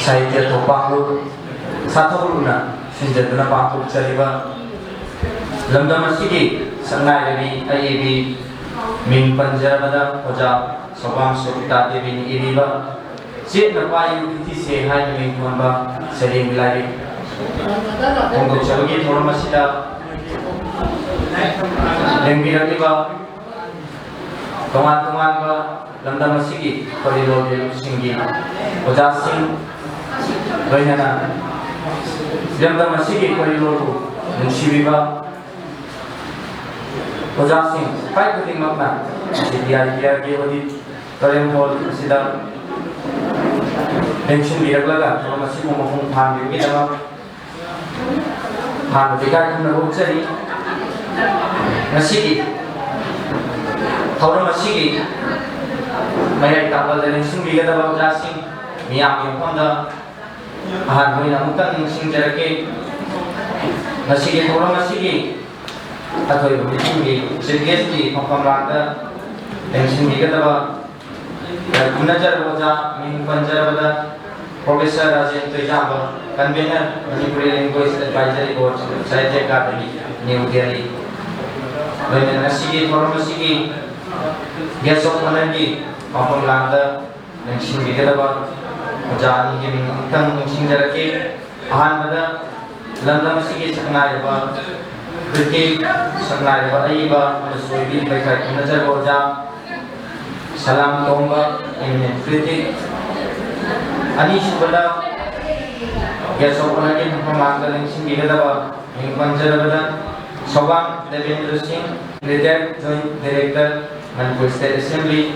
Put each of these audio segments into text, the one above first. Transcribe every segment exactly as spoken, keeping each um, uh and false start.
ꯁꯥꯍꯤꯇ꯭ꯌ ꯊꯧꯄꯥꯡꯂꯨꯞ ꯁꯥꯊꯧꯂꯨꯞꯅ ꯁꯤꯟꯖꯗꯨꯅ ꯄꯥꯡꯊꯣꯛꯆꯔꯤꯕ ꯂꯝꯗꯝ ꯑꯁꯤꯒꯤ ꯁꯛꯅꯥꯏꯔꯕꯤ ꯑꯏꯕꯤ ꯃꯤꯡ ꯄꯟꯖꯔꯕꯗ ꯑꯣꯖꯥ ꯁꯣꯕꯥꯝ ꯁꯣꯕꯤꯇꯥ ꯗꯦꯕꯤꯅ ꯏꯔꯤꯕ ꯆꯦꯠꯅ ꯄꯥꯏꯌꯨ ꯈꯤꯊꯤꯁꯦ ꯍꯥꯏꯅ ꯃꯤꯡꯊꯣꯟꯕ ꯁꯩꯔꯦꯡꯒꯤ ꯂꯥꯏꯔꯤꯛ ꯐꯣꯡꯗꯣꯛꯆꯕꯒꯤ ꯊꯧꯔꯝ ꯑꯁꯤꯗ ꯂꯦꯡꯕꯤꯔꯛꯂꯤꯕ ꯇꯣꯉꯥꯟ ꯇꯣꯉꯥꯟꯕ ꯂꯝꯗꯝ ꯑꯁꯤꯒꯤ ꯈꯣꯔꯤꯂꯣꯜ ꯂꯩꯂꯨꯞꯁꯤꯡꯒꯤ ꯑꯣꯖꯥꯁꯤꯡ, ꯂꯣꯏꯅꯅ ꯂꯝꯗꯝ ꯑꯁꯤꯒꯤ ꯈꯣꯔꯤꯂꯣꯜꯕꯨ ꯅꯨꯡꯁꯤꯕꯤꯕ ꯑꯣꯖꯥꯁꯤꯡ, ꯁꯤꯐꯥꯏ ꯈꯨꯗꯤꯡꯃꯛꯅ ꯉꯁꯤ D I P ꯑꯥꯔꯒꯤ auditorium hall ꯑꯁꯤꯗ ꯂꯦꯡꯁꯤꯟꯕꯤꯔꯛꯂꯒ ꯊꯧꯔꯝ ꯑꯁꯤꯕꯨ ꯃꯄꯨꯡ ꯐꯥꯍꯟꯕꯤꯕꯒꯤꯗꯃꯛ ꯍꯥꯟꯅ ꯏꯀꯥꯏ ꯈꯨꯝꯅꯕ ꯎꯠꯆꯔꯤ꯫ ꯉꯁꯤꯒꯤ ꯊꯧꯔꯝ ꯑꯁꯤꯒꯤ ꯃꯌꯥꯏ ꯇꯥꯡꯕꯗ ꯂꯦꯡꯁꯤꯟꯕꯤꯒꯗꯕ ꯑꯣꯖꯥꯁꯤꯡ, ꯃꯤꯌꯥꯝꯒꯤ ꯃꯐꯝꯗ ꯑꯍꯥꯟꯕ ꯑꯣꯏꯅ ꯑꯃꯨꯛꯇꯪ ꯅꯤꯡꯁꯤꯡꯖꯔꯛꯀꯦ꯫ ꯉꯁꯤꯒꯤ ꯊꯧꯔꯝ ꯑꯁꯤꯒꯤ ꯑꯊꯣꯏꯕ ꯃꯤꯐꯝꯒꯤ ꯆꯤꯐ ꯒꯦꯁꯀꯤ ꯐꯝꯐꯝ ꯂꯥꯡꯗ ꯂꯦꯡꯁꯤꯟꯕꯤꯒꯗꯕ ꯈꯨꯝꯅꯖꯔꯕ ꯑꯣꯖꯥ ꯃꯤꯡ ꯄꯟꯖꯔꯕꯗ professor Rajen Toijamba, convener Manipuri language advisory board Sahitya Akademi, New Delhi. ꯂꯣꯏꯅꯅ ꯉꯁꯤꯒꯤ ꯊꯧꯔꯝ ꯑꯁꯤꯒꯤ ꯒꯦꯁ ꯑꯣꯐ ꯑꯣꯅꯔꯒꯤ ꯋꯥꯐꯝ ꯂꯥꯡꯗ ꯂꯦꯡꯁꯤꯟꯕꯤꯒꯗꯕ ꯑꯣꯖꯥ ꯑꯅꯤꯒꯤ ꯃꯤꯡ ꯑꯃꯨꯛꯇꯪ ꯅꯤꯡꯁꯤꯡꯖꯔꯛꯀꯦ꯫ ꯑꯍꯥꯟꯕꯗ ꯂꯝꯗꯝ ꯑꯁꯤꯒꯤ ꯁꯛꯅꯥꯏꯔꯕ ꯀ꯭ꯔꯤꯇꯤꯛ, ꯁꯛꯅꯥꯏꯔꯕ ꯑꯏꯕ ꯑꯃꯁꯨ ꯑꯣꯏꯕꯤꯔꯤꯕ ꯏꯀꯥꯏ ꯈꯨꯝꯅꯖꯔꯕ ꯑꯣꯖꯥ ꯁꯂꯥꯝ ꯇꯣꯝꯕ, eminent critic꯫ ꯑꯅꯤꯁꯨꯕꯗ ꯒꯦꯁ ꯑꯣꯐ ꯑꯣꯅꯔꯒꯤ ꯃꯐꯝ ꯂꯥꯡꯗ ꯂꯦꯡꯁꯤꯟꯕꯤꯒꯗꯕ ꯃꯤꯡ ꯄꯟꯖꯔꯕꯗ ꯁꯣꯕꯥꯝ ꯗꯦꯕꯦꯟꯗ꯭ꯔ ꯁꯤꯡ, retired joint director, Manipur state assembly.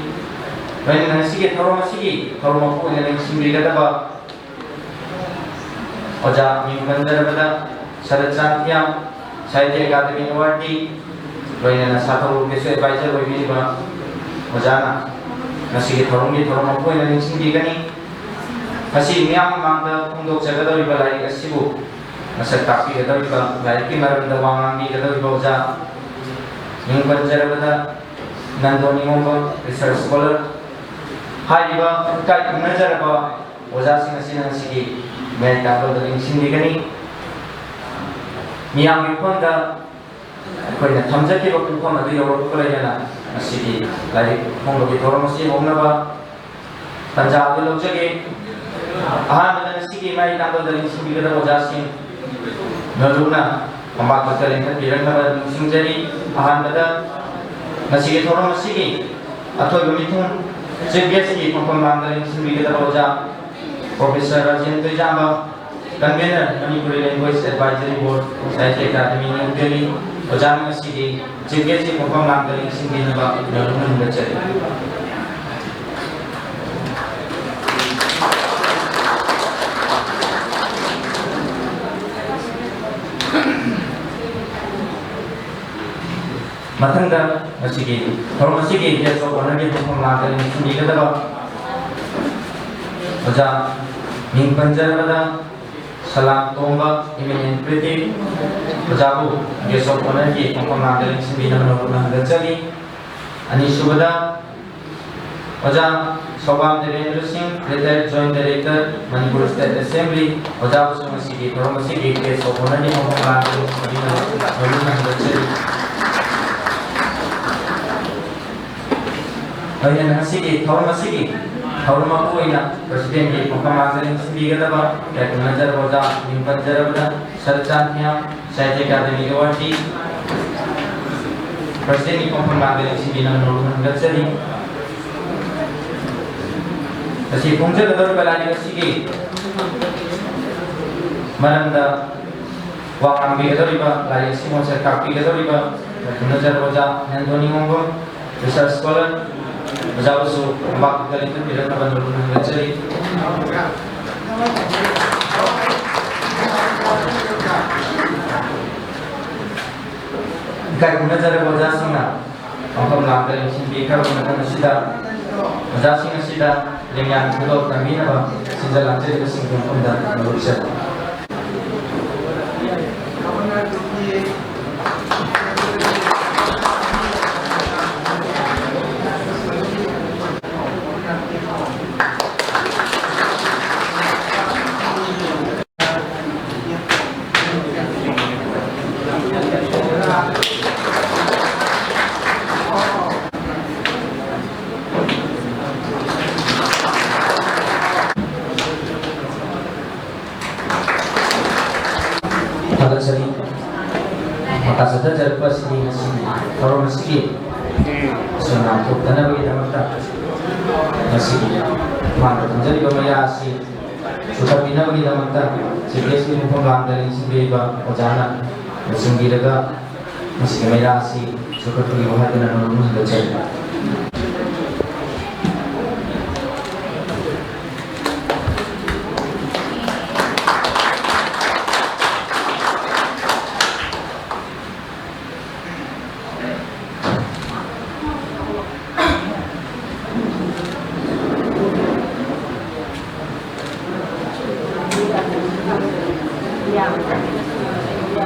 ꯂꯣꯏꯅꯅ ꯉꯁꯤꯒꯤ ꯊꯧꯔꯝ ꯑꯁꯤꯒꯤ ꯊꯧꯔꯝ ꯃꯄꯨ ꯑꯣꯏꯅ ꯂꯦꯡꯁꯤꯟꯕꯤꯒꯗꯕ ꯑꯣꯖꯥ ꯃꯤꯡ ꯄꯟꯖꯔꯕꯗ ꯁꯔꯠꯆꯥꯟ ꯊꯤꯌꯥꯝ, ꯁꯥꯍꯤꯇ꯭ꯌ ꯑꯦꯀꯥꯗꯃꯤ ꯑꯦꯋꯥꯔꯗꯤ, ꯂꯣꯏꯅꯅ ꯁꯥꯊꯧ ꯒꯦꯁ ꯑꯦꯗꯚꯥꯏꯖꯔ ꯑꯣꯏꯕꯤꯔꯤꯕ ꯑꯣꯖꯥꯅ ꯉꯁꯤꯒꯤ ꯊꯧꯔꯝꯒꯤ ꯊꯧꯔꯝ ꯃꯄꯨ ꯑꯣꯏꯅ ꯅꯤꯡꯁꯤꯡꯕꯤꯒꯅꯤ꯫ ꯉꯁꯤ ꯃꯤꯌꯥꯝ ꯃꯃꯥꯡꯗ ꯐꯣꯡꯗꯣꯛꯆꯒꯗꯧꯔꯤꯕ ꯂꯥꯏꯔꯤꯛ ꯑꯁꯤꯕꯨ ꯃꯁꯛ ꯇꯥꯛꯄꯤꯒꯗꯧꯔꯤꯕ, ꯂꯥꯏꯔꯤꯛꯀꯤ ꯃꯔꯝꯗ ꯋꯥ ꯉꯥꯡꯕꯤꯒꯗꯧꯔꯤꯕ ꯑꯣꯖꯥ ꯃꯤꯡ ꯄꯟꯖꯔꯕꯗ ꯅꯟꯗꯣ ꯅꯤꯉꯣꯝꯕꯝ, research scholar꯫ ꯍꯥꯏꯔꯤꯕ ꯏꯀꯥꯏ ꯈꯨꯝꯅꯖꯔꯕ ꯑꯣꯖꯥꯁꯤꯡ ꯑꯁꯤꯅ ꯉꯁꯤꯒꯤ ꯃꯌꯥꯏ ꯇꯥꯡꯀꯛꯇ ꯂꯦꯡꯁꯤꯟꯕꯤꯒꯅꯤ꯫ ꯃꯤꯌꯥꯝꯒꯤ ꯃꯐꯝꯗ ꯑꯩꯈꯣꯏꯅ ꯊꯝꯖꯈꯤꯕ ꯄꯨꯡꯐꯝ ꯑꯗꯨ ꯌꯧꯔꯛꯄꯒ ꯂꯣꯏꯅꯅ ꯉꯁꯤꯒꯤ ꯂꯥꯏꯔꯤꯛ ꯐꯣꯡꯕꯒꯤ ꯊꯧꯔꯝ ꯑꯁꯤ ꯍꯧꯅꯕ ꯇꯥꯟꯖꯥ ꯑꯗꯨ ꯂꯧꯖꯒꯦ꯫ ꯑꯍꯥꯟꯕꯗ ꯉꯁꯤꯒꯤ ꯃꯌꯥꯏ ꯇꯥꯡꯀꯛꯇ ꯂꯦꯡꯁꯤꯟꯕꯤꯒꯗꯕ ꯑꯣꯖꯥꯁꯤꯡ ꯅꯣꯂꯨꯛꯅ ꯀꯣꯝꯄꯥꯛꯇ ꯂꯦꯡꯈꯠꯄꯤꯔꯛꯅꯕ ꯅꯤꯡꯁꯤꯡꯖꯔꯤ꯫ ꯑꯍꯥꯟꯕꯗ ꯉꯁꯤꯒꯤ ꯊꯧꯔꯝ ꯑꯁꯤꯒꯤ ꯑꯊꯣꯏꯕ ꯃꯤꯊꯨꯡ Chief Guest ꯀꯤ ꯐꯝꯐꯝ ꯂꯥꯡꯗ ꯂꯦꯡꯁꯤꯟꯕꯤꯒꯗꯕ ꯑꯣꯖꯥ Professor Rajen ꯇꯣꯏꯖꯥꯝꯕ, Convener, Manipuri Language Advisory Board, Sahitya Academy, New Delhi, ꯑꯣꯖꯥꯅ ꯉꯁꯤꯒꯤ Chief Guest ꯀꯤ ꯐꯝꯐꯝ ꯂꯥꯡꯗ ꯂꯦꯡꯁꯤꯟꯕꯤꯅꯕ ꯅꯣꯂꯨꯛꯅ ꯍꯪꯒꯠꯆꯔꯤ꯫ ꯃꯊꯪꯗ ꯉꯁꯤꯒꯤ ꯊꯧꯔꯝ ꯑꯁꯤꯒꯤ Guest of Honour ꯒꯤ ꯐꯝꯐꯝ ꯂꯥꯡꯗ ꯂꯦꯡꯁꯤꯟꯕꯤꯒꯗꯕ ꯑꯣꯖꯥ ꯃꯤꯡ ꯄꯟꯖꯔꯕꯗ ꯁꯂꯥꯝ ꯇꯣꯝꯕ, Eminent Critic, ꯑꯣꯖꯥꯕꯨ Guest of Honour ꯒꯤ ꯐꯝꯐꯝ ꯂꯥꯡꯗ ꯂꯦꯡꯁꯤꯟꯕꯤꯅꯕ ꯅꯣꯂꯨꯛꯅ ꯍꯪꯒꯠꯆꯔꯤ꯫ ꯑꯅꯤꯁꯨꯕꯗ ꯑꯣꯖꯥ ꯁꯣꯕꯥꯝ ꯗꯦꯕꯦꯟꯗ꯭ꯔ ꯁꯤꯡ, Retired Joint Director, Manipur State Assembly, ꯑꯣꯖꯥꯕꯨꯁꯨ ꯉꯁꯤꯒꯤ ꯊꯧꯔꯝ ꯑꯁꯤꯒꯤ Guest of Honour ꯒꯤ ꯐꯝꯐꯝ ꯂꯥꯡꯗ ꯂꯦꯡꯁꯤꯟꯕꯤꯅꯕ ꯅꯣꯂꯨꯛꯅ ꯍꯪꯒꯠꯆꯔꯤ꯫ ꯂꯣꯏꯅꯅ ꯉꯁꯤꯒꯤ ꯊꯧꯔꯝ ꯑꯁꯤꯒꯤ ꯊꯧꯔꯝ ꯃꯄꯨ ꯑꯣꯏꯅ President ꯀꯤ ꯐꯝꯐꯝ ꯂꯥꯡꯗ ꯂꯦꯡꯁꯤꯟꯕꯤꯒꯗꯕ ꯏꯀꯥꯏ ꯈꯨꯝꯅꯖꯔꯕ ꯑꯣꯖꯥ ꯃꯤꯡ ꯄꯟꯖꯔꯕꯗ ꯁꯔꯠꯆꯥꯟ ꯊꯤꯌꯥꯝ, Sahitya Academy Awardee, President ꯀꯤ ꯐꯝꯐꯝ ꯂꯥꯡꯗ ꯂꯦꯡꯁꯤꯟꯕꯤꯅꯕ ꯅꯣꯂꯨꯛꯅ ꯍꯪꯒꯠꯆꯔꯤ꯫ ꯉꯁꯤ ꯐꯣꯡꯖꯒꯗꯧꯔꯤꯕ ꯂꯥꯏꯔꯤꯛ ꯑꯁꯤꯒꯤ ꯃꯔꯝꯗ ꯋꯥ ꯉꯥꯡꯕꯤꯒꯗꯧꯔꯤꯕ, ꯂꯥꯏꯔꯤꯛ ꯑꯁꯤꯕꯨ ꯃꯁꯛ ꯇꯥꯛꯄꯤꯒꯗꯧꯔꯤꯕ ꯏꯀꯥꯏ ꯈꯨꯝꯅꯖꯔꯕ ꯑꯣꯖꯥ ꯅꯟꯗꯣꯅꯤ ꯉꯣꯡꯕꯝ, Research Scholar, ꯑꯣꯖꯥꯕꯨꯁꯨ ꯀꯣꯝꯄꯥꯛꯇ ꯂꯦꯡꯈꯠꯄꯤꯔꯛꯅꯕ ꯅꯣꯂꯨꯛꯅ ꯍꯪꯒꯠꯆꯔꯤ꯫ ꯏꯀꯥꯏ ꯈꯨꯝꯅꯖꯔꯕ ꯑꯣꯖꯥꯁꯤꯡꯅ ꯐꯝꯐꯝ ꯂꯥꯡꯗ ꯂꯦꯡꯁꯤꯟꯕꯤꯈ꯭ꯔꯕ ꯃꯇꯝ ꯑꯁꯤꯗ ꯑꯣꯖꯥꯁꯤꯡ ꯑꯁꯤꯗ ꯂꯦꯡꯌꯥꯟ ꯈꯨꯗꯣꯜ ꯇꯝꯕꯤꯅꯕ ꯁꯤꯟꯖ ꯂꯥꯡꯖꯔꯤꯕꯁꯤꯡꯒꯤ ꯃꯐꯝꯗ ꯅꯣꯂꯨꯛꯆꯔꯤ꯫ ꯆꯠꯊꯖꯔꯛꯄ ꯑꯁꯤꯗꯤ ꯉꯁꯤꯒꯤ ꯊꯧꯔꯝ ꯑꯁꯤꯒꯤ ꯁꯦꯟ ꯊꯣꯛꯇꯅꯕꯒꯤꯗꯃꯛꯇ ꯉꯁꯤꯒꯤ ꯃꯥꯡꯗ ꯊꯝꯖꯔꯤꯕ ꯃꯩꯔꯥ ꯑꯁꯤ ꯆꯨꯊꯠꯄꯤꯅꯕꯒꯤꯗꯃꯛꯇ ꯁꯤ ꯄꯤ ꯑꯦꯁꯀꯤ ꯃꯐꯝ ꯂꯥꯡꯗ ꯂꯦꯡꯁꯤꯟꯕꯤꯔꯤꯕ ꯑꯣꯖꯥꯅ ꯂꯨꯆꯤꯡꯕꯤꯔꯒ ꯃꯁꯤꯒꯤ ꯃꯩꯔꯥ ꯑꯁꯤ ꯆꯨꯈꯠꯄꯤꯌꯨ ꯍꯥꯏꯗꯨꯅ ꯅꯣꯡꯃ ꯍꯟꯒꯠꯆꯔꯤ꯫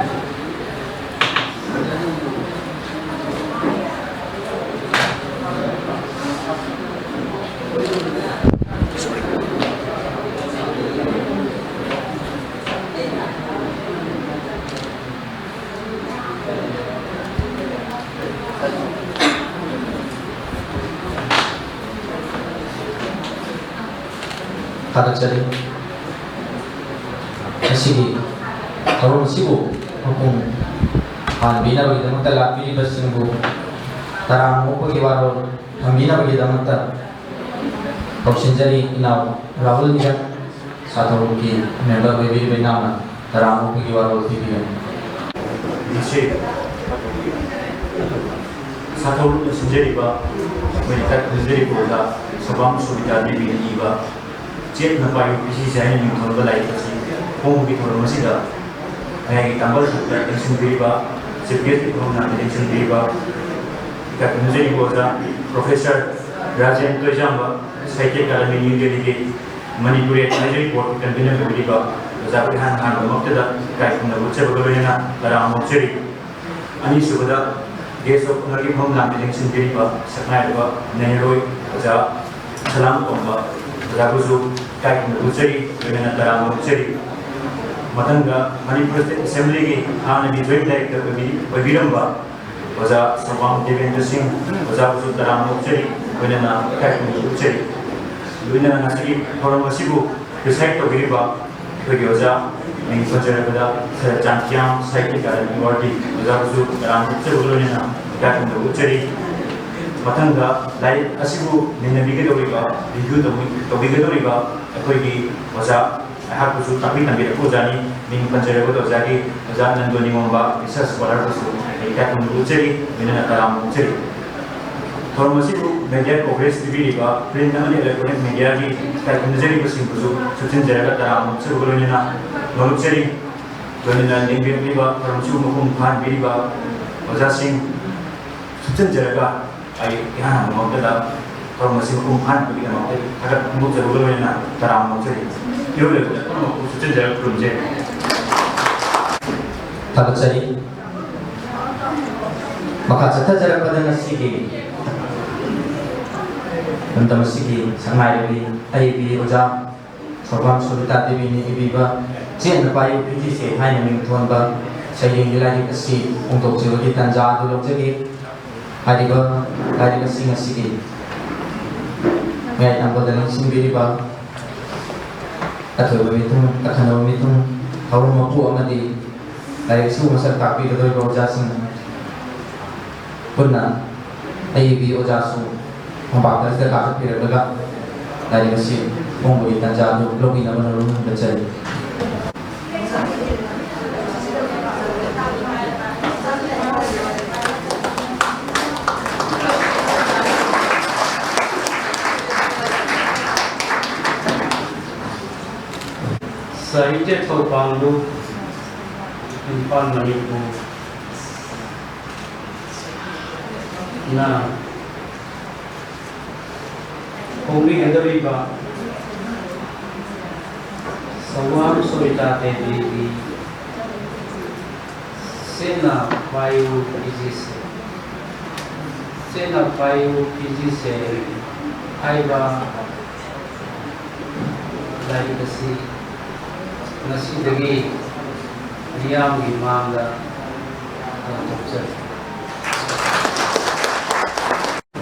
ꯊꯥꯒꯠꯆꯔꯤ꯫ ꯉꯁꯤꯒꯤ ꯊꯧꯔꯝ ꯑꯁꯤꯕꯨ ꯃꯄꯨꯡ ꯐꯥꯍꯟꯕꯤꯅꯕꯒꯤꯗꯃꯛꯇ ꯂꯥꯛꯄꯤꯔꯤꯕꯁꯤꯡꯕꯨ ꯇꯔꯥꯝꯅ ꯑꯣꯛꯄꯒꯤ ꯋꯥꯔꯣꯜ ꯊꯝꯕꯤꯅꯕꯒꯤꯗꯃꯛꯇ ꯀꯧꯁꯤꯟꯖꯔꯤ꯫ ꯏꯅꯥꯎ ꯔꯥꯍꯨꯜ ꯅꯤꯔꯪ, ꯁꯥꯊꯧꯒꯤ ꯃꯦꯝꯕꯔ ꯑꯣꯏꯕꯤꯔꯤꯕ ꯏꯅꯥꯎꯅ ꯇꯔꯥꯝꯅ ꯑꯣꯛꯄꯒꯤ ꯋꯥꯔꯣꯜ ꯄꯤꯕꯤꯌꯨ꯫ ꯉꯁꯤ ꯁꯥꯊꯧꯅ ꯁꯤꯟꯖꯔꯤꯕ, ꯑꯩꯈꯣꯏꯅ ꯈꯟꯖꯔꯤꯕ ꯑꯣꯖꯥ ꯁꯣꯕꯥꯝ ꯁꯣꯕꯤꯇꯥ ꯗꯦꯕꯤꯅ ꯏꯕ ꯆꯦꯠꯅ ꯄꯥꯏꯌꯨ ꯄꯤꯁꯤꯁꯦ ꯍꯥꯏꯅ ꯃꯤꯡꯊꯣꯟꯕ ꯂꯥꯏꯔꯤꯛ ꯑꯁꯤ ꯐꯣꯡꯕꯒꯤ ꯊꯧꯔꯝ ꯑꯁꯤꯗ ꯃꯌꯥꯝꯒꯤ ꯇꯥꯡꯕꯜ ꯊꯛꯇ ꯂꯦꯡꯁꯤꯟꯕꯤꯔꯤꯕ, ꯆꯤꯐ ꯒꯦꯁꯀꯤ ꯊꯧꯔꯝꯅ ꯂꯦꯡꯁꯤꯟꯕꯤꯔꯤꯕ, ꯏꯀꯥꯏ ꯈꯨꯝꯅꯖꯔꯤꯕ ꯑꯣꯖꯥ ꯄ꯭ꯔꯣꯐꯦꯁꯔ ꯔꯥꯖꯦꯟ ꯇꯣꯏꯖꯥꯝꯕ, ꯁꯥꯍꯤꯇ꯭ꯌ ꯑꯦꯀꯥꯗꯃꯤ ꯅ꯭ꯌꯨ ꯗꯦꯜꯂꯤꯒꯤ ꯃꯅꯤꯄꯨꯔꯤ ꯑꯦꯗꯚꯥꯏꯖꯔꯤ ꯕꯣꯔꯗꯀꯤ ꯀꯟꯚꯤꯅꯔ ꯑꯣꯏꯕꯤꯔꯤꯕ ꯑꯣꯖꯥ ꯑꯩꯍꯥꯛꯅ ꯑꯍꯥꯟꯕꯃꯛꯇꯗ ꯏꯀꯥꯏ ꯈꯨꯝꯅꯕ ꯎꯠꯆꯕꯒ ꯂꯣꯏꯅꯅ ꯇꯔꯥꯝꯅ ꯑꯣꯛꯆꯔꯤ꯫ ꯑꯅꯤꯁꯨꯕꯗ ꯒꯦꯁ ꯑꯣꯐ ꯑꯣꯅꯔꯒꯤ ꯐꯝ ꯂꯥꯡꯗ ꯂꯦꯡꯁꯤꯟꯕꯤꯔꯤꯕ ꯁꯛꯅꯥꯏꯔꯕ ꯅꯩꯅꯔꯣꯏ ꯑꯣꯖꯥ ꯁꯂꯥꯝ ꯇꯣꯝꯕ ꯑꯣꯖꯥꯕꯨꯁꯨ ꯏꯀꯥꯏ ꯈꯨꯝꯅꯕ ꯎꯠꯆꯔꯤ, ꯂꯣꯏꯅꯅ ꯇꯔꯥꯝꯅ ꯎꯠꯆꯔꯤ꯫ ꯃꯊꯪꯗ ꯃꯅꯤꯄꯨꯔ ꯁ꯭ꯇꯦꯠ ꯑꯦꯁꯦꯝꯕ꯭ꯂꯤꯒꯤ ꯍꯥꯟꯅꯒꯤ ꯖꯣꯏꯟꯠ ꯗꯥꯏꯔꯦꯛꯇꯔ ꯑꯣꯏꯕꯤ-, ꯑꯣꯏꯕꯤꯔꯝꯕ ꯑꯣꯖꯥ ꯁꯣꯕꯥꯝ ꯗꯦꯕꯦꯟꯗ꯭ꯔ ꯁꯤꯡ ꯑꯣꯖꯥꯕꯨꯁꯨ ꯇꯔꯥꯝꯅ ꯑꯣꯛꯆꯔꯤ, ꯂꯣꯏꯅꯅ ꯏꯀꯥꯏ ꯈꯨꯝꯅꯕ ꯎꯠꯆꯔꯤ꯫ ꯂꯣꯏꯅꯅ ꯉꯁꯤꯒꯤ ꯊꯧꯔꯝ ꯑꯁꯤꯕꯨ ꯄ꯭ꯔꯤꯁꯥꯏꯗ ꯇꯧꯕꯤꯔꯤꯕ ꯑꯩꯈꯣꯏꯒꯤ ꯑꯣꯖꯥ ꯃꯤꯡ ꯄꯟꯖꯔꯕꯗ ꯁꯔ ꯆꯥꯟꯇꯤꯌꯥꯝ ꯁꯥꯍꯤꯇ꯭ꯌ ꯑꯦꯀꯥꯗꯃꯤ ꯑꯦꯋꯥꯔꯗꯀꯤ ꯑꯣꯖꯥꯕꯨꯁꯨ ꯇꯔꯥꯝꯅ ꯑꯣꯛꯆꯕꯒ ꯂꯣꯏꯅꯅ ꯏꯀꯥꯏ ꯈꯨꯝꯅꯕ ꯎꯠꯆꯔꯤ꯫ ꯃꯊꯪꯗ ꯂꯥꯏꯔꯤꯛ ꯑꯁꯤꯕꯨ ꯅꯩꯅꯕꯤꯒꯗꯧꯔꯤꯕ, ꯔꯤꯚ꯭ꯌꯨ ꯇꯧꯕꯤ-, ꯇꯧꯕꯤꯒꯗꯧꯔꯤꯕ ꯑꯩꯈꯣꯏꯒꯤ ꯑꯣꯖꯥ, ꯑꯩꯍꯥꯛꯄꯨꯁꯨ ꯇꯥꯛꯄꯤ ꯇꯝꯕꯤꯔꯛꯄ ꯑꯣꯖꯥꯅꯤ꯫ ꯃꯤꯡ ꯄꯟꯖꯔꯕꯗ ꯑꯣꯖꯥꯒꯤ ꯑꯣꯖꯥ ꯅꯟꯗꯣ ꯅꯤꯉꯣꯝꯕ, ꯔꯤꯁꯔꯁ ꯁ꯭ꯀꯣꯂꯔꯕꯨꯁꯨ ꯑꯩ ꯏꯀꯥꯏ ꯈꯨꯝꯅꯕ ꯎꯠꯆꯔꯤ, ꯂꯣꯏꯅꯅ ꯇꯔꯥꯝꯅ ꯑꯣꯛꯆꯔꯤ꯫ ꯊꯧꯔꯝ ꯑꯁꯤꯕꯨ ꯃꯦꯗꯤꯌꯥ ꯀꯣꯚꯔꯦꯖ ꯄꯤꯕꯤꯔꯤꯕ ꯄ꯭ꯔꯤꯟꯠ ꯑꯃꯗꯤ ꯏꯂꯦꯛꯇ꯭ꯔꯣꯅꯤꯛ ꯃꯦꯗꯤꯌꯥꯒꯤ ꯏꯀꯥꯏ ꯈꯨꯝꯅꯖꯔꯤꯕꯁꯤꯡꯕꯨꯁꯨ ꯁꯨꯞꯆꯤꯟꯖꯔꯒ ꯇꯔꯥꯝꯅ ꯑꯣꯛꯆꯕꯒ ꯂꯣꯏꯅꯅ ꯅꯣꯂꯨꯛꯆꯔꯤ꯫ ꯂꯣꯏꯅꯅ ꯂꯦꯡꯕꯤꯔꯛꯂꯤꯕ ꯊꯧꯔꯝꯁꯤꯕꯨ ꯃꯄꯨꯡ ꯐꯥꯍꯟꯕꯤꯔꯤꯕ ꯑꯣꯖꯥꯁꯤꯡ ꯁꯨꯞꯆꯤꯟꯖꯔꯒ ꯑꯩ ꯏꯍꯥꯟ ꯍꯥꯟꯕ ꯃꯛꯇꯗ ꯊꯧꯔꯝ ꯑꯁꯤ ꯃꯄꯨꯡ ꯐꯥꯍꯟꯕꯒꯤꯗꯃꯛꯇ ꯊꯥꯒꯠ ꯐꯣꯡꯗꯣꯛꯆꯕꯒ ꯂꯣꯏꯅꯅ ꯇꯔꯥꯝꯅ ꯑꯣꯛꯆꯔꯤ꯫ ꯏꯍꯧꯔꯤꯕꯗ ꯄꯨꯝꯅꯃꯛꯄꯨ ꯁꯨꯞꯆꯤꯟꯖꯔꯒ ꯈꯨꯔꯨꯝꯖꯔꯤ꯫ ꯊꯥꯒꯠꯆꯔꯤ꯫ ꯃꯈꯥ ꯆꯠꯊꯖꯔꯛꯄꯗ ꯉꯁꯤꯒꯤ ꯂꯝꯗꯝ ꯑꯁꯤꯒꯤ ꯁꯛꯅꯥꯏꯔꯕꯤ ꯑꯏꯕꯤ ꯑꯣꯖꯥ ꯁꯣꯚꯥꯝ ꯁꯣꯚꯤꯇꯥ ꯗꯦꯕꯤꯅ ꯏꯕꯤꯕ ꯆꯦꯠꯅ ꯄꯥꯏꯌꯨ ꯐꯤꯖꯤꯁꯦ ꯍꯥꯏꯅ ꯃꯤꯡ ꯊꯣꯟꯕ ꯁꯩꯔꯦꯡꯒꯤ ꯂꯥꯏꯔꯤꯛ ꯑꯁꯤ ꯐꯣꯡꯗꯣꯛꯆꯕꯒꯤ ꯇꯥꯟꯖꯥ ꯑꯗꯨ ꯂꯧꯖꯒꯦ꯫ ꯍꯥꯏꯔꯤꯕ ꯂꯥꯏꯔꯤꯛ ꯑꯁꯤ ꯉꯁꯤꯒꯤ ꯃꯌꯥꯏ ꯊꯪꯕꯗ ꯂꯦꯡꯁꯤꯟꯕꯤꯔꯤꯕ ꯑꯊꯣꯏꯕ ꯃꯤꯊꯨꯡ, ꯑꯈꯟꯅꯕ ꯃꯤꯊꯨꯡ, ꯊꯧꯔꯝ ꯃꯄꯨ ꯑꯃꯗꯤ ꯂꯥꯏꯔꯤꯛ ꯑꯁꯤꯕꯨ ꯃꯁꯛ ꯇꯥꯛꯄꯤꯒꯗꯧꯔꯤꯕ ꯑꯣꯖꯥꯁꯤꯡ ꯄꯨꯟꯅ ꯑꯏꯕꯤ ꯑꯣꯖꯥꯁꯨ ꯃꯄꯥꯟꯗ ꯑꯁꯤꯗ ꯀꯥꯈꯠꯄꯤꯔꯛꯂꯒ ꯂꯥꯏꯔꯤꯛ ꯑꯁꯤ ꯐꯣꯡꯕꯒꯤ ꯇꯥꯟꯖꯥ ꯑꯗꯨ ꯂꯧꯕꯤꯅꯕ ꯅꯣꯂꯨꯛꯅ ꯍꯪꯒꯠꯆꯔꯤ꯫ ꯁꯥꯍꯤꯇ꯭ꯌ ꯊꯧꯄꯥꯡꯂꯨꯞ, ꯏꯝꯐꯥꯜ, ꯃꯅꯤꯄꯨꯔ꯫ ꯅ ꯐꯣꯡꯕꯤꯒꯗꯧꯔꯤꯕ ꯁꯣꯚꯥꯝ ꯁꯣꯚꯤꯇꯥ ꯗꯦꯕꯤꯒꯤ ꯆꯦꯠꯅ ꯄꯥꯏꯌꯨ ꯐꯤꯖꯤꯁꯦ, ꯆꯦꯠꯅ ꯄꯥꯏꯌꯨ ꯐꯤꯖꯤꯁꯦ ꯍꯥꯏꯕ ꯂꯥꯏꯔꯤꯛ ꯑꯁꯤ ꯉꯁꯤꯗꯒꯤ ꯃꯤꯌꯥꯝꯒꯤ ꯃꯥꯡꯗ ꯂꯥꯎꯊꯣꯛꯆꯔꯤ꯫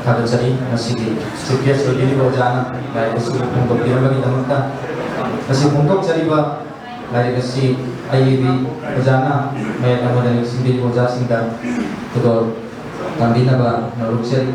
ꯊꯥꯒꯠꯆꯔꯤ꯫ ꯉꯁꯤꯒꯤ ꯆꯤꯐ ꯒꯦꯁ ꯑꯣꯏꯕꯤꯔꯤꯕ ꯑꯣꯖꯥꯅ ꯂꯥꯏꯔꯤꯛ ꯑꯁꯤ ꯐꯣꯡꯗꯣꯛꯄꯤꯔꯝꯕꯒꯤꯗꯃꯛꯇ꯫ ꯉꯁꯤ ꯐꯣꯡꯗꯣꯛꯆꯔꯤꯕ ꯂꯥꯏꯔꯤꯛ ꯑꯁꯤ ꯑꯏꯕꯤ ꯑꯣꯖꯥꯅ ꯃꯌꯦꯛ ꯑꯃꯗ ꯂꯤꯡꯁꯤꯟꯕꯤꯔꯤꯕ ꯑꯣꯖꯥꯁꯤꯡꯗ ꯈꯨꯗꯣꯜ ꯇꯝꯕꯤꯅꯕ ꯅꯣꯜꯂꯨꯛꯆꯔꯤ꯫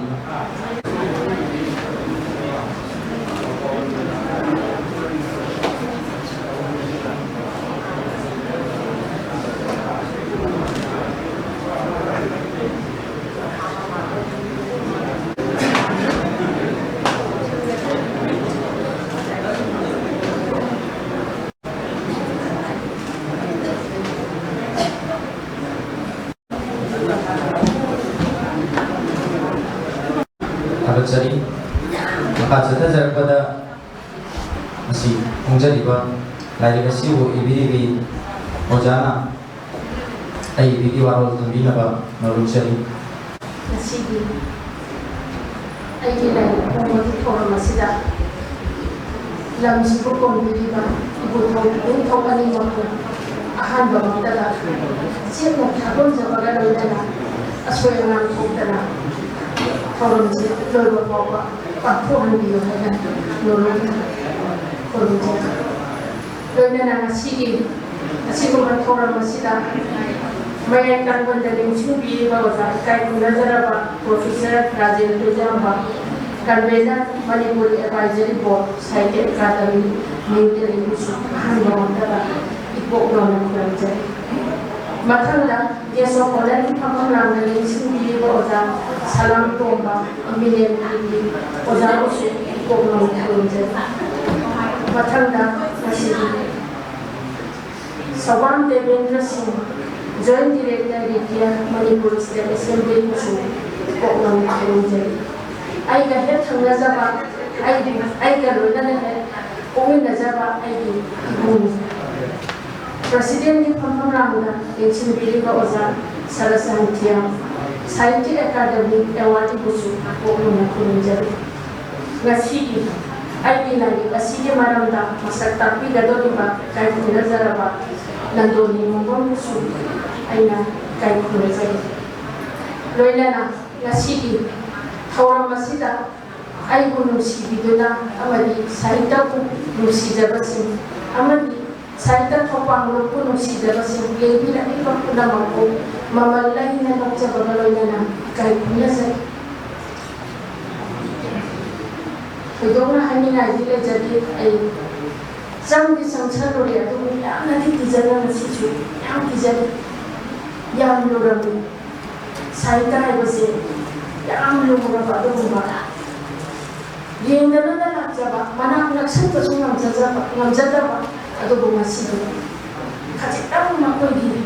ꯊꯥꯒꯠꯆꯔꯤ꯫ ꯃꯈꯥ ꯆꯠꯊꯖꯔꯛꯄꯗ, ꯃꯁꯤ ꯐꯣꯡꯖꯔꯤꯕ ꯂꯥꯏꯔꯤꯛ ꯑꯁꯤꯕꯨ ꯏꯕꯤꯔꯤꯕꯤ ꯑꯣꯖꯥꯅ ꯑꯏꯕꯤꯒꯤ ꯋꯥꯔꯣꯜ ꯊꯝꯕꯤꯅꯕ ꯅꯣꯜꯂꯨꯛꯆꯔꯤ꯫ ꯉꯁꯤꯒꯤ ꯑꯩꯒꯤ ꯂꯥꯏꯔꯤꯛ ꯐꯣꯡꯕꯒꯤ ꯊꯧꯔꯝ ꯑꯁꯤꯗ ꯂꯝꯁꯤꯕꯨ ꯀꯣꯟꯕꯤꯔꯤꯕ ꯏꯕꯨꯙꯧ ꯏꯕꯨꯡꯊꯧ ꯑꯅꯤꯃꯛꯄꯨ ꯑꯍꯥꯟꯕꯃꯛꯇꯗ ꯆꯦꯠꯅ ꯊꯥꯒꯣꯟꯖꯕꯒ ꯂꯣꯏꯅꯅ ꯑꯁꯣꯏ ꯑꯉꯥꯝ ꯊꯣꯛꯇꯅ ꯊꯧꯔꯝꯁꯤ ꯂꯣꯏꯕ ꯐꯥꯎꯕ ꯄꯥꯡꯊꯣꯛꯍꯟꯕꯤꯌꯨ ꯍꯥꯏꯅ ꯅꯣꯂꯨꯛꯅ ꯈꯨꯔꯨꯝꯖꯔꯤ꯫ ꯂꯣꯏꯅꯅ ꯉꯁꯤꯒꯤ ꯑꯁꯤꯒꯨꯝꯕ ꯊꯧꯔꯝ ꯑꯁꯤꯗ ꯃꯌꯥꯏ ꯀꯥꯡꯕꯟꯗ ꯂꯦꯡꯁꯤꯟꯕꯤꯔꯤꯕ ꯑꯣꯖꯥ ꯏꯀꯥꯏ ꯈꯨꯝꯅꯖꯔꯕ professor Rajen Tujamba, convener Manipuri advisory board, Sahitya Akademi, New ꯗꯦꯜꯂꯤꯕꯨꯁꯨ ꯑꯍꯥꯟꯕ ꯃꯛꯇꯗ ꯏꯀꯣꯛ ꯅꯧꯅ ꯈꯨꯔꯨꯝꯖꯔꯤ꯫ ꯃꯊꯪꯗ ꯒꯦꯁ ꯑꯣꯐ ꯑꯣꯅꯔꯒꯤ ꯐꯝꯐꯝ ꯂꯥꯡꯗ ꯂꯦꯡꯁꯤꯟꯕꯤꯔꯤꯕ ꯑꯣꯖꯥ ꯁꯂꯥꯝ ꯇꯣꯝꯕ, ꯏꯃꯤꯅꯦꯟ ꯄꯤ ꯗꯤ ꯑꯣꯖꯥꯕꯨꯁꯨ ꯏꯀꯣꯛ ꯅꯧꯅ ꯈꯨꯔꯨꯝꯖꯔꯤ꯫ ꯃꯊꯪꯗ ꯉꯁꯤꯒꯤ ꯁꯋꯥꯡ Debendra Singh, joint director, retired, Manipur state ꯑꯦꯁꯦꯝꯕ꯭ꯂꯤꯕꯨꯁꯨ ꯏꯀꯣꯛ ꯅꯧꯅ ꯈꯨꯔꯨꯝꯖꯔꯤ꯫ ꯑꯩꯒ ꯍꯦꯛ ꯊꯪꯅꯖꯕ, ꯑꯩꯒꯤ, ꯑꯩꯒ ꯂꯣꯏꯅꯅ ꯍꯦꯛ ꯄꯣꯛꯃꯤꯟꯅꯖꯕ ꯑꯩꯒꯤ ꯏꯕꯨꯡ ꯄ꯭ꯔꯁꯤꯗꯦꯟꯒꯤ ꯐꯝꯐꯝ ꯂꯥꯡꯗ ꯂꯦꯡꯁꯤꯟꯕꯤꯔꯤꯕ ꯑꯣꯖꯥ ꯁꯔꯁ ꯁꯥꯍꯤꯇ꯭ꯌ, ꯁꯥꯍꯤꯇ꯭ꯌ ꯑꯦꯀꯥꯗꯃꯤ ꯑꯦꯋꯥꯔꯗꯕꯨꯁꯨ ꯏꯀꯣꯛ ꯅꯧꯅ ꯈꯨꯔꯨꯝꯖꯔꯤ꯫ ꯉꯁꯤꯒꯤ ꯑꯩꯒꯤ ꯂꯥꯏꯔꯤꯛ ꯑꯁꯤꯒꯤ ꯃꯔꯝꯗ ꯃꯁꯛ ꯇꯥꯛꯄꯤꯒꯗꯧꯔꯤꯕ ꯏꯀꯥꯏ ꯈꯨꯝꯅꯖꯔꯕ ꯅꯟꯗꯣꯅꯤ ꯃꯣꯡꯕꯝꯕꯨꯁꯨ ꯑꯩꯅ ꯏꯀꯥꯏ ꯈꯨꯝꯅꯖꯔꯤ꯫ ꯂꯣꯏꯅꯅ ꯉꯁꯤꯒꯤ ꯊꯧꯔꯝ ꯑꯁꯤꯗ ꯑꯩꯕꯨ ꯅꯨꯡꯁꯤꯕꯤꯗꯨꯅ ꯑꯃꯗꯤ ꯁꯥꯍꯤꯇ꯭ꯌꯕꯨ ꯅꯨꯡꯁꯤꯖꯕꯁꯤꯡ ꯑꯃꯗꯤ ꯁꯥꯍꯤꯇ꯭ꯌ ꯊꯧꯕꯥꯜ ꯂꯨꯞꯄꯨ ꯅꯨꯡꯁꯤꯖꯕꯁꯤꯡ ꯌꯦꯡꯕꯤꯔꯛꯂꯤꯕ ꯄꯨꯝꯅꯃꯛꯄꯨ ꯃꯃꯜ ꯂꯩꯅ ꯅꯣꯛꯆꯕꯒ ꯂꯣꯏꯅꯅ ꯏꯀꯥꯏ ꯈꯨꯝꯅꯖꯩ꯫ ꯊꯣꯏꯗꯣꯛꯅ ꯍꯥꯏꯅꯤꯡꯉꯥꯏꯗꯤ ꯂꯩꯖꯗꯦ꯫ ꯑꯩ ꯆꯪꯗꯤ ꯆꯪꯁꯜꯂꯨꯔꯦ, ꯑꯗꯨꯕꯨ ꯌꯥꯝꯅꯗꯤ ꯀꯤꯖꯅ ꯉꯁꯤꯁꯨ ꯌꯥꯝ ꯀꯤꯖꯔꯤ꯫ ꯌꯥꯝ ꯂꯨꯔꯝꯃꯤ꯫ ꯁꯥꯍꯤꯇ꯭ꯌ ꯍꯥꯏꯕꯁꯦ ꯌꯥꯝ ꯂꯨꯔꯕ ꯑꯗꯨꯒꯨꯝꯕ, ꯌꯦꯡꯗꯅꯗ ꯂꯥꯛꯆꯕ, ꯃꯅꯥꯛ ꯅꯛꯁꯟꯕꯁꯨ ꯉꯝꯖꯗꯕ, ꯉꯝꯖꯗꯕ, ꯑꯗꯨꯕꯨ ꯉꯁꯤꯗꯤ ꯈꯖꯤꯛꯇꯪ ꯃꯈꯣꯏꯒꯤ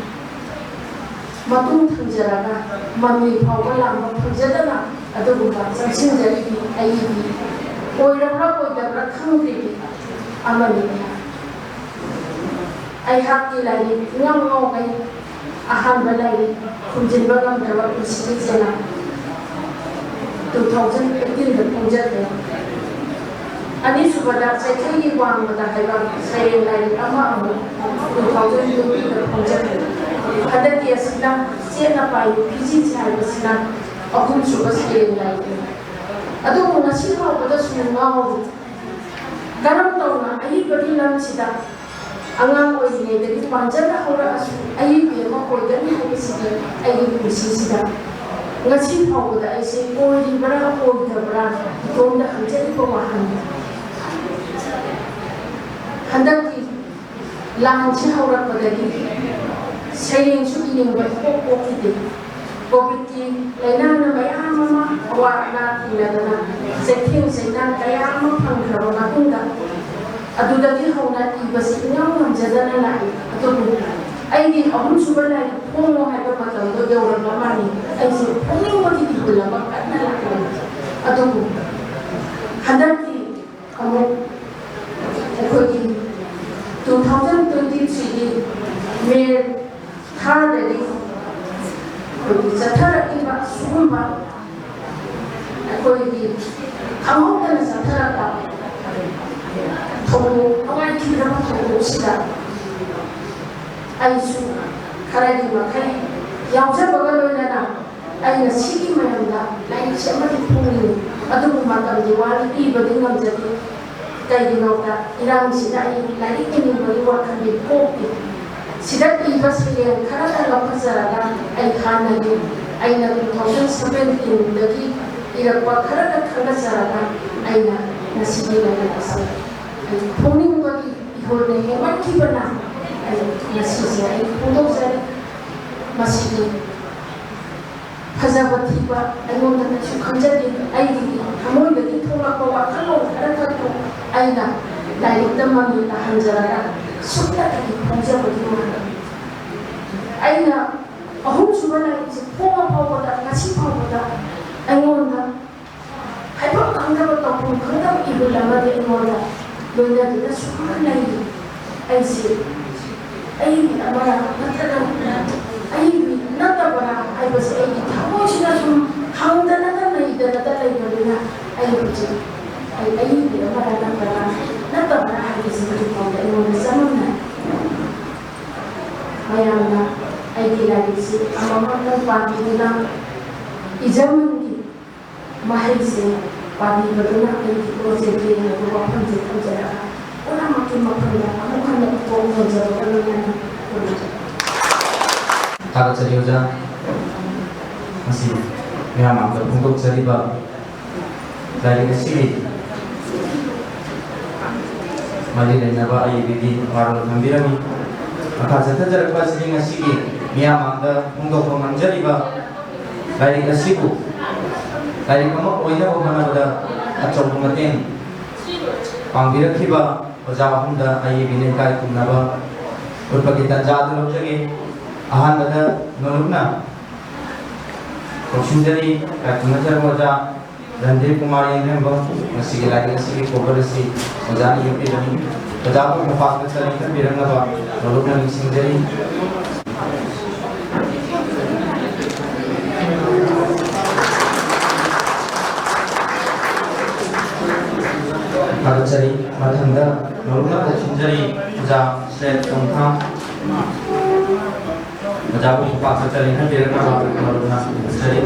ꯃꯇꯨꯡ ꯊꯝꯖꯔꯒ ꯃꯃꯤ ꯐꯥꯎꯕ ꯂꯥꯡꯕ ꯐꯪꯖꯗꯅ ꯑꯗꯨꯒꯨꯝꯕ ꯆꯪꯁꯤꯟꯖꯔꯤꯕꯤ ꯑꯩꯒꯤ ꯑꯣꯏꯔꯕ꯭ꯔꯥ ꯑꯣꯏꯗꯕ꯭ꯔꯥ ꯈꯪꯗ꯭ꯔꯤꯕꯤ ꯑꯃꯅꯤ꯫ ꯑꯩꯍꯥꯛꯀꯤ ꯂꯥꯏꯔꯤꯛ ꯏꯉꯥꯎ ꯉꯥꯎꯒꯩ ꯑꯍꯥꯟꯕ ꯂꯥꯏꯔꯤꯛ ꯈꯨꯝꯖꯤꯟꯕ ꯉꯝꯗ꯭ꯔꯕ ꯄꯨꯟꯁꯤꯒꯤ ꯆꯦꯅꯥ ꯇꯨ ꯊꯥꯎꯖꯟ ꯑꯩꯠꯇꯤꯟꯗ ꯐꯣꯡꯖꯈ꯭ꯔꯦ꯫ ꯑꯅꯤꯁꯨꯕꯗ ꯆꯩꯊꯦꯡꯒꯤ ꯋꯥꯡꯃꯗ ꯍꯥꯏꯕ ꯁꯩꯔꯦꯡ ꯂꯥꯏꯔꯤꯛ ꯑꯃ ꯑꯃꯨꯛ ꯇꯨ ꯊꯥꯎꯖꯟ ꯇ꯭ꯋꯦꯟꯇꯤꯗ ꯐꯣꯡꯖꯈ꯭ꯔꯦ꯫ ꯍꯟꯗꯛꯀꯤ ꯑꯁꯤꯅ ꯆꯦꯠꯅ ꯄꯥꯏꯌꯨ ꯐꯤꯖꯤꯟꯁꯤ ꯍꯥꯏꯕꯁꯤꯅ ꯑꯍꯨꯝꯁꯨꯕ ꯁꯩꯔꯦꯡ ꯂꯥꯏꯔꯤꯛꯅꯤ꯫ ꯑꯗꯨꯕꯨ ꯉꯁꯤ ꯐꯥꯎꯕꯗꯁꯨ ꯉꯥꯎꯔꯤ꯫ ꯀꯔꯝ ꯇꯧꯅ ꯑꯏꯕꯒꯤ ꯂꯝꯁꯤꯗ ꯑꯉꯥꯡ ꯑꯣꯏꯔꯤꯉꯩꯗꯒꯤ ꯄꯥꯝꯖꯅ ꯍꯧꯔꯛꯑꯁꯨ ꯑꯏꯕꯤ ꯑꯃ ꯑꯣꯏꯒꯅꯤ ꯍꯥꯏꯕꯁꯤꯗꯤ ꯑꯩꯒꯤ ꯄꯨꯟꯁꯤꯁꯤꯗ ꯉꯁꯤ ꯐꯥꯎꯕꯗ ꯑꯩꯁꯦ ꯑꯣꯏꯔꯤꯕ꯭ꯔꯥ ꯑꯣꯏꯗꯕ꯭ꯔꯥ ꯏꯇꯣꯝꯗ ꯍꯪꯖꯔꯤꯕ ꯋꯥꯍꯪꯅꯤ꯫ ꯍꯟꯗꯛꯀꯤ ꯂꯥꯟꯁꯤ ꯍꯧꯔꯛꯄꯗꯒꯤ ꯁꯩꯔꯦꯡꯁꯨ ꯏꯅꯤꯡꯕ ꯏꯄꯣꯛ ꯄꯣꯛꯈꯤꯗꯦ꯫ ꯀꯣꯚꯤꯗꯀꯤ ꯂꯥꯏꯅꯥꯅ ꯃꯌꯥꯝ ꯑꯃ ꯑꯋꯥ ꯑꯅꯥ ꯊꯦꯡꯅꯗꯅ ꯆꯩꯊꯦꯡ ꯆꯩꯅꯥ ꯀꯌꯥ ꯑꯃ ꯐꯪꯈ꯭ꯔꯕ ꯃꯇꯨꯡꯗ ꯑꯗꯨꯗꯒꯤ ꯍꯧꯅ ꯏꯕꯁꯤ ꯏꯉꯝ ꯉꯝꯖꯗꯅ ꯂꯥꯛꯏ꯫ ꯑꯗꯨꯕꯨ ꯑꯩꯒꯤ ꯑꯍꯨꯝꯁꯨꯕ ꯂꯥꯏꯔꯤꯛ ꯐꯣꯡꯉꯣ ꯍꯥꯏꯕ ꯃꯇꯝꯗꯣ ꯌꯧꯔꯛꯂ ꯃꯥꯜꯂꯤ꯫ ꯑꯩꯁꯦ ꯐꯣꯡꯅꯤꯡꯕꯒꯤ ꯏꯍꯨꯜ ꯑꯃ ꯀꯟꯅ ꯂꯥꯛꯂꯝꯃꯤ꯫ ꯑꯗꯨꯕꯨ ꯍꯟꯗꯛꯀꯤ ꯑꯃꯨꯛ ꯑꯩꯈꯣꯏꯒꯤ ꯇꯨ ꯊꯥꯎꯖꯟ ꯇ꯭ꯋꯦꯟꯇꯤ ꯊ꯭ꯔꯤꯒꯤ ꯃꯦ ꯊꯥꯗꯒꯤ ꯑꯩꯈꯣꯏꯒꯤ ꯆꯠꯊꯔꯛꯂꯤꯕ ꯁꯤꯒꯨꯝꯕ ꯑꯩꯈꯣꯏꯒꯤ ꯈꯪꯍꯧꯗꯅ ꯆꯠꯊꯔꯛꯄ ꯊꯧꯗꯣꯛ, ꯅꯨꯡꯉꯥꯏꯈꯤꯗ꯭ꯔꯕ ꯊꯧꯗꯣꯛꯁꯤꯗ ꯑꯩꯁꯨ ꯈꯔꯒꯤ ꯃꯈꯩ ꯌꯥꯎꯖꯕꯒ ꯂꯣꯏꯅꯅ ꯑꯩꯅ ꯁꯤꯒꯤ ꯃꯔꯝꯗ ꯂꯥꯏꯔꯤꯛꯁꯦ ꯑꯃꯗꯤ ꯐꯣꯡꯅꯤꯡꯏ, ꯑꯗꯨꯕꯨ ꯃꯇꯝꯒꯤ ꯋꯥꯅ ꯏꯕꯗꯤ ꯉꯝꯖꯗꯦ꯫ ꯀꯩꯒꯤꯅꯣꯗ ꯏꯔꯥꯡꯁꯤꯗ ꯑꯩ ꯂꯥꯏꯔꯤꯛ ꯏꯅꯤꯡꯕꯒꯤ ꯋꯥꯈꯜꯗꯤ ꯄꯣꯛꯇꯦ꯫ ꯁꯤꯗ ꯏꯕ ꯁꯩꯔꯦꯡ ꯈꯔꯇꯪ ꯂꯧꯈꯠꯆꯔꯒ ꯑꯩ ꯍꯥꯟꯅꯒꯤ ꯑꯩꯅ two thousand seventeenꯗꯒꯤ ꯏꯔꯛꯄ ꯈꯔꯇꯪ ꯈꯟꯒꯠꯆꯔꯒ ꯑꯩꯅ ꯉꯁꯤꯒꯤ ꯂꯥꯏꯔꯤꯛ ꯑꯁꯤ ꯑꯩ ꯐꯣꯡꯅꯤꯡꯕꯒꯤ ꯏꯍꯨꯜꯅ ꯍꯦꯟꯃꯟꯈꯤꯕꯅ ꯑꯩ ꯉꯁꯤꯁꯦ ꯑꯩ ꯐꯣꯡꯗꯣꯛꯆꯔꯤ꯫ ꯃꯁꯤꯒꯤ ꯐꯖꯕ ꯊꯤꯕ ꯑꯩꯉꯣꯟꯗ ꯀꯩꯁꯨ ꯈꯟꯖꯗꯦ꯫ ꯑꯩꯒꯤ ꯊꯃꯣꯏꯗꯒꯤ ꯊꯣꯛꯂꯛꯄ ꯋꯥꯈꯜꯂꯣꯟ ꯈꯔꯈꯛꯇꯨ ꯑꯩꯅ ꯂꯥꯏꯔꯤꯛꯇ ꯃꯃꯤ ꯇꯥꯍꯟꯖꯔꯒ ꯁꯨꯞꯅꯇꯒꯤ ꯐꯣꯡꯖꯕꯒꯤ ꯋꯥꯅꯤ꯫ ꯑꯩꯅ ꯑꯍꯨꯝꯁꯨꯕ ꯂꯥꯏꯔꯤꯛꯁꯦ ꯐꯣꯡꯕ ꯐꯥꯎꯕꯗ, ꯉꯁꯤ ꯐꯥꯎꯕꯗ ꯑꯩꯉꯣꯟꯗ ꯍꯥꯏꯐꯝ ꯈꯪꯗꯕ, ꯇꯧꯐꯝ ꯈꯪꯗꯕ ꯏꯍꯨꯜ ꯑꯃꯗꯤ ꯑꯩꯉꯣꯟꯗ ꯂꯣꯏꯅꯗꯨꯅ ꯁꯨꯝ ꯂꯩꯔꯤ꯫ ꯑꯩꯁꯦ ꯑꯏꯕꯤ ꯑꯃꯔꯥ ꯅꯠꯇ꯭ꯔꯒ ꯑꯏꯕꯤ ꯅꯠꯇꯕꯔꯥ ꯍꯥꯏꯕꯁꯦ ꯑꯩꯒꯤ ꯊꯃꯣꯏꯁꯤꯅ ꯁꯨꯝ ꯍꯪꯗꯅꯒ ꯂꯩꯗꯅꯒ ꯂꯩꯕꯅꯤꯅ ꯑꯩ ꯍꯧꯖꯤꯛ ꯑꯩ ꯑꯏꯕꯤ ꯑꯃꯔꯥ ꯅꯠꯇꯕꯔꯥ, ꯅꯠꯇꯕꯔꯥ ꯍꯥꯏꯕꯁꯤ ꯍꯧꯖꯤꯛ ꯐꯥꯎꯗ ꯑꯩꯉꯣꯟꯗ ꯆꯃꯝꯅꯩ꯫ ꯃꯌꯥꯝꯅ ꯑꯩꯒꯤ ꯂꯥꯏꯔꯤꯛꯁꯤ ꯑꯃꯃꯝꯇꯪ ꯄꯥꯕꯤꯗꯨꯅ ꯏꯖꯃꯟꯒꯤ ꯃꯍꯩꯁꯦ ꯄꯥꯕꯤꯕꯗꯨꯅ ꯑꯩꯒꯤ ꯄꯣꯠꯁꯦ ꯄꯦꯟꯅꯕ ꯋꯥꯐꯝꯁꯦ ꯊꯝꯖꯔꯒ ꯄꯨꯝꯅꯃꯛꯀꯤ ꯃꯐꯝꯗ ꯑꯃꯨꯛ ꯍꯟꯅ ꯄꯨꯊꯣꯛ ꯉꯝꯖꯕꯒ ꯂꯣꯏꯅꯅ ꯈꯨꯔꯨꯝꯖꯔꯤ꯫ ꯊꯥꯒꯠꯆꯔꯤ ꯑꯣꯖꯥ꯫ ꯉꯁꯤ ꯃꯌꯥꯝ ꯃꯥꯡꯗ ꯐꯣꯡꯗꯣꯛꯆꯔꯤꯕ ꯂꯥꯏꯔꯤꯛ ꯑꯁꯤꯒꯤ ꯃꯔꯤ ꯂꯩꯅꯕ ꯑꯏꯕꯤꯒꯤ ꯋꯥꯔꯣꯜ ꯊꯝꯕꯤꯔꯝꯃꯤ꯫ ꯃꯈꯥ ꯆꯠꯊꯖꯔꯛꯄ ꯑꯁꯤꯗꯤ ꯉꯁꯤꯒꯤ ꯃꯤꯌꯥꯝ ꯃꯥꯡꯗ ꯐꯣꯡꯗꯣꯛꯄ ꯉꯝꯖꯔꯤꯕ ꯂꯥꯏꯔꯤꯛ ꯑꯁꯤꯕꯨ ꯂꯥꯏꯔꯤꯛ ꯑꯃ ꯑꯣꯏꯅꯕ ꯍꯣꯠꯅꯕꯗ ꯑꯆꯧꯕ ꯃꯇꯦꯡ ꯄꯥꯡꯕꯤꯔꯛꯈꯤꯕ ꯑꯣꯖꯥ ꯑꯍꯨꯝꯗ ꯑꯏꯕꯤꯅ ꯏꯀꯥꯏ ꯈꯨꯝꯅꯕ ꯎꯠꯄꯒꯤ ꯇꯥꯟꯖꯥ ꯑꯗꯨ ꯂꯧꯖꯒꯦ꯫ ꯑꯍꯥꯟꯕꯗ ꯅꯣꯂꯨꯛꯅ ꯀꯧꯁꯤꯟꯖꯔꯤ, ꯏꯀꯥꯏ ꯈꯨꯝꯅꯖꯔꯕ ꯑꯣꯖꯥ ꯔꯟꯗꯤꯞ ꯀꯨꯃꯥꯔ ꯌꯦꯡꯂꯦꯝꯕꯝ꯫ ꯉꯁꯤꯒꯤ ꯂꯥꯏꯔꯤꯛ ꯑꯁꯤꯒꯤ cover ꯑꯁꯤ ꯑꯣꯖꯥꯅ ꯌꯦꯛꯄꯤꯕꯅꯤ꯫ ꯑꯣꯖꯥꯕꯨ ꯃꯄꯥꯛꯇ ꯆꯔꯦꯡ ꯈꯟꯕꯤꯔꯛꯅꯕ ꯅꯣꯂꯨꯛꯅ ꯅꯤꯡꯁꯤꯡꯖꯔꯤ꯫ ꯊꯥꯒꯠꯆꯔꯤ꯫ ꯃꯊꯪꯗ ꯅꯣꯂꯨꯛꯅ ꯀꯧꯁꯤꯟꯖꯔꯤ ꯑꯣꯖꯥ ꯁ꯭ꯔꯦꯠ ꯇꯣꯡꯊꯥꯝ꯫ ꯑꯣꯖꯥꯕꯨ ꯈꯨꯄꯥꯛ ꯆꯔꯦꯡ ꯈꯟꯕꯤꯔꯛꯅꯕ ꯅꯣꯂꯨꯛꯅ ꯀꯧꯁꯤꯟꯖꯔꯤ꯫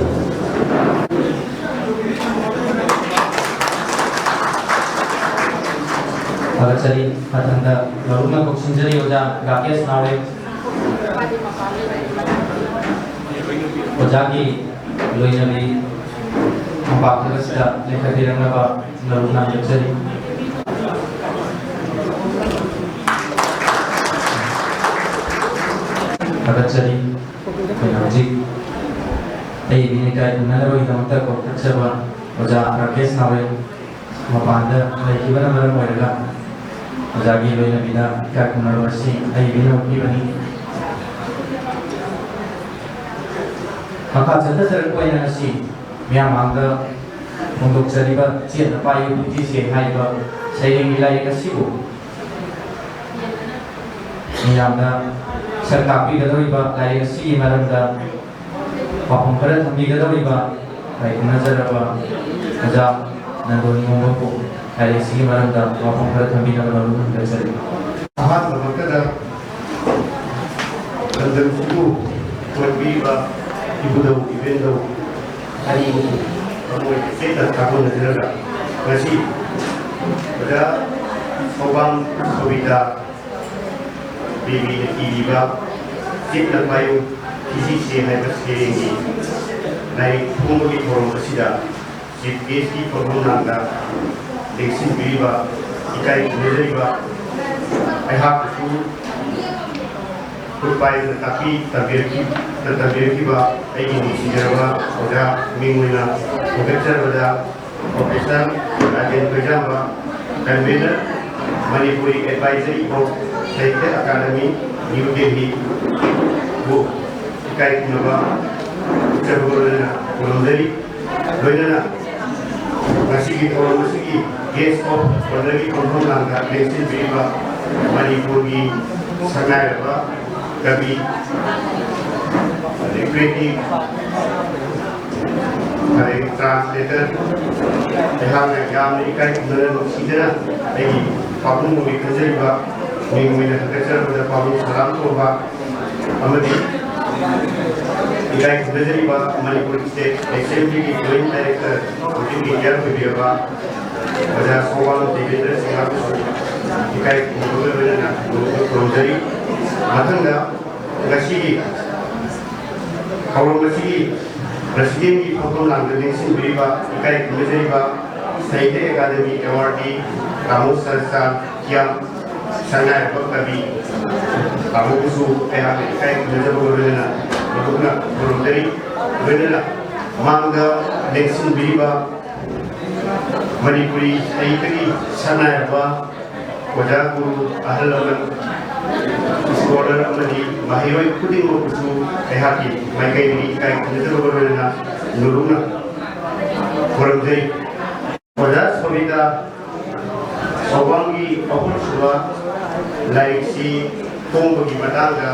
ꯊꯥꯒꯠꯆꯔꯤ꯫ ꯃꯊꯪꯗ ꯃꯔꯨꯞꯅ ꯀꯧꯁꯤꯟꯖꯔꯤ ꯑꯣꯖꯥ ꯔꯥꯀꯦꯁ ꯅꯥꯎꯔꯦꯝ꯫ ꯑꯣꯖꯥꯒꯤ ꯂꯣꯏꯅꯕꯤ ꯃꯄꯥꯛꯇ ꯑꯁꯤꯗ ꯂꯦꯞꯈꯠꯄꯤꯔꯛꯅꯕ ꯃꯔꯨꯞꯅ ꯍꯪꯖꯔꯤ꯫ ꯊꯥꯒꯠꯆꯔꯤ꯫ ꯑꯩꯈꯣꯏꯅ ꯍꯧꯖꯤꯛ ꯑꯏꯕꯤꯅ ꯏꯀꯥꯏ ꯈꯨꯝꯅꯅꯕꯒꯤꯗꯃꯛꯇ ꯀꯧꯈꯠꯆꯕ ꯑꯣꯖꯥ ꯔꯥꯀꯦꯁ ꯅꯥꯎꯔꯦꯝ ꯃꯄꯥꯟꯗ ꯂꯩꯈꯤꯕꯅ ꯃꯔꯝ ꯑꯣꯏꯔꯒ ꯑꯣꯖꯥꯒꯤ ꯂꯣꯏꯅꯕꯤꯗ ꯏꯀꯥꯏ ꯈꯨꯝꯅꯕ ꯑꯁꯤ ꯑꯏꯕꯤꯅ ꯎꯠꯄꯤꯕꯅꯤ꯫ ꯃꯈꯥ ꯆꯠꯊꯖꯔꯛꯄ ꯑꯣꯏꯅ ꯉꯁꯤ ꯃꯤꯌꯥꯝ ꯃꯥꯡꯗ ꯐꯣꯡꯗꯣꯛꯆꯔꯤꯕ ꯆꯦꯠꯅ ꯄꯥꯏꯌꯨ ꯄꯨꯟꯁꯤꯁꯦ ꯍꯥꯏꯔꯤꯕ ꯁꯩꯔꯦꯡꯒꯤ ꯂꯥꯏꯔꯤꯛ ꯑꯁꯤꯕꯨ ꯃꯤꯌꯥꯝꯗ ꯁꯛ ꯇꯥꯛꯄꯤꯒꯗꯧꯔꯤꯕ ꯂꯥꯏꯔꯤꯛ ꯑꯁꯤꯒꯤ ꯃꯔꯝꯗ ꯋꯥꯐꯝ ꯈꯔ ꯊꯝꯕꯤꯒꯗꯧꯔꯤꯕ ꯂꯥꯏ ꯈꯨꯝꯅꯖꯔꯕ ꯑꯣꯖꯥ ꯅꯟꯗꯣꯅꯤ ꯃꯣꯝꯕꯝꯕꯨ ꯂꯥꯏꯔꯤꯛ ꯑꯁꯤꯒꯤ ꯃꯔꯝꯗ ꯋꯥꯐꯝ ꯈꯔ ꯊꯝꯕꯤꯅꯕ ꯅꯣꯝꯕꯝꯕꯨ ꯍꯪꯖꯔꯤ꯫ ꯑꯍꯥꯟꯕꯃꯛꯇꯗ ꯂꯝꯗꯝꯁꯤꯕꯨ ꯀꯣꯟꯕꯤꯔꯤꯕ ꯏꯕꯨꯙꯧ ꯏꯕꯦꯟꯙꯧ ꯑꯅꯤꯃꯛꯄꯨ ꯊꯃꯣꯏ ꯁꯦꯡꯅ ꯊꯥꯒꯣꯟꯅꯖꯔꯒ ꯉꯁꯤ ꯑꯣꯖꯥ ꯊꯧꯕꯥꯝ ꯁꯣꯕꯤꯇꯥ ꯗꯦꯕꯤꯅ ꯏꯔꯤꯕ ꯆꯦꯠꯅ ꯄꯥꯏꯌꯨ ꯐꯤꯖꯤꯁꯦ ꯍꯥꯏꯕ ꯁꯩꯔꯦꯡꯒꯤ ꯂꯥꯏꯔꯤꯛ ꯐꯣꯡꯕꯒꯤ ꯊꯧꯔꯝ ꯑꯁꯤꯗ ꯆꯤꯐ ꯒꯦꯁꯀꯤ ꯐꯝꯐꯝ ꯂꯥꯡꯗ ꯂꯦꯡꯁꯤꯟꯕꯤꯔꯤꯕ ꯏꯀꯥꯏ ꯈꯨꯝꯅꯖꯔꯤꯕ ꯑꯩꯍꯥꯛꯄꯨꯁꯨ ꯈꯨꯠ ꯄꯥꯏꯗꯨꯅ ꯇꯥꯛꯄꯤ ꯇꯝꯕꯤꯔꯛꯈꯤ-, ꯇꯝꯕꯤꯔꯛꯈꯤꯕ ꯑꯩꯒꯤ ꯅꯨꯡꯁꯤꯖꯔꯕ ꯑꯣꯖꯥ ꯃꯤꯡ ꯑꯣꯏꯅ ꯊꯥꯒꯠꯆꯔꯕꯗ Professor Rajen Koijamba, Convener, Manipuri Advisory of Sahitya Academy, New Delhi, ꯕꯨ ꯏꯀꯥꯏ ꯈꯨꯝꯅꯕ ꯎꯠꯆꯕꯒ ꯂꯣꯏꯅꯅ ꯈꯨꯔꯨꯝꯖꯔꯤ꯫ ꯂꯣꯏꯅꯅ ꯉꯁꯤꯒꯤ ꯊꯧꯔꯝ ꯑꯁꯤꯒꯤ Guest of Honourꯒꯤ ꯐꯝꯐꯝ ꯂꯥꯡꯗ ꯂꯦꯡꯁꯤꯟꯕꯤꯔꯤꯕ ꯃꯅꯤꯄꯨꯔꯒꯤ ꯁꯛꯅꯥꯏꯔꯕ ꯀꯕꯤ, ꯑꯗꯩ ꯀ꯭ꯔꯤꯇꯤꯛ, ꯑꯗꯩ translator, ꯑꯩꯍꯥꯛꯅ ꯌꯥꯝꯅ ꯏꯀꯥꯏ ꯈꯨꯝꯅꯅ ꯅꯨꯡꯁꯤꯖꯅ ꯑꯩꯒꯤ ꯄꯥꯕꯨꯡ ꯑꯣꯏꯅ ꯈꯟꯖꯔꯤꯕ ꯃꯤꯡ ꯑꯣꯏꯅ ꯊꯥꯒꯠꯆꯔꯕꯗ ꯄꯥꯕꯨꯡ ꯁꯂꯥꯝ ꯀꯧꯕ ꯑꯃꯗꯤ ꯏꯀꯥꯏ ꯈꯨꯝꯅꯖꯔꯤꯕ ꯃꯅꯤꯄꯨꯔ ꯁ꯭ꯇꯦꯠ ꯑꯦꯁꯦꯝꯕ꯭ꯂꯤꯒꯤ ꯖꯣꯏꯟ ꯗꯥꯏꯔꯦꯛꯇꯔ ꯋꯥꯀꯤꯜ ꯏꯟꯗꯤꯌꯥ ꯑꯣꯏꯕꯤꯔꯕ ꯑꯣꯖꯥ ꯁꯣꯕꯥꯝ ꯗꯦꯕꯦꯟꯗ꯭ꯔ ꯁꯤꯡꯍꯕꯨꯁꯨ ꯏꯀꯥꯏ ꯈꯨꯝꯅꯕꯒ ꯂꯣꯏꯅꯅ ꯅꯣꯡꯃ ꯈꯨꯔꯨꯝꯖꯔꯤ꯫ ꯃꯊꯪꯗ ꯉꯁꯤꯒꯤ ꯊꯧꯔꯝ ꯑꯁꯤꯒꯤ ꯄ꯭ꯔꯁꯤꯗꯦꯟꯒꯤ ꯐꯝꯐꯝ ꯂꯥꯡꯗ ꯂꯦꯡꯁꯤꯟꯕꯤꯔꯤꯕ ꯏꯀꯥꯏ ꯈꯨꯝꯅꯖꯔꯤꯕ ꯁꯥꯍꯤꯇ꯭ꯌ ꯑꯦꯀꯥꯗꯃꯤ ꯑꯦꯋꯥꯔꯗꯤ ꯇꯥꯃꯣ ꯁꯔꯆꯥꯟ ꯀꯤꯌꯥꯝ ꯁꯉꯥꯏꯔꯕ ꯀꯕꯤ ꯇꯥꯃꯣꯕꯨꯁꯨ ꯑꯩꯍꯥꯛꯅ ꯏꯀꯥꯏ ꯈꯨꯝꯅꯖꯕꯒ ꯂꯣꯏꯅꯅ ꯃꯈꯣꯏꯅ ꯈꯨꯔꯨꯝꯖꯔꯤ꯫ ꯂꯣꯏꯅꯅ ꯃꯥꯡꯗ ꯂꯦꯡꯁꯤꯟꯕꯤꯔꯤꯕ ꯃꯅꯤꯄꯨꯔꯤ ꯁꯥꯍꯤꯇ꯭ꯌꯒꯤ ꯁꯛꯅꯥꯏꯔꯕ ꯑꯣꯖꯥ, ꯒꯨꯔꯨ, ꯑꯍꯜ ꯂꯃꯟ, ꯁ꯭ꯀꯣꯂꯔ ꯑꯃꯗꯤ ꯃꯍꯩꯔꯣꯏ ꯈꯨꯗꯤꯡꯃꯛꯄꯨꯁꯨ ꯑꯩꯍꯥꯛꯀꯤ ꯃꯥꯏꯀꯩꯗꯒꯤ ꯏꯀꯥꯏ ꯈꯨꯝꯅꯖꯕꯒ ꯂꯣꯏꯅꯅ ꯅꯧꯔꯨꯛꯅ ꯈꯨꯔꯨꯝꯖꯩ꯫ ꯑꯣꯖꯥ ꯁꯣꯕꯤꯇꯥ, ꯁꯣꯕꯥꯝꯒꯤ ꯑꯍꯨꯝꯁꯨꯕ ꯂꯥꯏꯔꯤꯛꯁꯤ ꯐꯣꯡꯕꯒꯤ ꯃꯇꯥꯡꯗ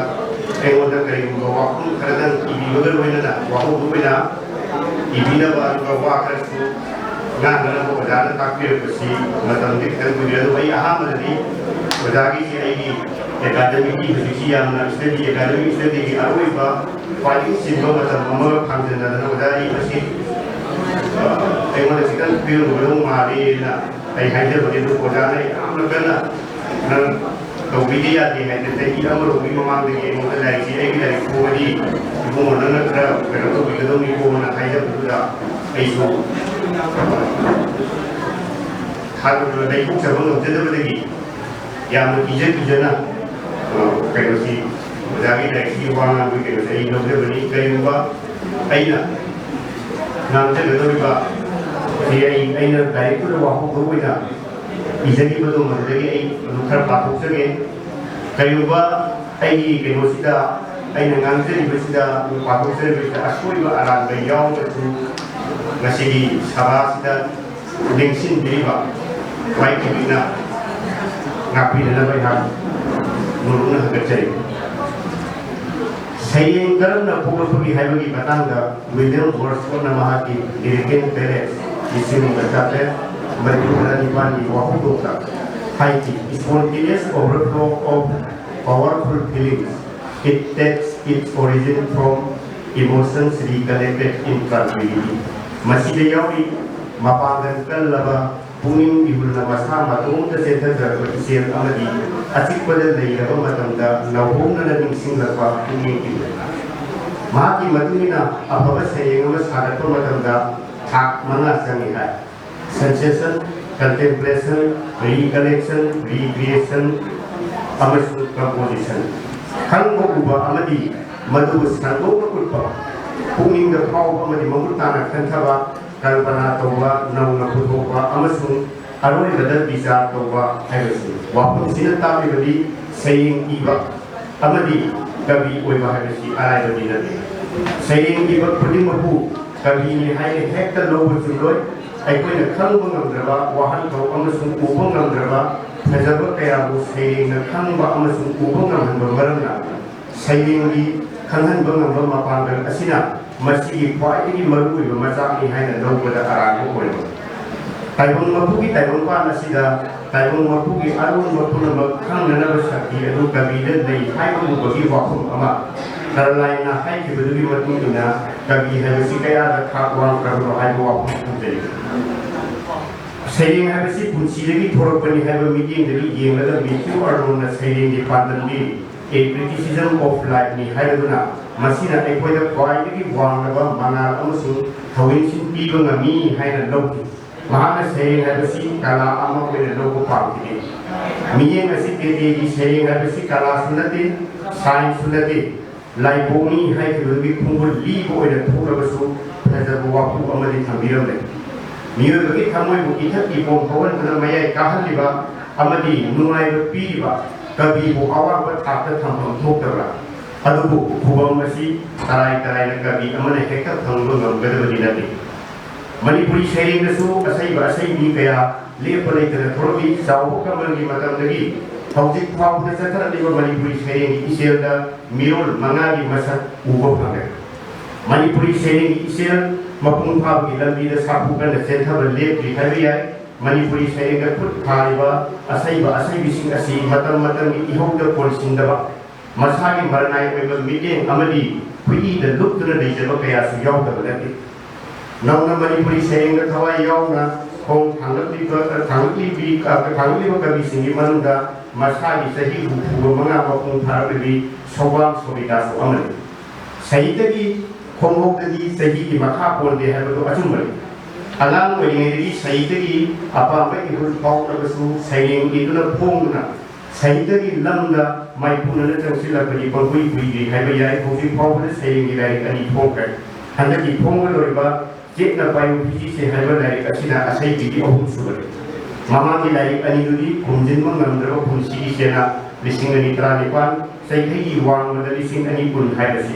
ꯑꯩꯉꯣꯟꯗ ꯀꯔꯤꯒꯨꯝꯕ ꯋꯥꯐꯝ ꯈꯔꯗꯪ ꯏꯕꯤꯕꯒ ꯂꯣꯏꯅꯅ ꯋꯥꯍꯧꯕ ꯑꯣꯏꯅ ꯏꯕꯤꯅꯕ, ꯑꯗꯨꯒ ꯋꯥ ꯈꯔꯁꯨ ꯉꯥꯡꯅꯅꯕ ꯑꯣꯖꯥꯅ ꯇꯥꯛꯄꯤꯔꯛꯄꯁꯤ ꯃꯇꯝꯗꯤ ꯈꯤꯇꯪ ꯀꯨꯏꯔꯦ꯫ ꯑꯗꯨꯕꯨ ꯑꯩ ꯑꯍꯥꯟꯕꯗꯗꯤ ꯑꯣꯖꯥꯒꯤꯁꯤ ꯑꯩꯒꯤ ꯑꯦꯀꯥꯗꯃꯤꯛꯀꯤ ꯍꯧꯖꯤꯛꯁꯤ ꯌꯥꯝꯅ ꯁ꯭ꯇꯗꯤ, ꯑꯦꯀꯥꯗꯃꯤꯛ ꯁ꯭ꯇꯗꯤꯒꯤ ꯑꯔꯣꯏꯕ ꯈ꯭ꯋꯥꯏꯗꯒꯤ ꯆꯤꯟꯕ ꯃꯇꯝ ꯑꯃꯒ ꯐꯪꯖꯟꯅꯗꯅ ꯑꯣꯖꯥ ꯑꯩ ꯃꯁꯤ, ꯑ, ꯑꯩꯉꯣꯟꯗ ꯈꯤꯇꯪ ꯈꯨꯌꯧꯅꯒꯗꯧ ꯃꯥꯜꯂꯦꯅ ꯑꯩ ꯍꯥꯏꯖꯕꯅꯤ꯫ ꯑꯗꯨ ꯑꯣꯖꯥꯅ ꯌꯥꯝꯅ ꯀꯟꯅ ꯅꯪ ꯇꯧꯕꯤꯗ ꯌꯥꯗꯦ ꯍꯥꯏꯅ ꯆꯍꯤ ꯑꯃꯔꯣꯝꯒꯤ ꯃꯃꯥꯡꯗꯒꯤ ꯑꯩꯉꯣꯟꯗ ꯂꯥꯏꯔꯤꯛꯁꯤ, ꯑꯩꯒꯤ ꯂꯥꯏꯔꯤꯛ ꯐꯣꯡꯉꯗꯤ ꯏꯕꯨꯡꯉꯣ ꯅꯪꯅ ꯈꯔ ꯀꯩꯅꯣ ꯇꯧꯕꯤꯒꯗꯧꯅꯤꯀꯣꯅ ꯍꯥꯏꯖꯕꯗꯨꯗ ꯑꯩꯁꯨ ꯊꯥꯗꯣꯛꯇꯅ ꯂꯩꯊꯣꯛꯆꯕ ꯉꯝꯖꯗꯕꯗꯒꯤ ꯌꯥꯝꯅ ꯀꯤꯖ ꯀꯤꯖꯅ, ꯑ, ꯀꯩꯅꯣꯁꯤ, ꯑꯣꯖꯥꯒꯤ ꯂꯥꯏꯔꯤꯛꯁꯤꯒꯤ ꯋꯥ ꯉꯥꯡꯕꯒꯤ ꯀꯩꯅꯣꯁꯦ ꯑꯩ ꯂꯧꯖꯕꯅꯤ꯫ ꯀꯔꯤꯒꯨꯝꯕ ꯑꯩꯅ ꯉꯥꯡꯖꯒꯗꯧꯔꯤꯕ ꯁꯤ ꯑꯩ, ꯑꯩꯅ ꯂꯥꯏꯔꯤꯛꯇꯨꯗ ꯋꯥꯍꯧꯕ ꯑꯣꯏꯅ ꯏꯖꯈꯤꯕꯗꯣ ꯃꯗꯨꯗꯒꯤ ꯑꯩ ꯑꯗꯨꯝ ꯈꯔ ꯄꯥꯊꯣꯛꯆꯒꯦ꯫ ꯀꯔꯤꯒꯨꯝꯕ ꯑꯩꯒꯤ ꯀꯩꯅꯣꯁꯤꯗ, ꯑꯩꯅ ꯉꯥꯡꯖꯔꯤꯕꯁꯤꯗ, ꯄꯥꯊꯣꯛꯆꯔꯤꯕꯁꯤꯗ ꯑꯁꯣꯏꯕ ꯑꯔꯥꯟꯕ ꯌꯥꯎꯔꯒꯁꯨ ꯉꯁꯤꯒꯤ ꯁꯚꯥꯁꯤꯗ ꯂꯦꯡꯁꯤꯟꯕꯤꯔꯤꯕ ꯋꯥꯏ ꯀꯦꯕꯤꯅ ꯉꯥꯛꯄꯤꯅꯅꯕ ꯑꯩꯍꯥꯛ ꯅꯧꯔꯨꯛꯅ ꯍꯪꯒꯠꯆꯔꯤ꯫ ꯁꯩꯔꯦꯡ ꯀꯔꯝꯅ ꯄꯣꯛꯂꯛꯄꯒꯦ ꯍꯥꯏꯕꯒꯤ ꯃꯇꯥꯡꯗ ꯋꯤꯂꯤꯌꯝ ꯋꯣꯔꯗꯁꯋꯔꯊꯅ ꯃꯍꯥꯛꯀꯤ ꯂꯤꯔꯤꯀꯦꯜ ꯕꯦꯂꯦꯠ ꯂꯤꯁꯤꯡ ꯑꯃꯒ ꯆꯥꯇ꯭ꯔꯦꯠ ꯃꯔꯤꯐꯨ ꯇꯔꯥ ꯅꯤꯄꯥꯟꯒꯤ ꯋꯥꯍꯧꯗꯣꯛꯇ ꯍꯥꯏꯈꯤ, "Spontaneous overflow of powerful feelings. It takes its origin from Emotions recollected in tranquility. ꯃꯁꯤꯗ ꯌꯥꯎꯔꯤ ꯃꯄꯥꯡꯒꯜ ꯀꯜꯂꯕ, ꯄꯨꯛꯅꯤꯡ ꯏꯍꯨꯜꯅ ꯃꯁꯥ ꯃꯇꯣꯝꯇ ꯆꯦꯟꯊꯖꯔꯕ ꯏꯆꯦꯜ ꯑꯃꯗꯤ ꯑꯆꯤꯛꯄꯗ ꯂꯩꯔꯕ ꯃꯇꯝꯗ ꯅꯧꯍꯧꯅꯅ ꯅꯤꯡꯁꯤꯡꯂꯛꯄ ꯄꯨꯛꯅꯤꯡ ꯏꯍꯨꯜ꯫ ꯃꯍꯥꯛꯀꯤ ꯃꯇꯨꯡ ꯏꯟꯅ ꯑꯐꯕ ꯁꯩꯔꯦꯡ ꯑꯃ ꯁꯥꯒꯠꯄ ꯃꯇꯝꯗ ꯊꯥꯛ ꯃꯉꯥ ꯆꯪꯏ ꯍꯥꯏ꯫ Sensation, contemplation, recollection, recreation, ꯑꯃꯁꯨꯡ composition꯫ ꯈꯪꯕ ꯎꯕ ꯑꯃꯗꯤ ꯃꯗꯨꯕꯨ ꯁꯟꯗꯣꯛꯅ ꯎꯠꯄ, ꯄꯨꯛꯅꯤꯡꯗ ꯐꯥꯎꯕ ꯑꯃꯗꯤ ꯃꯃꯨꯠ ꯇꯥꯅ ꯈꯟꯊꯕ, ꯀꯜꯄꯅꯥ ꯇꯧꯕ, ꯅꯧꯅ ꯄꯨꯊꯣꯛꯄ ꯑꯃꯁꯨꯡ ꯑꯔꯣꯏꯕꯗ ꯕꯤꯆꯥꯔ ꯇꯧꯕ ꯍꯥꯏꯕꯁꯤꯅꯤ꯫ ꯋꯥꯐꯝꯁꯤꯅ ꯇꯥꯛꯂꯤꯕꯗꯤ ꯁꯩꯔꯦꯡ ꯏꯕ ꯑꯃꯗꯤ ꯀꯕꯤ ꯑꯣꯏꯕ ꯍꯥꯏꯕꯁꯤ ꯑꯔꯥꯏꯕꯗꯤ ꯅꯠꯇꯦ꯫ ꯁꯩꯔꯦꯡ ꯏꯕ ꯈꯨꯗꯤꯡꯃꯛꯄꯨ ꯀꯕꯤꯅꯤ ꯍꯥꯏꯅ ꯍꯦꯛꯇ ꯂꯧꯕ ꯆꯨꯝꯂꯣꯏ꯫ ꯑꯩꯈꯣꯏꯅ ꯈꯪꯕ ꯉꯝꯗ꯭ꯔꯕ ꯋꯥꯍꯟꯊꯣꯛ ꯑꯃꯁꯨꯡ ꯎꯕ ꯉꯝꯗ꯭ꯔꯕ ꯐꯖꯕ ꯀꯌꯥꯕꯨ ꯁꯩꯔꯦꯡꯅ ꯈꯪꯕ ꯑꯃꯁꯨꯡ ꯎꯕ ꯉꯝꯍꯟꯕ ꯃꯔꯝꯅ ꯁꯩꯔꯦꯡꯒꯤ ꯈꯪꯍꯟꯕ ꯉꯝꯕ ꯃꯄꯥꯡꯒꯜ ꯑꯁꯤꯅ ꯃꯁꯤꯒꯤ ꯈ꯭ꯋꯥꯏꯗꯒꯤ ꯃꯔꯨꯑꯣꯏꯕ ꯃꯆꯥꯛꯅꯤ ꯍꯥꯏꯅ ꯂꯧꯕꯗ ꯑꯔꯥꯟꯕ ꯑꯣꯏꯔꯣꯏ꯫ ꯇꯥꯏꯕꯪ ꯃꯄꯨꯒꯤ ꯇꯥꯏꯕꯪꯄꯥꯟ ꯑꯁꯤꯗ ꯇꯥꯏꯕꯪ ꯃꯄꯨꯒꯤ ꯑꯔꯣꯟꯕ ꯄꯨꯝꯅꯃꯛ ꯈꯪꯅꯅꯕ ꯁꯛꯇꯤ ꯑꯗꯨ ꯀꯕꯤꯗ ꯂꯩ ꯍꯥꯏꯕꯒꯨꯝꯕꯒꯤ ꯋꯥꯐꯝ ꯑꯃ ꯀꯔꯂꯥꯏꯅ ꯍꯥꯏꯈꯤꯕꯗꯨꯒꯤ ꯃꯇꯨꯡ ꯏꯟꯅ ꯀꯕꯤ ꯍꯥꯏꯕꯁꯤ ꯀꯌꯥꯗ ꯊꯥꯛ ꯋꯥꯡꯈ꯭ꯔꯕꯅꯣ ꯍꯥꯏꯕ ꯋꯥꯐꯝ ꯊꯝꯖꯔꯤ꯫ ꯁꯩꯔꯦꯡ ꯍꯥꯏꯕꯁꯤ ꯄꯨꯟꯁꯤꯗꯒꯤ ꯊꯣꯔꯛꯄꯅꯤ ꯍꯥꯏꯕ ꯃꯤꯠꯌꯦꯡꯗꯒꯤ ꯌꯦꯡꯂꯒ ꯃꯦꯊ꯭ꯌꯨ ꯑꯥꯔꯅꯣꯜꯅ ꯁꯩꯔꯦꯡꯒꯤ ꯄꯥꯟꯗꯝꯗꯤ A Criticism of Lifeꯅꯤ ꯍꯥꯏꯔꯗꯨꯅ ꯃꯁꯤꯅ ꯑꯩꯈꯣꯏꯗ ꯈ꯭ꯋꯥꯏꯗꯒꯤ ꯋꯥꯡꯂꯕ ꯃꯉꯥꯜ ꯑꯃꯁꯨꯡ ꯊꯧꯋꯤꯟꯁꯤꯟ ꯄꯤꯕ ꯉꯝꯃꯤ ꯍꯥꯏꯅ ꯂꯧꯈꯤ꯫ ꯃꯍꯥꯛꯅ ꯁꯩꯔꯦꯡ ꯍꯥꯏꯕꯁꯤ ꯀꯂꯥ ꯑꯃ ꯑꯣꯏꯅ ꯂꯧꯕ ꯄꯥꯝꯈꯤꯗꯦ꯫ ꯃꯤꯠꯌꯦꯡ ꯑꯁꯤ ꯇꯦꯇꯦꯒꯤ ꯁꯩꯔꯦꯡ ꯍꯥꯏꯕꯁꯤ ꯀꯂꯥꯁꯨ ꯅꯠꯇꯦ, ꯁꯥꯏꯟꯁꯁꯨ ꯅꯠꯇꯦ, ꯂꯥꯏꯄꯣꯛꯅꯤ ꯍꯥꯏꯈꯤꯕꯗꯨꯒꯤ ꯈꯣꯡꯒꯨꯜ ꯂꯤꯕ ꯑꯣꯏꯅ ꯊꯣꯛꯂꯕꯁꯨ ꯐꯖꯕ ꯋꯥꯐꯝ ꯑꯃꯗꯤ ꯊꯝꯕꯤꯔꯝꯂꯦ꯫ ꯃꯤꯑꯣꯏꯕꯒꯤ ꯊꯃꯣꯏꯕꯨ ꯏꯊꯛ ꯏꯄꯣꯝ ꯐꯥꯎꯍꯟꯗꯨꯅ ꯃꯌꯥꯏ ꯀꯥꯍꯜꯂꯤꯕ ꯑꯃꯗꯤ ꯅꯨꯡꯉꯥꯏꯕ ꯄꯤꯔꯤꯕ ꯀꯕꯤꯕꯨ ꯑꯋꯥꯡꯕ ꯊꯥꯛꯇ ꯊꯝꯐꯝ ꯊꯣꯛꯇꯕ꯭ꯔꯥ? ꯑꯗꯨꯕꯨ ꯈꯨꯕꯝ ꯑꯁꯤ ꯇꯔꯥꯏ ꯇꯔꯥꯏꯅ ꯀꯕꯤ ꯑꯃꯅ ꯍꯦꯛꯇ ꯐꯪꯕ ꯉꯝꯒꯗꯕꯗꯤ ꯅꯠꯇꯦ꯫ ꯃꯅꯤꯄꯨꯔꯤ ꯁꯩꯔꯦꯡꯗꯁꯨ ꯑꯁꯩꯕ ꯑꯁꯩꯕꯤ ꯀꯌꯥ ꯂꯦꯞꯄ ꯂꯩꯇꯅ ꯊꯣꯔꯛꯂꯤ꯫ ꯆꯥꯎꯕ ꯀꯃꯜꯒꯤ ꯃꯇꯝꯗꯒꯤ ꯍꯧꯖꯤꯛ ꯐꯥꯎꯕꯗ ꯆꯠꯊꯔꯛꯂꯤꯕ ꯃꯅꯤꯄꯨꯔꯤ ꯁꯩꯔꯦꯡꯒꯤ ꯏꯆꯦꯜꯗ ꯃꯤꯔꯣꯜ ꯃꯉꯥꯒꯤ ꯃꯁꯛ ꯎꯕ ꯐꯪꯂꯦ꯫ ꯃꯅꯤꯄꯨꯔꯤ ꯁꯩꯔꯦꯡꯒꯤ ꯏꯆꯦꯜ ꯃꯄꯨꯡ ꯐꯥꯕꯒꯤ ꯂꯝꯕꯤꯗ ꯁꯥꯐꯨ ꯀꯟꯅ ꯆꯦꯟꯊꯕ ꯂꯦꯞꯇ꯭ꯔꯤ ꯍꯥꯏꯕ ꯌꯥꯏ꯫ ꯃꯅꯤꯄꯨꯔꯤ ꯁꯩꯔꯦꯡꯗ ꯈꯨꯠ ꯊꯥꯔꯤꯕ ꯑꯁꯩꯕ ꯑꯁꯩꯕꯤꯁꯤꯡ ꯑꯁꯤ ꯃꯇꯝ ꯃꯇꯝꯒꯤ ꯏꯍꯧꯗ ꯀꯣꯟꯁꯤꯟꯗꯕ, ꯃꯁꯥꯒꯤ ꯃꯔꯅꯥꯏ ꯑꯣꯏꯕ ꯃꯤꯠꯌꯦꯡ ꯑꯃꯗꯤ ꯈꯨꯠꯏꯗ ꯂꯨꯞꯇꯨꯅ ꯂꯩꯖꯕ ꯀꯌꯥꯁꯨ ꯌꯥꯎꯗꯕ ꯅꯠꯇꯦ꯫ ꯅꯧꯅ ꯃꯅꯤꯄꯨꯔꯤ ꯁꯩꯔꯦꯡꯗ ꯊꯋꯥꯏ ꯌꯥꯎꯅ ꯈꯣꯡ ꯊꯥꯡꯒꯠꯂꯤꯕ, ꯊꯥꯡꯒꯠꯂꯤꯕꯤ-, ꯊꯥꯡꯒꯠꯂꯤꯕ ꯀꯕꯤꯁꯤꯡꯒꯤ ꯃꯅꯨꯡꯗ ꯃꯁꯥꯒꯤ ꯆꯍꯤ ꯍꯨꯝꯐꯨ ꯃꯉꯥ ꯃꯄꯨꯡ ꯐꯥꯔꯛꯂꯤꯕꯤ ꯁꯧꯕꯥꯝ ꯁꯣꯕꯤꯇꯥꯁꯨ ꯑꯃꯅꯤ꯫ ꯁꯥꯍꯤꯇ꯭ꯌꯒꯤ ꯈꯣꯡꯎꯞꯇꯗꯤ ꯆꯍꯤꯒꯤ ꯃꯈꯥ ꯄꯣꯟꯗꯦ ꯍꯥꯏꯕꯗꯨ ꯑꯆꯨꯝꯕꯅꯤ꯫ ꯑꯉꯥꯡ ꯑꯣꯏꯔꯤꯉꯩꯗꯒꯤ ꯁꯥꯍꯤꯇ꯭ꯌꯒꯤ ꯑꯄꯥꯝꯕ ꯏꯍꯨꯜ ꯐꯥꯎꯔꯕꯁꯨ ꯁꯩꯔꯦꯡ ꯏꯗꯨꯅ ꯐꯣꯡꯗꯨꯅ ꯁꯥꯍꯤꯇ꯭ꯌꯒꯤ ꯂꯝꯗ ꯃꯥꯏꯄꯨꯅꯅ ꯆꯪꯁꯤꯜꯂꯛꯄꯗꯤ ꯄꯪꯀꯨꯏ ꯀꯨꯏꯗ꯭ꯔꯤ ꯍꯥꯏꯕ ꯌꯥꯏ꯫ ꯍꯧꯖꯤꯛ ꯐꯥꯎꯕꯗ ꯁꯩꯔꯦꯡꯒꯤ ꯂꯥꯏꯔꯤꯛ ꯑꯅꯤ ꯐꯣꯡꯈ꯭ꯔꯦ꯫ ꯍꯟꯗꯛꯀꯤ ꯐꯣꯡꯒꯗꯧꯔꯤꯕ ꯆꯦꯠꯅ ꯄꯥꯏꯌꯨ ꯐꯤꯖꯤꯁꯦ ꯍꯥꯏꯕ ꯂꯥꯏꯔꯤꯛ ꯑꯁꯤꯅ ꯑꯁꯩꯕꯤꯒꯤ ꯑꯍꯨꯝ ꯁꯨꯕꯅꯤ꯫ ꯃꯃꯥꯡꯒꯤ ꯂꯥꯏꯔꯤꯛ ꯑꯅꯤꯗꯨꯗꯤ ꯈꯨꯝꯖꯤꯟꯕ ꯉꯝꯗ꯭ꯔꯕ ꯄꯨꯟꯁꯤꯒꯤ ꯆꯦꯅꯥ ꯂꯤꯁꯤꯡ ꯑꯅꯤ ꯇꯔꯥꯅꯤꯄꯥꯟ, ꯆꯩꯈꯩꯒꯤ ꯋꯥꯡꯃꯗ ꯂꯤꯁꯤꯡ ꯑꯅꯤ ꯀꯨꯟ ꯍꯥꯏꯕꯁꯤ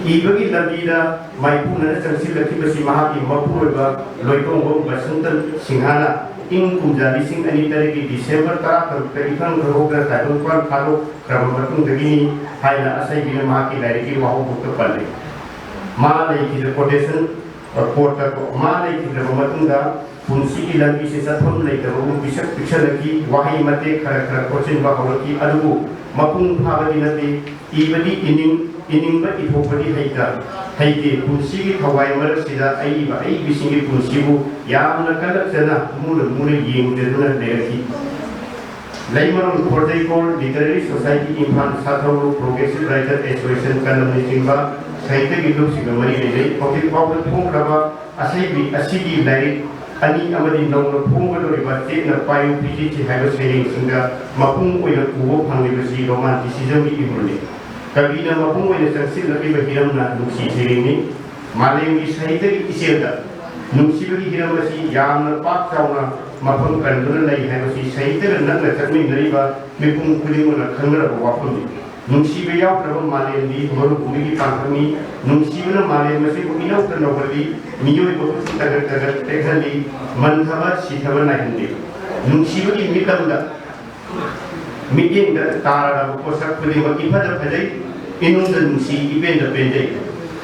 ꯏꯕꯒꯤ ꯂꯝꯕꯤꯗ ꯃꯥꯏꯄꯨꯅꯅ ꯆꯪꯁꯤꯜꯂꯛꯈꯤꯕꯁꯤ ꯃꯍꯥꯛꯀꯤ ꯃꯄꯨꯔꯣꯏꯕ ꯂꯣꯏꯇꯣꯡꯕꯝ ꯕꯁꯟꯇ ꯁꯤꯡꯍꯅ ꯏꯪ ꯀꯨꯝꯖꯥ ꯂꯤꯁꯤꯡ ꯑꯅꯤ ꯇꯔꯦꯠꯀꯤ ꯗꯤꯁꯦꯝꯕꯔ ꯇꯔꯥꯇꯔꯨꯛꯇ ꯏꯈꯪ ꯈꯪꯍꯧꯗ ꯇꯥꯏꯕꯪꯄꯥꯟ ꯊꯥꯗꯣꯛꯈ꯭ꯔꯕ ꯃꯇꯨꯡꯗꯒꯤꯅꯤ ꯍꯥꯏꯅ ꯑꯁꯩꯕꯤꯅ ꯃꯍꯥꯛꯀꯤ ꯂꯥꯏꯔꯤꯛꯀꯤ ꯋꯥꯍꯧꯕꯣꯛꯇ ꯄꯜꯂꯤ꯫ ꯃꯥ ꯂꯩꯈꯤꯗ-, quotation, ꯀꯣꯔꯠꯇ ꯃꯥ ꯂꯩꯈꯤꯗ꯭ꯔꯕ ꯃꯇꯨꯡꯗ ꯄꯨꯟꯁꯤꯒꯤ ꯂꯝꯕꯤꯁꯦ ꯆꯠꯐꯝ ꯂꯩꯇꯕꯒꯨꯝ ꯄꯤꯁꯛ ꯄꯤꯛꯁꯜꯂꯛꯈꯤ꯫ ꯋꯥꯍꯩ ꯃꯇꯦꯛ ꯈꯔ ꯈꯔ ꯈꯣꯠꯆꯤꯟꯕ ꯍꯧꯔꯛꯈꯤ, ꯑꯗꯨꯕꯨ ꯃꯄꯨꯡ ꯐꯥꯕꯗꯤ ꯅꯠꯇꯦ꯫ ꯏꯕꯗꯤ ꯏꯅꯤꯡ-, ꯏꯅꯤꯡꯕ ꯏꯊꯣꯛꯄꯗꯤ ꯍꯩꯇ-, ꯍꯩꯇꯦ꯫ ꯄꯨꯟꯁꯤꯒꯤ ꯊꯋꯥꯏ ꯃꯔꯛꯁꯤꯗ ꯑꯏꯕ ꯑꯏꯕꯤꯁꯤꯡꯒꯤ ꯄꯨꯟꯁꯤꯕꯨ ꯌꯥꯝꯅ ꯀꯜꯂꯛꯆꯅ ꯃꯨꯅ ꯃꯨꯅ ꯌꯦꯡꯖꯗꯨꯅ ꯂꯩꯔꯛꯈꯤ꯫ Leimaron Khorjeikol literary society Imphal, Sathoulu progressive writer association ꯀꯂꯝꯅꯆꯤꯡꯕ ꯁꯥꯍꯤꯇ꯭ꯌꯒꯤ ꯂꯨꯞꯁꯤꯡꯒ ꯃꯔꯤ ꯂꯩꯅꯩ꯫ ꯍꯧꯖꯤꯛ ꯐꯥꯎꯕꯗ ꯐꯣꯡꯈ꯭ꯔꯕ ꯑꯁꯩꯕꯤ ꯑꯁꯤꯒꯤ ꯂꯥꯏꯔꯤꯛ ꯑꯅꯤ ꯑꯃꯗꯤ ꯅꯧꯅ ꯐꯣꯡꯒꯗꯧꯔꯤꯕ ꯆꯦꯠꯅ ꯄꯥꯏꯌꯨ ꯐꯤꯖꯤꯠꯁꯤ ꯍꯥꯏꯕ ꯁꯩꯔꯦꯡꯁꯤꯡꯗ ꯃꯄꯨꯡ ꯑꯣꯏꯅ ꯎꯕ ꯐꯪꯂꯤꯕꯁꯤ ꯔꯣꯃꯥꯟꯇꯤꯁꯤꯖꯝꯒꯤ ꯏꯍꯨꯜꯅꯤ꯫ ꯀꯕꯤꯅ ꯃꯄꯨꯡ ꯑꯣꯏꯅ ꯆꯪꯁꯤꯜꯂꯛꯂꯤꯕ ꯍꯤꯔꯝꯅ ꯅꯨꯡꯁꯤ ꯁꯩꯔꯦꯡꯅꯤ꯫ ꯃꯥꯂꯦꯝꯒꯤ ꯁꯥꯍꯤꯇ꯭ꯌꯒꯤ ꯏꯆꯦꯜꯗ ꯅꯨꯡꯁꯤꯕꯒꯤ ꯍꯤꯔꯝ ꯑꯁꯤ ꯌꯥꯝꯅ ꯄꯥꯛ ꯆꯥꯎꯅ ꯃꯐꯝ ꯀꯟꯗꯨꯅ ꯂꯩ ꯍꯥꯏꯕꯁꯤ ꯁꯥꯍꯤꯇ꯭ꯌꯒ ꯅꯛꯅ ꯆꯠꯃꯤꯟꯅꯔꯤꯕ ꯃꯤꯄꯨꯝ ꯈꯨꯗꯤꯡꯃꯛꯅ ꯈꯪꯅꯔꯕ ꯋꯥꯐꯝꯅꯤ꯫ ꯅꯨꯡꯁꯤꯕ ꯌꯥꯎꯗ꯭ꯔꯕ ꯃꯥꯂꯦꯝꯗꯤ ꯃꯔꯨꯚꯨꯃꯤꯒꯤ ꯄꯥꯡꯊꯛꯅꯤ꯫ ꯅꯨꯡꯁꯤꯕꯅ ꯃꯥꯂꯦꯝ ꯑꯁꯤꯕꯨ ꯏꯅꯧꯇ ꯅꯧꯍꯜꯂꯤ, ꯃꯤꯑꯣꯏꯕꯕꯨ ꯇꯒꯠ ꯇꯒꯠ ꯇꯦꯛꯍꯜꯂꯤ, ꯃꯟꯊꯕ ꯁꯤꯊꯕ ꯅꯥꯏꯍꯟꯗꯦ꯫ ꯅꯨꯡꯁꯤꯕꯒꯤ ꯃꯤꯠꯂꯝꯗ ꯃꯤꯠꯌꯦꯡꯗ ꯇꯥꯔꯕ ꯄꯣꯠꯁꯛ ꯈꯨꯗꯤꯡꯃꯛ ꯏꯐꯗ ꯐꯖꯩ, ꯏꯅꯨꯡꯗ ꯅꯨꯡꯁꯤ, ꯏꯄꯦꯟꯗ ꯄꯦꯟꯖꯩ꯫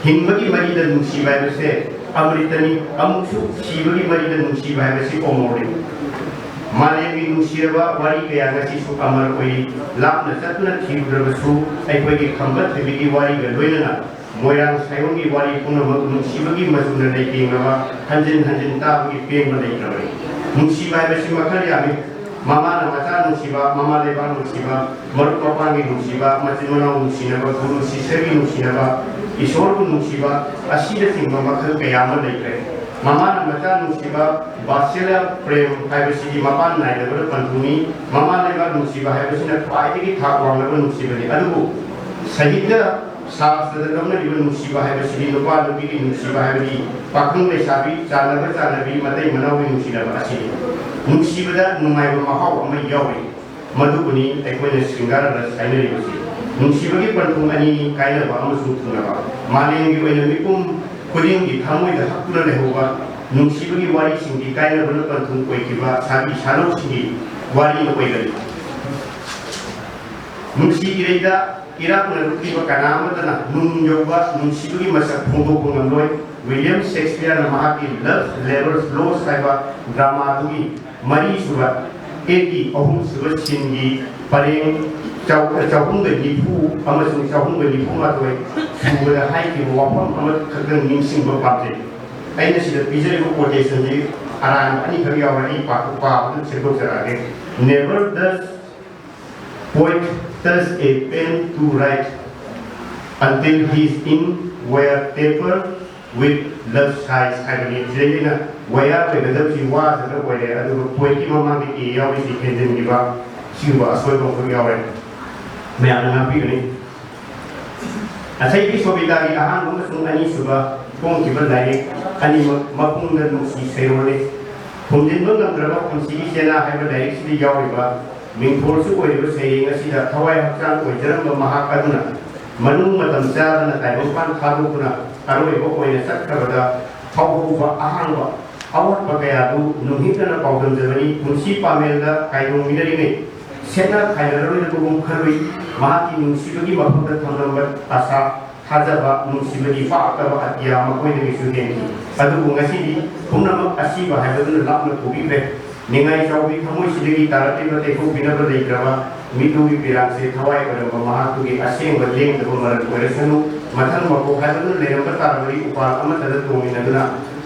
ꯍꯤꯡꯕꯒꯤ ꯃꯔꯤꯗ ꯅꯨꯡꯁꯤꯕ ꯍꯥꯏꯕꯁꯦ ꯑꯃ꯭ꯔꯤꯇꯅꯤ, ꯑꯃꯨꯛꯁꯨ ꯁꯤꯕꯒꯤ ꯃꯔꯤꯗ ꯅꯨꯡꯁꯤꯕ ꯍꯥꯏꯕꯁꯤ ꯑꯣꯃꯣꯔꯅꯤ꯫ ꯃꯥꯂꯦꯝꯒꯤ ꯅꯨꯡꯁꯤꯔꯕ ꯋꯥꯔꯤ ꯀꯌꯥ ꯉꯁꯤꯁꯨ ꯑꯃꯔ ꯑꯣꯏꯔꯤ꯫ ꯂꯥꯞꯅ ꯆꯠꯇꯨꯅ ꯊꯤꯔꯨꯗ꯭ꯔꯕꯁꯨ ꯑꯩꯈꯣꯏꯒꯤ ꯈꯝꯕ ꯊꯣꯏꯕꯤꯒꯤ ꯋꯥꯔꯤꯒ ꯂꯣꯏꯅꯅ ꯃꯣꯏꯔꯥꯡ ꯁꯥꯏꯌꯣꯝꯒꯤ ꯋꯥꯔꯤ ꯄꯨꯝꯅꯃꯛ ꯅꯨꯡꯁꯤꯕꯒꯤ ꯃꯆꯨꯅ ꯂꯩꯇꯦꯡꯂꯕ ꯍꯟꯖꯤꯟ ꯍꯟꯖꯤꯟ ꯇꯥꯕꯒꯤ ꯄꯦꯟꯕ ꯂꯩꯇ꯭ꯔꯕꯅꯤ꯫ ꯅꯨꯡꯁꯤꯕ ꯍꯥꯏꯕꯁꯤ ꯃꯈꯜ ꯌꯥꯝꯃꯤ꯫ ꯃꯃꯥꯅ ꯃꯆꯥ ꯅꯨꯡꯁꯤꯕ, ꯃꯃꯥ ꯂꯩꯕꯥꯛ ꯅꯨꯡꯁꯤꯕ, ꯃꯔꯨꯞ ꯃꯄꯥꯡꯒꯤ ꯅꯨꯡꯁꯤꯕ, ꯃꯆꯤꯟ ꯃꯅꯥꯎ ꯅꯨꯡꯁꯤꯅꯕ, ꯒꯨꯔꯨ ꯁꯤꯁ꯭ꯌꯒꯤ ꯅꯨꯡꯁꯤꯅꯕ, ꯏꯁꯣꯔꯕꯨ ꯅꯨꯡꯁꯤꯕ ꯑꯁꯤꯅꯆꯤꯡꯕ ꯃꯈꯜ ꯀꯌꯥ ꯑꯃ ꯂꯩꯈ꯭ꯔꯦ꯫ ꯃꯃꯥꯅ ꯃꯆꯥ ꯅꯨꯡꯁꯤꯕ, ꯕꯥꯁꯦꯂꯤꯌꯥ ꯄ꯭ꯔꯦꯝ ꯍꯥꯏꯕꯁꯤꯗꯤ ꯃꯄꯥꯟ ꯅꯥꯏꯗꯕꯗ ꯄꯟꯊꯨꯡꯅꯤ꯫ ꯃꯃꯥ ꯂꯩꯕꯥꯛ ꯅꯨꯡꯁꯤꯕ ꯍꯥꯏꯕꯁꯤꯅ ꯈ꯭ꯋꯥꯏꯗꯒꯤ ꯊꯥꯛ ꯋꯥꯡꯂꯕ ꯅꯨꯡꯁꯤꯕꯅꯤ꯫ ꯑꯗꯨꯕꯨ ꯁꯥꯍꯤꯇ꯭ꯌ ꯁꯥꯁꯇ꯭ꯔꯗ ꯂꯧꯅꯔꯤꯕ ꯅꯨꯡꯁꯤꯕ ꯍꯥꯏꯕꯁꯤꯗꯤ ꯅꯨꯄꯥ ꯅꯨꯄꯤꯒꯤ ꯅꯨꯡꯁꯤꯕ ꯍꯥꯏꯕꯗꯤ ꯄꯥꯈꯪ ꯂꯩꯁꯥꯕꯤ, ꯆꯥꯟꯅꯕ ꯆꯥꯟꯅꯕꯤ, ꯃꯇꯩ ꯃꯅꯥꯎꯒꯤ ꯅꯨꯡꯁꯤꯅꯕ ꯑꯁꯤꯅꯤ꯫ ꯅꯨꯡꯁꯤꯕꯗ ꯅꯨꯡꯉꯥꯏꯕ ꯃꯍꯥꯎ ꯑꯃ ꯌꯥꯎꯔꯤ꯫ ꯃꯗꯨꯕꯨꯅꯤ ꯑꯩꯈꯣꯏꯅ ꯁ꯭ꯔꯤꯡꯒꯥꯔ ꯔꯁ ꯍꯥꯏꯅꯔꯤꯕꯁꯤ꯫ ꯅꯨꯡꯁꯤꯕꯒꯤ ꯄꯟꯊꯨꯡ ꯑꯅꯤꯅꯤ, ꯀꯥꯏꯅꯕ ꯑꯃꯁꯨꯡ ꯊꯨꯡꯅꯕ꯫ ꯃꯥꯂꯦꯝꯒꯤ ꯑꯣꯏꯅ ꯃꯤꯄꯨꯝ ꯈꯨꯗꯤꯡꯒꯤ ꯊꯃꯣꯏꯗ ꯍꯛꯇꯨꯅ ꯂꯩꯍꯧꯕ ꯅꯨꯡꯁꯤꯕꯒꯤ ꯋꯥꯔꯤꯁꯤꯡꯗꯤ ꯀꯥꯏꯅꯕꯅ ꯄꯟꯊꯨꯡ ꯑꯣꯏꯈꯤꯕ ꯁꯥꯕꯤ ꯁꯥꯅꯧꯁꯤꯡꯒꯤ ꯋꯥꯔꯤ ꯑꯣꯏꯕꯅꯤ꯫ ꯅꯨꯡꯁꯤ ꯏꯔꯩꯗ ꯏꯔꯥꯛꯅꯔꯨꯈꯤꯕ ꯀꯅꯥ ꯑꯃꯠꯇꯅ ꯅꯨꯡ ꯌꯧꯕ ꯅꯨꯡꯁꯤꯕꯒꯤ ꯃꯁꯛ ꯐꯣꯡꯗꯣꯛꯄ ꯉꯝꯂꯣꯏ꯫ ꯋꯤꯂꯤꯌꯝ ꯁꯦꯛꯁꯄꯤꯌꯔꯅ ꯃꯍꯥꯛꯀꯤ Love Labour's Lost ꯍꯥꯏꯕ ꯗ꯭ꯔꯃꯥꯗꯨꯒꯤ ꯃꯔꯤꯁꯨꯕ, ꯑꯦꯒꯤ ꯑꯍꯨꯝꯁꯨꯕ ꯁꯤꯟꯒꯤ ꯄꯔꯦꯡ ꯆꯥꯎ-, ꯆꯍꯨꯝꯒ ꯅꯤꯐꯨ ꯑꯃꯁꯨꯡ ꯆꯍꯨꯝꯒ ꯅꯤꯐꯨ ꯃꯥꯊꯣꯏ ꯁꯨꯕꯗ ꯍꯥꯏꯈꯤꯕ ꯋꯥꯐꯝ ꯑꯃꯈꯛꯇꯪ ꯅꯤꯡꯁꯤꯡꯕ ꯄꯥꯝꯖꯩ꯫ ꯑꯩꯅ ꯁꯤꯗ ꯄꯤꯖꯔꯤꯕ quotationꯁꯤ ꯑꯔꯥꯟꯕ ꯑꯅꯤꯈꯛ ꯌꯥꯎꯔꯦ, ꯑꯩ ꯄꯥ-, ꯄꯥꯕꯗ ꯁꯦꯝꯗꯣꯛꯆꯔꯛꯑꯒꯦ꯫ Never does poet touch a pen to write until his ink were tapered with love sighs ꯍꯥꯏꯕꯅꯤ꯫ ꯁꯤꯗꯩꯁꯤꯅ ꯋꯥꯌꯥꯔ ꯑꯣꯏꯒꯗꯕꯁꯤ ꯋꯥꯁꯤꯗ ꯑꯣꯏꯔꯦ, ꯑꯗꯨꯒ poetꯀꯤ ꯃꯃꯥꯡꯗ A ꯌꯥꯎꯔꯤꯁꯤ ꯍꯦꯟꯖꯤꯟꯈꯤꯕ, ꯁꯤꯒꯨꯝꯕ ꯑꯁꯣꯏꯕ ꯑꯃꯈꯛ ꯌꯥꯎꯔꯦ꯫ ꯃꯌꯥꯝꯅ ꯉꯥꯛꯄꯤꯒꯅꯤ꯫ ꯑꯁꯩꯕꯤ ꯁꯣꯕꯤꯇꯥꯒꯤ ꯑꯍꯥꯟꯕ ꯑꯃꯁꯨꯡ ꯑꯅꯤꯁꯨꯕ ꯐꯣꯡꯈꯤꯕ ꯂꯥꯏꯔꯤꯛ ꯑꯅꯤꯃꯛ ꯃꯄꯨꯡꯗ ꯅꯨꯡꯁꯤ ꯁꯩꯔꯣꯜꯅꯤ꯫ ꯈꯨꯝꯖꯤꯟꯕ ꯉꯝꯗ꯭ꯔꯕ ꯄꯨꯟꯁꯤꯒꯤ ꯆꯦꯅꯥ ꯍꯥꯏꯕ ꯂꯥꯏꯔꯤꯛꯁꯤꯗ ꯌꯥꯎꯔꯤꯕ ꯃꯤꯡꯊꯣꯜꯁꯨ ꯑꯣꯏꯔꯤꯕ ꯁꯩꯔꯦꯡ ꯑꯁꯤꯗ ꯊꯋꯥꯏ ꯍꯛꯆꯥꯡ ꯑꯣꯏꯖꯔꯝꯕ ꯃꯍꯥꯛ ꯑꯗꯨꯅ ꯃꯅꯨꯡ ꯃꯇꯝ ꯆꯥꯗꯅ ꯇꯥꯏꯕꯪꯄꯥꯟ ꯊꯥꯗꯣꯛꯇꯨꯅ ꯑꯔꯣꯏꯕ ꯑꯣꯏꯅ ꯆꯠꯈ꯭ꯔꯕꯗ ꯍꯧꯍꯧꯕ ꯑꯍꯥꯡꯕ ꯑꯋꯥꯠꯄ ꯀꯌꯥꯗꯨ ꯅꯨꯡꯍꯤꯛꯅꯅ ꯄꯥꯎꯗꯝꯖꯕꯅꯤ꯫ ꯄꯨꯟꯁꯤ ꯄꯥꯃꯦꯜꯗ ꯀꯥꯏꯗꯣꯡꯃꯤꯟꯅꯔꯤꯉꯩ ꯁꯦꯠꯅ ꯈꯥꯏꯅꯔꯔꯣꯏꯗꯕꯒꯨꯝ ꯈꯜꯂꯨꯏ꯫ ꯃꯍꯥꯛꯀꯤ ꯅꯨꯡꯁꯤꯕꯒꯤ ꯃꯐꯝꯗ ꯊꯝꯂꯝꯕ ꯑꯁꯥ, ꯊꯥꯖꯕ, ꯅꯨꯡꯁꯤꯕꯒꯤ ꯄꯥꯛꯇꯕ ꯑꯇꯤꯌꯥ ꯃꯈꯣꯏꯗꯒꯤꯁꯨ ꯍꯦꯟꯈꯤ꯫ ꯑꯗꯨꯕꯨ ꯉꯁꯤꯗꯤ ꯄꯨꯝꯅꯃꯛ ꯑꯁꯤꯕ ꯍꯥꯏꯕꯗꯨꯅ ꯂꯥꯞꯅ ꯄꯨꯕꯤꯈ꯭ꯔꯦ꯫ ꯅꯤꯡꯉꯥꯏ ꯆꯥꯎꯕꯤ ꯊꯃꯣꯏꯁꯤꯗꯒꯤ ꯇꯥꯔꯛꯂꯤꯕ ꯇꯩꯊꯣꯛꯄꯤꯅꯕ ꯂꯩꯇ꯭ꯔꯕ ꯃꯤꯠꯂꯨꯒꯤ ꯄꯤꯔꯥꯡꯁꯦ ꯊꯋꯥꯏ ꯑꯣꯏꯔꯝꯕ ꯃꯍꯥꯛꯇꯨꯒꯤ ꯑꯁꯦꯡꯕ ꯂꯦꯡꯗꯕ ꯃꯔꯜ ꯑꯣꯏꯔꯁꯅꯨ꯫ ꯃꯊꯪ ꯃꯄꯣꯛ ꯍꯥꯏꯕꯗꯨ ꯂꯩꯔꯝꯕ ꯇꯥꯔꯕꯗꯤ ꯎꯄꯥꯜ ꯑꯃꯠꯇꯗ ꯇꯣꯡꯃꯤꯟꯅꯗꯨꯅ,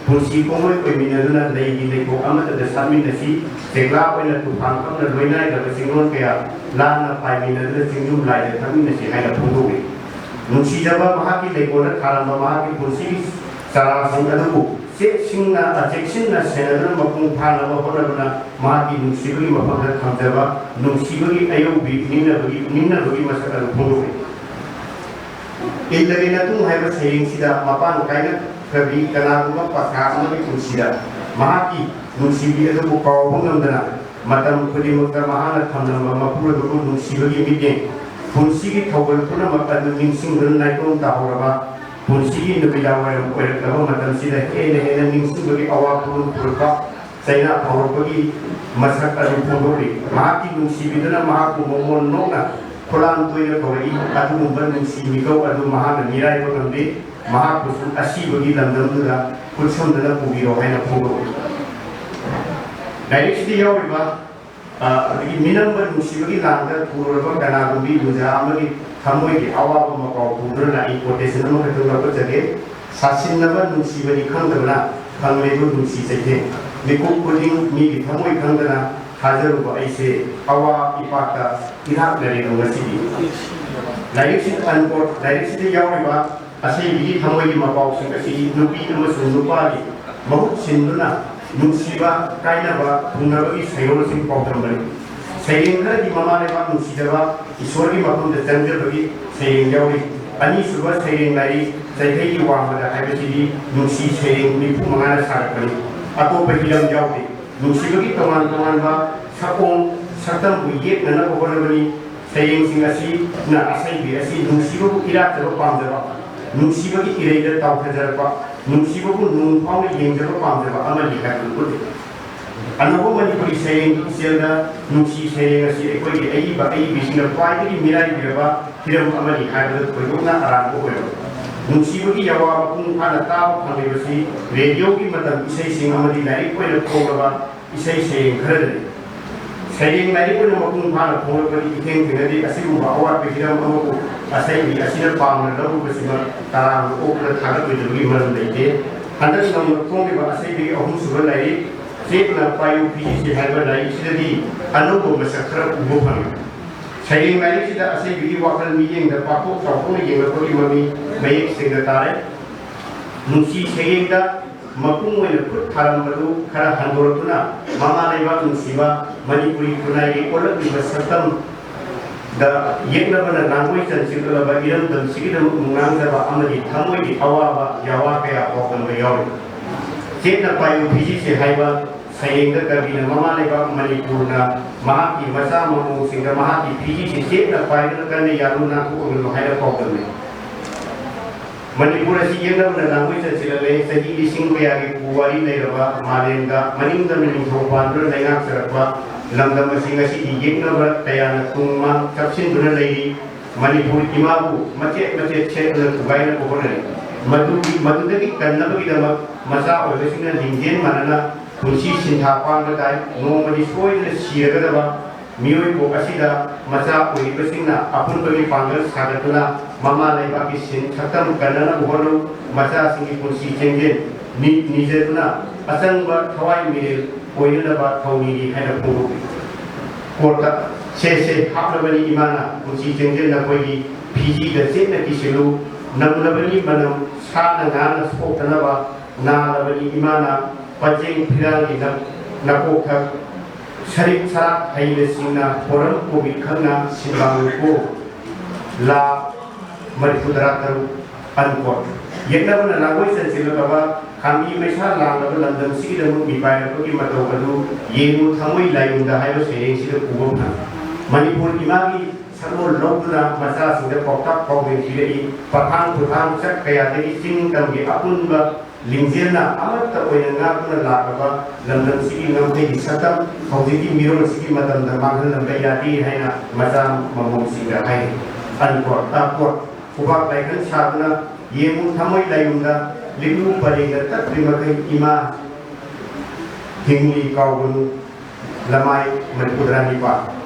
ꯄꯨꯟꯁꯤ ꯄꯨꯡꯂꯣꯏ ꯑꯣꯏꯃꯤꯟꯅꯗꯨꯅ, ꯂꯩꯒꯤ ꯂꯩꯈꯣꯛ ꯑꯃꯠꯇꯗ ꯁꯥꯠꯃꯤꯟꯅꯁꯤ꯫ ꯆꯦꯛꯂꯥ ꯑꯣꯏꯅ ꯇꯨꯐꯥꯟ ꯀꯞꯅ ꯂꯣꯏꯅꯥꯏꯗꯕ ꯆꯤꯡꯂꯣꯟ ꯀꯌꯥ ꯂꯥꯟꯅ ꯄꯥꯏꯃꯤꯟꯅꯗꯨꯅ ꯆꯤꯡꯗꯨꯝ ꯂꯥꯏꯗ ꯊꯛꯃꯤꯟꯅꯁꯤ ꯍꯥꯏꯅ ꯐꯣꯡꯗꯣꯛꯏ꯫ ꯅꯨꯡꯁꯤꯖꯕ ꯃꯍꯥꯛꯀꯤ ꯂꯩꯀꯣꯜꯗ ꯊꯥꯔꯝꯕ ꯃꯍꯥꯛꯀꯤ ꯄꯨꯟꯁꯤꯒꯤ ꯆꯔꯥꯁꯤꯡ ꯑꯗꯨꯕꯨ ꯆꯦꯛꯁꯤꯟꯅ, ꯆꯦꯛꯁꯤꯟꯅ ꯁꯦꯟꯅꯗꯨꯅ ꯃꯄꯨꯡ ꯐꯥꯅꯕ ꯍꯣꯠꯅꯗꯨꯅ ꯃꯍꯥꯛꯀꯤ ꯅꯨꯡꯁꯤꯕꯒꯤ ꯃꯐꯝꯗ ꯊꯝꯖꯕ ꯅꯨꯡꯁꯤꯕꯒꯤ ꯑꯌꯧꯕꯤ ꯅꯤꯡꯅꯕꯒꯤ, ꯅꯤꯡꯅꯕꯒꯤ ꯃꯁꯛ ꯑꯗꯨ ꯐꯣꯡꯗꯣꯛꯏ꯫ ꯏꯜꯂꯒꯦ ꯅꯇꯨꯡ ꯍꯥꯏꯕ ꯁꯩꯔꯦꯡꯁꯤꯗ ꯃꯄꯥꯟ ꯀꯥꯏꯅꯈ꯭ꯔꯕꯤ ꯀꯅꯥꯒꯨꯝꯕ ꯄꯥꯊ꯭ꯔ ꯑꯃꯒꯤ ꯄꯨꯟꯁꯤꯗ ꯃꯍꯥꯛꯀꯤ ꯅꯨꯡꯁꯤꯕꯤ ꯑꯗꯨꯕꯨ ꯀꯥꯎꯕ ꯉꯝꯗꯅ ꯃꯇꯝ ꯈꯨꯗꯤꯡꯃꯛꯇ ꯃꯍꯥꯛꯅ ꯊꯝꯂꯝꯕ ꯃꯄꯨꯔꯣꯏꯕꯕꯨ ꯅꯨꯡꯁꯤꯕꯒꯤ ꯃꯤꯠꯌꯦꯡ, ꯄꯨꯟꯁꯤꯒꯤ ꯊꯧꯒꯜ ꯄꯨꯝꯅꯃꯛ ꯑꯗꯨ ꯅꯤꯡꯁꯤꯡꯗꯨꯅ ꯅꯥꯏꯇꯣꯝ ꯇꯥꯍꯧꯔꯕ ꯄꯨꯟꯁꯤꯒꯤ ꯅꯨꯃꯤꯗꯥꯡ ꯋꯥꯏꯔꯝ ꯑꯣꯏꯔꯛꯂꯕ ꯃꯇꯝꯁꯤꯗ ꯍꯦꯟꯅ ꯍꯦꯟꯅ ꯅꯤꯡꯁꯤꯡꯕꯒꯤ ꯑꯋꯥ ꯄꯨꯔꯨꯝ ꯄꯨꯔꯛꯄ ꯆꯩꯅꯥ ꯐꯥꯎꯔꯛꯄꯒꯤ ꯃꯁꯛ ꯑꯗꯨ ꯐꯣꯡꯗꯣꯛꯂꯤ꯫ ꯃꯍꯥꯛꯀꯤ ꯅꯨꯡꯁꯤꯕꯤꯗꯨꯅ ꯃꯍꯥꯛꯄꯨ ꯃꯃꯣꯟ ꯅꯣꯛꯅ ꯈꯨꯂꯥꯟ ꯇꯣꯏꯅ ꯀꯧꯔꯛꯏ꯫ ꯑꯗꯨꯒꯨꯝꯕ ꯅꯨꯡꯁꯤ ꯃꯤꯀꯧ ꯑꯗꯨ ꯃꯍꯥꯛꯅ ꯃꯤꯔꯥꯏꯕ ꯉꯝꯗꯦ꯫ ꯃꯍꯥꯛꯄꯨꯁꯨ ꯑꯁꯤꯕꯒꯤ ꯂꯝꯗꯝꯗꯨꯗ ꯈꯨꯠꯁꯝꯗꯅ ꯄꯨꯕꯤꯔꯣ ꯍꯥꯏꯅ ꯐꯣꯡꯗꯣꯛꯏ꯫ ꯂꯥꯏꯔꯤꯛꯁꯤꯗ ꯌꯥꯎꯔꯤꯕ ꯑ, ꯑꯗꯒꯤ ꯃꯤꯅꯝꯕ ꯅꯨꯡꯁꯤꯕꯒꯤ ꯂꯥꯡꯗ ꯄꯨꯔꯨꯔꯕ ꯀꯅꯥꯒꯨꯝꯕꯤ ꯅꯨꯡꯖꯥ ꯑꯃꯒꯤ ꯊꯃꯣꯏꯒꯤ ꯑꯋꯥꯕ ꯃꯄꯥꯎ ꯄꯨꯗꯨꯅ ꯂꯥꯛꯏ꯫ Quotation ꯑꯃꯈꯛꯇꯪ ꯂꯧꯈꯠꯆꯒꯦ꯫ ꯁꯥꯁꯤꯟꯅꯕ ꯅꯨꯡꯁꯤꯕꯅꯤ ꯈꯪꯗꯕꯅ ꯐꯪꯂꯦꯕꯨ ꯅꯨꯡꯁꯤ ꯆꯩꯊꯦꯡ꯫ ꯃꯤꯀꯨꯞ ꯈꯨꯗꯤꯡ ꯃꯤꯒꯤ ꯊꯃꯣꯏ ꯈꯪꯗꯅ ꯊꯥꯖꯔꯨꯕ ꯑꯩꯁꯦ ꯑꯋꯥ ꯏꯄꯥꯛꯇ ꯏꯔꯥꯛꯅꯔꯦꯗꯣ ꯉꯁꯤꯗꯤ꯫ ꯂꯥꯏꯔꯤꯛꯁꯤ, unquote, ꯂꯥꯏꯔꯤꯛꯁꯤꯗ ꯌꯥꯎꯔꯤꯕ ꯑꯁꯦꯡꯕꯒꯤ ꯊꯃꯣꯏꯒꯤ ꯃꯄꯥꯎꯁꯤꯡ ꯑꯁꯤ ꯅꯨꯄꯤ ꯑꯃꯁꯨꯡ ꯅꯨꯄꯥꯒꯤ ꯃꯍꯨꯠ ꯁꯤꯟꯗꯨꯅ ꯅꯨꯡꯁꯤꯕ, ꯀꯥꯏꯅꯕ, ꯊꯨꯡꯅꯕꯒꯤ ꯁꯩꯔꯣꯜꯁꯤꯡ ꯄꯥꯎꯗꯝꯕꯅꯤ꯫ ꯁꯩꯔꯦꯡ ꯈꯔꯗꯤ ꯃꯃꯥ ꯂꯩꯕꯥꯛ ꯅꯨꯡꯁꯤꯖꯕ, ꯏꯁꯣꯔꯒꯤ ꯃꯐꯝꯗ ꯆꯪꯖꯕꯒꯤ ꯁꯩꯔꯦꯡ ꯌꯥꯎꯔꯤ꯫ ꯑꯅꯤꯁꯨꯕ ꯁꯩꯔꯦꯡ ꯂꯥꯏꯔꯤ ꯆꯩꯊꯩꯒꯤ ꯋꯥꯡꯃꯗ ꯍꯥꯏꯕꯁꯤꯗꯤ ꯅꯨꯡꯁꯤ ꯁꯩꯔꯦꯡ ꯅꯤꯐꯨ ꯃꯉꯥꯅ ꯁꯥꯒꯠꯄꯅꯤ꯫ ꯑꯇꯣꯞꯄ ꯍꯤꯔꯝ ꯌꯥꯎꯗꯦ꯫ ꯅꯨꯡꯁꯤꯕꯒꯤ ꯇꯣꯉꯥꯟ ꯇꯣꯉꯥꯟꯕ ꯁꯛꯑꯣꯡ ꯁꯛꯇꯝꯕꯨ ꯌꯦꯛꯅꯅꯕ ꯍꯣꯠꯅꯕꯅꯤ꯫ ꯁꯩꯔꯦꯡꯁꯤꯡ ꯑꯁꯤꯅ ꯑꯁꯩꯕꯤ ꯑꯁꯤ ꯅꯨꯡꯁꯤꯕꯕꯨ ꯏꯔꯥꯠꯆꯕ ꯄꯥꯝꯖꯕ, ꯅꯨꯡꯁꯤꯕꯒꯤ ꯏꯔꯩꯗ ꯇꯥꯎꯊꯖꯔꯛꯄ, ꯅꯨꯡꯁꯤꯕꯕꯨ ꯅꯨꯡ ꯐꯥꯎꯅ ꯌꯦꯡꯖꯕ ꯄꯥꯝꯖꯕ ꯑꯃꯅꯤ ꯍꯥꯏꯕꯗꯨ ꯎꯠꯂꯤ꯫ ꯑꯅꯧꯕ ꯃꯅꯤꯄꯨꯔꯤ ꯁꯩꯔꯦꯡꯒꯤ ꯏꯆꯦꯜꯗ ꯅꯨꯡꯁꯤ ꯁꯩꯔꯦꯡ ꯑꯁꯤ ꯑꯩꯈꯣꯏꯒꯤ ꯑꯏꯕ ꯑꯏꯕꯤꯁꯤꯡꯅ ꯈ꯭ꯋꯥꯏꯗꯒꯤ ꯃꯤꯔꯥꯏꯕꯤꯔꯕ ꯍꯤꯔꯝ ꯑꯃꯅꯤ ꯍꯥꯏꯕꯗ ꯊꯣꯏꯗꯣꯛꯅ ꯑꯔꯥꯟꯕ ꯑꯣꯏꯔꯣꯏ꯫ ꯅꯨꯡꯁꯤꯕꯒꯤ ꯌꯥꯋꯥ ꯃꯄꯨꯡ ꯐꯥꯅ ꯇꯥꯕ ꯐꯪꯂꯤꯕꯁꯤ ꯔꯦꯗꯤꯑꯣꯒꯤ ꯃꯇꯝ ꯏꯁꯩꯁꯤꯡ ꯑꯃꯗꯤ ꯂꯥꯏꯔꯤꯛ ꯑꯣꯏꯅ ꯐꯣꯡꯂꯕ ꯏꯁꯩ ꯁꯩꯔꯦꯡ ꯈꯔꯗꯅꯤ꯫ ꯁꯩꯔꯦꯡ ꯂꯥꯏꯔꯤꯛ ꯑꯣꯏꯅ ꯃꯄꯨꯡ ꯐꯥꯅ ꯐꯣꯡꯂꯛꯄꯗꯤ ꯏꯊꯦꯡ ꯊꯦꯡꯅꯗꯦ꯫ ꯑꯁꯤꯒꯨꯝꯕ ꯑꯋꯥꯠꯄ ꯍꯤꯔꯝ ꯑꯃꯕꯨ ꯑꯁꯩꯕꯤ ꯑꯁꯤꯅ ꯄꯥꯝꯅ ꯂꯧꯔꯨꯕꯁꯤꯃ ꯇꯔꯥꯝꯅ ꯑꯣꯛꯇꯨꯅ ꯊꯥꯒꯠꯂꯣꯏꯗꯕꯒꯤ ꯃꯔꯝ ꯂꯩꯇꯦ꯫ ꯍꯟꯗꯛ ꯅꯧꯅ ꯐꯣꯡꯂꯤꯕ ꯑꯁꯩꯕꯤꯒꯤ ꯑꯍꯨꯝꯁꯨꯕ ꯂꯥꯏꯔꯤꯛ ꯆꯦꯠꯅ ꯄꯥꯏꯌꯨ ꯐꯤꯖꯤꯁꯤ ꯍꯥꯏꯕ ꯂꯥꯏꯔꯤꯛꯁꯤꯗꯗꯤ ꯑꯅꯧꯕ ꯃꯁꯛ ꯈꯔ ꯎꯕ ꯐꯪꯉꯤ꯫ ꯁꯩꯔꯦꯡ ꯂꯥꯏꯔꯤꯛꯁꯤꯗ ꯑꯁꯩꯕꯤꯒꯤ ꯋꯥꯈꯜ ꯃꯤꯠꯌꯦꯡꯗ ꯄꯥꯛꯊꯣꯛ ꯆꯥꯎꯊꯣꯛꯅ ꯌꯦꯡꯂꯛꯄꯒꯤ ꯃꯃꯤ ꯃꯌꯦꯛ ꯁꯦꯡꯅ ꯇꯥꯔꯦ꯫ ꯅꯨꯡꯁꯤ ꯁꯩꯔꯦꯡꯗ ꯃꯄꯨꯡ ꯑꯣꯏꯅ ꯈꯨꯠ ꯊꯥꯔꯝꯕꯗꯨ ꯈꯔ ꯍꯟꯗꯣꯔꯛꯇꯨꯅ, ꯃꯃꯥ ꯂꯩꯕꯥꯛ ꯅꯨꯡꯁꯤꯕ, ꯃꯅꯤꯄꯨꯔꯤ ꯈꯨꯟꯅꯥꯏꯒꯤ ꯑꯣꯜꯂꯛꯂꯤꯕ ꯁꯛꯇꯝꯗ ꯌꯦꯛꯅꯕꯅ ꯂꯥꯡꯒꯣꯏ ꯆꯟꯁꯤꯜꯂꯕ ꯏꯔꯝꯗꯝꯁꯤꯒꯤꯗꯃꯛ ꯅꯨꯡꯅꯥꯡꯖꯕ ꯑꯃꯗꯤ ꯊꯃꯣꯏꯒꯤ ꯑꯋꯥꯕ ꯌꯥꯋꯥ ꯀꯌꯥ ꯄꯥꯎꯗꯝꯕ ꯌꯥꯎꯔꯤ꯫ ꯆꯦꯠꯅ ꯄꯥꯏꯌꯨ ꯐꯤꯖꯤꯁꯦ ꯍꯥꯏꯕ ꯁꯩꯔꯦꯡꯗ ꯀꯕꯤꯅ ꯃꯃꯥ ꯂꯩꯕꯥꯛ ꯃꯅꯤꯄꯨꯔꯅ ꯃꯍꯥꯛꯀꯤ ꯃꯆꯥ ꯃꯃꯧꯁꯤꯡꯗ ꯃꯍꯥꯛꯀꯤ ꯐꯤꯖꯤꯁꯤ ꯆꯦꯠꯅ ꯄꯥꯏꯗꯨꯅ ꯀꯟꯅ ꯌꯥꯜꯂꯨ ꯅꯥꯟꯊꯣꯛꯑꯒꯅꯨ ꯍꯥꯏꯅ ꯄꯥꯎꯗꯝꯃꯤ꯫ ꯃꯅꯤꯄꯨꯔ ꯑꯁꯤ ꯌꯦꯛꯅꯕꯅ ꯂꯥꯡꯒꯣꯏ ꯆꯟꯁꯤꯜꯂꯛꯂꯦ꯫ ꯆꯍꯤ ꯂꯤꯁꯤꯡ ꯀꯌꯥꯒꯤ ꯄꯨꯋꯥꯔꯤ ꯂꯩꯔꯕ ꯃꯥꯂꯦꯝꯗ ꯃꯅꯤꯡ ꯇꯝꯅ ꯅꯤꯡꯊꯧ ꯄꯥꯟꯗꯨꯅ ꯂꯩꯉꯥꯛꯆꯔꯛꯄ ꯂꯝꯗꯝ ꯑꯁꯤ ꯉꯁꯤꯗꯤ ꯌꯦꯛꯅꯕ ꯀꯌꯥꯅ ꯇꯨꯡ ꯃꯥꯡ ꯆꯞꯁꯤꯟꯗꯨꯅ ꯂꯩꯔꯤ꯫ ꯃꯅꯤꯄꯨꯔ ꯏꯃꯥꯕꯨ ꯃꯆꯦꯠ ꯃꯆꯦꯠ ꯁꯦꯠꯇꯨꯅ ꯊꯨꯒꯥꯏꯅꯕ ꯍꯣꯠꯅꯔꯤ꯫ ꯃꯗꯨꯒꯤ, ꯃꯗꯨꯗꯒꯤ ꯀꯟꯅꯕꯒꯤꯗꯃꯛ ꯃꯆꯥ ꯑꯣꯏꯕꯁꯤꯡꯅ ꯂꯤꯡꯖꯦꯜ ꯃꯥꯟꯅꯅ ꯄꯨꯟꯁꯤ ꯁꯤꯟꯊꯥ ꯄꯥꯡꯕ ꯇꯥꯏ꯫ ꯅꯣꯡꯃꯗꯤ ꯁꯣꯏꯗꯅ ꯁꯤꯔꯒꯗꯕ ꯃꯤꯑꯣꯏꯄꯣꯛ ꯑꯁꯤꯗ ꯃꯆꯥ ꯑꯣꯏꯔꯤꯕꯁꯤꯡꯅ ꯑꯄꯨꯟꯕꯒꯤ ꯄꯥꯡꯒꯜ ꯁꯥꯒꯠꯇꯨꯅ ꯃꯃꯥ ꯂꯩꯕꯥꯛꯀꯤ ꯁꯤꯟ ꯁꯛꯇꯝ ꯀꯟꯅꯅꯕ ꯍꯣꯠꯅꯧ꯫ ꯃꯆꯥꯁꯤꯡꯒꯤ ꯄꯨꯟꯁꯤ ꯆꯦꯡꯖꯦꯜ ꯅꯤ-, ꯅꯤꯖꯗꯨꯅ ꯑꯆꯪꯕ ꯊꯋꯥꯏ ꯃꯤꯔꯦꯜ ꯑꯣꯏꯅꯅꯕ ꯊꯧꯅꯤꯔꯤ ꯍꯥꯏꯅ ꯐꯣꯡꯗꯣꯛꯂꯤ꯫ ꯀꯣꯔꯠꯇ ꯁꯦ ꯁꯦ ꯍꯥꯞꯂꯕꯅꯤ ꯏꯃꯥꯅ ꯄꯨꯟꯁꯤ ꯆꯦꯡꯖꯦꯜ ꯅꯈꯣꯏꯒꯤ ꯐꯤꯖꯤꯗ ꯆꯦꯠꯅ ꯀꯤꯁꯤꯜꯂꯨ꯫ ꯅꯝꯂꯕꯅꯤ ꯃꯅꯝ ꯁꯥꯅ ꯉꯥꯅ ꯁꯣꯛꯇꯅꯕ, ꯅꯥꯂꯕꯅꯤ ꯏꯃꯥꯅ ꯄꯆꯦꯡ ꯐꯤꯔꯥꯜꯒꯤ ꯅ-, ꯅꯀꯣꯛꯊꯛ ꯁꯔꯤꯛ ꯁꯔꯥꯛ ꯍꯩꯅ ꯁꯤꯡꯅ ꯄꯣꯔꯝ ꯀꯣꯕꯤꯠ ꯈꯪꯅ ꯁꯤꯟꯕꯥꯡꯂꯨꯀꯣ꯫ ꯂꯥ ꯃꯔꯤꯐꯨꯇꯔꯥ ꯇꯔꯨꯛ꯫ ꯑꯟꯀꯣꯠ꯫ ꯌꯦꯛꯅꯕꯅ ꯂꯥꯡꯒꯣꯏ ꯆꯟꯁꯤꯜꯂꯛꯂꯕ ꯈꯥꯝꯕꯤ ꯃꯩꯁꯥ ꯂꯥꯡꯂꯕ ꯂꯝꯗꯝꯁꯤꯒꯤꯗꯃꯛ ꯃꯤꯄꯥꯏꯔꯛꯄꯒꯤ ꯃꯇꯧ ꯑꯗꯨ ꯌꯦꯡꯉꯨ ꯊꯃꯣꯏ ꯂꯥꯏꯌꯨꯝꯗ ꯍꯥꯏꯕ ꯁꯩꯔꯦꯡꯁꯤꯗ ꯎꯕ ꯐꯪꯏ꯫ ꯃꯅꯤꯄꯨꯔ ꯏꯃꯥꯒꯤ ꯁꯛꯂꯣꯟ ꯂꯧꯗꯨꯅ ꯃꯆꯥꯁꯤꯡꯗ ꯄꯥꯎꯇꯥꯛ ꯄꯥꯎꯖꯦꯜ ꯄꯤꯔꯛꯏ꯫ ꯄꯊꯥꯡ ꯄꯨꯊꯥꯡ ꯆꯠ ꯀꯌꯥꯗꯒꯤ ꯆꯤꯡ ꯇꯝꯒꯤ ꯑꯄꯨꯟꯕ ꯂꯤꯡꯖꯦꯜꯅ ꯑꯃꯠꯇ ꯑꯣꯏꯅ ꯉꯥꯛꯇꯨꯅ ꯂꯥꯛꯂꯕ ꯂꯝꯗꯝꯁꯤꯒꯤ ꯉꯝꯈꯩꯒꯤ ꯁꯛꯇꯝ ꯍꯧꯖꯤꯛꯀꯤ ꯃꯤꯔꯣꯜꯁꯤꯒꯤ ꯃꯇꯝꯗ ꯃꯥꯡꯍꯜꯂꯝꯕ ꯌꯥꯗꯦ ꯍꯥꯏꯅ ꯃꯆꯥ ꯃꯃꯧꯁꯤꯡꯗ ꯍꯥꯏꯔꯤ꯫ ꯑꯟꯀꯣꯠ꯫ ꯑꯀꯣꯠ꯫ ꯈꯨꯕꯥꯛ ꯂꯥꯏꯈꯟ ꯁꯥꯗꯨꯅ ꯌꯦꯡꯉꯨ ꯊꯃꯣꯏ ꯂꯥꯏꯌꯨꯝꯗ, ꯂꯤꯛꯂꯨ ꯄꯔꯦꯡꯗ ꯇꯠꯇ꯭ꯔꯤ ꯃꯈꯩ ꯏꯃꯥ ꯍꯤꯡꯂꯤ ꯀꯥꯎꯒꯅꯨ꯫ ꯂꯃꯥꯏ ꯃꯔꯤꯐꯨꯇꯔꯥꯅꯤꯄꯥꯜ꯫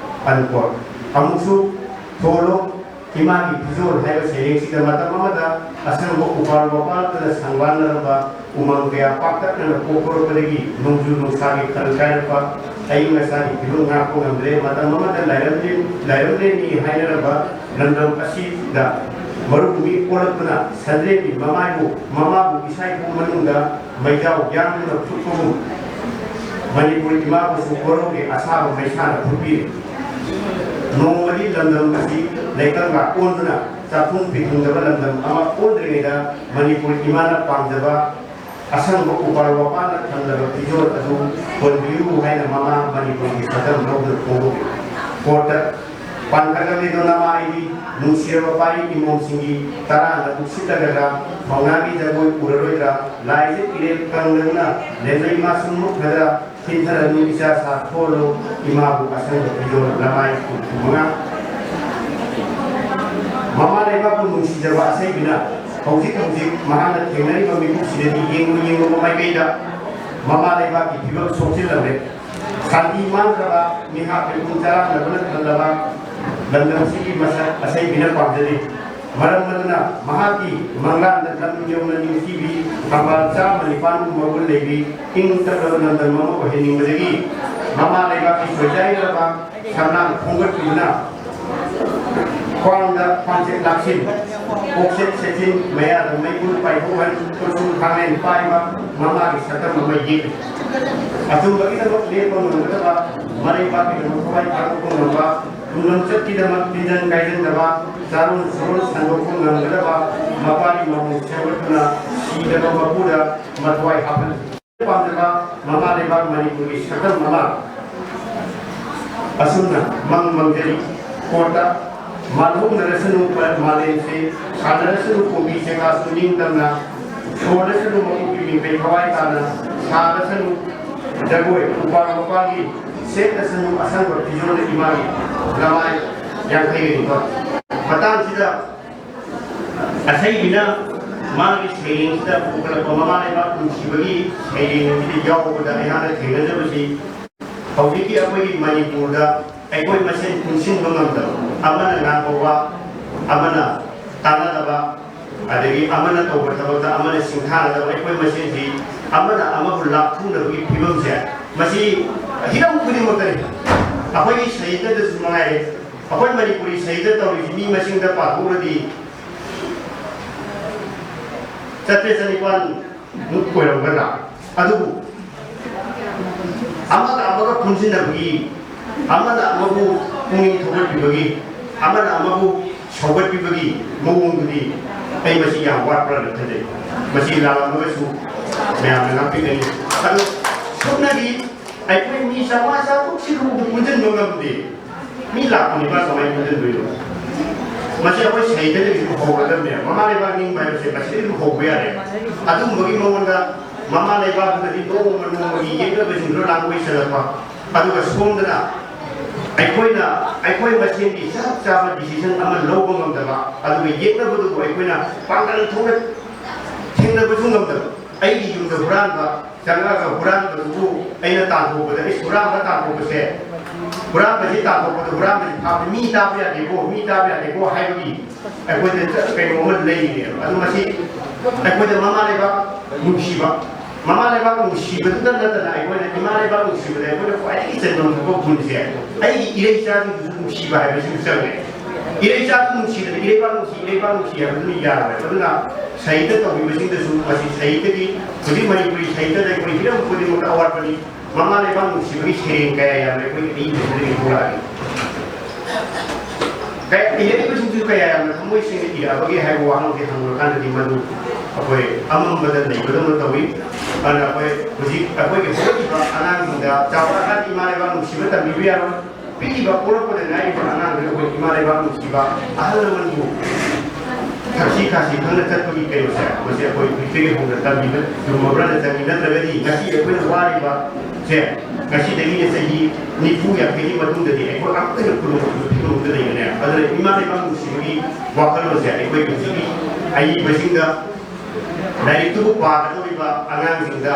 ꯑꯟꯀꯣꯠ꯫ ꯑꯃꯨꯛꯁꯨ ꯊꯣꯜꯂꯣ ꯏꯃꯥꯒꯤ ꯐꯤꯖꯣꯜ ꯍꯥꯏꯕ ꯁꯩꯔꯦꯡꯁꯤꯗ ꯃꯇꯝ ꯑꯃꯗ ꯑꯁꯪꯕ ꯎꯄꯥꯜ ꯋꯥꯄꯥꯜꯗꯨꯅ ꯁꯪꯕꯥꯟꯅꯔꯝꯕ ꯎꯃꯪ ꯀꯌꯥ ꯄꯥꯛꯇꯛꯅꯅ ꯀꯣꯛꯊꯣꯔꯛꯄꯗꯒꯤ ꯅꯣꯡꯖꯨ ꯅꯨꯡꯁꯥꯒꯤ ꯈꯜ ꯀꯥꯏꯔꯛꯄ, ꯑꯏꯪ ꯑꯁꯥꯒꯤ ꯐꯤꯕꯝ ꯉꯥꯛꯄ ꯉꯝꯗ꯭ꯔꯦ꯫ ꯃꯇꯝ ꯑꯃꯗ ꯂꯥꯏꯔꯝꯂꯦꯟ-, ꯂꯥꯏꯔꯝꯂꯦꯟꯅꯤ ꯍꯥꯏꯅꯔꯝꯕ ꯂꯝꯗꯝ ꯑꯁꯤꯗ ꯃꯔꯨ ꯃꯤ ꯑꯣꯜꯂꯛꯇꯨꯅ ꯁꯟꯗ꯭ꯔꯦꯝꯕꯤ ꯃꯃꯥꯏꯕꯨ, ꯃꯃꯥꯕꯨ ꯏꯁꯥ ꯏꯄꯨ ꯃꯅꯨꯡꯗ ꯃꯩꯖꯥꯎ ꯌꯥꯡꯗꯨꯅ ꯐꯨꯠꯄꯒꯨꯝ ꯃꯅꯤꯄꯨꯔ ꯏꯃꯥꯕꯨꯁꯨ ꯀꯣꯔꯧꯒꯤ ꯑꯁꯥꯕ ꯃꯩꯁꯥꯅ ꯐꯨꯠꯄꯤꯔꯦ꯫ ꯅꯣꯡꯃꯗꯤ ꯂꯝꯗꯝ ꯑꯁꯤ ꯂꯩꯀꯪꯒ ꯑꯣꯟꯗꯨꯅ ꯆꯥꯛꯊꯨꯡ ꯄꯤꯊꯨꯡꯗꯕ ꯂꯝꯗꯝ ꯑꯃ ꯑꯣꯟꯗ꯭ꯔꯤꯉꯩꯗ ꯃꯅꯤꯄꯨꯔ ꯏꯃꯥꯅ ꯄꯥꯝꯖꯕ ꯑꯁꯪꯕ ꯎꯄꯥꯜ ꯋꯥꯄꯥꯜꯅ ꯊꯜꯂꯕ ꯐꯤꯖꯣꯜ ꯑꯗꯨ ꯍꯣꯟꯕꯤꯌꯨ ꯍꯥꯏꯅ ꯃꯃꯥ ꯃꯅꯤꯄꯨꯔꯒꯤ ꯁꯛꯇꯝ ꯂꯧꯗꯨꯅ ꯐꯣꯡꯗꯣꯛꯏ꯫ ꯀꯣꯔꯠꯇ ꯄꯥꯟꯈꯠꯂꯝꯃꯤꯗꯣ ꯅꯃꯥ ꯑꯩꯗꯤ ꯅꯨꯡꯁꯤꯔꯕ ꯄꯥꯔꯤ ꯏꯃꯣꯝꯁꯤꯡꯒꯤ ꯇꯔꯥꯅ ꯎꯛꯁꯤꯠꯂꯒꯗ꯭ꯔꯥ? ꯊꯧꯅꯥꯒꯤ ꯖꯒꯣꯏ ꯎꯔꯔꯣꯏꯗ꯭ꯔꯥ? ꯂꯥꯏꯖ ꯏꯔꯦꯞ ꯀꯪꯂꯗꯨꯅ ꯂꯦꯝꯂꯩ ꯃꯥꯁꯨꯝ ꯃꯨꯛꯅꯗ꯭ꯔꯥ? ꯊꯤꯟꯊꯔꯅꯨ ꯏꯆꯥ ꯁꯥ ꯊꯣꯛꯂꯣ ꯏꯃꯥꯕꯨ ꯑꯁꯪꯕ ꯄꯤꯌꯣ꯫ ꯂꯃꯥꯏ ꯍꯨꯝꯐꯨ ꯃꯉꯥ꯫ ꯃꯃꯥ ꯂꯩꯕꯥꯛꯄꯨ ꯅꯨꯡꯁꯤꯖꯕ ꯑꯁꯩꯕꯤꯅ ꯍꯧꯖꯤꯛ ꯍꯧꯖꯤꯛ ꯃꯍꯥꯛꯅ ꯊꯦꯡꯅꯔꯤꯕ ꯃꯤꯀꯨꯞꯁꯤꯗꯗꯤ ꯌꯦꯡꯂꯨ ꯌꯦꯡꯂꯨꯕ ꯃꯥꯏꯀꯩꯗ ꯃꯃꯥ ꯂꯩꯕꯥꯛꯀꯤ ꯐꯤꯕꯝ ꯁꯣꯛꯆꯤꯜꯂꯝꯂꯦ꯫ ꯁꯥꯟꯇꯤ ꯃꯥꯡꯈ꯭ꯔꯕ ꯃꯤꯍꯥꯠ ꯃꯤꯄꯨꯡ ꯆꯔꯥꯡꯅꯕꯅ ꯊꯜꯂꯕ ꯂꯝꯗꯝꯁꯤꯒꯤ ꯃꯁꯛ ꯑꯁꯩꯕꯤꯅ ꯄꯥꯝꯖꯔꯤ꯫ ꯃꯔꯝ ꯑꯗꯨꯅ ꯃꯍꯥꯛꯀꯤ ꯃꯪꯂꯥꯟꯗ ꯂꯝ ꯌꯧꯅ ꯅꯤꯡꯊꯤꯕꯤ, ꯊꯝꯕꯥꯜ ꯆꯥꯝꯃ ꯅꯤꯄꯥꯟꯕꯨ ꯃꯒꯨꯟ ꯂꯩꯕꯤ, ꯏꯪ ꯇꯞꯂꯕ ꯂꯝꯗꯝ ꯑꯃ ꯑꯣꯏꯍꯟꯅꯤꯡꯕꯗꯒꯤ ꯃꯃꯥ ꯂꯩꯕꯥꯛꯀꯤ ꯁꯣꯏꯖꯥꯏꯅꯔꯕ ꯁꯝꯂꯥꯡ ꯈꯣꯝꯒꯠꯄꯤꯗꯨꯅ ꯈ꯭ꯋꯥꯡꯗ ꯈ꯭ꯋꯥꯡꯆꯦꯠ ꯂꯥꯛꯁꯤꯟ, ꯀꯣꯛꯆꯦꯠ ꯁꯦꯠꯆꯤꯟ, ꯃꯌꯥꯗ ꯃꯩꯕꯨꯜ ꯄꯥꯏꯊꯣꯛꯍꯟ, ꯈꯨꯠꯁꯨ ꯈꯥꯃꯦꯟ ꯄꯥꯏꯕ ꯃꯃꯥꯒꯤ ꯁꯛꯇꯝ ꯑꯃ ꯌꯦꯛꯂꯤ꯫ ꯑꯆꯨꯝꯕꯒꯤꯗꯃꯛ ꯂꯦꯞꯄ ꯉꯝꯒꯗꯕ, ꯃꯔꯩꯕꯥꯛꯀꯤꯗꯃꯛ ꯊꯋꯥꯏ ꯊꯥꯗꯣꯛꯄ ꯉꯝꯕ, ꯇꯨꯡꯂꯝꯆꯠꯀꯤꯗꯃꯛ ꯇꯤꯟꯖꯪ ꯀꯥꯏꯖꯪꯗꯕ, ꯆꯥꯔꯣꯟ ꯁꯨꯔꯣꯟ ꯁꯟꯗꯣꯛꯄ ꯉꯝꯒꯗꯕ ꯃꯄꯥꯒꯤ ꯃꯑꯣꯡ ꯁꯦꯝꯒꯠꯇꯨꯅ ꯁꯤꯗꯕ ꯃꯄꯨꯗ ꯃꯊ꯭ꯋꯥꯏ ꯍꯥꯞꯍꯜꯂꯤ꯫ ꯄꯥꯝꯖꯕ ꯃꯃꯥ ꯂꯩꯕꯥꯛ ꯃꯅꯤꯄꯨꯔꯒꯤ ꯁꯛꯇꯝ ꯑꯃ ꯑꯁꯨꯝꯅ ꯃꯪ ꯃꯪꯖꯔꯤ꯫ ꯀꯣꯔꯠꯇ ꯃꯥꯜꯍꯧꯅꯔꯁꯅꯨ ꯃꯥꯂꯦꯝꯁꯦ, ꯁꯥꯟꯅꯔꯁꯅꯨ ꯀꯣꯝꯕꯤ ꯆꯦꯀꯥꯁꯨ ꯅꯤꯡꯇꯝꯅ, ꯁꯣꯔꯗꯁꯅꯨ ꯃꯀꯣꯛꯀꯤ ꯃꯤꯡꯄꯩ ꯊꯋꯥꯏ ꯇꯥꯅ, ꯁꯥꯔꯁꯅꯨ ꯖꯒꯣꯏ ꯎꯄꯥꯜ ꯋꯥꯄꯥꯜꯒꯤ, ꯁꯦꯠꯂꯁꯅꯨ ꯑꯁꯪꯕ ꯐꯤꯖꯣꯜꯅ ꯏꯃꯥꯒꯤ꯫ ꯂꯃꯥꯏ ꯌꯥꯡꯈꯩꯒ ꯅꯤꯄꯥꯜ꯫ ꯃꯇꯥꯡꯁꯤꯗ ꯑꯁꯩꯕꯤꯅ ꯃꯥꯒꯤ ꯁꯩꯔꯦꯡꯁꯤꯗ ꯄꯨꯈꯠꯂꯛꯄ ꯃꯃꯥ ꯂꯩꯕꯥꯛ ꯅꯨꯡꯁꯤꯕꯒꯤ ꯁꯩꯔꯦꯡ ꯑꯁꯤꯗ ꯌꯥꯎꯕꯗ ꯑꯩꯍꯥꯛꯅ ꯊꯦꯡꯅꯖꯕꯁꯤ ꯍꯧꯖꯤꯛꯀꯤ ꯑꯩꯈꯣꯏꯒꯤ ꯃꯅꯤꯄꯨꯔꯗ ꯑꯩꯈꯣꯏ ꯃꯁꯦꯟ ꯄꯨꯟꯁꯤꯟꯕ ꯉꯝꯗꯕ, ꯑꯃꯅ ꯉꯥꯡꯕ ꯋꯥ, ꯑꯃꯅ ꯇꯥꯟꯅꯗꯕ, ꯑꯗꯒꯤ ꯑꯃꯅ ꯇꯧꯕ ꯊꯕꯛꯇ ꯑꯃꯅ ꯁꯤꯡꯊꯥꯅꯗꯕ, ꯑꯩꯈꯣꯏ ꯃꯁꯦꯟꯁꯤ ꯑꯃꯅ ꯑꯃꯕꯨ ꯂꯥꯞꯊꯣꯛꯅꯕꯒꯤ ꯐꯤꯕꯝꯁꯦ, ꯃꯁꯤ ꯍꯤꯔꯝ ꯈꯨꯗꯤꯡꯃꯛꯇꯅꯤ꯫ ꯑꯩꯈꯣꯏꯒꯤ ꯁꯥꯍꯤꯇ꯭ꯌꯗꯁꯨ ꯃꯉꯥꯏꯔꯦ, ꯑꯩꯈꯣꯏ ꯃꯅꯤꯄꯨꯔꯤ ꯁꯥꯍꯤꯇ꯭ꯌ ꯇꯧꯔꯤꯁꯤ ꯃꯤ ꯃꯁꯤꯡꯗ ꯄꯥꯊꯣꯛꯎꯔꯗꯤ ꯆꯥꯇ꯭ꯔꯦꯠ ꯆꯅꯤꯄꯥꯟ ꯃꯨꯛ ꯑꯣꯏꯔꯝꯒꯗ꯭ꯔꯥ? ꯑꯗꯨꯕꯨ ꯑꯃꯒ ꯑꯃꯒ ꯄꯨꯟꯁꯤꯟꯅꯕꯒꯤ, ꯑꯃꯅ ꯑꯃꯕꯨ ꯄꯨꯛꯅꯤꯡ ꯊꯧꯒꯠꯄꯤꯕꯒꯤ, ꯑꯃꯅ ꯑꯃꯕꯨ ꯁꯧꯒꯠꯄꯤꯕꯒꯤ ꯃꯑꯣꯡꯗꯨꯗꯤ ꯑꯩ ꯃꯁꯤ ꯌꯥꯝ ꯋꯥꯠꯄ꯭ꯔꯅ ꯈꯟꯖꯩ꯫ ꯃꯁꯤ ꯂꯥꯜꯂꯝꯃꯒꯁꯨ ꯃꯌꯥꯝꯅ ꯉꯥꯛꯄꯤꯒꯅꯤ꯫ ꯑꯗꯨ ꯁꯨꯞꯅꯒꯤ ꯑꯩꯈꯣꯏ ꯃꯤ ꯆꯥꯝꯃꯉꯥ ꯆꯥꯇ꯭ꯔꯨꯛ ꯁꯤꯒꯨꯝꯕꯗꯨ ꯄꯨꯟꯁꯤꯟꯕ ꯉꯝꯗꯦ꯫ ꯃꯤ ꯂꯥꯛ ꯅꯤꯄꯥꯟ ꯀꯃꯥꯏꯅ ꯄꯨꯟꯁꯤꯟꯗꯣꯏꯅꯣ? ꯃꯁꯤ ꯑꯩꯈꯣꯏ ꯁꯥꯍꯤꯇ꯭ꯌꯗꯒꯤ ꯑꯗꯨꯝ ꯍꯧꯔꯗꯕꯅꯦ꯫ ꯃꯃꯥ ꯂꯩꯕꯥꯛ ꯅꯤꯡꯕ ꯍꯥꯏꯕꯁꯦ ꯃꯁꯤꯗꯒꯤ ꯑꯗꯨꯝ ꯍꯧꯕ ꯌꯥꯔꯦ꯫ ꯑꯗꯨꯒꯨꯝꯕꯒꯤ ꯃꯉꯣꯟꯗ ꯃꯃꯥ ꯂꯩꯕꯥꯛꯇꯨꯗꯗꯤ ꯅꯣꯡꯃ ꯅꯣꯡꯃꯒꯤ ꯌꯦꯛꯅꯕꯁꯤꯡꯗꯨ ꯂꯥꯡꯒꯣꯏ ꯆꯜꯂꯛꯄ, ꯑꯗꯨꯒ ꯁꯣꯝꯗꯅ ꯑꯩꯈꯣꯏꯅ ꯑꯩꯈꯣꯏ ꯃꯁꯦꯟꯒꯤ ꯆꯞ ꯆꯥꯕ decision ꯑꯃ ꯂꯧꯕ ꯉꯝꯗꯕ, ꯑꯗꯨꯒ ꯌꯦꯛꯅꯕꯗꯨꯕꯨ ꯑꯩꯈꯣꯏꯅ ꯄꯥꯡꯒꯜ ꯊꯣꯛꯅ ꯊꯦꯡꯅꯕꯁꯨ ꯉꯝꯗꯕ꯫ ꯑꯩꯒꯤ ꯌꯨꯝꯗ ꯍꯨꯔꯥꯟꯕ ꯆꯪꯉꯛꯑꯒ ꯍꯨꯔꯥꯟꯕꯗꯨꯕꯨ ꯑꯩꯅ ꯇꯥꯟꯊꯣꯛꯄꯗ, "ꯑꯩꯁ, ꯍꯨꯔꯥꯟꯕ ꯇꯥꯟꯊꯣꯛꯄꯁꯦ, ꯍꯨꯔꯥꯟꯕꯁꯤ ꯇꯥꯟꯊꯣꯛꯄꯗ ꯍꯨꯔꯥꯟꯕꯁꯤ ꯐꯥꯕꯗ ꯃꯤ ꯇꯥꯕ ꯌꯥꯗꯦꯀꯣ, ꯃꯤ ꯇꯥꯕ ꯌꯥꯗꯦꯀꯣ" ꯍꯥꯏꯕꯒꯤ ꯑꯩꯈꯣꯏꯗ ꯀꯩꯅꯣ ꯑꯃ ꯂꯩꯔꯤꯅꯦꯕ꯫ ꯑꯗꯨ ꯃꯁꯤ ꯑꯩꯈꯣꯏꯗ ꯃꯃꯥ ꯂꯩꯕꯥꯛ ꯅꯨꯡꯁꯤꯕ, ꯃꯃꯥ ꯂꯩꯕꯥꯛ ꯅꯨꯡꯁꯤꯕꯗꯨꯗ ꯅꯠꯇꯅ ꯑꯩꯈꯣꯏꯅ ꯏꯃꯥ ꯂꯩꯕꯥꯛ ꯅꯨꯡꯁꯤꯕꯗ ꯑꯩꯈꯣꯏꯅ ꯈ꯭ꯋꯥꯏꯗꯒꯤ ꯆꯟꯐꯝ ꯊꯣꯛꯄ ꯒꯨꯟꯁꯦ ꯑꯩꯒꯤ ꯏꯔꯩꯆꯥꯁꯤꯡꯗꯨꯁꯨ ꯅꯨꯡꯁꯤꯕ ꯍꯥꯏꯕꯁꯤꯁꯨ ꯆꯪꯉꯦ꯫ ꯏꯔꯩꯆꯥ ꯅꯨꯡꯁꯤꯗꯅ ꯏꯔꯩꯕꯥꯛ ꯅꯨꯡꯁꯤ, ꯏꯔꯩꯕꯥꯛ ꯅꯨꯡꯁꯤ ꯍꯥꯏꯕꯗꯨꯅ ꯌꯥꯔꯣꯏ꯫ ꯑꯗꯨꯅ ꯁꯥꯍꯤꯇ꯭ꯌ ꯇꯧꯕꯤꯕꯁꯤꯡꯗꯁꯨ ꯃꯁꯤ ꯁꯥꯍꯤꯇ꯭ꯌꯒꯤ, ꯍꯧꯖꯤꯛ ꯃꯅꯤꯄꯨꯔꯤ ꯁꯥꯍꯤꯇ꯭ꯌꯗ ꯑꯩꯈꯣꯏ ꯍꯤꯔꯝ ꯈꯨꯗꯤꯡꯃꯛꯇ ꯑꯋꯥꯠꯄꯅꯤ꯫ ꯃꯃꯥ ꯂꯩꯕꯥꯛ ꯅꯨꯡꯁꯤꯕꯒꯤ ꯁꯩꯔꯦꯡ ꯀꯌꯥ ꯌꯥꯝꯅ ꯑꯩꯈꯣꯏꯒꯤ ꯑꯏꯕꯁꯤꯗꯒꯤ ꯊꯣꯛꯂꯛꯑꯅꯤ꯫ ꯀꯌꯥ ꯏꯔꯛꯏꯕꯁꯤꯡꯁꯨ ꯀꯌꯥ ꯌꯥꯝꯅ ꯊꯃꯣꯏ ꯁꯦꯡꯅ ꯏꯔꯛꯑꯕꯒꯦ ꯍꯥꯏꯕ ꯋꯥꯍꯪꯁꯦ ꯍꯪꯂꯨꯔꯀꯥꯟꯗꯗꯤ ꯃꯗꯨ ꯑꯩꯈꯣꯏ ꯑꯃꯝꯕꯗ ꯂꯩꯕꯗꯧꯅ ꯇꯧꯏ꯫ ꯑꯗꯨꯅ ꯑꯩꯈꯣꯏ ꯍꯧꯖꯤꯛ ꯑꯩꯈꯣꯏꯒꯤ ꯍꯧꯒꯠꯂꯤꯕ ꯑꯉꯥꯡꯁꯤꯡꯗ ꯆꯥꯎꯔꯛꯑꯀꯥꯟꯗ ꯏꯃꯥ ꯂꯩꯕꯥꯛ ꯅꯨꯡꯁꯤꯕ ꯇꯝꯕꯤꯕ ꯌꯥꯔꯣꯏ꯫ ꯄꯤꯛꯏꯕ ꯄꯣꯛꯂꯛꯄꯗ ꯉꯥꯏꯔꯤꯕ ꯑꯉꯥꯡꯗꯨꯗ ꯑꯩꯈꯣꯏ ꯏꯃꯥ ꯂꯩꯕꯥꯛ ꯅꯨꯡꯁꯤꯕ, ꯑꯍꯜ ꯂꯃꯟꯕꯨ ꯊꯛꯁꯤ ꯈꯥꯁꯤ ꯈꯪꯅ ꯆꯠꯄꯒꯤ ꯀꯩꯅꯣꯁꯦ, ꯃꯁꯤ ꯑꯩꯈꯣꯏ ꯍꯧꯖꯤꯛꯇꯒꯤ ꯍꯧꯅ ꯇꯝꯕꯤꯕ ꯆꯨꯝꯃꯕ꯭ꯔꯥꯅ ꯆꯪꯉꯤ꯫ ꯅꯠꯇ꯭ꯔꯒꯗꯤ ꯉꯁꯤ ꯑꯩꯈꯣꯏꯅ ꯋꯥꯔꯤꯕꯁꯦ ꯉꯁꯤꯗꯒꯤꯅ ꯆꯍꯤ ꯅꯤꯐꯨ ꯌꯥꯡꯈꯩꯒꯤ ꯃꯇꯨꯡꯗꯗꯤ ꯑꯩꯈꯣꯏ ꯑꯃꯠꯇ ꯍꯦꯟꯅ ꯈꯨꯗꯣꯡ ꯐꯤꯕꯝꯗ ꯂꯩꯒꯅꯦ꯫ ꯑꯗꯨꯅ ꯏꯃꯥ ꯂꯩꯕꯥꯛ ꯅꯨꯡꯁꯤꯕꯒꯤ ꯋꯥꯈꯜꯂꯣꯟꯁꯦ ꯑꯩꯈꯣꯏ ꯍꯧꯖꯤꯛꯀꯤ ꯑꯏꯕꯁꯤꯡꯗ, ꯂꯥꯏꯔꯤꯛꯇꯨꯕꯨ ꯄꯥꯒꯗꯧꯔꯤꯕ ꯑꯉꯥꯡꯁꯤꯡꯗ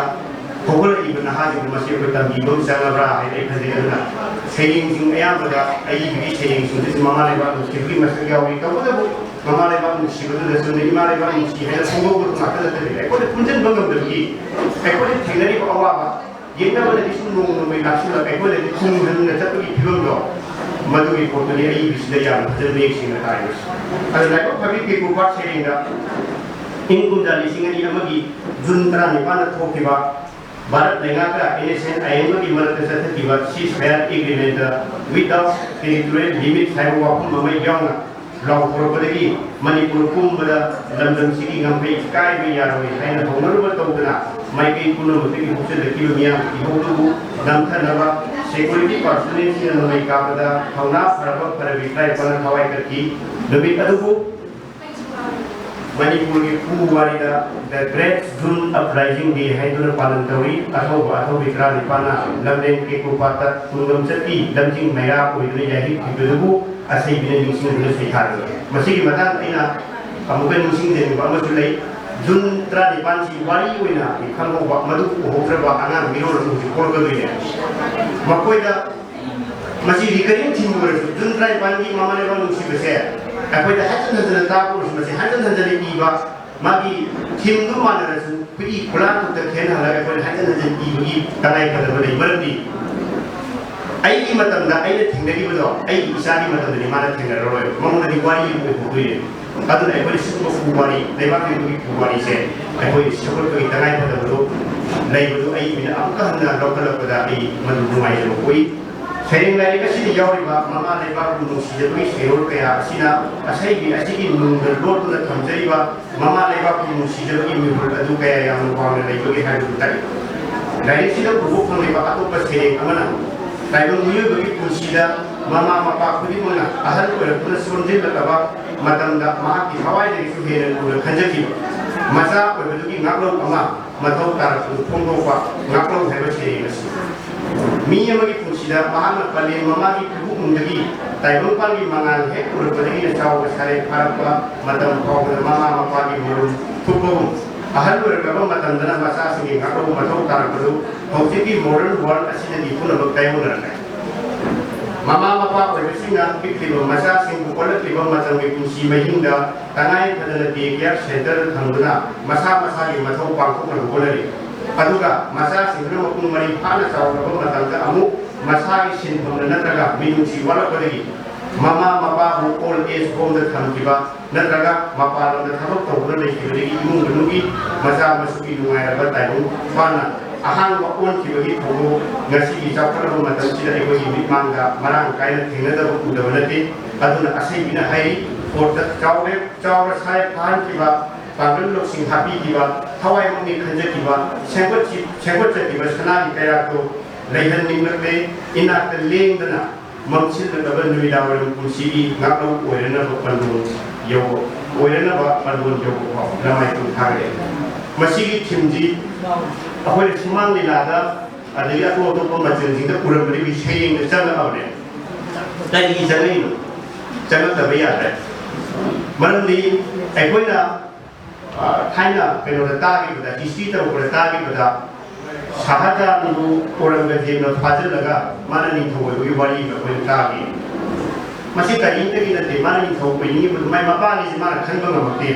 ꯍꯧꯒꯠꯂꯛꯂꯤꯕ ꯅꯍꯥꯁꯤꯡꯗ ꯃꯁꯤ ꯑꯩꯈꯣꯏ ꯇꯝꯕꯤꯕ ꯑꯃ ꯆꯪꯉꯕ꯭ꯔꯥ ꯍꯥꯏꯅ ꯑꯩ ꯈꯟꯖꯩ꯫ ꯑꯗꯨꯅ ꯁꯩꯔꯦꯡꯁꯤꯡ ꯑꯌꯥꯝꯕꯗ ꯑꯏꯕꯒꯤ ꯁꯩꯔꯦꯡꯁꯤꯡꯗꯁꯨ ꯃꯃꯥ ꯂꯩꯕꯥꯛ ꯅꯨꯡꯁꯤꯕꯒꯤ ꯃꯁꯛ ꯌꯥꯎꯔꯤ꯫ ꯇꯧꯕꯇꯕꯨ ꯃꯃꯥ ꯂꯩꯕꯥꯛ ꯅꯨꯡꯁꯤꯕꯗꯨꯗ ꯆꯨꯝꯅ ꯏꯃꯥ ꯂꯩꯕꯥꯛ ꯅꯨꯡꯁꯤ ꯍꯥꯏꯅ ꯐꯣꯡꯗꯣꯛꯄꯗꯨ ꯉꯥꯛꯇ ꯅꯠꯇꯕꯤꯗ ꯑꯩꯈꯣꯏꯅ ꯄꯨꯟꯁꯤꯟꯕ ꯉꯝꯗꯕꯒꯤ, ꯑꯩꯈꯣꯏꯅ ꯊꯦꯡꯅꯔꯤꯕ ꯑꯋꯥꯕ ꯌꯦꯡꯅꯕꯅꯗꯤ ꯁꯨꯝ ꯅꯣꯡꯃ ꯅꯣꯡꯃꯒꯤ ꯂꯥꯛꯁꯤꯜꯂꯛ ꯑꯩꯈꯣꯏꯅꯗꯤ ꯇꯨꯡ ꯍꯟꯅ ꯆꯠꯄꯒꯤ ꯐꯤꯕꯝꯗꯣ, ꯃꯗꯨꯒꯤ ꯄꯣꯠꯇꯨꯅꯤ ꯑꯏꯕꯁꯤꯗ ꯌꯥꯝꯅ ꯐꯖꯅ ꯃꯌꯦꯛ ꯁꯦꯡꯅ ꯇꯥꯔꯤꯕꯁꯤ꯫ ꯑꯗꯣ ꯂꯥꯏꯕꯛ ꯐꯕꯤ ꯀꯦꯀꯨ ꯄꯥꯠ ꯁꯩꯔꯦꯡꯗ ꯏꯪ ꯀꯨꯝꯖꯥ ꯂꯤꯁꯤꯡ ꯑꯅꯤ ꯑꯃꯒꯤ ꯖꯨꯟ ꯇꯔꯥꯅꯤꯄꯥꯟꯗ ꯊꯣꯛꯈꯤꯕ ꯚꯥꯔꯠ ꯂꯩꯉꯥꯛꯀ ꯑꯦꯟ ꯑꯦꯁ ꯑꯦꯟ ꯑꯥꯏ ꯑꯦꯟꯒꯤ ꯃꯔꯛꯇ ꯆꯠꯊꯈꯤꯕ ceasefire agreement without territorial limits ꯍꯥꯏꯕ ꯋꯥꯐꯝ ꯑꯃ ꯌꯥꯎꯅ ꯂꯥꯎꯊꯣꯔꯛꯄꯗꯒꯤ ꯃꯅꯤꯄꯨꯔ ꯄꯨꯝꯕꯗ ꯂꯝꯗꯝꯁꯤꯒꯤ ꯉꯝꯈꯩ ꯀꯥꯏꯕ ꯌꯥꯔꯣꯏ ꯍꯥꯏꯅ ꯍꯧꯅꯔꯨꯕ ꯇꯧꯗꯅ ꯃꯥꯏꯀꯩ ꯄꯨꯝꯅꯃꯛꯇꯒꯤ ꯍꯧꯆꯜꯂꯛꯈꯤꯕ ꯃꯤꯌꯥꯝꯒꯤ ꯏꯍꯧꯗꯨꯕꯨ ꯅꯝꯊꯅꯕ security personnelꯁꯤꯡꯅ ꯅꯣꯡꯃꯩ ꯀꯥꯞꯄꯗ ꯊꯧꯅꯥ ꯐꯔꯕ ꯐꯔꯕꯤ ꯇꯔꯥꯅꯤꯄꯥꯟꯅ ꯊꯋꯥꯏ ꯀꯠꯈꯤ꯫ ꯅꯨꯃꯤꯠ ꯑꯗꯨꯕꯨ ꯃꯅꯤꯄꯨꯔꯒꯤ ꯄꯨꯋꯥꯔꯤꯗ The Great June Uprising Day ꯍꯥꯏꯗꯨꯅ ꯄꯥꯂꯟ ꯇꯧꯔꯤ꯫ ꯑꯊꯧꯕ ꯑꯊꯧꯕꯤ ꯇꯔꯥꯅꯤꯄꯥꯟꯅ ꯂꯝꯂꯦꯟ ꯀꯦꯀꯨ ꯄꯥꯠꯇ ꯇꯨꯡꯒꯝ ꯆꯠꯄꯤ ꯂꯝꯖꯤꯡ ꯃꯩꯔꯥ ꯑꯣꯏꯗꯨꯅ ꯌꯥꯏꯍꯤꯞ ꯊꯤꯕꯗꯨꯕꯨ ꯑꯁꯩꯕꯤꯅ ꯅꯤꯡꯁꯤꯡꯗꯨꯅ ꯁꯩꯊꯥꯔꯤ꯫ ꯃꯁꯤꯒꯤ ꯃꯇꯥꯡꯗ ꯑꯩꯅ ꯑꯃꯨꯛꯀ ꯅꯤꯡꯁꯤꯡꯖꯅꯤꯡꯕ ꯑꯃꯁꯨ ꯂꯩ꯫ ꯖꯨꯟ ꯇꯔꯥꯅꯤꯄꯥꯟꯁꯤ ꯋꯥꯔꯤ ꯑꯣꯏꯅ ꯈꯪꯍꯧꯕ, ꯃꯗꯨ ꯎꯍꯧꯗ꯭ꯔꯕ ꯑꯉꯥꯡ ꯃꯤꯔꯣꯜ ꯑꯃꯁꯨ ꯄꯣꯛꯂꯛꯀꯗꯣꯏꯅꯦ꯫ ꯃꯈꯣꯏꯗ ꯃꯁꯤ recurring theme ꯑꯣꯏꯔꯁꯨ, ꯖꯨꯟ ꯇꯔꯥꯅꯤꯄꯥꯟꯒꯤ ꯃꯃꯥ ꯂꯩꯕꯥꯛ ꯅꯨꯡꯁꯤꯕꯁꯦ ꯑꯩꯈꯣꯏꯗ ꯍꯟꯖꯤꯟ ꯍꯟꯖꯤꯟꯅ ꯇꯥꯛꯄ ꯑꯣꯏꯔꯁꯨ, ꯃꯁꯤ ꯍꯟꯖꯤꯟ ꯍꯟꯖꯤꯟꯅ ꯏꯕ, ꯃꯥꯒꯤ themeꯗꯨ ꯃꯥꯟꯅꯔꯁꯨ, ꯑꯩꯈꯣꯏꯒꯤ ꯈꯨꯂꯥꯡ ꯈꯛꯇ ꯈꯦꯠꯅꯍꯜꯂꯒ ꯑꯩꯈꯣꯏꯅ ꯍꯟꯖꯤꯟ ꯍꯟꯖꯤꯟ ꯏꯕꯒꯤ ꯇꯉꯥꯏ ꯐꯗꯕ ꯂꯩ꯫ ꯃꯔꯝꯗꯤ ꯑꯩꯒꯤ ꯃꯇꯝꯗ ꯑꯩꯅ ꯊꯦꯡꯅꯈꯤꯕꯗꯣ ꯑꯩꯒꯤ ꯏꯆꯥꯒꯤ ꯃꯇꯝꯗꯗꯤ ꯃꯥꯅ ꯊꯦꯡꯅꯔꯔꯣꯏ, ꯃꯉꯣꯟꯗꯗꯤ ꯋꯥꯔꯤ ꯑꯃ ꯑꯣꯏꯍꯧꯗꯣꯏꯅꯦ꯫ ꯑꯗꯨꯅ ꯑꯩꯈꯣꯏꯅ ꯁꯤꯒꯨꯝꯕ ꯄꯨꯋꯥꯔꯤ, ꯂꯩꯕꯥꯛꯀꯤ ꯑꯗꯨꯒꯤ ꯄꯨꯋꯥꯔꯤꯁꯦ ꯑꯩꯈꯣꯏ ꯁꯦꯝꯒꯠꯄꯒꯤ ꯇꯉꯥꯏꯐꯗꯕꯗꯣ ꯂꯩꯕꯗꯨ ꯑꯩ ꯑꯣꯏꯅ ꯑꯃꯨꯛꯀ ꯍꯟꯅ ꯂꯧꯈꯠꯂꯛꯄꯗ ꯑꯩ ꯃꯗꯨ ꯅꯨꯡꯉꯥꯏꯖꯕ ꯄꯣꯛꯏ꯫ ꯁꯩꯔꯦꯡ ꯂꯥꯏꯔꯤꯛ ꯑꯁꯤꯗ ꯌꯥꯎꯔꯤꯕ ꯃꯃꯥ ꯂꯩꯕꯥꯛꯄꯨ ꯅꯨꯡꯁꯤꯖꯕꯒꯤ ꯁꯩꯔꯣꯜ ꯀꯌꯥ ꯑꯁꯤꯅ ꯑꯁꯩꯕꯤ ꯑꯁꯤꯒꯤ ꯅꯨꯡꯗ ꯂꯣꯠꯇꯨꯅ ꯊꯝꯖꯔꯤꯕ ꯃꯃꯥ ꯂꯩꯕꯥꯛꯄꯨ ꯅꯨꯡꯁꯤꯖꯕꯒꯤ ꯃꯤꯍꯨꯜ ꯑꯗꯨ ꯀꯌꯥ ꯌꯥꯝꯅ ꯋꯥꯡꯅ ꯂꯩꯕꯒꯦ ꯍꯥꯏꯕꯗꯨ ꯇꯥꯛꯏ꯫ ꯂꯥꯏꯔꯤꯛꯁꯤꯗ ꯎꯕ ꯐꯪꯂꯤꯕ ꯑꯇꯣꯞꯄ ꯁꯩꯔꯦꯡ ꯑꯃꯅ ꯇꯥꯏꯕꯪ ꯃꯤꯑꯣꯏꯕꯒꯤ ꯄꯨꯟꯁꯤꯗ ꯃꯃꯥ ꯃꯄꯥ ꯈꯨꯗꯤꯡꯃꯛꯅ ꯑꯍꯜ ꯑꯣꯏꯔꯛꯇꯨꯅ ꯁꯣꯟꯖꯤꯜꯂꯛꯂꯕ ꯃꯇꯝꯗ ꯃꯍꯥꯛꯀꯤ ꯊꯋꯥꯏꯗꯒꯤꯁꯨ ꯍꯦꯟꯅ ꯂꯨꯅ ꯈꯟꯖꯈꯤꯕ ꯃꯆꯥ ꯑꯣꯏꯕꯗꯨꯒꯤ ꯉꯥꯛꯂꯧ ꯑꯃ ꯃꯊꯧ ꯇꯥꯔꯛꯄꯗꯨ ꯐꯣꯡꯗꯣꯛꯄ ꯉꯥꯛꯂꯧ ꯍꯥꯏꯕ ꯁꯩꯔꯦꯡ ꯑꯁꯤ꯫ ꯃꯤ ꯑꯃꯒꯤ ꯄꯨꯟꯁꯤꯗ ꯃꯍꯥꯛꯅ ꯄꯂꯦꯝ ꯃꯃꯥꯒꯤ ꯄꯤꯕꯨꯡꯗꯒꯤ ꯇꯥꯏꯕꯪꯄꯥꯟꯒꯤ ꯃꯉꯥꯜ ꯍꯦꯛ ꯎꯔꯛꯄꯗꯒꯤꯅ ꯆꯥꯎꯕ ꯁꯥꯔꯦ ꯐꯥꯔꯛꯄ ꯃꯇꯝ ꯐꯥꯎꯕꯗ ꯃꯃꯥ ꯃꯄꯥꯒꯤ ꯃꯔꯨꯝ ꯊꯨꯞꯄꯒꯨꯝ ꯑꯍꯜ ꯑꯣꯏꯔꯛꯂꯕ ꯃꯇꯝꯗꯅ ꯃꯆꯥꯁꯤꯡꯒꯤ ꯉꯥꯛꯂꯧꯕ ꯃꯊꯧ ꯇꯥꯔꯛꯄꯗꯨ ꯍꯧꯖꯤꯛꯀꯤ modern world ꯑꯁꯤꯗꯗꯤ ꯄꯨꯝꯅꯃꯛ ꯇꯥꯏꯌꯣꯟꯅꯔꯝꯃꯦ꯫ ꯃꯃꯥ ꯃꯄꯥ ꯑꯣꯏꯕꯁꯤꯡꯅ ꯄꯤꯛꯂꯤꯕ ꯃꯆꯥꯁꯤꯡꯕꯨ ꯑꯣꯜꯂꯛꯂꯤꯕ ꯃꯇꯝꯒꯤ ꯄꯨꯟꯁꯤ ꯃꯍꯤꯡꯗ ꯇꯉꯥꯏ ꯐꯗꯅ day care centerꯗ ꯊꯝꯗꯨꯅ ꯃꯁꯥ ꯃꯁꯥꯒꯤ ꯃꯊꯧ ꯄꯥꯡꯊꯣꯛꯅꯕ ꯍꯣꯠꯅꯔꯤ꯫ ꯑꯗꯨꯒ ꯃꯆꯥꯁꯤꯡꯗꯨꯅ ꯃꯄꯨꯡ ꯃꯔꯩ ꯐꯥꯅ ꯆꯥꯎꯔꯛꯂꯕ ꯃꯇꯝꯗ ꯑꯃꯨꯛ ꯃꯁꯥꯒꯤ ꯁꯤꯟꯐꯝꯅ ꯅꯠꯇ꯭ꯔꯒ ꯃꯤꯅꯨꯡꯁꯤ ꯋꯥꯠꯂꯛꯄꯗꯒꯤ ꯃꯃꯥ ꯃꯄꯥꯕꯨ old age homeꯗ ꯊꯝꯈꯤꯕ ꯅꯠꯇ꯭ꯔꯒ ꯃꯄꯥꯟ ꯂꯝꯗ ꯊꯕꯛ ꯇꯧꯗꯨꯅ ꯂꯩꯈꯤꯕꯗꯒꯤ ꯏꯃꯨꯡ ꯃꯅꯨꯡꯒꯤ ꯃꯆꯥ ꯃꯁꯨꯒꯤ ꯅꯨꯡꯉꯥꯏꯔꯕ ꯇꯥꯏꯕꯪ ꯄꯥꯟꯅ ꯑꯍꯥꯟꯕ ꯑꯣꯟꯈꯤꯕꯒꯤ ꯊꯧꯗꯣꯛ ꯉꯁꯤꯒꯤ ꯆꯥꯎꯈꯠꯂꯕ ꯃꯇꯝꯁꯤꯗ ꯑꯩꯈꯣꯏꯒꯤ ꯃꯤꯠꯃꯥꯡꯗ ꯃꯔꯥꯡ ꯀꯥꯏꯅ ꯊꯦꯡꯅꯗꯕ ꯎꯗꯕ ꯅꯠꯇꯦ꯫ ꯑꯗꯨꯅ ꯑꯁꯩꯕꯤꯅ ꯍꯥꯏꯔꯤ, ꯀꯣꯔꯠꯇ ꯆꯥꯎꯔꯦ, ꯆꯥꯎꯔ ꯁꯥꯏ ꯐꯥꯍꯟꯈꯤꯕ, ꯄꯥꯡꯒꯜ ꯂꯧꯁꯤꯡ ꯍꯥꯞꯄꯤꯈꯤꯕ, ꯊꯋꯥꯏ ꯄꯨꯛꯅꯤꯡ ꯈꯟꯖꯈꯤꯕ, ꯁꯦꯝꯒꯠꯈꯤ-, ꯁꯦꯝꯒꯠꯆꯈꯤꯕ ꯁꯅꯥꯒꯤ ꯀꯩꯔꯥꯛꯇꯨ ꯂꯩꯍꯟꯅꯤꯡꯂꯛꯂꯦ꯫ ꯏꯅꯥꯛꯇ ꯂꯦꯡꯗꯅ ꯃꯝꯁꯤꯜꯂꯛꯂꯕ ꯅꯨꯃꯤꯗꯥꯡꯋꯥꯏꯔꯝ ꯄꯨꯟꯁꯤꯒꯤ ꯉꯥꯛꯂꯧ ꯑꯣꯏꯔꯅꯕ ꯄꯟꯗꯣꯟ ꯌꯧꯕ, ꯑꯣꯏꯔꯅꯕ ꯄꯟꯗꯣꯟ ꯌꯧꯕ ꯐꯥꯎ ꯂꯃꯥꯏ ꯇꯨꯝ ꯊꯥꯒꯠꯂꯦ꯫ ꯃꯁꯤꯒꯤ ꯊꯤꯝꯁꯤ ꯑꯩꯈꯣꯏꯅ ꯁꯨꯃꯥꯡ ꯂꯤꯂꯥꯗ ꯑꯗꯒꯤ ꯑꯇꯣꯞ ꯑꯇꯣꯞꯄ ꯃꯆꯜꯁꯤꯡꯗ ꯎꯔꯝꯕꯗꯒꯤ ꯁꯩꯔꯦꯡꯗ ꯆꯪꯉꯛꯑꯕꯅꯦ꯫ ꯀꯔꯤꯒꯤ ꯆꯪꯉꯛꯏꯅꯣ? ꯆꯪꯉꯛꯇꯕ ꯌꯥꯗ꯭ꯔꯦ꯫ ꯃꯔꯝꯗꯤ ꯑꯩꯈꯣꯏꯅ, ꯑ, ꯊꯥꯏꯅ ꯀꯩꯅꯣꯗ ꯇꯥꯈꯤꯕꯗ, ꯍꯤꯁꯇ꯭ꯔꯤ ꯇꯧꯔꯛꯄꯗ ꯇꯥꯈꯤꯕꯗ, ꯁꯍꯥꯖꯥꯟꯕꯨ ꯑꯧꯔꯪꯒꯖꯦꯕꯅ ꯐꯥꯖꯤꯜꯂꯒ ꯃꯥꯅ ꯅꯤꯡꯊꯧ ꯑꯣꯏꯕꯒꯤ ꯋꯥꯔꯤ ꯑꯃ ꯑꯩꯈꯣꯏꯅ ꯇꯥꯈꯤ꯫ ꯃꯁꯤ ꯀꯔꯤꯝꯇꯒꯤ ꯅꯠꯇꯦ, ꯃꯥꯅ ꯅꯤꯡꯊꯧ ꯑꯣꯏꯅꯤꯡꯉꯤꯕꯗꯨ ꯃꯥꯏ ꯃꯄꯥꯅꯤꯁꯤ ꯃꯥꯅ ꯈꯟꯕ ꯉꯝꯃꯛꯇꯦ꯫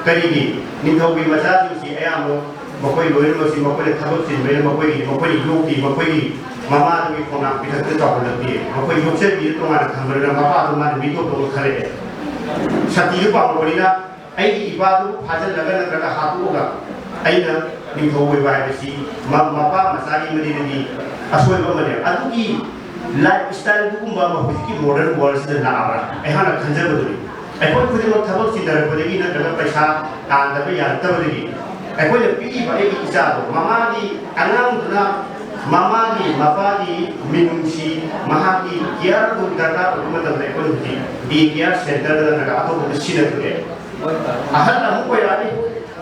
ꯀꯔꯤꯒꯤ? ꯅꯤꯡꯊꯧꯒꯤ ꯃꯆꯥꯁꯤꯡꯁꯤ ꯑꯌꯥꯝꯕ ꯃꯈꯣꯏ ꯂꯣꯏꯅꯃꯛꯁꯤ ꯃꯈꯣꯏꯅ ꯊꯕꯛ ꯆꯤꯟꯕꯅꯤꯅ ꯃꯈꯣꯏꯒꯤ, ꯃꯈꯣꯏꯅ ꯌꯣꯛꯇꯦ, ꯃꯈꯣꯏꯒꯤ ꯃꯃꯥꯗꯨꯒꯤ ꯈꯣꯡꯅꯥꯡ ꯄꯤꯊꯛꯇ ꯆꯥꯎꯍꯜꯂꯛꯇꯦ꯫ ꯃꯈꯣꯏ ꯌꯣꯛꯆꯕꯤꯗ ꯇꯣꯉꯥꯟꯅ ꯊꯝꯕꯅꯤꯅ ꯃꯄꯥꯗꯨ ꯃꯥꯅ ꯃꯤꯇꯣꯞ ꯇꯧꯅ ꯈꯜꯂꯛꯑꯦ꯫ ꯁꯇꯤꯗꯨ ꯄꯥꯝꯃꯛꯄꯅꯤꯅ ꯑꯩꯒꯤ ꯏꯄꯥꯗꯨ ꯐꯥꯖꯤꯜꯂꯒ ꯅꯠꯇ꯭ꯔꯒ ꯍꯥꯠꯇꯣꯛꯑꯒ ꯑꯩꯅ ꯅꯤꯡꯊꯧ ꯑꯣꯏꯕ ꯍꯥꯏꯕꯁꯤ ꯃ-, ꯃꯄꯥ ꯃꯆꯥꯒꯤ ꯃꯔꯤꯗꯗꯤ ꯑꯁꯣꯏꯕ ꯑꯃꯅꯦ꯫ ꯑꯗꯨꯒꯤ ꯂꯥꯏꯐ ꯁ꯭ꯇꯥꯏꯜꯗꯨꯒꯨꯝꯕ ꯑꯃ ꯍꯧꯖꯤꯛꯀꯤ ꯃꯣꯗꯔꯟ ꯋꯥꯔꯜꯁꯤꯗ ꯂꯥꯛꯑꯕ꯭ꯔꯥ? ꯑꯩꯍꯥꯛꯅ ꯈꯟꯖꯕꯗꯨꯅꯤ꯫ ꯑꯩꯈꯣꯏ ꯈꯨꯗꯤꯡꯃꯛ ꯊꯕꯛ ꯆꯤꯟꯅꯔꯛꯄꯗꯒꯤ ꯅꯠꯇ꯭ꯔꯒ ꯄꯩꯁꯥ ꯇꯥꯟꯗꯕ ꯌꯥꯔꯛꯇꯕꯗꯒꯤ ꯑꯩꯈꯣꯏꯅ ꯄꯤꯛꯏꯕ ꯑꯩꯒꯤ ꯏꯆꯥꯗꯣ ꯃꯃꯥꯒꯤ, ꯑꯉꯥꯡꯗꯨꯅ ꯃꯃꯥꯒꯤ, ꯃꯄꯥꯒꯤ ꯃꯤꯅꯨꯡꯁꯤ, ꯃꯍꯥꯛꯀꯤ ꯀꯤꯌꯔ ꯑꯗꯨ ꯗꯔꯀꯥꯔ ꯑꯣꯏꯕ ꯃꯇꯝꯗ ꯑꯩꯈꯣꯏ ꯍꯧꯖꯤꯛ ꯗꯦ ꯀꯤꯌꯔ ꯁꯦꯟꯇꯔꯗ ꯅꯠꯇ꯭ꯔꯒ ꯑꯇꯣꯞꯄꯗ ꯁꯤꯟꯅꯊꯣꯛꯑꯦ꯫ ꯑꯍꯜ ꯑꯃꯨꯛ ꯑꯣꯏꯔꯛꯑꯅꯤ꯫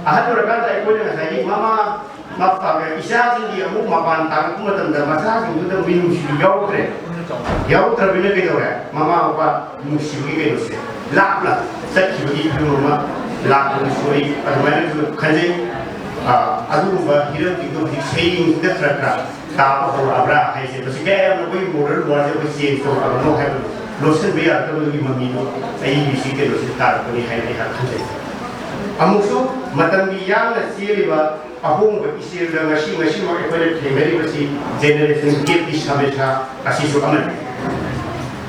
ꯑꯍꯜ ꯑꯣꯏꯔꯀꯥꯟꯗ ꯑꯩꯈꯣꯏꯅ ꯉꯁꯥꯏꯒꯤ ꯃꯃꯥ, ꯃꯄꯥ, ꯏꯆꯥꯁꯤꯡꯒꯤ ꯑꯃꯨꯛ ꯃꯄꯥꯟ ꯇꯥꯡꯉꯛꯄ ꯃꯇꯝꯗ ꯃꯆꯥꯁꯤꯡꯗꯨꯗ ꯃꯤꯅꯨꯡꯁꯤꯕ ꯌꯥꯎꯔꯛꯇ꯭ꯔꯦ꯫ ꯌꯥꯎꯔꯛꯇ꯭ꯔꯕꯅꯤꯅ ꯀꯩꯗꯧꯔꯦ? ꯃꯃꯥ ꯃꯄꯥ ꯅꯨꯡꯁꯤꯕꯒꯤ ꯀꯩꯅꯣꯁꯦ ꯂꯥꯞꯅ ꯆꯠꯈꯤꯕꯒꯤ ꯐꯤꯕꯝ ꯑꯃ ꯂꯥꯛꯄꯗꯨꯁꯨ ꯑꯩ ꯑꯗꯨꯃꯥꯏꯅꯁꯨ ꯈꯟꯖꯩ꯫ ꯑꯗꯨꯒꯨꯝꯕ ꯍꯤꯔꯝꯁꯤꯡꯗꯣ ꯍꯧꯖꯤꯛ ꯁꯩꯔꯦꯡꯁꯤꯗ ꯈꯔ ꯈꯔ ꯇꯥꯕ ꯍꯧꯔꯛꯑꯕ꯭ꯔꯥ ꯍꯥꯏꯁꯦ, ꯃꯁꯤ ꯀꯌꯥ ꯌꯥꯝꯅ ꯑꯩꯈꯣꯏꯒꯤ ꯃꯣꯗꯔꯟ ꯋꯥꯔꯜꯁꯦ ꯑꯩꯈꯣꯏ ꯆꯦꯟꯖ ꯇꯧꯔꯛꯑꯕꯅꯣ ꯍꯥꯏꯕꯗꯣ ꯂꯣꯠꯁꯤꯟꯕ ꯌꯥꯔꯛꯇꯕꯗꯨꯒꯤ ꯃꯃꯤꯗꯣ ꯑꯩꯒꯤ ꯁꯤ ꯀꯩꯅꯣꯁꯤꯗ ꯇꯥꯔꯛꯄꯅꯤ ꯍꯥꯏꯅ ꯑꯩꯍꯥꯛ ꯈꯟꯖꯩ꯫ ꯑꯃꯨꯛꯁꯨ ꯃꯇꯝꯒꯤ ꯌꯥꯡꯅ ꯆꯦꯜꯂꯤꯕ ꯑꯍꯣꯡꯕ ꯏꯆꯦꯜꯗ ꯉꯁꯤ ꯉꯁꯤꯃꯛ ꯑꯩꯈꯣꯏꯅ ꯊꯦꯡꯅꯔꯤꯕꯁꯤ ꯖꯦꯅꯦꯔꯦꯁꯟ ꯒꯦꯞꯀꯤ ꯁꯃꯁ꯭ꯌꯥ ꯑꯁꯤꯁꯨ ꯑꯃꯅꯤ꯫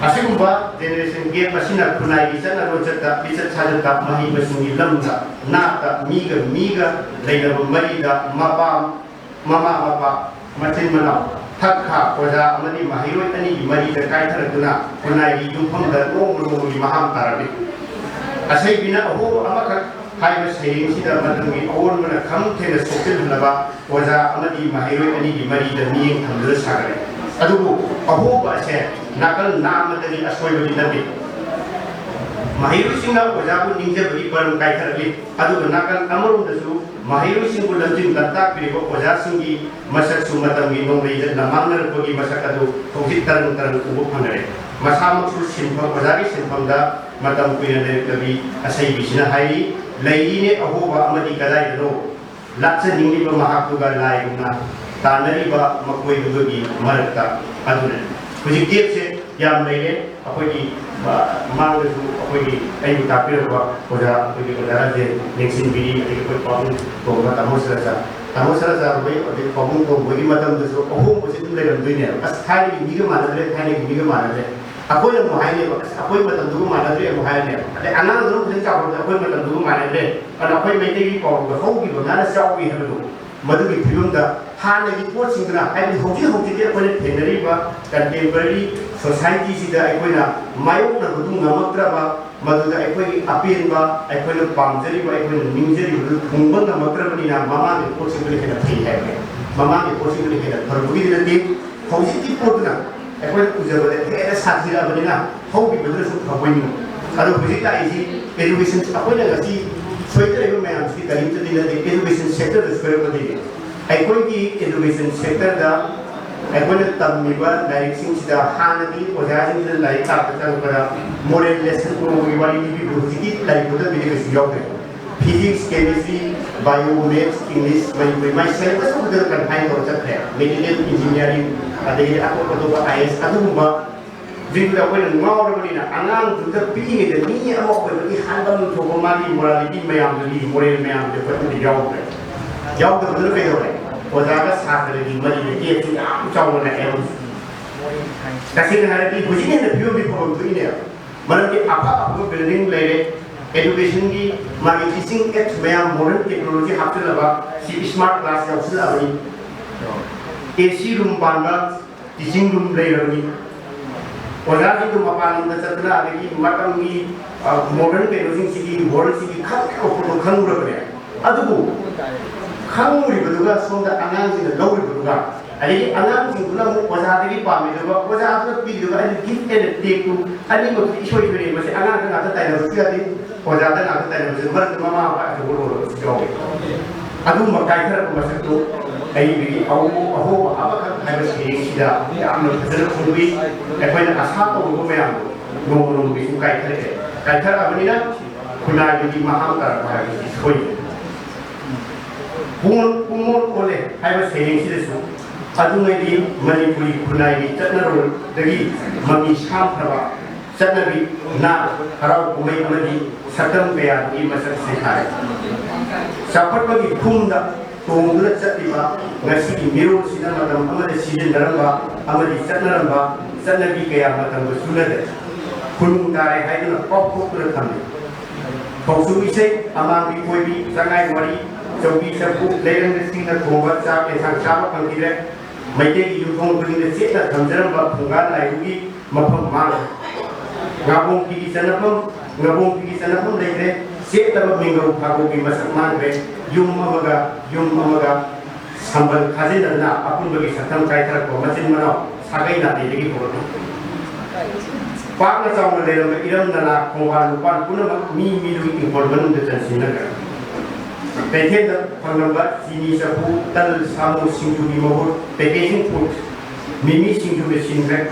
ꯑꯁꯤꯒꯨꯝꯕ ꯖꯦꯅꯦꯔꯦꯁꯟ ꯒꯦꯞ ꯑꯁꯤꯅ ꯈꯨꯟꯅꯥꯏꯒꯤ ꯆꯠꯅ ꯂꯣꯟꯆꯠꯇ, ꯂꯤꯆꯠ ꯁꯥꯖꯠꯇ, ꯃꯍꯩ ꯃꯁꯤꯡꯒꯤ ꯂꯝꯗ, ꯅꯥꯠꯇ, ꯃꯤꯒ ꯃꯤꯒ ꯂꯩꯅꯕ ꯃꯔꯤꯗ ꯃꯄꯥ, ꯃꯃꯥ ꯃꯄꯥ, ꯃꯆꯤꯟ ꯃꯅꯥꯎ, ꯊꯛ ꯈꯥ, ꯑꯣꯖꯥ ꯑꯃꯗꯤ ꯃꯍꯩꯔꯣꯏ ꯑꯅꯤꯒꯤ ꯃꯔꯤꯗ ꯀꯥꯏꯊꯔꯛꯇꯨꯅ ꯈꯨꯟꯅꯥꯏꯒꯤ ꯌꯨꯝꯐꯝꯗ ꯅꯣꯡꯃ ꯅꯣꯡꯃꯒꯤ ꯃꯍꯥꯡ ꯇꯥꯔꯛꯂꯤ꯫ ꯑꯁꯩꯕꯤꯅ ꯑꯍꯣꯕ ꯑꯃꯈꯛ ꯍꯥꯏꯕ ꯁꯩꯔꯦꯡꯁꯤꯗ ꯃꯇꯝꯒꯤ ꯑꯑꯣꯟꯕꯅ ꯈꯝ ꯊꯦꯡꯅ ꯁꯣꯛꯆꯤꯜꯍꯜꯂꯕ ꯑꯣꯖꯥ ꯑꯃꯗꯤ ꯃꯍꯩꯔꯣꯏ ꯑꯅꯤꯒꯤ ꯃꯔꯤꯗ ꯃꯤꯠꯌꯦꯡ ꯊꯝꯗꯨꯅ ꯁꯥꯒꯠꯂꯦ꯫ ꯑꯗꯨꯕꯨ ꯑꯍꯣꯕ ꯑꯁꯦ ꯅꯥꯀꯜ ꯅꯥꯝꯃꯗꯒꯤ ꯑꯁꯣꯏꯕꯗꯤ ꯅꯠꯇꯦ꯫ ꯃꯍꯩꯔꯣꯏꯁꯤꯡꯅ ꯑꯣꯖꯥꯕꯨ ꯅꯤꯡꯖꯕꯒꯤ ꯃꯔꯝ ꯀꯥꯏꯊꯔꯛꯂꯤ꯫ ꯑꯗꯨꯒ ꯅꯥꯀꯜ ꯑꯃꯔꯣꯝꯗꯁꯨ ꯃꯍꯩꯔꯣꯏꯁꯤꯡꯕꯨ ꯂꯝꯖꯤꯡ ꯂꯝꯇꯥꯛꯄꯤꯔꯤꯕ ꯑꯣꯖꯥꯁꯤꯡꯒꯤ ꯃꯁꯛꯁꯨ ꯃꯇꯝꯒꯤ ꯅꯣꯡꯂꯩꯗ ꯂꯝꯃꯥꯡꯅꯔꯛꯄꯒꯤ ꯃꯁꯛ ꯑꯗꯨ ꯍꯧꯖꯤꯛ ꯇꯔꯪ ꯇꯔꯪ ꯎꯕ ꯐꯪꯅꯔꯦ꯫ ꯃꯁꯥꯃꯛꯁꯨ ꯁꯤꯟꯐꯝ, ꯑꯣꯖꯥꯒꯤ ꯁꯤꯟꯐꯝꯗ ꯃꯇꯝ ꯀꯨꯏꯅ ꯂꯩꯔꯛꯂꯕꯤ ꯑꯁꯩꯕꯤꯁꯤꯅ ꯍꯥꯏꯔꯤ, "ꯂꯩꯔꯤꯅꯦ ꯑꯍꯣꯕ ꯑꯃꯗꯤ ꯀꯗꯥꯏꯗꯅꯣ, ꯂꯥꯠꯆꯅꯤꯡꯂꯤꯕ ꯃꯍꯥꯛꯇꯨꯒ ꯂꯥꯏꯒꯨꯝꯅ ꯇꯥꯟꯅꯔꯤꯕ ꯃꯈꯣꯏꯗꯨꯒꯤ ꯃꯔꯛꯇ ꯑꯗꯨꯅ"꯫ ꯍꯧꯖꯤꯛ ꯒꯦꯞꯁꯦ ꯌꯥꯝ ꯂꯩꯔꯦ꯫ ꯑꯩꯈꯣꯏꯒꯤ, ꯑ, ꯃꯃꯥꯡꯗꯁꯨ ꯑꯩꯈꯣꯏꯒꯤ ꯑꯩꯕꯨ ꯇꯥꯛꯄꯤꯔꯛꯄ ꯑꯣꯖꯥ, ꯑꯩꯈꯣꯏꯒꯤ ꯑꯣꯖꯥ ꯔꯥꯖꯦꯟ ꯂꯦꯡꯁꯤꯟꯕꯤꯔꯤ, ꯑꯗꯒꯤ ꯑꯩꯈꯣꯏ ꯄꯥꯕꯨꯡ ꯇꯣꯝꯕ, ꯇꯥꯃꯣ ꯁꯔꯖꯥ, ꯇꯥꯃꯣ ꯁꯔꯖꯥ ꯍꯣꯏ, ꯑꯗꯩ ꯄꯥꯕꯨꯡ ꯇꯣꯝꯕꯒꯤ ꯃꯇꯝꯗꯁꯨ ꯑꯍꯣꯡꯕꯁꯦ ꯑꯗꯨꯝ ꯂꯩꯔꯝꯗꯣꯏꯅꯦꯕ꯫ "ꯑꯁ, ꯊꯥꯏꯅꯒꯤ ꯃꯤꯒ ꯃꯥꯟꯅꯗ꯭ꯔꯦ, ꯊꯥꯏꯅꯒꯤ ꯃꯤꯒ ꯃꯥꯟꯅꯗ꯭ꯔꯦ"꯫ ꯑꯩꯈꯣꯏꯅ ꯑꯃꯨꯛ ꯍꯥꯏꯅꯦꯕ, "ꯑꯁ, ꯑꯩꯈꯣꯏ ꯃꯇꯝꯗꯨꯒ ꯃꯥꯟꯅꯗ꯭ꯔꯦ" ꯑꯃꯨꯛ ꯍꯥꯏꯔꯅꯦꯕ꯫ ꯑꯗꯩ ꯑꯉꯥꯡꯗꯨꯅ ꯐꯖꯅ ꯆꯥꯎꯔꯛꯄꯗ "ꯑꯩꯈꯣꯏ ꯃꯇꯝꯗꯨꯒ ꯃꯥꯟꯅꯗ꯭ꯔꯦ", ꯑꯗ ꯑꯩꯈꯣꯏ ꯃꯩꯇꯩꯒꯤ ꯄꯥꯎꯔꯧꯗ "ꯍꯧꯈꯤꯕ ꯉꯥꯅ ꯆꯥꯎꯏ" ꯍꯥꯏꯕꯗꯣ, ꯃꯗꯨꯒꯤ ꯐꯤꯕꯝꯗ ꯍꯥꯟꯅꯒꯤ ꯄꯣꯠꯁꯤꯡꯗꯨꯅ, ꯍꯥꯏꯕꯗꯤ ꯍꯧꯖꯤꯛ ꯍꯧꯖꯤꯛꯇꯤ ꯑꯩꯈꯣꯏꯅ ꯊꯦꯡꯅꯔꯤꯕ contemporary society ꯁꯤꯗ ꯑꯩꯈꯣꯏꯅ ꯃꯥꯌꯣꯛꯅꯕꯗꯨ ꯉꯝꯃꯛꯇ꯭ꯔꯕ, ꯃꯗꯨꯗ ꯑꯩꯈꯣꯏꯒꯤ ꯑꯄꯦꯟꯕ, ꯑꯩꯈꯣꯏꯅ ꯄꯥꯝꯖꯔꯤꯕ, ꯑꯩꯈꯣꯏꯅ ꯅꯤꯡꯖꯔꯤꯕꯗꯨ ꯊꯨꯡꯕ ꯉꯝꯃꯛꯇ꯭ꯔꯕꯅꯤꯅ ꯃꯃꯥꯡꯒꯤ ꯄꯣꯠꯁꯤꯡꯗꯨꯅ ꯍꯦꯟꯅ ꯐꯩ ꯍꯥꯏꯕꯅꯦ꯫ ꯃꯃꯥꯡꯒꯤ ꯄꯣꯠꯁꯤꯡꯗꯨꯅ ꯍꯦꯟꯅ ꯐꯔꯨꯕꯒꯤꯗꯤ ꯅꯠꯇꯦ, ꯍꯧꯖꯤꯛꯀꯤ ꯄꯣꯠꯇꯨꯅ ꯑꯩꯈꯣꯏꯅ ꯎꯖꯕꯗ ꯍꯦꯟꯅ ꯁꯥꯊꯤꯔꯛꯑꯕꯅꯤꯅ ꯍꯧꯈꯤꯕꯗꯨꯅꯁꯨ ꯐꯕꯣꯏ ꯅꯤꯡꯏ꯫ ꯑꯗꯣ ꯍꯧꯖꯤꯛ ꯂꯥꯛꯏꯁꯤ education, ꯑꯩꯈꯣꯏꯅ ꯉꯁꯤ ꯁꯣꯏꯗꯔꯤꯕ ꯃꯌꯥꯝꯁꯤꯗꯤ ꯀꯔꯤꯝꯇꯗꯤ ꯅꯠꯇꯦ, education sector ꯗ ꯁꯣꯏꯔꯛꯄꯗꯒꯤꯅꯤ꯫ ꯑꯩꯈꯣꯏꯒꯤ education sector ꯗ ꯑꯩꯈꯣꯏꯅ ꯇꯝꯃꯤꯕ ꯂꯥꯏꯔꯤꯛꯁꯤꯡꯁꯤꯗ ꯍꯥꯟꯅꯗꯤ ꯑꯣꯖꯥꯁꯤꯡꯁꯤꯅ ꯂꯥꯏꯔꯤꯛ ꯇꯥꯛꯄ ꯆꯪꯉꯛꯄꯗ moral lesson ꯅꯣꯡꯃꯒꯤ ꯋꯥꯔꯤ ꯂꯤꯕꯤꯕ, ꯍꯧꯖꯤꯛꯀꯤ ꯂꯥꯏꯔꯤꯛ ꯐꯣꯡꯗꯣꯛꯄꯤꯗ ꯀꯩꯁꯨ ꯌꯥꯎꯗ꯭ꯔꯦ꯫ Physics, Chemistry, Bio, Maths, English, Manipuri, ꯃꯥꯏ syllabus ꯑꯃꯈꯛꯇꯗ confine ꯇꯧꯔ ꯆꯠꯈ꯭ꯔꯦ꯫ Mechanical Engineering, ꯑꯗꯒꯤꯗꯤ ꯑꯇꯣꯞ ꯑꯇꯣꯞꯄ I A S ꯑꯗꯨꯒꯨꯝꯕ ꯁꯤꯡꯗꯨꯗ ꯑꯩꯈꯣꯏꯅ ꯉꯥꯎꯔꯕꯅꯤꯅ ꯑꯉꯥꯡꯗꯨꯗ ꯄꯤꯛꯏꯉꯩꯗ ꯃꯤ ꯑꯃ ꯑꯣꯏꯕꯒꯤ ꯍꯥꯟꯕꯝ ꯊꯣꯛꯄ ꯃꯥꯒꯤ morality ꯃꯌꯥꯝꯗꯨꯗꯤ, moral ꯃꯌꯥꯝꯗꯨꯗꯤ ꯑꯩꯈꯣꯏꯗꯗꯤ ꯌꯥꯎꯗ꯭ꯔꯦ꯫ ꯌꯥꯎꯗꯕꯗꯨꯅ ꯀꯩꯗꯧꯔꯦ? ꯑꯣꯖꯥꯒ ꯁꯥꯇ꯭ꯔꯒꯤ ꯃꯔꯤꯗ gapꯁꯤ ꯌꯥꯝ ꯆꯥꯎꯅ ꯂꯥꯛꯑꯦꯕ꯫ ꯇꯁꯦꯡꯅ ꯍꯥꯏꯔꯗꯤ ꯍꯧꯖꯤꯛ ꯍꯦꯟꯅ ꯐꯤꯕꯝꯗꯤ ꯐꯕ ꯊꯣꯛꯏꯅꯦꯕ꯫ ꯃꯔꯝꯗꯤ ꯑꯐ ꯑꯐꯕ building ꯂꯩꯔꯦ, educationꯒꯤ ꯃꯥꯒꯤ teaching aid ꯃꯌꯥꯝ modern technology ꯍꯥꯞꯆꯤꯜꯂꯕ, ꯁꯤ smart class ꯌꯥꯎꯁꯤꯜꯂꯛꯑꯕꯅꯤ꯫ A C room ꯄꯥꯟꯕ teaching room ꯂꯩꯔꯕꯅꯤ꯫ ꯑꯣꯖꯥꯁꯤꯡꯗꯨ ꯃꯄꯥꯟ ꯂꯝꯗ ꯆꯠꯇꯅ ꯑꯗꯒꯤ ꯃꯇꯝꯒꯤ, ꯑ, modern ꯀꯩꯅꯣꯁꯤꯡꯁꯤꯒꯤ worldꯁꯤꯒꯤ ꯈꯪꯗꯕ ꯄꯣꯠꯇꯣ ꯈꯪꯉꯨꯔꯕꯅꯦ꯫ ꯑꯗꯨꯕꯨ ꯈꯪꯉꯨꯔꯤꯕꯗꯨꯒ ꯁꯣꯝꯗ ꯑꯉꯥꯡꯁꯤꯡꯅ ꯂꯧꯔꯤꯕꯗꯨꯒ, ꯑꯗꯒꯤ ꯑꯉꯥꯡꯁꯤꯡꯗꯨꯅ ꯑꯃꯨꯛ ꯑꯣꯖꯥꯗꯒꯤ ꯄꯥꯝꯃꯤꯗꯨꯒ, ꯑꯣꯖꯥꯗꯨꯅ ꯄꯤꯔꯤꯗꯨꯒ ꯑꯩꯅ give and take ꯇꯨ ꯑꯅꯤꯃꯛꯇꯤ ꯏꯁꯣꯏ ꯁꯣꯏꯔꯦ꯫ ꯃꯁꯤ ꯑꯉꯥꯡꯗ ꯉꯥꯛꯇ ꯇꯥꯏꯅꯕꯁꯨ ꯌꯥꯗꯦ, ꯑꯣꯖꯥꯗ ꯉꯥꯛꯇ ꯇꯥꯏꯅꯕꯁꯨ, ꯃꯔꯛꯇ ꯃꯃꯥ ꯃꯄꯥ ꯑꯆꯧꯕ ꯂꯣꯜꯂꯕꯁꯨ ꯌꯥꯎꯋꯦ꯫ ꯑꯗꯨꯒꯨꯝꯕ ꯀꯥꯏꯊꯔꯛꯄ ꯃꯁꯛꯇꯨ ꯑꯩꯒꯤ ꯑꯍꯣ-, ꯑꯍꯣꯕ ꯑꯃꯈꯛ ꯍꯥꯏꯕ ꯁꯩꯔꯦꯡꯁꯤꯗ ꯌꯥꯝꯅ ꯐꯖꯅ ꯐꯣꯡꯗꯣꯛꯏ꯫ ꯑꯩꯈꯣꯏꯅ ꯑꯁꯥ ꯇꯧꯔꯨꯕ ꯃꯌꯥꯝꯗꯣ ꯅꯣꯡꯃ ꯅꯣꯡꯃꯒꯤ ꯁꯨꯝ ꯀꯥꯏꯊꯔꯛꯑꯦ꯫ ꯀꯥꯏꯊꯔꯛꯑꯕꯅꯤꯅ ꯈꯨꯟꯅꯥꯏꯗꯨꯒꯤ ꯃꯍꯥꯡ ꯇꯥꯔꯛꯄ ꯍꯥꯏꯕꯁꯤ ꯁꯣꯏꯗꯦ꯫ ꯄꯨꯡꯑꯣꯟ, ꯄꯨꯡꯑꯣꯟ ꯑꯣꯜꯂꯦ ꯍꯥꯏꯕ ꯁꯩꯔꯦꯡꯁꯤꯗꯁꯨ ꯑꯗꯨꯉꯩꯗꯤ ꯃꯅꯤꯄꯨꯔꯤ ꯈꯨꯟꯅꯥꯏꯒꯤ ꯆꯠꯅꯔꯣꯜꯗꯒꯤ ꯃꯃꯤ ꯁꯥꯝꯈ꯭ꯔꯕ ꯆꯠꯅꯕꯤ, ꯅꯥꯠ, ꯍꯔꯥꯎ ꯀꯨꯝꯍꯩ ꯑꯃꯗꯤ ꯁꯛꯇꯝ ꯀꯌꯥꯗꯨꯒꯤ ꯃꯁꯛ ꯁꯩꯊꯥꯔꯦ꯫ ꯆꯥꯎꯈꯠꯄꯒꯤ ꯐꯨꯝꯗ ꯇꯣꯡꯗꯨꯅ ꯆꯠꯂꯤꯕ ꯉꯁꯤꯒꯤ ꯃꯤꯔꯣꯜꯁꯤꯅ ꯃꯇꯝ ꯑꯃꯗ ꯁꯤꯖꯤꯟꯅꯔꯝꯕ ꯑꯃꯗꯤ ꯆꯠꯅꯔꯝꯕ ꯆꯠꯅꯕꯤ ꯀꯌꯥ ꯃꯇꯝꯒ ꯆꯨꯅꯗ꯭ꯔꯦ꯫ ꯈꯨꯅꯨꯡ ꯇꯥꯔꯦ ꯍꯥꯏꯗꯨꯅ ꯀꯥꯎꯊꯣꯛꯇꯨꯅ ꯊꯝꯂꯤ꯫ ꯊꯧꯁꯨ ꯏꯁꯩ, ꯑꯃꯥꯡꯕꯤ ꯀꯣꯏꯕꯤ, ꯆꯉꯥꯏ ꯋꯥꯔꯤ, ꯆꯧꯕꯤ ꯆꯐꯨ, ꯂꯩꯔꯪꯗ ꯁꯤꯡꯅ ꯊꯣꯡꯕ ꯆꯥꯛ ꯌꯦꯟꯁꯥꯡ ꯆꯥꯕ ꯐꯪꯈꯤꯗ꯭ꯔꯦ꯫ ꯃꯩꯇꯩꯒꯤ ꯌꯨꯝꯊꯣꯡ ꯈꯨꯗꯤꯡꯗ ꯆꯦꯠꯅ ꯊꯝꯖꯔꯝꯕ ꯐꯨꯡꯒꯥ ꯂꯥꯏꯔꯨꯒꯤ ꯃꯐꯝ ꯃꯥꯡꯈ꯭ꯔꯦ꯫ ꯉꯥꯕꯣꯡ ꯐꯤꯒꯤ ꯆꯟꯅꯐꯝ, ꯉꯥꯕꯣꯡ ꯐꯤꯒꯤ ꯆꯟꯅꯐꯝ ꯂꯩꯇ꯭ꯔꯦ꯫ ꯆꯦꯠꯂꯕ ꯃꯤꯡꯒꯧ ꯐꯥꯒꯧꯒꯤ ꯃꯁꯛ ꯃꯥꯡꯈ꯭ꯔꯦ꯫ ꯌꯨꯝ ꯑꯃꯒ ꯌꯨꯝ ꯑꯃꯒ ꯁꯝꯕꯜ ꯈꯥꯖꯤꯟꯅꯗꯨꯅ ꯑꯄꯨꯟꯕꯒꯤ ꯁꯛꯇꯝ ꯀꯥꯏꯊꯔꯛꯄ ꯃꯆꯤꯟ ꯃꯅꯥꯎ ꯁꯥꯒꯩ ꯅꯥꯇꯩꯗꯒꯤ ꯍꯧꯔꯛꯂꯤ꯫ ꯄꯥꯛꯅ ꯆꯥꯎꯅ ꯂꯩꯔꯝꯕ ꯏꯔꯝ ꯅꯂꯥ, ꯈꯣꯡꯕꯥꯟ ꯂꯨꯄꯥꯟ ꯄꯨꯝꯅꯃꯛ ꯃꯤ ꯃꯤꯔꯨ ꯏꯪꯈꯣꯜ ꯃꯅꯨꯡꯗ ꯆꯟꯁꯤꯟꯅꯈ꯭ꯔꯦ꯫ ꯀꯩꯊꯦꯜꯗ ꯐꯪꯂꯝꯕ ꯆꯤꯅꯤ, ꯆꯐꯨ, ꯇꯜ, ꯁꯥꯃꯨ, ꯁꯤꯡꯖꯨꯒꯤ ꯃꯍꯨꯠ packaging food, ꯃꯤꯃꯤ ꯁꯤꯡꯖꯨꯅ ꯁꯤꯟꯈ꯭ꯔꯦ꯫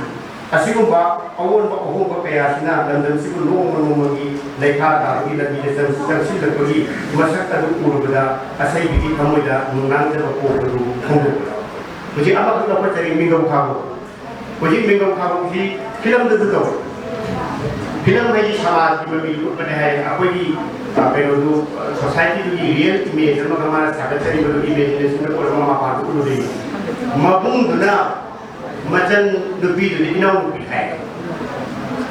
ꯑꯁꯤꯒꯨꯝꯕ ꯑꯑꯣꯟꯕ ꯑꯍꯣꯡꯕ ꯀꯌꯥꯁꯤꯅ ꯂꯝꯗꯝꯁꯤꯕꯨ ꯅꯣꯡꯃ ꯅꯣꯡꯃꯒꯤ ꯂꯩꯈꯥ ꯇꯥꯕꯒꯤ ꯂꯝꯕꯤꯗ ꯆꯪ-, ꯆꯪꯁꯤꯜꯂꯛꯄꯒꯤ ꯃꯁꯛ ꯑꯗꯨ ꯎꯔꯨꯕꯗ ꯑꯁꯩꯕꯤꯒꯤ ꯊꯃꯣꯏꯗ ꯅꯨꯡꯅꯥꯡꯖꯕ ꯄꯣꯛꯄꯗꯨ ꯐꯣꯡꯗꯣꯛꯄꯗ꯫ ꯍꯧꯖꯤꯛ ꯑꯃꯈꯛ ꯂꯧꯈꯠꯆꯔꯤ, ꯃꯤꯡꯒꯧ ꯊꯥꯕ꯫ ꯍꯧꯖꯤꯛ ꯃꯤꯡꯒꯧ ꯊꯥꯕꯁꯤ ꯐꯤꯂꯝꯗꯁꯨ ꯇꯧꯏ꯫ ꯐꯤꯂꯝ ꯍꯥꯏꯗꯤ ꯁꯃꯥꯖꯀꯤ ꯃꯃꯤ ꯎꯠꯄꯅꯦ ꯍꯥꯏ꯫ ꯑꯩꯈꯣꯏꯒꯤ, ꯑ, ꯀꯩꯅꯣꯗꯨ, ꯑ, ꯁꯣꯁꯥꯏꯇꯤꯗꯨꯒꯤ ꯔꯤꯌꯦꯜ ꯏꯃꯦꯖ ꯑꯃꯒ ꯃꯥꯅ ꯁꯥꯒꯠꯆꯔꯤꯕꯗꯨ ꯏꯃꯦꯖꯤꯅꯦꯁꯟꯗ ꯑꯣꯏꯔꯒ ꯃꯄꯥꯟꯗ ꯎꯠꯂꯨꯔꯤ꯫ ꯃꯕꯨꯡꯗꯨꯅ ꯃꯆꯟ ꯅꯨꯄꯤꯗꯨꯗꯤ ꯏꯅꯥꯎꯅꯨꯄꯤ ꯍꯥꯏ꯫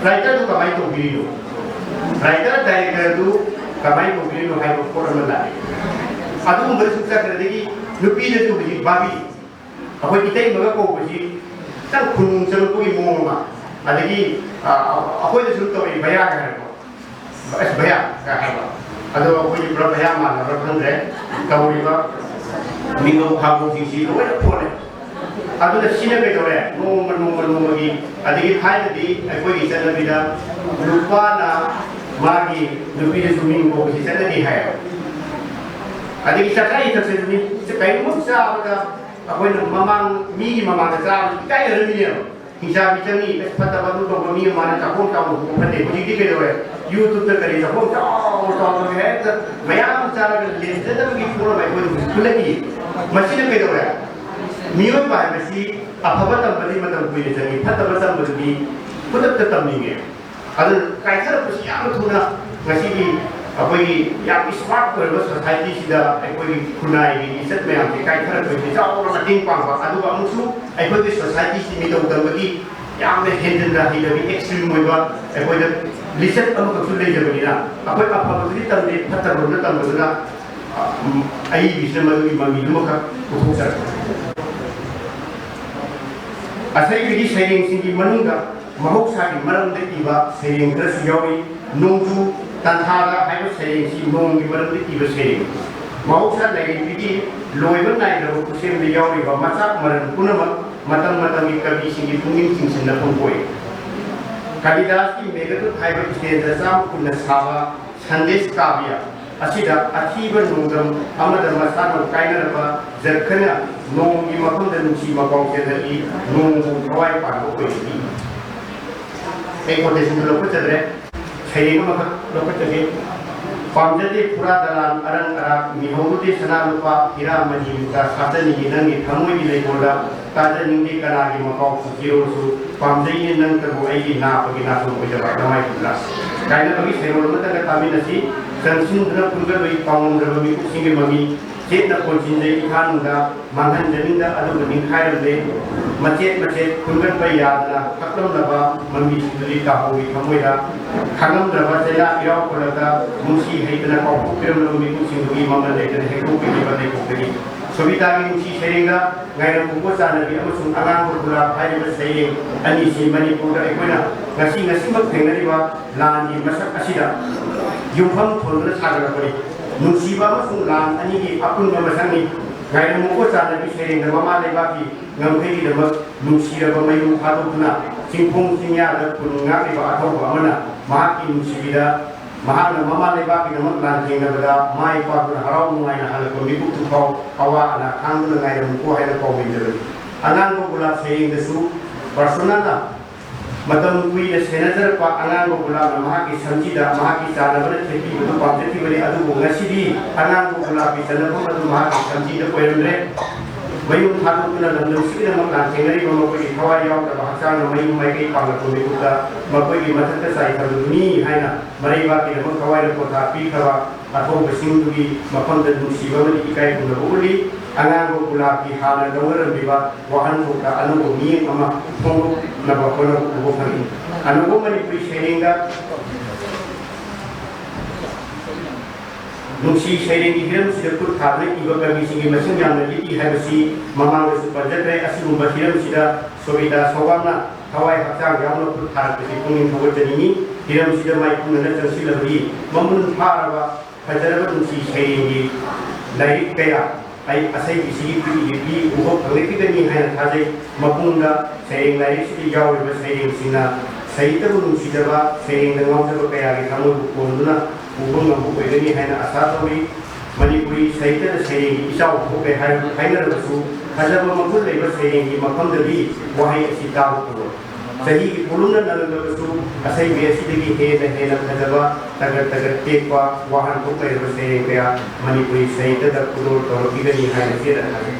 ꯔꯥꯏꯇꯔꯗꯨ ꯀꯃꯥꯏꯅ ꯇꯧꯕꯤꯔꯤꯅꯣ? ꯔꯥꯏꯇꯔ ꯗꯥꯏꯔꯦꯛꯇꯔꯗꯨ ꯀꯃꯥꯏꯅ ꯇꯧꯕꯤꯔꯤꯅꯣ ꯍꯥꯏꯕ ꯄꯣꯠ ꯑꯃ ꯂꯥꯛꯑꯦ꯫ ꯑꯗꯨꯒꯨꯝꯕ ꯁꯨꯝ ꯆꯠꯈ꯭ꯔꯗꯒꯤ ꯅꯨꯄꯤꯗꯁꯨ ꯍꯧꯖꯤꯛ ꯕꯥꯕꯤ, ꯑꯩꯈꯣꯏ ꯏꯇꯩꯃꯒ ꯀꯧꯕꯁꯤ ꯈꯤꯇꯪ ꯈꯨꯅꯨꯡ ꯆꯪꯉꯛꯄꯒꯤ ꯃꯑꯣꯡ ꯑꯃ, ꯑꯗꯒꯤ, ꯑ, ꯑꯩꯈꯣꯏꯗꯁꯨ ꯇꯧꯔꯛꯏ ꯚꯩꯌꯥꯒ ꯍꯥꯏꯔꯀꯣ꯫ ꯑꯁ ꯚꯩꯌꯥ ꯀ ꯍꯥꯏꯕ꯫ ꯑꯗꯣ ꯑꯩꯈꯣꯏꯗꯤ ꯄꯨꯔꯥ ꯚꯩꯌꯥ ꯃꯥꯟꯅꯕ꯭ꯔꯥ ꯈꯪꯗ꯭ꯔꯦ꯫ ꯇꯧꯔꯤꯕ ꯃꯤꯡꯒꯧ ꯐꯥꯒꯧꯁꯤꯡꯁꯤ ꯂꯣꯏꯅ ꯄꯣꯜꯂꯦ꯫ ꯑꯗꯨꯅ ꯁꯤꯅ ꯀꯩꯗꯧꯔꯦ? ꯅꯣꯡꯃ ꯅꯣꯡꯃ ꯅꯣꯡꯃꯒꯤ, ꯑꯗꯒꯤ ꯊꯥꯏꯅꯗꯤ ꯑꯩꯈꯣꯏꯒꯤ ꯆꯠꯅꯕꯤꯗ ꯅꯨꯄꯥꯅ ꯃꯥꯒꯤ ꯅꯨꯄꯤꯗꯁꯨ ꯃꯤꯡ ꯀꯧꯕꯁꯤ ꯆꯠꯅꯗꯦ ꯍꯥꯏꯌꯦꯕ꯫ ꯑꯗꯒꯤ ꯆꯥꯛꯆꯥ ꯌꯨꯊꯛꯁꯤꯁꯨꯅꯤ, ꯀꯩꯒꯨꯝꯕ ꯆꯥꯕꯗ ꯑꯩꯈꯣꯏꯅ ꯃꯃꯥꯡ, ꯃꯤꯒꯤ ꯃꯃꯥꯡꯗ ꯆꯥꯕꯁꯤ ꯏꯀꯥꯏꯅꯔꯝꯃꯤꯅꯦꯕ꯫ ꯍꯤꯡꯆꯥꯕꯤ ꯆꯪꯉꯤ, ꯑꯁ, ꯐꯠꯇꯕ ꯑꯗꯨ ꯇꯧꯕ ꯃꯤ ꯑꯃꯅ ꯆꯥꯛꯈꯣꯝ ꯆꯥꯎꯅ ꯍꯨꯕ ꯐꯠꯇꯦ꯫ ꯍꯧꯖꯤꯛꯇꯤ ꯀꯩꯗꯧꯔꯦ? YouTube-ꯇ ꯀꯔꯤ ꯆꯥꯛꯈꯣꯝ ꯆꯥꯎ ꯆꯥꯎꯅ ꯍꯦꯛꯇ ꯃꯌꯥꯝ ꯆꯥꯔꯒ ꯂꯦꯝꯖꯗꯕꯒꯤ ꯐꯤꯕꯝ ꯑꯩꯈꯣꯏꯗ ꯍꯧꯖꯤꯛ ꯈꯨꯜꯂꯛꯏ꯫ ꯃꯁꯤꯅ ꯀꯩꯗꯧꯔꯦ? ꯃꯤꯑꯣꯏꯕ ꯍꯥꯏꯕꯁꯤ ꯑꯐꯕ ꯇꯝꯕꯗꯤ ꯃꯇꯝ ꯀꯨꯏꯅ ꯆꯪꯉꯤ, ꯐꯠꯇꯕ ꯇꯝꯕꯗꯨꯗꯤ ꯈꯨꯗꯛꯇ ꯇꯝꯅꯤꯡꯉꯦ꯫ ꯑꯗꯨꯅ ꯀꯥꯏꯊꯔꯛꯄꯁꯤ ꯌꯥꯝꯅ ꯊꯨꯅ ꯉꯁꯤꯒꯤ ꯑꯩꯈꯣꯏꯒꯤ ꯌꯥꯝ ꯁ꯭ꯃꯥꯔꯠ ꯑꯣꯏꯔꯕ ꯁꯣꯁꯥꯏꯇꯤꯁꯤꯗ ꯑꯩꯈꯣꯏꯒꯤ ꯈꯨꯟꯅꯥꯏꯒꯤ ꯂꯤꯆꯠ ꯃꯌꯥꯝꯁꯦ ꯀꯥꯏꯊꯔꯛꯄꯁꯤ ꯆꯥꯎꯅ ꯃꯇꯦꯡ ꯄꯥꯡꯕ, ꯑꯗꯨꯒ ꯑꯃꯨꯛꯁꯨ ꯑꯩꯈꯣꯏꯒꯤ ꯁꯣꯁꯥꯏꯇꯤꯁꯤ ꯃꯤꯇꯧ ꯇꯝꯕꯒꯤ ꯌꯥꯝꯅ ꯍꯦꯟꯖꯤꯟꯅ ꯍꯩꯅꯕꯤ, ꯑꯦꯛꯁꯇ꯭ꯔꯤꯝ ꯑꯣꯏꯕ ꯑꯩꯈꯣꯏꯗ ꯂꯤꯆꯠ ꯑꯃꯈꯛꯁꯨ ꯂꯩꯖꯕꯅꯤꯅ, ꯑꯩꯈꯣꯏ ꯑꯐꯕꯗꯨꯗꯤ ꯇꯝꯗꯦ, ꯐꯠꯇꯕꯔꯣꯝꯗ ꯇꯝꯕꯗꯨꯅ, ꯑ, ꯎꯝ, ꯑꯏꯕꯤꯁꯤꯅ ꯃꯗꯨꯒꯤ ꯃꯃꯤꯗꯨꯃꯈꯛ ꯄꯨꯊꯣꯛꯆꯔꯛꯄ꯫ ꯑꯁꯩꯕꯤꯒꯤ ꯁꯩꯔꯦꯡꯁꯤꯡꯒꯤ ꯃꯅꯨꯡꯗ ꯃꯍꯧꯁꯥꯒꯤ ꯃꯔꯝꯗ ꯏꯕ ꯁꯩꯔꯦꯡ ꯈꯔꯁꯨ ꯌꯥꯎꯔꯤ꯫ ꯅꯣꯡꯖꯨ ꯇꯟꯊꯥꯗ ꯍꯥꯏꯕ ꯁꯩꯔꯦꯡꯁꯤ ꯅꯣꯡꯒꯤ ꯃꯔꯝꯗ ꯏꯕ ꯁꯩꯔꯦꯡ꯫ ꯃꯍꯧꯁꯥ ꯂꯥꯏꯔꯦꯝꯕꯤꯒꯤ ꯂꯣꯏꯕ ꯅꯥꯏꯗ꯭ꯔꯕ ꯈꯨꯠꯁꯦꯝꯗ ꯌꯥꯎꯔꯤꯕ ꯃꯆꯥꯛ ꯃꯔꯟ ꯄꯨꯝꯅꯃꯛ ꯃꯇꯝ ꯃꯇꯝꯒꯤ ꯀꯕꯤꯁꯤꯡꯒꯤ ꯄꯨꯛꯅꯤꯡ ꯆꯤꯡꯁꯤꯟꯅꯐꯝ ꯑꯣꯏ꯫ ꯀꯥꯂꯤꯗꯥꯁꯀꯤ ꯃꯦꯘꯗꯨꯠ ꯍꯥꯏꯕ ꯁ꯭ꯇꯦꯟꯖꯥ ꯆꯥꯝꯃ ꯀꯨꯟꯅ ꯁꯥꯕ ꯁꯟꯗꯦꯁ ꯀꯥꯕ꯭ꯌ ꯑꯁꯤꯗ ꯑꯊꯤꯕ ꯅꯣꯡꯗꯝ ꯑꯃꯗ ꯃꯁꯥꯅꯧ ꯀꯥꯏꯅꯔꯕ ꯖꯔꯈꯅ ꯅꯣꯡꯒꯤ ꯃꯐꯝꯗ ꯅꯨꯡꯁꯤ ꯃꯄꯥꯎ ꯆꯦꯜꯍꯜꯂꯤ, ꯅꯣꯡꯕꯨ ꯊꯋꯥꯏ ꯄꯥꯟꯕ ꯑꯣꯏꯍꯜꯂꯤ꯫ ꯑꯩ quotation ꯗꯨ ꯂꯧꯈꯠꯆꯗ꯭ꯔꯦ, ꯁꯩꯔꯦꯡ ꯑꯃꯈꯛ ꯂꯧꯈꯠꯆꯒꯦ꯫ ꯄꯥꯝꯖꯗꯦ ꯐꯨꯔꯥ ꯗꯂꯥꯟ ꯑꯔꯪ ꯑꯔꯥꯛ, ꯃꯤꯍꯧꯔꯨꯗꯦ ꯁꯅꯥ ꯂꯨꯄꯥ ꯍꯤꯔꯥ ꯃꯅꯤ ꯃꯨꯛꯇꯥ, ꯁꯥꯖꯅꯤꯡꯉꯤ ꯅꯪꯒꯤ ꯊꯃꯣꯏꯒꯤ ꯂꯩꯀꯣꯜꯗ, ꯇꯥꯖꯅꯤꯡꯗꯦ ꯀꯅꯥꯒꯤ ꯃꯄꯥꯎꯁꯨ ꯆꯤꯔꯣꯜꯁꯨ, ꯄꯥꯝꯖꯩꯅꯦ ꯅꯪꯇꯕꯨ ꯑꯩꯒꯤ ꯅꯥꯄꯒꯤ ꯅꯥꯇꯣꯟ ꯑꯣꯏꯖꯕ ꯅꯃꯥꯏ ꯀꯨꯝꯂꯥ꯫ ꯀꯥꯏꯅꯕꯒꯤ ꯁꯩꯔꯣꯜ ꯑꯃꯇꯪꯒ ꯇꯥꯃꯤꯟꯅꯁꯤ꯫ ꯆꯪꯁꯤꯟꯗꯨꯅ ꯐꯨꯟꯒꯠꯂꯨꯏ ꯄꯥꯎꯉꯝꯗ꯭ꯔꯕ ꯃꯤꯀꯨꯞꯁꯤꯡꯒꯤ ꯃꯃꯤ, ꯆꯦꯠꯅ ꯀꯣꯟꯁꯤꯟꯖꯩ ꯏꯈꯥ ꯅꯨꯡꯗ, ꯃꯥꯡꯍꯟꯖꯅꯤꯡꯗ ꯑꯗꯨꯕꯨ ꯅꯤꯡꯈꯥꯏꯔꯝꯂꯦ꯫ ꯃꯆꯦꯠ ꯃꯆꯦꯠ ꯈꯨꯟꯒꯠꯄ ꯌꯥꯗꯅ ꯍꯛꯂꯝꯂꯕ ꯃꯃꯤꯁꯤꯡꯗꯨꯗꯤ ꯇꯥꯍꯧꯋꯤ ꯊꯃꯣꯏꯗ꯫ ꯈꯪꯉꯝꯗ꯭ꯔꯕ ꯆꯩꯅꯥ ꯏꯔꯥꯎ ꯈꯣꯜꯂꯛꯇ ꯅꯨꯡꯁꯤ ꯍꯩꯇꯅ ꯀꯥꯎꯊꯣꯛꯄꯤꯔꯝꯂꯕ ꯃꯤꯀꯨꯞꯁꯤꯡꯗꯨꯒꯤ ꯃꯃꯜ ꯂꯩꯇꯅ ꯍꯦꯛꯇꯣꯛꯄꯤꯈꯤꯕ ꯂꯩꯀꯣꯛꯇꯒꯤ꯫ ꯁꯣꯕꯤꯇꯥꯒꯤ ꯅꯨꯡꯁꯤ ꯁꯩꯔꯦꯡꯗ ꯉꯥꯏꯔꯝꯃꯨꯀꯣ ꯆꯥꯟꯅꯕꯤ ꯑꯃꯁꯨꯡ ꯑꯉꯥꯡꯕ ꯒꯨꯂꯥꯞ ꯍꯥꯏꯔꯤꯕ ꯁꯩꯔꯦꯡ ꯑꯅꯤꯁꯤ ꯃꯅꯤꯄꯨꯔꯗ ꯑꯩꯈꯣꯏꯅ ꯉꯁꯤ ꯉꯁꯤꯃꯛ ꯊꯦꯡꯅꯔꯤꯕ ꯂꯥꯟꯒꯤ ꯃꯁꯛ ꯑꯁꯤꯗ ꯌꯨꯝꯐꯝ ꯊꯣꯟꯗꯨꯅ ꯁꯥꯒꯠꯂꯛꯄꯅꯤ꯫ ꯅꯨꯡꯁꯤꯕ ꯑꯃꯁꯨꯡ ꯂꯥꯟ ꯑꯅꯤꯒꯤ ꯑꯄꯨꯟꯕ ꯃꯁꯛꯅꯤ꯫ ꯉꯥꯏꯔꯝꯃꯨꯀꯣ ꯆꯥꯟꯅꯕꯤ ꯁꯩꯔꯦꯡꯗ ꯃꯃꯥ ꯂꯩꯕꯥꯛꯀꯤ ꯉꯝꯈꯩꯒꯤꯗꯃꯛ ꯅꯨꯡꯁꯤꯔꯕ ꯃꯌꯨꯝ ꯊꯥꯗꯣꯛꯇꯨꯅ ꯆꯤꯡꯈꯣꯡ ꯆꯤꯡꯌꯥꯗ ꯈꯨꯟ ꯉꯥꯛꯂꯤꯕ ꯑꯊꯧꯕ ꯑꯃꯅ ꯃꯍꯥꯛꯀꯤ ꯅꯨꯡꯁꯤꯕꯤꯗ ꯃꯍꯥꯛꯅ ꯃꯃꯥ ꯂꯩꯕꯥꯛꯀꯤꯗꯃꯛ ꯂꯥꯟꯊꯦꯡꯅꯕꯗ ꯃꯥꯏ ꯄꯥꯛꯇꯨꯅ ꯍꯔꯥꯎ ꯅꯨꯡꯉꯥꯏꯅ ꯍꯜꯂꯛꯄ ꯃꯤꯀꯨꯞꯇꯨ ꯐꯥꯎ ꯑꯋꯥ ꯑꯅꯥ ꯈꯥꯡꯗꯨꯅ ꯉꯥꯏꯔꯝꯃꯨꯀꯣ ꯍꯥꯏꯅ ꯄꯥꯎꯖꯦꯟꯖꯕꯅꯤ꯫ ꯑꯉꯥꯡꯕ ꯒꯨꯂꯥꯞ ꯁꯩꯔꯦꯡꯗꯁꯨ ꯄꯔꯁꯣꯅꯥꯅ ꯃꯇꯝ ꯀꯨꯏꯅ ꯁꯦꯟꯅꯖꯔꯛꯄ ꯑꯉꯥꯡꯕ ꯒꯨꯂꯥꯞꯅ ꯃꯍꯥꯛꯀꯤ ꯁꯝꯖꯤꯗ ꯃꯍꯥꯛꯀꯤ ꯆꯥꯟꯅꯕꯅ ꯊꯦꯠꯄꯤꯕꯗꯨ ꯄꯥꯝꯖꯈꯤꯕꯅꯤ, ꯑꯗꯨꯕꯨ ꯉꯁꯤꯗꯤ ꯑꯉꯥꯡꯕ ꯒꯨꯂꯥꯞꯀꯤ ꯆꯟꯅꯐꯝ ꯑꯗꯨ ꯃꯍꯥꯛꯀꯤ ꯁꯝꯖꯤꯗ ꯑꯣꯏꯔꯝꯂꯦ꯫ ꯃꯌꯨꯝ ꯊꯥꯗꯣꯛꯇꯨꯅ ꯂꯝꯗꯝꯁꯤꯒꯤꯗꯃꯛ ꯂꯥꯟꯊꯦꯡꯅꯔꯤꯕ ꯃꯈꯣꯏꯒꯤ ꯊꯋꯥꯏ ꯌꯥꯎꯗꯕ ꯍꯛꯆꯥꯡꯅ ꯃꯌꯨꯝ ꯃꯥꯏꯀꯩ ꯄꯥꯡꯂꯛꯄ ꯃꯤꯀꯨꯞꯇ ꯃꯈꯣꯏꯒꯤ ꯃꯊꯛꯇ ꯆꯥꯏꯊꯕꯗꯨꯅꯤ ꯍꯥꯏꯅ ꯃꯔꯩꯕꯥꯛꯀꯤꯗꯃꯛ ꯊꯋꯥꯏꯅ ꯄꯣꯊꯥ ꯄꯤꯈ꯭ꯔꯕ ꯑꯊꯧꯕꯁꯤꯡꯗꯨꯒꯤ ꯃꯐꯝꯗ ꯅꯨꯡꯁꯤꯕ ꯑꯃꯗꯤ ꯏꯀꯥꯏ ꯈꯨꯝꯅꯕ ꯎꯠꯂꯤ꯫ ꯑꯉꯥꯡꯕ ꯒꯨꯂꯥꯞꯀꯤ ꯍꯥꯟꯅ ꯂꯧꯅꯔꯝꯂꯤꯕ ꯋꯥꯍꯟꯊꯣꯛꯇ ꯑꯅꯧꯕ ꯃꯤꯠꯌꯦꯡ ꯑꯃ ꯐꯣꯡꯗꯣꯛꯅꯕ ꯍꯣꯠꯅꯕ ꯎꯕ ꯐꯪꯏ꯫ ꯑꯅꯧꯕ ꯃꯅꯤꯄꯨꯔꯤ ꯁꯩꯔꯦꯡꯗ ꯅꯨꯡꯁꯤ ꯁꯩꯔꯦꯡꯒꯤ ꯍꯤꯔꯝꯁꯤꯗ ꯈꯨꯠ ꯊꯥꯗꯨꯅ ꯏꯕ ꯀꯕꯤꯁꯤꯡꯒꯤ ꯃꯁꯤꯡ ꯌꯥꯝꯅ ꯂꯤꯛꯏ ꯍꯥꯏꯕꯁꯤ ꯃꯃꯥꯡꯗꯁꯨ ꯄꯟꯖꯈ꯭ꯔꯦ꯫ ꯑꯁꯤꯒꯨꯝꯕ ꯍꯤꯔꯝꯁꯤꯗ ꯁꯣꯕꯤꯇꯥ ꯁꯧꯕꯥꯝꯅ ꯊꯋꯥꯏ ꯍꯛꯆꯥꯡ ꯌꯥꯎꯅ ꯈꯨꯠ ꯊꯥꯔꯛꯄꯁꯤ ꯄꯨꯛꯅꯤꯡ ꯊꯧꯒꯠꯆꯅꯤꯡꯏ꯫ ꯍꯤꯔꯝꯁꯤꯗ ꯃꯥꯏꯄꯨꯅꯅ ꯆꯪꯁꯤꯜꯂꯕꯗꯤ ꯃꯃꯨꯟ ꯐꯥꯔꯕ ꯐꯖꯔꯕ ꯅꯨꯡꯁꯤ ꯁꯩꯔꯦꯡꯒꯤ ꯂꯥꯏꯔꯤꯛ ꯀꯌꯥ ꯑꯩ ꯑꯁꯩꯕꯤꯁꯤꯒꯤ ꯈꯨꯠꯏꯗꯒꯤ ꯎꯕ ꯐꯪꯂꯛꯈꯤꯒꯅꯤ ꯍꯥꯏꯅ ꯊꯥꯖꯩ꯫ ꯃꯄꯨꯡꯗ ꯁꯩꯔꯦꯡ ꯂꯥꯏꯔꯤꯛꯁꯤꯗ ꯌꯥꯎꯔꯤꯕ ꯁꯩꯔꯦꯡꯁꯤꯡꯅ ꯁꯍꯤꯇꯕꯨ ꯅꯨꯡꯁꯤꯖꯕ, ꯁꯩꯔꯦꯡꯗ ꯉꯥꯎꯖꯕ ꯀꯌꯥꯒꯤ ꯊꯃꯣꯏꯕꯨ ꯀꯣꯟꯗꯨꯅ ꯎꯕ ꯉꯝꯕ ꯑꯣꯏꯒꯅꯤ ꯍꯥꯏꯅ ꯑꯥꯁꯥ ꯇꯧꯔꯤ꯫ ꯃꯅꯤꯄꯨꯔꯤ ꯁꯍꯤꯇꯗ ꯁꯩꯔꯦꯡꯒꯤ ꯏꯆꯥꯎ ꯊꯣꯛꯂꯦ ꯍꯥꯏ-, ꯍꯥꯏꯅꯔꯕꯁꯨ, ꯐꯖꯕ ꯃꯒꯨꯟ ꯂꯩꯕ ꯁꯩꯔꯦꯡꯒꯤ ꯃꯐꯝꯗꯗꯤ ꯋꯥꯍꯩ ꯑꯁꯤ ꯇꯥꯕ ꯐꯪꯂꯣꯏ꯫ ꯆꯍꯤꯒꯤ ꯄꯣꯠꯂꯨꯝꯅ ꯅꯜꯂꯕꯁꯨ ꯑꯁꯩꯕꯤ ꯑꯁꯤꯗꯒꯤ ꯍꯦꯟꯅ ꯍꯦꯟꯅ ꯐꯖꯕ, ꯇꯒꯠ ꯇꯒꯠ ꯇꯦꯛꯄ, ꯋꯥꯍꯟꯊꯣꯛ ꯂꯩꯔꯕ ꯁꯩꯔꯦꯡ ꯀꯌꯥ ꯃꯅꯤꯄꯨꯔꯤ ꯁꯥꯍꯤꯇ꯭ꯌꯗ ꯈꯨꯗꯣꯜ ꯇꯧꯔꯛꯈꯤꯒꯅꯤ ꯍꯥꯏꯅ ꯆꯦꯠꯅ ꯊꯥꯖꯩ꯫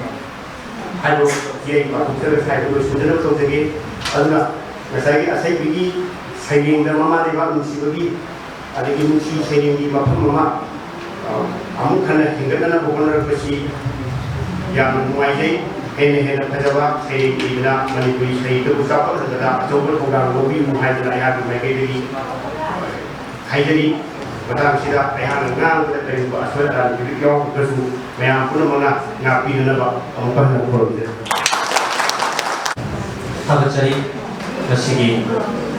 ꯍꯥꯏꯕ ꯋꯥꯐꯝꯁꯤ ꯑꯩ ꯄꯥꯊꯣꯛꯆꯔꯒ ꯁ꯭ꯋꯥꯏꯗ ꯂꯣꯏꯁꯤꯟꯖꯅꯕ ꯇꯧꯖꯒꯦ꯫ ꯑꯗꯨꯅ ꯉꯁꯥꯏꯒꯤ ꯑꯁꯩꯕꯤꯒꯤ ꯁꯩꯔꯦꯡꯗ ꯃꯃꯥ ꯂꯩꯕꯥꯛ ꯅꯨꯡꯁꯤꯕꯒꯤ ꯑꯗꯒꯤ ꯅꯨꯡꯁꯤ ꯁꯩꯔꯦꯡꯒꯤ ꯃꯐꯝ ꯑꯃ, ꯑ, ꯑꯃꯨꯛ ꯍꯟꯅ ꯍꯦꯟꯒꯠꯅꯅꯕ ꯍꯣꯠꯅꯔꯛꯄꯁꯤ ꯌꯥꯝꯅ ꯅꯨꯡꯉꯥꯏꯖꯩ꯫ ꯍꯦꯟꯅ ꯍꯦꯟꯅ ꯐꯖꯕ ꯁꯩꯔꯦꯡ ꯏꯗꯨꯅ ꯃꯅꯤꯄꯨꯔꯤ ꯁꯥꯍꯤꯇ꯭ꯌꯕꯨ ꯆꯥꯎꯈꯠꯍꯟꯕꯗ ꯑꯆꯧꯕ ꯊꯧꯗꯥꯡ ꯂꯧꯕꯤꯌꯨ ꯍꯥꯏꯗꯨꯅ ꯑꯩꯍꯥꯛꯀꯤ ꯃꯥꯏꯀꯩꯗꯒꯤ ꯍꯥꯏꯖꯔꯤ꯫ ꯃꯇꯥꯡꯁꯤꯗ ꯑꯩꯍꯥꯛꯅ ꯉꯥꯡꯕꯗ ꯀꯔꯤꯒꯨꯝꯕ ꯑꯁꯣꯏ ꯑꯔꯥꯟ ꯈꯤꯇꯪ ꯌꯥꯎꯔꯒꯁꯨ ꯃꯌꯥꯝ ꯄꯨꯝꯅꯃꯛꯅ ꯉꯥꯛꯄꯤꯅꯅꯕ ꯑꯃꯨꯛ ꯍꯟꯅ ꯈꯨꯔꯨꯝꯖꯔꯤ꯫ ꯊꯥꯒꯠꯆꯔꯤ꯫ ꯉꯁꯤꯒꯤ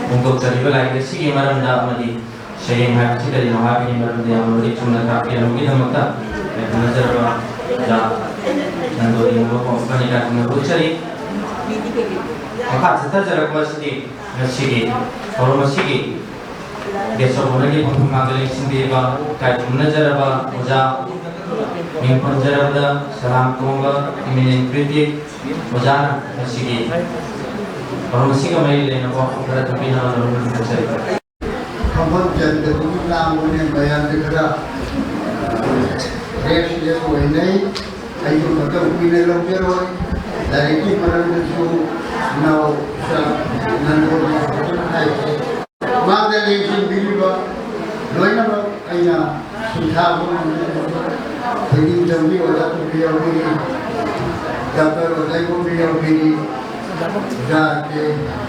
ꯐꯣꯡꯗꯣꯛꯆꯔꯤꯕ ꯂꯥꯏꯔꯤꯛ ꯑꯁꯤꯒꯤ ꯃꯔꯝꯗ ꯑꯃꯗꯤ ꯁꯩꯔꯦꯡ ꯍꯥꯏꯕꯁꯤ ꯀꯔꯤꯅꯣ ꯍꯥꯏꯕꯒꯤ ꯃꯔꯝꯗ ꯌꯥꯝꯅ ꯃꯔꯤꯛ ꯆꯨꯝꯅ ꯇꯥꯛꯄꯤꯔꯝꯕꯒꯤꯗꯃꯛꯇ ꯌꯥꯝ ꯊꯥꯒꯠꯆꯔꯕ ꯑꯣꯖꯥ ꯅꯟꯗꯣꯔꯤꯃꯕꯨ ꯑꯃꯨꯛꯀ ꯍꯟꯅ ꯏꯀꯥꯏ ꯈꯨꯝꯅꯕ ꯎꯠꯆꯔꯤ꯫ ꯃꯈꯥ ꯆꯠꯊꯖꯔꯛꯄ ꯑꯁꯤꯗꯤ ꯉꯁꯤꯒꯤ ꯊꯧꯔꯝ ꯑꯁꯤꯒꯤ ꯒꯦꯁ ꯑꯣꯐ ꯑꯣꯅꯔꯒꯤ ꯄꯥꯡꯊꯣꯛ ꯃꯥꯡꯗ ꯂꯦꯡꯁꯤꯟꯕꯤꯔꯤꯕ ꯏꯀꯥꯏ ꯈꯨꯝꯅꯖꯔꯕ ꯑꯣꯖꯥ, ꯃꯤꯡ ꯄꯟꯖꯔꯕꯗ ꯁꯂꯥꯝ ꯇꯣꯡꯕ eminent critic ꯑꯣꯖꯥꯅ ꯉꯁꯤꯒꯤ ꯊꯧꯔꯝ ꯑꯁꯤꯒ ꯃꯔꯤ ꯂꯩꯅꯕ ꯋꯥꯐꯝ ꯈꯔ ꯊꯝꯕꯤꯅꯕ ꯂꯧꯅ ꯈꯟꯖꯔꯤ꯫ ꯐꯝꯐꯝ ꯆꯟꯗꯕꯒꯤ ꯂꯥꯡꯕꯅꯦ ꯃꯌꯥꯝꯁꯦ ꯈꯔ ꯔꯦꯁ ꯑꯣꯏꯅꯩ꯫ ꯑꯩꯁꯨ ꯃꯇꯝ ꯀꯨꯏꯅ ꯂꯧꯖꯔꯣꯏ꯫ ꯂꯥꯏꯔꯤꯛꯀꯤ ꯃꯔꯝꯗꯁꯨ ꯏꯅꯥꯎ ꯅꯟꯗꯣꯅ ꯐꯖꯅ ꯍꯥꯏꯈ꯭ꯔꯦ꯫ ꯃꯥꯡꯗ ꯂꯦꯡꯁꯤꯟꯕꯤꯔꯤꯕ ꯂꯣꯏꯅꯃꯛ ꯑꯩꯅ ꯁꯤꯟꯊꯥꯕ ꯉꯝꯖꯗꯕ ꯊꯣꯏꯗꯤꯡ ꯆꯧꯕꯤ ꯑꯣꯖꯥ ꯇꯣꯝꯕꯤ ꯌꯥꯎꯕꯤꯔꯤ, ꯗꯥꯛꯇꯔ ꯑꯣꯖꯥ ꯏꯕꯣꯝꯕꯤ ꯌꯥꯎꯕꯤꯔꯤ, ꯑꯣꯖꯥ ꯀꯦ,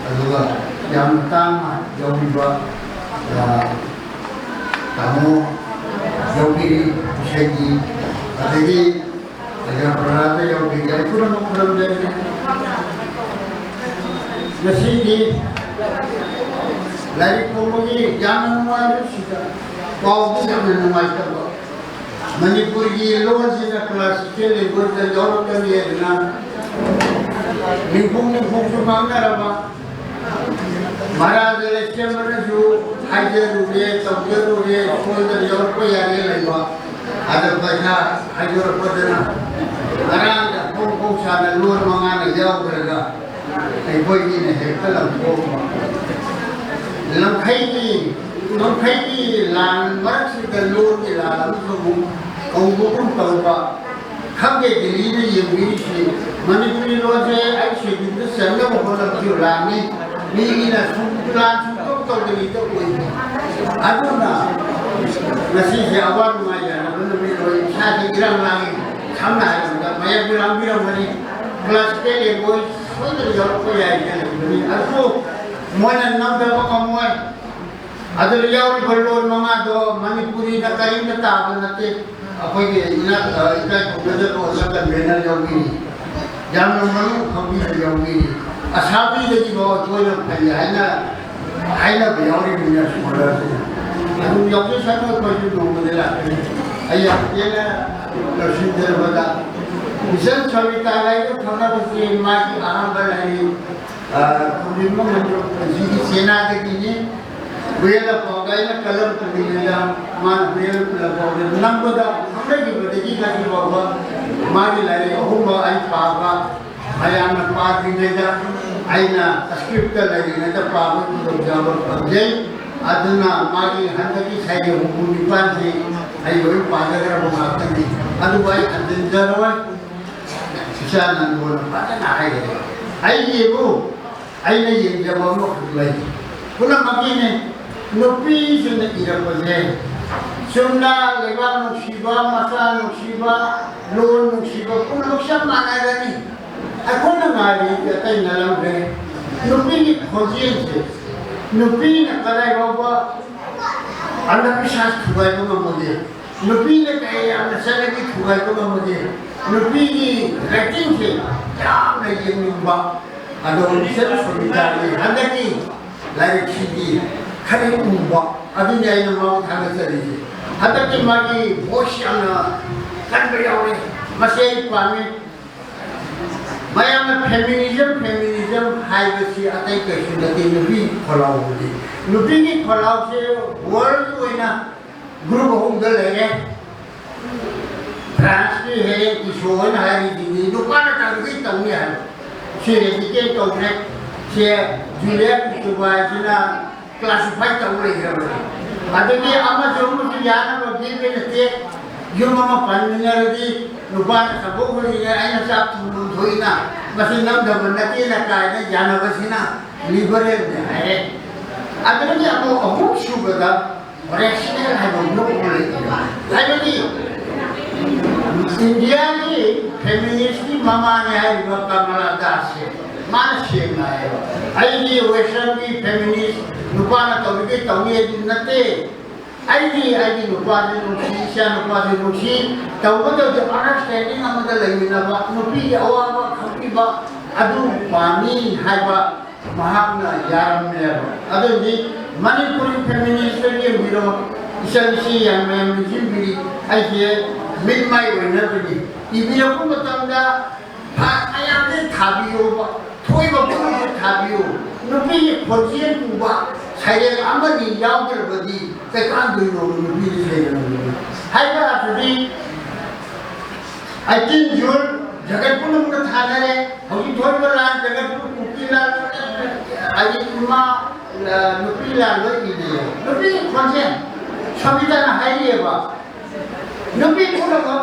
ꯑꯗꯨꯒ ꯌꯥꯝꯅ ꯇꯥꯡꯅ ꯌꯥꯎꯕꯤꯕ, ꯑ, ꯇꯥꯃꯣ ꯌꯥꯎꯕꯤꯔꯤ, ꯏꯁꯩꯒꯤ, ꯑꯗꯒꯤ ꯑꯣꯖꯥ ꯄ꯭ꯔꯍꯥꯗ ꯌꯥꯎꯕꯤꯔꯤ, ꯑꯩ ꯄꯨꯝꯅꯃꯛ ꯈꯨꯔꯨꯝꯖꯔꯤ꯫ ꯉꯁꯤꯗꯤ ꯂꯥꯏꯔꯤꯛ ꯐꯣꯡꯕꯒꯤ ꯌꯥꯝꯅ ꯅꯨꯡꯉꯥꯏꯕ ꯁꯤꯗ ꯄꯥꯎꯗꯤ ꯌꯥꯝꯅ ꯅꯨꯡꯉꯥꯏꯇꯕ꯫ ꯃꯅꯤꯄꯨꯔꯒꯤ ꯂꯣꯟꯁꯤꯅ classical languageꯇ ꯌꯥꯎꯔꯛꯀꯅꯤ ꯍꯥꯏꯗꯅ ꯅꯤꯡꯈꯣꯡ ꯅꯤꯡꯈꯣꯡꯁꯨ ꯉꯥꯡꯅꯔꯕ, ꯃꯍꯥꯔꯥꯖ ꯂꯩꯁꯦꯝꯕꯅꯁꯨ ꯍꯥꯏꯖꯔꯨꯔꯦ, ꯇꯧꯖꯔꯨꯔꯦ, ꯁꯣꯏꯗꯅ ꯌꯥꯎꯔꯛꯄ ꯌꯥꯔꯦ ꯂꯩꯕ꯫ ꯑꯗ ꯄꯩꯁꯥ ꯍꯥꯏꯗꯣꯔꯛꯄꯗꯅ ꯉꯔꯥꯡ ꯀꯣꯛ ꯁꯥꯅ ꯂꯣꯟ ꯃꯉꯥꯅ ꯌꯥꯎꯈ꯭ꯔꯒ ꯑꯩꯈꯣꯏꯒꯤꯅ ꯍꯦꯛꯇ ꯂꯪꯊꯣꯛꯄ꯫ ꯂꯝꯈꯩꯒꯤ ꯂꯝꯈꯩꯒꯤ ꯂꯥꯟ ꯃꯔꯛꯁꯤꯗ ꯂꯣꯟꯒꯤ ꯂꯥꯟ ꯑꯃꯁꯨ ꯑꯃꯨꯛ ꯀꯧꯕꯒꯨꯝ ꯇꯧꯕ꯫ ꯈꯪꯗꯦ, ꯗꯤꯜꯂꯤꯗ ꯌꯦꯡꯕꯤꯔꯤꯁꯤ ꯃꯅꯤꯄꯨꯔꯤ ꯂꯣꯟꯁꯦ ꯑꯩ ꯁꯦꯗꯨꯜꯗ ꯆꯟꯅꯕ ꯍꯣꯠꯅꯕꯁꯨ ꯂꯥꯟꯅꯤ꯫ ꯃꯤꯒꯤꯅ ꯁꯨꯝ ꯂꯥꯟ ꯁꯨꯡꯇꯧ ꯇꯧꯗꯕꯤꯗ ꯑꯣꯏꯕ꯫ ꯑꯗꯨꯅ ꯉꯁꯤꯁꯦ ꯑꯋꯥ ꯅꯨꯡꯉꯥꯏ ꯌꯥꯅꯕ ꯅꯨꯃꯤꯠ ꯑꯣꯏ꯫ ꯏꯁꯥꯁꯦ ꯏꯔꯥꯡ ꯂꯥꯡꯉꯤ꯫ ꯁꯝꯅ ꯍꯥꯏꯔꯕꯗ ꯃꯌꯥꯝꯁꯨ ꯂꯥꯡꯕꯤꯔꯝꯒꯅꯤ꯫ ꯀ꯭ꯂꯥꯁꯤꯀꯦꯜ ꯂꯦꯡꯒ꯭ꯋꯦꯖ ꯁꯣꯏꯗꯅ ꯌꯥꯎꯔꯛꯄ ꯌꯥꯏ ꯍꯥꯏꯅ ꯂꯩꯕꯅꯤ꯫ ꯑꯗꯨꯕꯨ ꯃꯣꯏꯅ ꯅꯝꯗꯕ ꯉꯝꯃꯣꯏ꯫ ꯑꯗꯨꯗ ꯌꯥꯎꯔꯤꯕ ꯂꯣꯟ ꯃꯉꯥꯗꯣ ꯃꯅꯤꯄꯨꯔꯤꯗ ꯀꯔꯤꯝꯇ ꯇꯥꯕ ꯅꯠꯇꯦ꯫ ꯑꯩꯈꯣꯏꯒꯤ ꯏꯅꯥꯛ ꯏꯀꯥꯏ ꯈꯨꯝꯅꯗꯕ ꯑꯣꯖꯥ ꯀꯟꯚꯦꯅꯔ ꯌꯥꯎꯕꯤꯔꯤ꯫ ꯌꯥꯝꯅ ꯃꯅꯨꯡ ꯈꯪꯕꯤꯕ ꯌꯥꯎꯕꯤꯔꯤ꯫ ꯑꯁꯥꯕꯤꯗꯒꯤꯐꯥꯎ ꯑꯩꯈꯣꯏꯅ ꯐꯩ ꯍꯥꯏꯅ ꯍꯥꯏꯅꯕ ꯌꯥꯎꯔꯤꯕꯅꯤꯅ ꯁ꯭ꯀꯣꯂꯔꯁꯤꯡ ꯑꯗꯨꯝ ꯌꯥꯎꯖꯁꯅꯨ꯫ ꯑꯩꯈꯣꯏꯁꯨ ꯅꯣꯡꯃꯗꯤ ꯂꯥꯛꯀꯅꯤ꯫ ꯑꯩ ꯌꯥꯝ ꯄꯦꯟꯅ ꯂꯣꯏꯁꯤꯟꯖꯔꯕꯗ ꯏꯆꯟ ꯁꯕꯤꯇꯥꯒ ꯑꯩꯒ ꯈꯪꯅꯕꯁꯤ ꯃꯥꯒꯤ ꯑꯍꯥꯟꯕ ꯂꯥꯏꯔꯤꯛ, ꯑ, ꯈꯨꯝꯖꯤꯟꯕ ꯉꯝꯗ꯭ꯔꯕ ꯄꯨꯟꯁꯤꯒꯤ ꯆꯦꯅꯥꯗꯒꯤꯅꯤ꯫ ꯍꯨꯌꯦꯟ ꯂꯥꯟꯐꯥꯎꯗ ꯑꯩꯅ ꯀꯂꯝ ꯄꯨꯔꯤꯉꯩꯗ ꯃꯥꯅ ꯍꯨꯌꯦꯟ ꯂꯥꯟꯐꯥꯎꯗ ꯅꯝꯕꯗ ꯈꯪꯅꯈꯤꯕꯗꯒꯤ ꯉꯁꯤ ꯐꯥꯎꯕ ꯃꯥꯒꯤ ꯂꯥꯏꯔꯤꯛ ꯑꯍꯨꯝꯃꯛ ꯑꯩ ꯄꯥꯕ, ꯃꯌꯥꯝꯅ ꯄꯥꯗ꯭ꯔꯤꯉꯩꯗ ꯑꯩꯅ ꯁ꯭ꯀ꯭ꯔꯤꯞꯇ ꯂꯩꯔꯤꯉꯩꯗ ꯄꯥꯕꯒꯤ ꯈꯨꯗꯣꯡꯆꯥꯕ ꯐꯪꯖꯩ꯫ ꯑꯗꯨꯅ ꯃꯥꯒꯤ ꯍꯟꯗꯛꯀꯤ ꯁꯩꯔꯦꯡ ꯍꯨꯝꯐꯨ ꯅꯤꯄꯥꯟꯁꯤ ꯑꯩ ꯂꯣꯏ ꯄꯥꯖꯈ꯭ꯔꯕ ꯉꯥꯛꯇꯅꯤ꯫ ꯑꯗꯨꯕꯨ ꯑꯩ ꯍꯟꯖꯤꯟꯖꯔꯣꯏ꯫ ꯏꯆꯥ ꯅꯪꯉꯣꯟꯗ ꯐꯖꯅ ꯍꯥꯏꯒꯅꯤ꯫ ꯑꯩꯒꯤꯕꯨ ꯑꯩꯅ ꯌꯦꯡꯖꯕ ꯑꯃꯈꯛ ꯂꯩ꯫ ꯄꯨꯝꯅꯃꯛꯀꯤꯅꯤ꯫ ꯅꯨꯄꯤꯁꯤꯡꯅ ꯏꯔꯛꯄꯁꯦ ꯆꯨꯝꯅ ꯂꯩꯕꯥꯛ ꯅꯨꯡꯁꯤꯕ, ꯃꯆꯥ ꯅꯨꯡꯁꯤꯕ, ꯂꯣꯟ ꯅꯨꯡꯁꯤꯕ ꯄꯨꯝꯅꯃꯛ ꯆꯞ ꯃꯥꯟꯅꯒꯅꯤ꯫ ꯑꯩꯈꯣꯏꯅ ꯉꯥꯏꯔꯤꯗꯤ ꯑꯇꯩ ꯅꯠꯂꯝꯗ꯭ꯔꯦ꯫ ꯅꯨꯄꯤꯒꯤ ꯈꯣꯟꯖꯦꯜꯁꯦ, ꯅꯨꯄꯤꯅ ꯀꯗꯥꯏ ꯐꯥꯎꯕ ꯑꯟꯙꯕꯤꯁ꯭ꯋꯥꯁ ꯊꯨꯒꯥꯏꯕ ꯉꯝꯃꯒꯦ? ꯅꯨꯄꯤꯅ ꯀꯌꯥ ꯌꯥꯝꯅ ꯆꯠꯅꯕꯤ ꯊꯨꯒꯥꯏꯕ ꯉꯝꯃꯒꯦ? ꯅꯨꯄꯤꯒꯤ ꯔꯥꯏꯇꯤꯡꯁꯦ ꯌꯥꯝꯅ ꯌꯦꯡꯅꯤꯡꯕ꯫ ꯑꯗꯣ ꯏꯆꯟ ꯁꯣꯅꯤꯇꯥꯒꯤ ꯍꯟꯗꯛꯀꯤ ꯂꯥꯏꯔꯤꯛꯁꯤꯗꯤ ꯈꯔ ꯎꯕ, ꯑꯗꯨꯅꯤ ꯑꯩꯅ ꯃꯥꯕꯨ ꯊꯥꯒꯠꯆꯔꯤꯁꯦ꯫ ꯍꯟꯗꯛꯀꯤ ꯃꯥꯒꯤ ꯚꯣꯏꯁ ꯌꯥꯝꯅ ꯀꯟꯕ ꯌꯥꯎꯔꯦ꯫ ꯃꯁꯤ ꯑꯩ ꯄꯥꯝꯃꯤ꯫ ꯃꯌꯥꯝꯅ ꯐꯦꯃꯤꯅꯤꯖꯝ, ꯐꯦꯃꯤꯅꯤꯖꯝ ꯍꯥꯏꯕꯁꯤ ꯑꯇꯩ ꯀꯩꯁꯨ ꯅꯠꯇꯦ, ꯅꯨꯄꯤ ꯈꯣꯜꯂꯥꯎꯕꯅꯤ꯫ ꯅꯨꯄꯤꯒꯤ ꯈꯣꯜꯂꯥꯎꯁꯦ ꯋꯥꯔꯜꯒꯤ ꯑꯣꯏꯅ ꯒ꯭ꯔꯨꯞ ꯑꯍꯨꯝꯗ ꯂꯩꯔꯦ꯫ ꯐ꯭ꯔꯥꯟꯁꯀꯤ ꯍꯦꯂꯦꯟ ꯇꯤꯁꯣ ꯍꯥꯏꯅ ꯍꯥꯏꯔꯤꯁꯤꯗꯤ ꯅꯨꯄꯥꯅ ꯇꯧꯔꯤꯈꯩ ꯇꯧꯅꯤ ꯍꯥꯏꯕ꯫ ꯁꯤ ꯔꯦꯗꯤꯀꯦꯜ ꯇꯧꯈ꯭ꯔꯦ꯫ ꯁꯦ ꯖꯨꯂꯤꯌꯥ ꯀꯨꯁꯇꯨꯕꯥ ꯍꯥꯏꯁꯤꯅ ꯀ꯭ꯂꯥꯁꯤꯐꯥꯏ ꯇꯧ ꯂꯩꯈ꯭ꯔꯕꯅꯤ꯫ ꯑꯗꯒꯤ ꯑꯃꯁꯨ ꯑꯃꯁꯨ ꯌꯥꯅꯕ give and take, ꯌꯨꯝ ꯑꯃ ꯄꯟꯃꯤꯟꯅꯔꯗꯤ ꯅꯨꯄꯥꯅ ꯆꯥꯛꯈꯨꯝ ꯍꯣꯜꯂꯤꯉꯩ ꯑꯩꯅ ꯆꯥꯛ ꯊꯣꯡꯐꯝ ꯊꯣꯛꯏꯅ, ꯃꯁꯤ ꯅꯝꯗꯕ ꯅꯠꯇꯦꯅ ꯀꯥꯏꯅ ꯌꯥꯅꯕꯁꯤꯅ ꯂꯤꯕꯔꯦꯜꯅꯤ ꯍꯥꯏꯔꯦ꯫ ꯑꯗꯨꯗꯒꯤ ꯑꯃꯨꯛ ꯑꯍꯨꯝ ꯁꯨꯕꯗ ꯔꯦꯁꯅꯦꯜ ꯍꯥꯏꯕ ꯒ꯭ꯔꯨꯞ ꯑꯃ ꯂꯩ꯫ ꯍꯥꯏꯕꯗꯤ ꯏꯟꯗꯤꯌꯥꯒꯤ ꯐꯦꯃꯤꯅꯤꯁꯀꯤ ꯃꯃꯥꯅꯤ ꯍꯥꯏꯔꯤꯕ ꯀꯃꯂꯥ ꯗꯥꯁꯁꯦ ꯃꯥꯅ ꯁꯦꯡꯅ ꯍꯥꯏꯌꯦꯕ, "ꯑꯩꯗꯤ ꯋꯦꯁꯇꯔꯟꯒꯤ ꯐꯦꯃꯤꯅꯤꯁ ꯅꯨꯄꯥꯅ ꯇꯧꯔꯤꯈꯩ ꯇꯧꯅꯤ ꯑꯗꯨ ꯅꯠꯇꯦ꯫ ꯑꯩꯗꯤ ꯑꯩꯒꯤ ꯅꯨꯄꯥꯁꯨ ꯅꯨꯡꯁꯤ, ꯏꯆꯥ ꯅꯨꯄꯥꯁꯨ ꯅꯨꯡꯁꯤ, ꯇꯧꯕꯇꯕꯨ ꯑꯟꯗꯔꯁ꯭ꯇꯦꯟꯗꯤꯡ ꯑꯃꯗ ꯂꯩꯃꯤꯟꯅꯕ, ꯅꯨꯄꯤꯒꯤ ꯑꯋꯥꯕ ꯈꯪꯕꯤꯕ ꯑꯗꯨ ꯄꯥꯝꯃꯤ" ꯍꯥꯏꯕ ꯃꯍꯥꯛꯅ ꯌꯥꯔꯝꯃꯦꯕ꯫ ꯑꯗꯨꯗꯤ ꯃꯅꯤꯄꯨꯔꯤ ꯐꯦꯃꯤꯅꯤꯁꯇ ꯌꯦꯡꯕꯤꯔꯣ, ꯏꯆꯟꯁꯤ ꯌꯥꯝ ꯃꯌꯥꯝ ꯅꯤꯡꯁꯤꯡꯕꯤꯔꯤ꯫ ꯑꯩꯁꯦ ꯃꯤꯠ ꯃꯥꯏ ꯑꯣꯏꯅꯕꯅꯤ꯫ ꯏꯕꯤꯔꯛꯄ ꯃꯇꯝꯗ ꯐ-, ꯃꯌꯥꯝꯁꯦ ꯊꯥꯕꯤꯌꯣꯕ, ꯊꯣꯛꯏꯕ ꯄꯨꯝꯅꯃꯛ ꯊꯥꯕꯤꯌꯨ꯫ ꯅꯨꯄꯤꯒꯤ ꯈꯣꯟꯖꯦꯜ ꯄꯨꯕ ꯁꯩꯔꯦꯡ ꯑꯃꯅꯤ ꯌꯥꯎꯗ꯭ꯔꯕꯗꯤ ꯀꯩꯀꯥꯟꯗꯣꯏꯅꯣꯕ ꯅꯨꯄꯤꯒꯤ ꯁꯩꯔꯦꯡ ꯑꯃꯅꯤ? ꯍꯥꯏꯕ ꯑꯗꯨꯗꯤ ꯑꯩꯇꯤꯟ ꯖꯨꯟ ꯖꯒꯠ ꯄꯨꯝꯅꯃꯛꯅ ꯊꯥꯅꯔꯦ꯫ ꯍꯧꯖꯤꯛ ꯊꯣꯛꯏꯕ ꯂꯥꯟ ꯖꯒꯠ ꯄꯨꯝꯅꯃꯛ ꯅꯨꯄꯤ ꯂꯥꯟ, ꯍꯥꯏꯗꯤ ꯏꯃꯥ, ꯑ, ꯅꯨꯄꯤ ꯂꯥꯟ ꯂꯣꯏ ꯏꯅꯩꯌꯦ꯫ ꯅꯨꯄꯤꯒꯤ ꯈꯣꯟꯖꯦꯜ ꯁꯣꯕꯤꯇꯥꯅ ꯍꯥꯏꯔꯤꯑꯕ, ꯅꯨꯄꯤ ꯄꯨꯝꯅꯃꯛ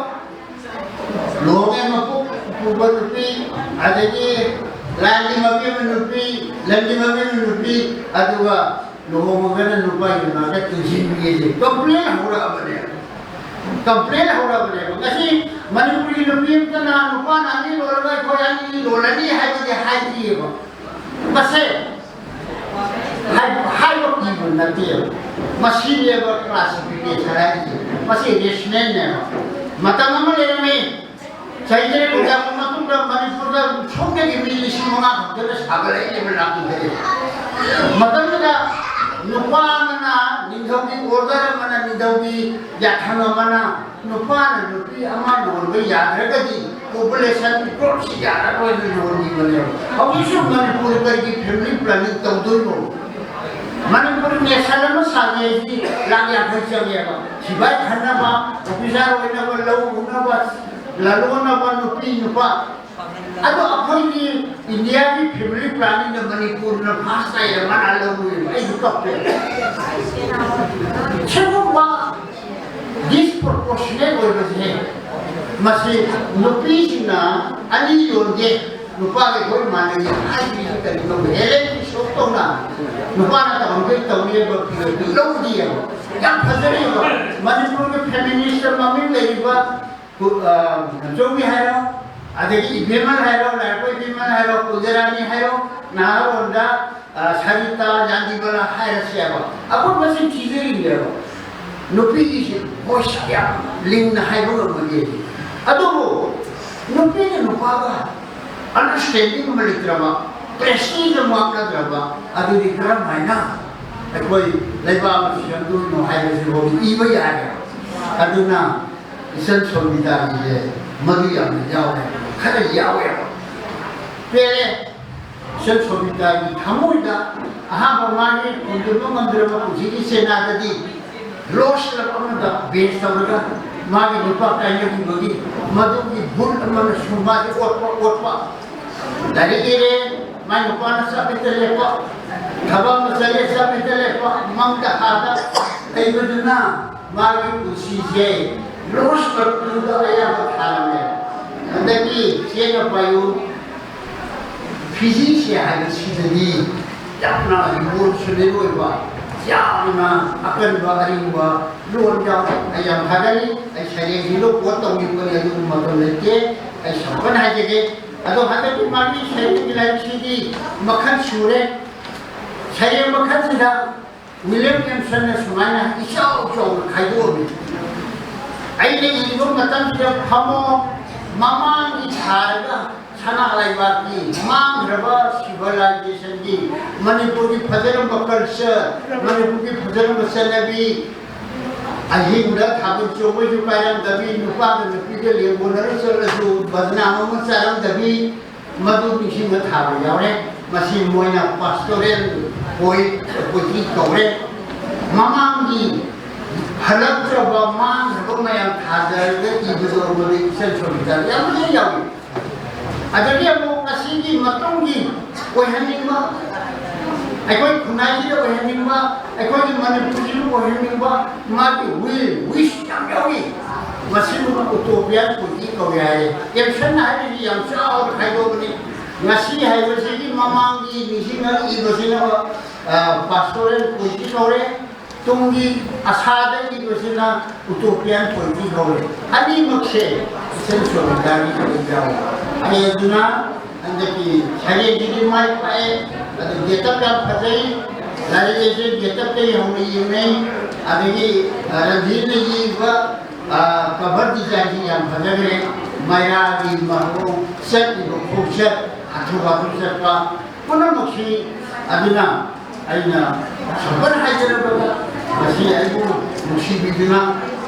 ꯂꯨꯍꯣꯡꯉꯦ ꯃꯄꯨ ꯄꯨꯕ ꯅꯨꯄꯤ, ꯑꯗꯒꯤ ꯂꯥꯟꯒꯤ ꯃꯄꯦꯝꯃ ꯅꯨꯄꯤ, ꯂꯟꯒꯤ ꯃꯄꯦꯝꯃ ꯅꯨꯄꯤ, ꯑꯗꯨꯒ ꯂꯨꯍꯣꯡꯉꯒꯅ ꯅꯨꯄꯥꯒꯤ ꯃꯅꯥꯛꯇ ꯇꯤꯟꯁꯤꯟꯕꯤꯌꯦ꯫ ꯀꯝꯄ꯭ꯂꯦꯟ ꯍꯧꯔꯛꯑꯕꯅꯦ꯫ ꯀꯝꯄ꯭ꯂꯦꯟ ꯍꯧꯔꯛꯑꯕꯅꯦꯕ꯫ ꯉꯁꯤ ꯃꯅꯤꯄꯨꯔꯒꯤ ꯅꯨꯄꯤ ꯑꯃꯠꯇꯅ ꯅꯨꯄꯥꯅ ꯑꯅꯤ ꯂꯣꯜꯂꯒ ꯑꯩꯈꯣꯏ ꯑꯅꯤ ꯂꯣꯜꯂꯅꯤ ꯍꯥꯏꯕꯗꯤ ꯍꯥꯏꯗ꯭ꯔꯤꯑꯕ꯫ ꯃꯁꯦ ꯍꯥꯏ-, ꯍꯥꯏꯕ ꯀꯤꯕ ꯅꯠꯇꯦꯕ꯫ ꯃꯁꯤꯅꯦꯕ ꯀ꯭ꯂꯥꯁꯤꯐꯤꯀꯦꯁꯟ ꯍꯥꯏꯔꯤꯁꯦ꯫ ꯃꯁꯤ ꯔꯦꯁꯅꯦꯜꯅꯦꯕ꯫ ꯃꯇꯝ ꯑꯃ ꯂꯩꯔꯝꯃꯤ, ꯆꯍꯤ ꯇꯔꯦꯠ ꯀꯨꯟꯊ꯭ꯔꯥꯒꯤ ꯃꯇꯨꯡꯗ ꯃꯅꯤꯄꯨꯔꯗ ꯁꯣꯝꯗꯒꯤ ꯃꯤ ꯂꯤꯁꯤꯡ ꯃꯉꯥ ꯈꯛꯇꯅ ꯁꯥꯒꯠꯂꯛꯏꯅꯦꯕ ꯂꯥꯛꯄꯗꯒꯤ꯫ ꯃꯇꯝꯗꯨꯗ ꯅꯨꯄꯥ ꯑꯃꯅ ꯅꯤꯡꯊꯧꯒꯤ ꯑꯣꯔꯗꯔ ꯑꯃꯅ, ꯅꯤꯡꯊꯧꯒꯤ ꯌꯥꯊꯪ ꯑꯃꯅ ꯅꯨꯄꯥꯅ ꯅꯨꯄꯤ ꯑꯃ ꯂꯣꯟꯕ ꯌꯥꯗ꯭ꯔꯒꯗꯤ ꯄꯣꯄꯨꯂꯦꯁꯟ ꯒ꯭ꯔꯣꯠꯁꯤ ꯌꯥꯔꯔꯣꯏꯅ ꯂꯣꯟꯈꯤꯕꯅꯦꯕ꯫ ꯍꯧꯖꯤꯛꯁꯨ ꯃꯅꯤꯄꯨꯔ ꯀꯔꯤꯒꯤ ꯐꯦꯃꯤꯂꯤ ꯄ꯭ꯂꯥꯅꯤꯡ ꯇꯧꯗꯣꯏꯅꯣ? ꯃꯅꯤꯄꯨꯔ ꯅꯦꯁꯟ ꯑꯃ ꯁꯥꯒꯦ ꯍꯥꯏꯗꯤ ꯂꯥꯛ ꯌꯥꯡꯈꯩ ꯆꯪꯉꯦꯕ꯫ ꯁꯤꯐꯥꯏ ꯈꯟꯅꯕ, ꯑꯣꯐꯤꯁꯥꯔ ꯑꯣꯏꯅꯕ, ꯂꯧ ꯎꯅꯕ, ꯂꯂꯣꯟꯅꯕ, ꯅꯨꯄꯤ ꯅꯨꯄꯥ꯫ ꯑꯗꯣ ꯑꯩꯈꯣꯏꯒꯤ ꯏꯟꯗꯤꯌꯥꯒꯤ ꯐꯦꯃꯤꯂꯤ ꯄ꯭ꯂꯥꯅꯤꯡꯗ ꯃꯅꯤꯄꯨꯔꯅ ꯐꯥꯔꯁ ꯇꯥꯏꯗ ꯃꯅꯥ ꯂꯧꯔꯨꯏꯕ꯫ ꯑꯩꯁꯨ ꯀꯞꯄꯦ꯫ ꯁꯤꯒꯨꯝꯕ ꯗꯤꯁꯄ꯭ꯔꯣꯄꯣꯔꯁꯅꯦꯠ ꯑꯣꯏꯕꯁꯦ, ꯃꯁꯤ ꯅꯨꯄꯤꯁꯤꯡꯅ ꯑꯅꯤ ꯌꯣꯟꯒꯦ, ꯅꯨꯄꯥꯒ ꯑꯩꯈꯣꯏ ꯃꯥꯟꯅꯩ ꯍꯥꯏꯕꯁꯤ ꯀꯔꯤꯅꯣ? ꯍꯦꯂꯦꯟꯒꯤ ꯁꯣꯛ ꯇꯧꯅ ꯅꯨꯄꯥꯅ ꯇꯧꯍꯟꯕꯩ ꯇꯧꯅꯦꯕ ꯐꯤꯔꯣꯜꯗꯨ ꯂꯧꯗꯦꯕ꯫ ꯌꯥꯝ ꯐꯖꯔꯤꯕ ꯃꯅꯤꯄꯨꯔꯒꯤ ꯐꯦꯃꯤꯅꯤꯁꯇ ꯃꯃꯤꯡ ꯂꯩꯔꯤꯕ ꯀꯨ-, ꯑ, ꯖꯣꯃꯤ ꯍꯥꯏꯔꯣ, ꯑꯗꯒꯤ ꯏꯕꯦꯝꯃꯜ ꯍꯥꯏꯔꯣ, ꯂꯥꯏꯔꯤꯛꯄ ꯏꯕꯦꯝꯃꯜ ꯍꯥꯏꯔꯣ, ꯀꯨꯟꯖꯔꯥꯅꯤ ꯍꯥꯏꯔꯣ, ꯅꯍꯥꯔꯣꯟꯗ, ꯑ, ꯁꯔꯤꯇꯥ, ꯌꯥꯟꯗꯤꯕꯂꯥ ꯍꯥꯏꯔꯁꯦꯕ꯫ ꯑꯩꯈꯣꯏ ꯃꯁꯦꯟ ꯊꯤꯖꯔꯤꯅꯦꯕ꯫ ꯅꯨꯄꯤꯒꯤꯁꯦ ꯚꯣꯏꯁ ꯌꯥꯝ ꯂꯤꯡꯅ ꯍꯥꯏꯕ ꯉꯝꯃꯒꯦ꯫ ꯑꯗꯨꯕꯨ ꯅꯨꯄꯤꯒ ꯅꯨꯄꯥꯒ ꯑꯟꯗꯔꯁ꯭ꯇꯦꯟꯗꯤꯡ ꯑꯃ ꯂꯩꯇ꯭ꯔꯕ, ꯄ꯭ꯔꯦꯁꯇꯤꯖ ꯑꯃ ꯃꯥꯡꯅꯗ꯭ꯔꯕ, ꯑꯗꯨꯗꯤ ꯀꯔꯝ ꯍꯥꯏꯅ ꯑꯩꯈꯣꯏ ꯂꯩꯕꯥꯛ ꯑꯃ ꯁꯦꯝꯗꯣꯏꯅꯣ ꯍꯥꯏꯕꯁꯤꯐꯥꯎ ꯏꯕ ꯌꯥꯔꯦ꯫ ꯑꯗꯨꯅ ꯏꯆꯟ ꯁꯣꯃꯤꯇꯥꯒꯤꯁꯦ ꯃꯗꯨ ꯌꯥꯝꯅ ꯌꯥꯎꯔꯦ, ꯈꯔ ꯌꯥꯎꯋꯦꯕ꯫ ꯄꯦꯜꯂꯦ꯫ ꯏꯆꯟ ꯁꯣꯃꯤꯇꯥꯒꯤ ꯊꯃꯣꯏꯗ ꯑꯍꯥꯟꯕ ꯃꯥꯒꯤ ꯈꯣꯡꯖꯣꯝꯕ ꯃꯟꯗꯤꯔ ꯃꯄꯨꯟꯁꯤꯒꯤ ꯆꯦꯅꯥꯗꯗꯤ ꯂꯣꯁ ꯀ꯭ꯂꯕ ꯑꯃꯗ ꯕꯦꯟꯁ ꯇꯧꯔꯒ ꯃꯥꯒꯤ ꯅꯨꯄꯥ ꯀꯥꯏꯅꯈꯤꯕꯒꯤ ꯃꯗꯨꯒꯤ ꯕꯨꯜ ꯑꯃꯅꯁꯨ ꯃꯥꯁꯦ ꯑꯣꯠꯄ, ꯑꯣꯠꯄ꯫ ꯂꯥꯏꯔꯤꯛ ꯏꯔꯦ, ꯃꯥꯏ ꯅꯨꯄꯥꯅ ꯆꯞ ꯍꯦꯛꯇ ꯂꯦꯞꯄ, ꯊꯕꯛ ꯑꯃ ꯆꯠꯂꯦ, ꯆꯞ ꯍꯦꯛꯇ ꯂꯦꯞꯄ, ꯃꯪꯗ ꯍꯥꯗ ꯂꯩꯕꯗꯨꯅ ꯃꯥꯒꯤ ꯄꯨꯟꯁꯤꯁꯦ ꯂꯣꯁ ꯀ꯭ꯂꯕꯇꯨꯗ ꯑꯌꯥꯝꯕ ꯊꯥꯔꯝꯃꯦ꯫ ꯍꯟꯗꯛꯀꯤ ꯆꯦꯡ ꯄꯥꯏꯌꯨ ꯐꯤꯖꯤꯁꯦ ꯍꯥꯏꯕꯁꯤꯗꯗꯤ ꯌꯥꯝꯅ ꯔꯤꯚꯣꯂꯨꯁꯅꯔꯤ ꯑꯣꯏꯕ, ꯌꯥꯝꯅ ꯑꯀꯟꯕ ꯑꯔꯤꯡꯕ ꯂꯣꯟ ꯌꯥꯎꯔꯦ꯫ ꯑꯩ ꯌꯥꯝ ꯊꯥꯒꯠꯂꯤ꯫ ꯑꯩ ꯁꯩꯔꯦꯡꯁꯤꯡꯗꯣ ꯀꯣꯠ ꯇꯧꯅꯤꯡꯕꯅꯤ, ꯑꯗꯨꯒꯨꯝꯕꯗꯣ ꯂꯩꯇꯦ꯫ ꯑꯩ ꯁꯝꯄꯟ ꯍꯥꯏꯖꯒꯦ꯫ ꯑꯗꯣ ꯍꯟꯗꯛꯀꯤ ꯃꯥꯒꯤ ꯁꯩꯔꯦꯡꯒꯤ ꯂꯥꯏꯔꯤꯛꯁꯤꯗꯤ ꯃꯈꯜ ꯁꯨꯔꯦ꯫ ꯁꯩꯔꯦꯡ ꯃꯈꯜꯁꯤꯗ ꯋꯤꯂꯤꯌꯝ ꯖꯦꯝꯁꯟꯅ ꯁꯨꯃꯥꯏꯅ ꯏꯆꯥꯎ ꯆꯥꯎꯅ ꯈꯥꯏꯗꯣꯛꯑꯝꯃꯤ꯫ ꯑꯩꯅ ꯏꯕ ꯃꯇꯝꯁꯤꯗ ꯐꯝꯃꯣ ꯃꯃꯥꯡꯒꯤ ꯊꯥꯔꯒ ꯁꯅꯥ ꯂꯩꯕꯥꯛꯀꯤ ꯃꯥꯡꯈ꯭ꯔꯕ ꯁꯤꯚꯤꯂꯥꯏꯖꯦꯁꯟꯒꯤ, ꯃꯅꯤꯄꯨꯔꯒꯤ ꯐꯖꯔꯝꯕ ꯀꯜꯆꯔ, ꯃꯅꯤꯄꯨꯔꯒꯤ ꯐꯖꯔꯝꯕ ꯆꯠꯅꯕꯤ, ꯑꯍꯤꯡꯗ ꯊꯥꯕꯜ ꯆꯣꯡꯕꯁꯨ ꯀꯥꯏꯔꯝꯗꯕꯤ, ꯅꯨꯄꯥꯒ ꯅꯨꯄꯤꯒ ꯂꯦꯡꯒꯣꯟꯅꯔ ꯆꯠꯂꯁꯨ ꯕꯗꯅꯥꯝ ꯑꯃ ꯆꯥꯔꯝꯗꯕꯤ, ꯃꯗꯨ ꯅꯤꯡꯁꯤꯡꯕ ꯊꯥꯕ ꯌꯥꯎꯔꯦ꯫ ꯃꯁꯤ ꯃꯣꯏꯅ pastoral poet, poetry ꯀꯧꯔꯦ꯫ ꯃꯃꯥꯡꯒꯤ ꯍꯜꯂꯛꯇ꯭ꯔꯕ, ꯃꯥꯡꯈ꯭ꯔꯕ ꯃꯌꯥꯝ ꯊꯥꯖꯔꯒ ꯏꯕꯗꯣ ꯃꯗꯨ ꯏꯆꯟ ꯁꯣꯃꯤꯇꯥꯗ ꯌꯥꯝ ꯐꯖꯅ ꯌꯥꯎꯏ꯫ ꯑꯗꯒꯤ ꯑꯃꯨꯛ ꯉꯁꯤꯒꯤ ꯃꯇꯨꯡꯒꯤ ꯑꯣꯏꯍꯟꯅꯤꯡꯕ, ꯑꯩꯈꯣꯏ ꯈꯨꯟꯅꯥꯏꯁꯤꯗ ꯑꯣꯏꯍꯟꯅꯤꯡꯕ, ꯑꯩꯈꯣꯏꯒꯤ ꯃꯅꯤꯄꯨꯔꯁꯤꯕꯨ ꯑꯣꯏꯍꯟꯅꯤꯡꯕ, ꯃꯥꯒꯤ will, wish ꯌꯥꯝ ꯌꯥꯎꯏ꯫ ꯃꯁꯤꯕꯨ utopian poetry ꯀꯧꯏ ꯍꯥꯏꯔꯦ꯫ Caption ꯍꯥꯏꯔꯤꯁꯤ ꯌꯥꯝ ꯆꯥꯎꯅ ꯈꯥꯏꯗꯣꯛꯄꯅꯤ꯫ ꯉꯁꯤ ꯍꯥꯏꯕꯁꯤꯒꯤ ꯃꯃꯥꯡꯒꯤ ꯅꯤꯡꯁꯤꯡꯅ ꯏꯕꯁꯤꯅ, ꯑ, pastoral poetry ꯀꯧꯔꯦ꯫ ꯇꯨꯡꯒꯤ ꯑꯁꯥꯗ ꯏꯕꯁꯤꯅ utopian poetry ꯀꯧꯔꯦ꯫ ꯑꯅꯤꯃꯛꯁꯦ ꯏꯆꯟ ꯁꯣꯃꯤꯇꯥꯒꯤ ꯌꯥꯎꯏ꯫ ꯑꯩ ꯑꯗꯨꯅ ꯍꯟꯗꯛꯀꯤ ꯁꯩꯔꯦꯡꯁꯤꯗꯤ ꯃꯥꯏ ꯄꯥꯛꯑꯦ꯫ ꯑꯗꯨ get up ꯌꯥꯝ ꯐꯖꯩ꯫ ꯂꯥꯏꯔꯤꯛ ꯑꯩꯁꯦ get up ꯇꯒꯤ ꯍꯧꯅ ꯌꯦꯡꯅꯩ꯫ ꯑꯗꯒꯤ, ꯑ, ꯔꯟꯙꯤꯔꯅ ꯌꯦꯛꯏꯕ, ꯑ, cover design ꯁꯤ ꯌꯥꯝ ꯐꯖꯈ꯭ꯔꯦ꯫ ꯃꯩꯔꯥꯒꯤ ꯃꯑꯣꯡ, ꯆꯠꯂꯤꯕ ꯈꯣꯡꯆꯠ, ꯍꯥꯊꯨ ꯍꯥꯊꯨ ꯆꯠꯄ, ꯄꯨꯝꯅꯃꯛꯁꯤ꯫ ꯑꯗꯨꯅ ꯑꯩꯅ ꯁꯝꯄꯟ ꯍꯥꯏꯖꯔꯕꯗ, ꯉꯁꯤ ꯑꯩꯕꯨ ꯅꯨꯡꯁꯤꯕꯤꯗꯨꯅ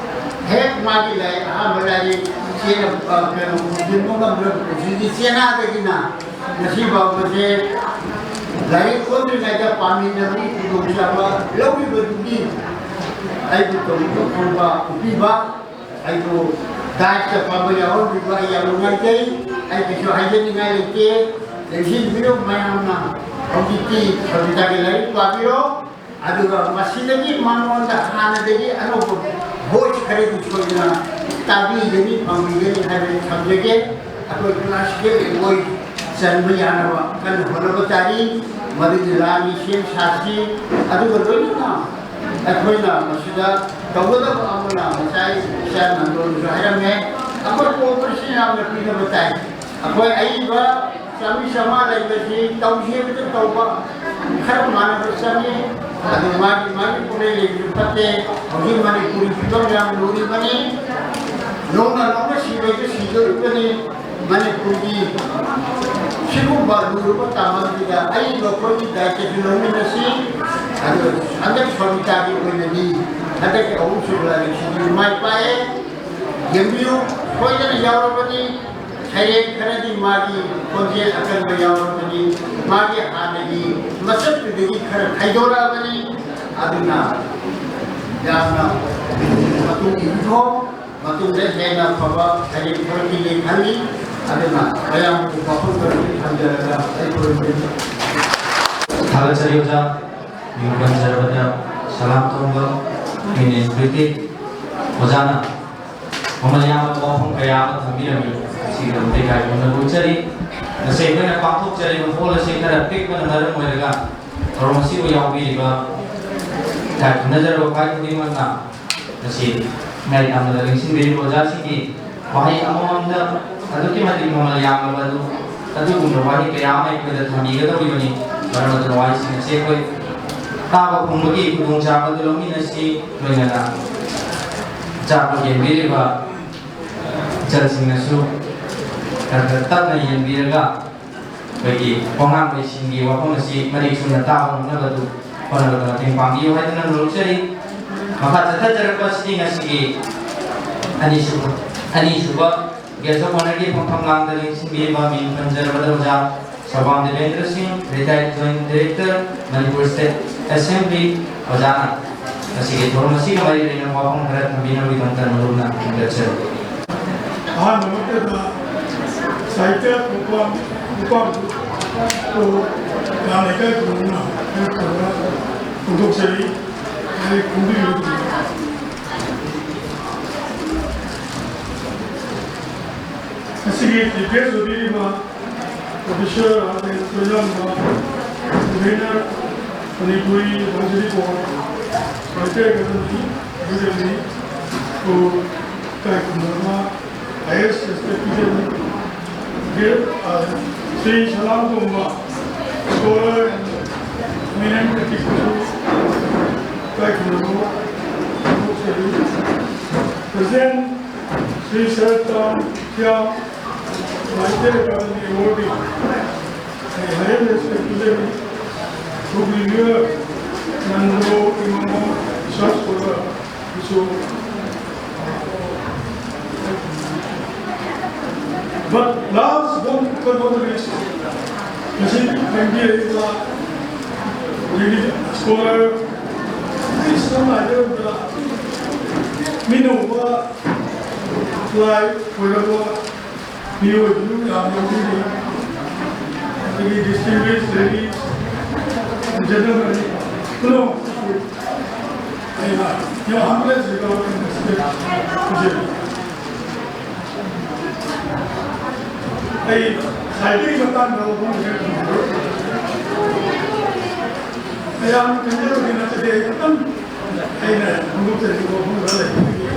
ꯍꯦꯛ ꯃꯥꯒꯤ ꯂꯥꯏꯔꯤꯛ, ꯑꯍꯥꯟꯕ ꯂꯥꯏꯔꯤꯛ ꯆꯦꯅ, ꯑ, ꯀꯩꯅꯣ, ꯊꯤꯟꯕ ꯉꯝꯗ꯭ꯔꯕ ꯄꯨꯟꯁꯤꯒꯤ ꯆꯦꯅꯥꯗꯒꯤꯅ ꯉꯁꯤ ꯐꯥꯎꯕꯁꯦ ꯂꯥꯏꯔꯤꯛ ꯐꯣꯡꯗ꯭ꯔꯤꯉꯩꯗ ꯄꯥꯃꯤꯟꯅꯕꯒꯤ ꯈꯨꯗꯣꯡꯆꯥꯕ ꯂꯧꯔꯤꯕꯗꯨꯒꯤ ꯑꯩꯕꯨ ꯇꯧꯕꯤꯕ ꯐꯪꯕ ꯎꯄꯤꯕ, ꯑꯩꯕꯨ ꯗꯥꯏꯠꯇ ꯐꯝꯕ ꯌꯥꯎꯍꯟꯕꯤꯕ ꯑꯩ ꯌꯥꯝ ꯅꯨꯡꯉꯥꯏꯖꯩ꯫ ꯑꯩ ꯀꯩꯁꯨ ꯍꯥꯏꯖꯅꯤꯡꯉꯥꯏ ꯂꯩꯇꯦ꯫ ꯂꯦꯡꯁꯤꯟꯕꯤꯔꯣ ꯃꯌꯥꯝꯅ꯫ ꯍꯧꯖꯤꯛꯇꯤ ꯁꯣꯃꯤꯇꯥꯒꯤ ꯂꯥꯏꯔꯤꯛ ꯄꯥꯕꯤꯔꯣ꯫ ꯑꯗꯨꯒ ꯃꯁꯤꯗꯒꯤ ꯃꯉꯣꯟꯗ ꯍꯥꯟꯅꯗꯒꯤ ꯑꯅꯧꯕ voice ꯈꯔꯗꯤ ꯁꯣꯏꯗꯅ ꯇꯥꯕꯤꯒꯅꯤ, ꯐꯪꯕꯤꯒꯅꯤ ꯍꯥꯏꯕ ꯊꯝꯖꯒꯦ꯫ ꯑꯩꯈꯣꯏ classical language ꯆꯟꯕ ꯌꯥꯅꯕ ꯀꯟꯅ ꯍꯣꯠꯅꯕ ꯇꯥꯔꯤ꯫ ꯃꯗꯨꯒꯤ ꯂꯥꯟꯒꯤ ꯁꯦꯝ ꯁꯥꯁꯤ꯫ ꯑꯗꯨꯒ ꯂꯣꯏꯅꯅ ꯑꯩꯈꯣꯏꯅ ꯃꯁꯤꯗ ꯇꯧꯒꯗꯕ ꯑꯃꯅ, ꯉꯁꯥꯏ ꯏꯆꯥ ꯅꯟꯗꯣꯟꯁꯨ ꯍꯥꯏꯔꯝꯃꯦ, ꯑꯩꯈꯣꯏ cooperation ꯌꯥꯝꯅ ꯄꯤꯅꯕ ꯇꯥꯏ꯫ ꯑꯩꯈꯣꯏ ꯑꯏꯕ ꯆꯥꯃꯤ ꯆꯥꯝꯃꯉꯥ ꯂꯩꯕꯁꯤ ꯇꯧꯁꯤ ꯍꯥꯏꯕꯗ ꯇꯧꯕ ꯈꯔ ꯃꯥꯟꯅꯕ ꯆꯪꯉꯤ꯫ ꯑꯗꯨ ꯃꯥꯒꯤ, ꯃꯥꯒꯤ ꯄꯨꯛꯅꯤꯡ ꯂꯩꯕꯁꯨ ꯐꯠꯇꯦ꯫ ꯍꯧꯖꯤꯛ ꯃꯅꯤꯄꯨꯔꯤ ꯐꯤꯕꯝ ꯌꯥꯝ ꯂꯨꯔꯤꯕꯅꯤ꯫ ꯅꯣꯡꯅ ꯅꯣꯡꯅ ꯁꯤꯕꯁꯨ ꯁꯤꯗꯣꯔꯤꯕꯅꯤ꯫ ꯃꯅꯤꯄꯨꯔꯒꯤ ꯁꯤꯒꯨꯝꯕ ꯂꯨꯔꯕ ꯇꯥꯡꯀꯛꯁꯤꯗ ꯑꯏꯕ ꯑꯩꯈꯣꯏꯒꯤ ꯗꯥꯏꯇꯁꯨ ꯂꯧꯃꯤꯟꯅꯁꯤ꯫ ꯑꯗꯨ ꯍꯟꯗꯛ ꯁꯣꯃꯤꯇꯥꯒꯤ ꯑꯣꯏꯅꯗꯤ ꯍꯟꯗꯛꯀꯤ ꯑꯍꯨꯝꯁꯨꯕ ꯂꯥꯏꯔꯤꯛꯁꯤꯗꯤ ꯃꯥꯏ ꯄꯥꯛꯑꯦ꯫ ꯌꯦꯡꯕꯤꯌꯨ, ꯁꯣꯏꯗꯅ ꯌꯥꯎꯔꯕꯅꯤ꯫ ꯁꯩꯔꯦꯡ ꯈꯔꯗꯤ ꯃꯥꯒꯤ ꯈꯣꯟꯖꯦꯜ ꯑꯀꯟꯕ ꯌꯥꯎꯔꯕꯅꯤ, ꯃꯥꯒꯤ ꯍꯥꯟꯅꯒꯤ ꯃꯁꯛꯇꯨꯗꯒꯤ ꯈꯔ ꯈꯥꯏꯗꯣꯔꯛꯑꯕꯅꯤ꯫ ꯑꯗꯨꯅ ꯌꯥꯝꯅ ꯃꯇꯨꯡ ꯏꯟꯊꯣꯛ ꯃꯇꯨꯡꯗ ꯍꯦꯟꯅ ꯐꯕ ꯁꯩꯔꯦꯡ ꯈꯔ ꯄꯤꯒꯦ ꯈꯜꯂꯤ꯫ ꯑꯗꯨꯅ ꯃꯌꯥꯝꯕꯨ ꯋꯥꯐꯝ ꯈꯔ ꯊꯝꯖꯔꯒ ꯑꯩ ꯈꯨꯔꯨꯝꯖꯔꯤ꯫ ꯊꯥꯒꯠꯆꯔꯤ ꯑꯣꯖꯥ꯫ ꯃꯤꯡ ꯄꯟꯖꯔꯕꯗ ꯁꯂꯥꯝ ꯇꯣꯡꯕ, ꯃꯤꯅꯦ ꯀ꯭ꯔꯤꯇꯤꯛ ꯑꯣꯖꯥꯅ ꯃꯃꯜ ꯌꯥꯝꯕ ꯋꯥꯐꯝ ꯀꯌꯥ ꯑꯃ ꯊꯝꯕꯤꯔꯝꯃꯤ꯫ ꯁꯤꯒꯤꯗꯃꯛꯇ ꯏꯀꯥꯏ ꯈꯨꯝꯅꯕ ꯎꯠꯆꯔꯤ꯫ ꯉꯁꯤ ꯑꯩꯈꯣꯏꯅ ꯄꯥꯡꯊꯣꯛꯆꯔꯤꯕ ꯍꯣꯜ ꯑꯁꯤ ꯈꯔ ꯄꯤꯛꯄꯅ ꯃꯔꯝ ꯑꯣꯏꯔꯒ ꯊꯧꯔꯝ ꯑꯁꯤꯕꯨ ꯌꯥꯎꯕꯤꯔꯤꯕ ꯏꯀꯥꯏ ꯈꯨꯝꯅꯖꯔꯕ ꯈ꯭ꯋꯥꯏ ꯈꯨꯗꯤꯡꯃꯛꯅ ꯉꯁꯤ ꯏꯀꯥꯏ ꯇꯝꯕꯗ ꯂꯦꯡꯁꯤꯟꯕꯤꯔꯤꯕ ꯑꯣꯖꯥꯁꯤꯡꯒꯤ ꯋꯥꯍꯩ ꯑꯃꯃꯝꯗ ꯑꯗꯨꯛꯀꯤ ꯃꯇꯤꯛ ꯃꯃꯜ ꯌꯥꯝꯂꯕ ꯑꯗꯨ, ꯑꯗꯨꯒꯨꯝꯕ ꯋꯥꯍꯩ ꯀꯌꯥ ꯑꯃ ꯑꯩꯈꯣꯏꯗ ꯊꯝꯕꯤꯒꯗꯧꯔꯤꯕꯅꯤ꯫ ꯃꯔꯝ ꯑꯗꯨꯅ ꯋꯥꯍꯩꯁꯤꯡ ꯑꯁꯤ ꯑꯩꯈꯣꯏ ꯇꯥꯕ ꯐꯪꯕꯒꯤ ꯈꯨꯗꯣꯡꯆꯥꯕ ꯑꯗꯨ ꯂꯧꯃꯤꯟꯅꯁꯤ꯫ ꯂꯣꯏꯅꯅ ꯑꯆꯥꯄꯣꯠ ꯌꯦꯟꯕꯤꯔꯤꯕ ꯏꯆꯜꯁꯤꯡꯅꯁꯨ ꯈꯔ ꯈꯔ ꯇꯞꯅ ꯌꯦꯡꯕꯤꯔꯒ ꯑꯩꯈꯣꯏꯒꯤ ꯈꯣꯡꯉꯥꯡꯕꯁꯤꯡꯒꯤ ꯋꯥꯐꯝ ꯑꯁꯤ ꯃꯔꯤꯛ ꯆꯨꯝꯅ ꯇꯥꯕ ꯉꯝꯅꯕꯗꯨ ꯍꯣꯠꯅꯕꯗ ꯃꯇꯦꯡ ꯄꯥꯡꯕꯤꯌꯨ ꯍꯥꯏꯗꯨꯅ ꯅꯣꯜꯂꯨꯛꯆꯔꯤ꯫ ꯃꯈꯥ ꯆꯠꯊꯖꯔꯛꯄ ꯑꯁꯤꯗꯤ ꯉꯁꯤꯒꯤ ꯑꯅꯤꯁꯨꯕ, ꯑꯅꯤꯁꯨꯕ Guest of Honourꯒꯤ ꯐꯝꯐꯝ ꯂꯥꯡꯗ ꯂꯦꯡꯁꯤꯟꯕꯤꯔꯤꯕ ꯃꯤꯡ ꯄꯟꯖꯔꯕꯗ ꯑꯣꯖꯥ ꯁꯣꯕꯥꯝ ꯗꯦꯕꯦꯟꯗ꯭ꯔ ꯁꯤꯡ, Retired Joint Director, Manipur State Assembly, ꯑꯣꯖꯥꯅ ꯉꯁꯤꯒꯤ ꯊꯧꯔꯝ ꯑꯁꯤꯒ ꯃꯔꯤ ꯂꯩꯅꯕ ꯋꯥꯐꯝ ꯈꯔ ꯊꯝꯕꯤꯅꯕꯒꯤꯗꯃꯛꯇ ꯅꯣꯂꯨꯛꯅ ꯈꯪꯖꯠꯆꯔꯤ꯫ ꯑꯍꯥꯟꯕꯃꯛꯇꯗ ꯁꯥꯍꯤꯇ꯭ꯌ ꯄꯨꯡꯄꯥꯡ, ꯄꯨꯡꯄꯥꯡꯕꯨ ꯌꯥꯝꯅ ꯏꯀꯥꯏ ꯈꯨꯝꯅꯅ ꯍꯥꯏꯔꯛꯄꯗ ꯐꯣꯡꯗꯣꯛꯆꯔꯤ꯫ ꯂꯥꯏꯔꯤꯛ ꯐꯣꯡꯕꯤꯔꯤꯕ ꯉꯁꯤꯒꯤ ꯆꯤꯐ ꯒꯦꯁ ꯑꯣꯏꯕꯤꯔꯤꯕ Professor Rajen Koilamba, Convener, Manipuri Advisory Board, Sahitya Academy, New Delhi, ꯕꯨ ꯏꯀꯥꯏ ꯈꯨꯝꯅꯕ highest respect ꯄꯤꯖꯔꯤ꯫ ꯒꯦ-, ꯑ, ꯁ꯭ꯔꯤ ꯁꯂꯥꯝ ꯇꯣꯝꯕ, Scholar and Eminent Critic ꯕꯨꯁꯨ ꯏꯀꯥꯏ ꯈꯨꯝꯅꯕ ꯐꯣꯡꯗꯣꯛꯆꯔꯤ꯫ Present ꯁ꯭ꯔꯤ ꯁꯔꯠ ꯔꯥꯝ ꯈ꯭ꯌꯥꯝ, Sahitya Academy Awardee, ꯑꯩ highest respect ꯄꯤꯖꯔꯤ꯫ Book reviewer Nando ꯏꯃꯥꯃꯣ, research scholar ꯕꯨꯁꯨ, but ꯃꯁꯤ ꯈꯪꯕꯤꯔꯛꯏꯕ ꯑꯩꯈꯣꯏꯒꯤ ꯁ꯭ꯀꯣꯂꯔ, ꯑꯩ ꯁꯝꯅ ꯍꯥꯏꯖꯔꯕꯗ ꯃꯤꯅ ꯎꯕ ꯂꯥꯏ ꯑꯣꯏꯔꯕ ꯃꯤꯑꯣꯏꯕꯁꯨ ꯌꯥꯝ ꯌꯥꯎꯕꯤꯔꯤ꯫ ꯑꯗꯒꯤ distinguished ladies and gentlemen ꯄꯨꯝꯅꯃꯛꯄꯨꯁꯨ ꯑꯩꯅ ꯌꯥꯝ humble regards and respect ꯄꯤꯖꯔꯤ꯫ ꯑꯩ ꯁꯥꯍꯤꯇ꯭ꯌꯒꯤ ꯃꯇꯥꯡꯗ ꯋꯥꯐꯝ ꯈꯔ ꯊꯝꯖꯒꯦ꯫ ꯃꯌꯥꯝꯅ ꯈꯪꯖꯕꯗꯤ ꯅꯠꯇꯦ, ꯑꯩ ꯈꯤꯇꯪ ꯑꯩꯅ ꯈꯣꯡꯎꯞꯇꯗꯤ ꯋꯥꯐꯝ ꯈꯔ ꯂꯩꯕꯗꯒꯤ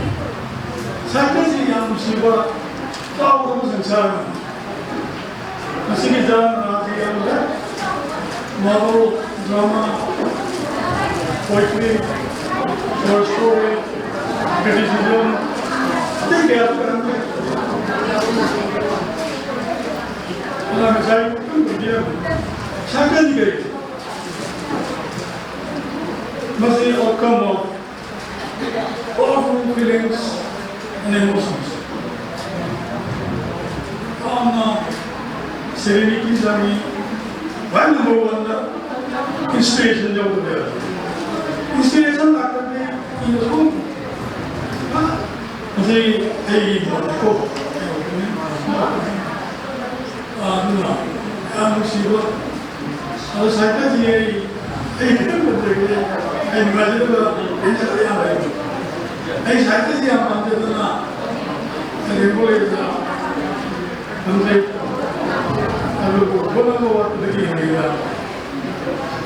ꯁꯥꯍꯤꯇ꯭ꯌꯁꯤ ꯌꯥꯝ ꯅꯨꯡꯁꯤꯕ ꯆꯥꯎꯔꯕ ꯁꯪꯁꯥꯔ ꯑꯃꯅꯤ꯫ ꯃꯁꯤꯒꯤ ꯖꯥꯟꯔꯥꯁꯤ ꯌꯥꯝꯅ novel, drama, poetry, short story, criticism, ꯑꯇꯩ ꯀꯌꯥꯁꯨ ꯌꯥꯝ ꯂꯩ꯫ ꯑꯗꯨꯅ ꯉꯁꯥꯏ ꯈꯤꯇꯪ ꯄꯟꯕꯤꯔꯝꯃꯤ꯫ ꯁꯥꯍꯤꯇ꯭ꯌꯁꯤ ꯀꯔꯤ? ꯃꯁꯤ outcome of powerful feelings and emotions. ꯌꯥꯝꯅ serenity ꯆꯪꯉꯤ꯫ ꯈ꯭ꯋꯥꯏ number one ꯗ inspiration ꯌꯥꯎꯗꯕ ꯌꯥꯗꯦ꯫ Inspiration ꯂꯥꯛꯇ꯭ꯔꯗꯤ ꯏꯕ ꯁꯨꯡ-, ꯃꯁꯤ ꯑꯩꯒꯤ ꯃꯣꯠꯅꯤꯀꯣ꯫ ꯑꯗꯨꯅ ꯌꯥꯝ ꯅꯨꯡꯁꯤꯕ꯫ ꯑꯗꯣ ꯁꯥꯍꯤꯇ꯭ꯌꯁꯤ ꯑꯩ, ꯑꯩ ꯈꯤꯇꯪ ꯄꯟꯖꯒꯦ꯫ ꯑꯩ ꯅꯨꯡꯉꯥꯏꯖꯗꯕ ꯑꯩ ꯌꯥꯝ ꯂꯩ꯫ ꯑꯩ ꯁꯥꯍꯤꯇ꯭ꯌꯁꯤ ꯌꯥꯝ ꯄꯥꯝꯖꯗꯅ ꯂꯦꯡꯒꯣꯜ ꯂꯩꯕꯗ ꯇꯝꯖꯩ꯫ ꯑꯗꯨꯕꯨ ꯍꯣꯠꯅꯕ ꯋꯥꯠꯄꯗꯒꯤ ꯍꯩꯔ,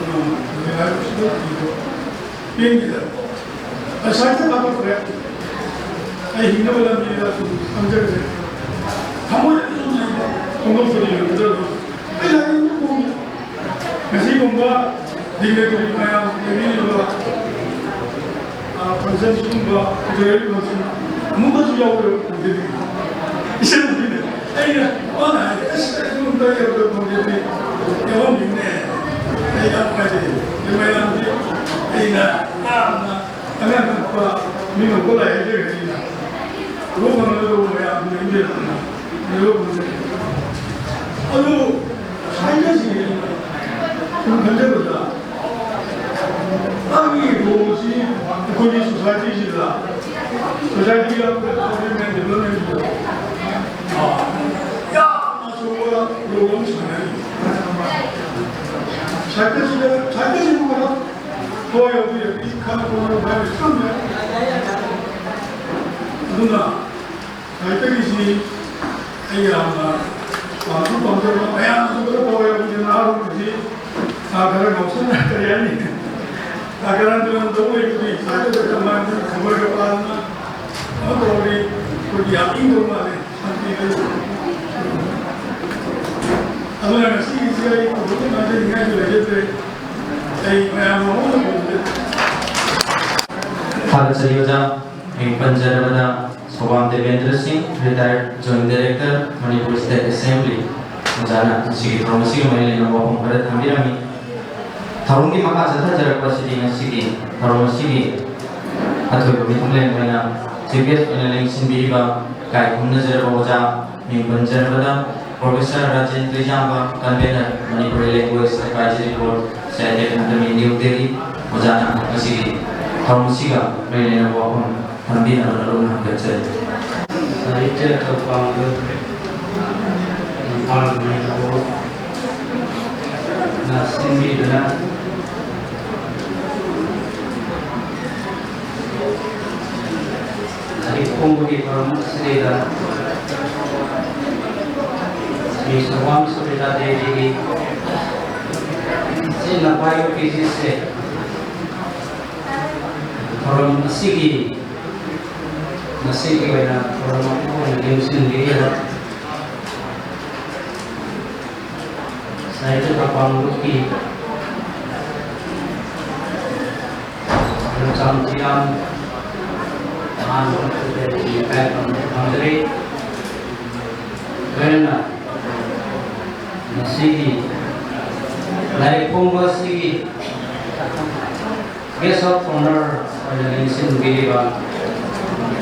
ꯎꯝ, ꯍꯧꯖꯤꯛ ꯍꯥꯏꯔꯤꯕꯁꯤꯗ ꯄꯦꯟꯈꯤꯗꯕ꯫ ꯑꯩ ꯁꯥꯍꯤꯇ꯭ꯌ ꯊꯥꯗꯣꯛꯈ꯭ꯔꯦ꯫ ꯑꯩ ꯍꯤꯡꯅꯕ ꯂꯝꯕꯤꯗ ꯑꯗꯨꯝ ꯊꯝꯖꯔꯒꯦ꯫ ꯊꯃꯣꯏꯗ ꯁꯨꯝ ꯂꯩꯕ ꯐꯣꯡꯗꯣꯛꯄꯗꯤ ꯉꯝꯖꯗꯕ꯫ ꯑꯩ ꯂꯥꯏꯔꯤꯛ ꯑꯗꯨꯝ ꯐꯣꯡꯉꯤ꯫ ꯉꯁꯤꯒꯨꯝꯕ dignitary ꯃꯌꯥꯝ ꯂꯩꯕꯤꯔꯤꯕ, ꯑ, function ꯁꯤꯒꯨꯝꯕ literary function ꯑꯃꯨꯛꯀꯁꯨ ꯌꯥꯎꯕ ꯐꯪꯖꯗ꯭ꯔꯤ꯫ ꯏꯆꯟꯅꯨꯄꯤꯅ ꯑꯩꯅ ꯃꯥꯅ ꯍꯥꯏ, "ꯑꯁ, ꯑꯗꯨꯒꯨꯝꯕ ꯌꯥꯎꯕ ꯐꯪꯖꯗ꯭ꯔꯤ, ꯌꯥꯎꯍꯟꯅꯤꯡꯉꯦ꯫ ꯑꯩ ꯌꯥꯝ ꯐꯖꯩ꯫ ꯃꯌꯥꯝꯁꯦ ꯑꯩꯅ ꯌꯥꯝꯅ ꯑꯉꯥꯡ ꯅꯨꯄꯥ ꯃꯤ ꯅꯣꯛꯄ ꯂꯥꯏ ꯍꯥꯏꯖꯔꯤꯕꯅꯤꯅ ꯎꯕ ꯐꯪꯒꯗꯕ ꯃꯌꯥꯝꯗꯨ ꯂꯦꯡꯖꯔꯛꯄꯅ ꯂꯣꯏꯕ ꯐꯪꯖꯔꯤ꯫ ꯑꯗꯨ ꯁꯥꯏꯟꯁꯁꯤ ꯁꯨꯝ ꯈꯟꯖꯕꯗ ꯃꯥꯒꯤ ꯔꯣꯜꯁꯤ ꯑꯩꯈꯣꯏꯒꯤ ꯁꯣꯁꯥꯏꯇꯤꯁꯤꯗ, ꯁꯣꯁꯥꯏꯇꯤꯒꯤ ꯗꯤꯕ꯭ꯂꯞꯃꯦꯟꯁꯤꯗ ꯌꯥꯝꯅ ꯑꯆꯧꯕ ꯔꯣꯜ ꯑꯃ ꯁꯥꯟꯅꯔꯤ꯫ ꯁꯥꯏꯟꯁꯁꯤꯗ, ꯁꯥꯏꯟꯁꯁꯤꯕꯨ ꯀꯩꯅꯣ ꯍꯣꯏ, ꯍꯧꯖꯤꯛ ꯍꯧꯖꯤꯛ ꯈꯔ ꯈꯔ ꯈꯔ ꯈꯪꯗ꯭ꯔꯦ꯫ ꯑꯗꯨꯅ ꯁꯥꯍꯤꯇ꯭ꯌꯒꯤꯁꯤ ꯑꯩ ꯌꯥꯝꯅ ꯄꯥꯝꯁꯨ ꯄꯥꯝꯖꯕ, ꯃꯌꯥꯝꯅꯁꯨ ꯈꯔ ꯇꯧꯋꯦ꯫ ꯍꯧꯖꯤꯛ ꯅꯍꯥꯔꯣꯜꯁꯤ ꯈꯔ ꯉꯥꯎꯁꯟꯅ ꯀꯔꯤ ꯍꯥꯏꯅꯤ, ꯈꯔ ꯇꯧ ꯂꯩꯕꯗꯤ ꯁꯥꯍꯤꯇ꯭ꯌꯗ ꯀꯃꯥꯏꯅ ꯈꯕꯔꯒ ꯄꯥꯗꯅ ꯑꯃ ꯇꯧꯔꯤ꯫ ꯑꯩꯈꯣꯏꯒꯤ ꯌꯥꯝ ꯏꯪꯗꯧ ꯃꯥꯜꯂꯦ꯫ ꯑꯗꯨꯅ ꯉꯁꯤꯒꯤꯁꯤ ꯑꯩ ꯊꯣꯏꯗꯣꯛꯅ ꯉꯥꯡꯖꯅꯤꯡꯉꯥꯏꯁꯨ ꯂꯩꯖꯗ꯭ꯔꯦ꯫ ꯑꯩ ꯃꯌꯥꯝ ꯃꯉꯣꯟꯗ ꯐꯣꯡꯖꯔꯤ꯫ ꯊꯥꯒꯠꯆꯔꯤ ꯑꯣꯖꯥ꯫ ꯃꯤꯡ ꯄꯟꯖꯔꯕꯗ ꯁꯣꯕꯥꯝ ꯗꯦꯕꯦꯟꯗ꯭ꯔ ꯁꯤꯡ, retired Joint Director, Manipur State Assembly, ꯑꯣꯖꯥꯅ ꯉꯁꯤꯒꯤ ꯊꯧꯔꯝ ꯑꯁꯤꯒ ꯃꯔꯤ ꯂꯩꯅꯕ ꯋꯥꯐꯝ ꯈꯔ ꯊꯝꯕꯤꯔꯝꯃꯤ꯫ ꯊꯧꯔꯝꯒꯤ ꯃꯈꯥ ꯆꯠꯊꯖꯔꯛꯄꯁꯤꯗꯤ ꯉꯁꯤꯒꯤ ꯊꯧꯔꯝ ꯑꯁꯤꯒꯤ ꯑꯊꯣꯏꯕ ꯃꯤꯊꯨꯡꯂꯦꯟ ꯑꯣꯏꯅ chief guest ꯑꯣꯏꯅ ꯂꯦꯡꯁꯤꯟꯕꯤꯔꯤꯕ ꯏꯀꯥꯏ ꯈꯨꯝꯅꯖꯔꯕ ꯑꯣꯖꯥ, ꯃꯤꯡ ꯄꯟꯖꯔꯕꯗ Professor Rajen Tuijamba, convener, Manipuri Language Advisory Board, Sahitya Akademi, New Delhi, ꯑꯣꯖꯥꯅ ꯉꯁꯤꯒꯤ ꯊꯧꯔꯝ ꯑꯁꯤꯒ ꯃꯔꯤ ꯂꯩꯅꯕ ꯋꯥꯐꯝ ꯊꯝꯕꯤꯅꯕ ꯅꯔꯣꯜ ꯍꯪꯒꯠꯆꯔꯤ꯫ ꯁꯥꯍꯤꯇ꯭ꯌ ꯊꯧꯄꯥꯡꯗꯨ ꯏꯝꯐꯥꯜ ꯃꯦꯇ꯭ꯔꯣꯅ ꯁꯤꯟꯕꯤꯗꯨꯅ ꯂꯥꯏꯔꯤꯛ ꯐꯣꯡꯕꯒꯤ ꯊꯧꯔꯝ ꯑꯁꯤꯗꯩꯗ ꯃꯤꯁ ꯋꯥꯝ ꯁꯨꯔꯤꯇꯥ ꯗꯦꯕꯤꯒꯤ ꯆꯦꯟꯅ ꯄꯥꯏꯕ ꯄꯤꯖꯤꯁꯦ ꯊꯧꯔꯝ ꯑꯁꯤꯒꯤ ꯉꯁꯤꯒꯤ ꯑꯣꯏꯅ ꯊꯧꯔꯝ ꯑꯃ ꯑꯣꯏꯅ ꯂꯦꯡꯁꯤꯟꯕꯤꯔꯤꯕ ꯁꯥꯍꯤꯇ꯭ꯌ ꯊꯧꯄꯥꯡ ꯂꯨꯞꯀꯤ ꯂꯝꯆꯥꯝ ꯊꯤꯌꯥꯝ ꯑꯍꯥꯟꯕ ꯃꯛꯇꯗ ꯑꯩꯒꯤ ꯏꯀꯥꯏ ꯈꯨꯝꯅꯕ ꯊꯝꯖꯔꯤ꯫ ꯂꯣꯏꯅꯅ ꯉꯁꯤꯒꯤ ꯂꯥꯏꯔꯤꯛ ꯐꯣꯡꯕ ꯑꯁꯤꯒꯤ guest of honour ꯑꯣꯏꯅ ꯂꯦꯡꯁꯤꯟꯕꯤꯔꯤꯕ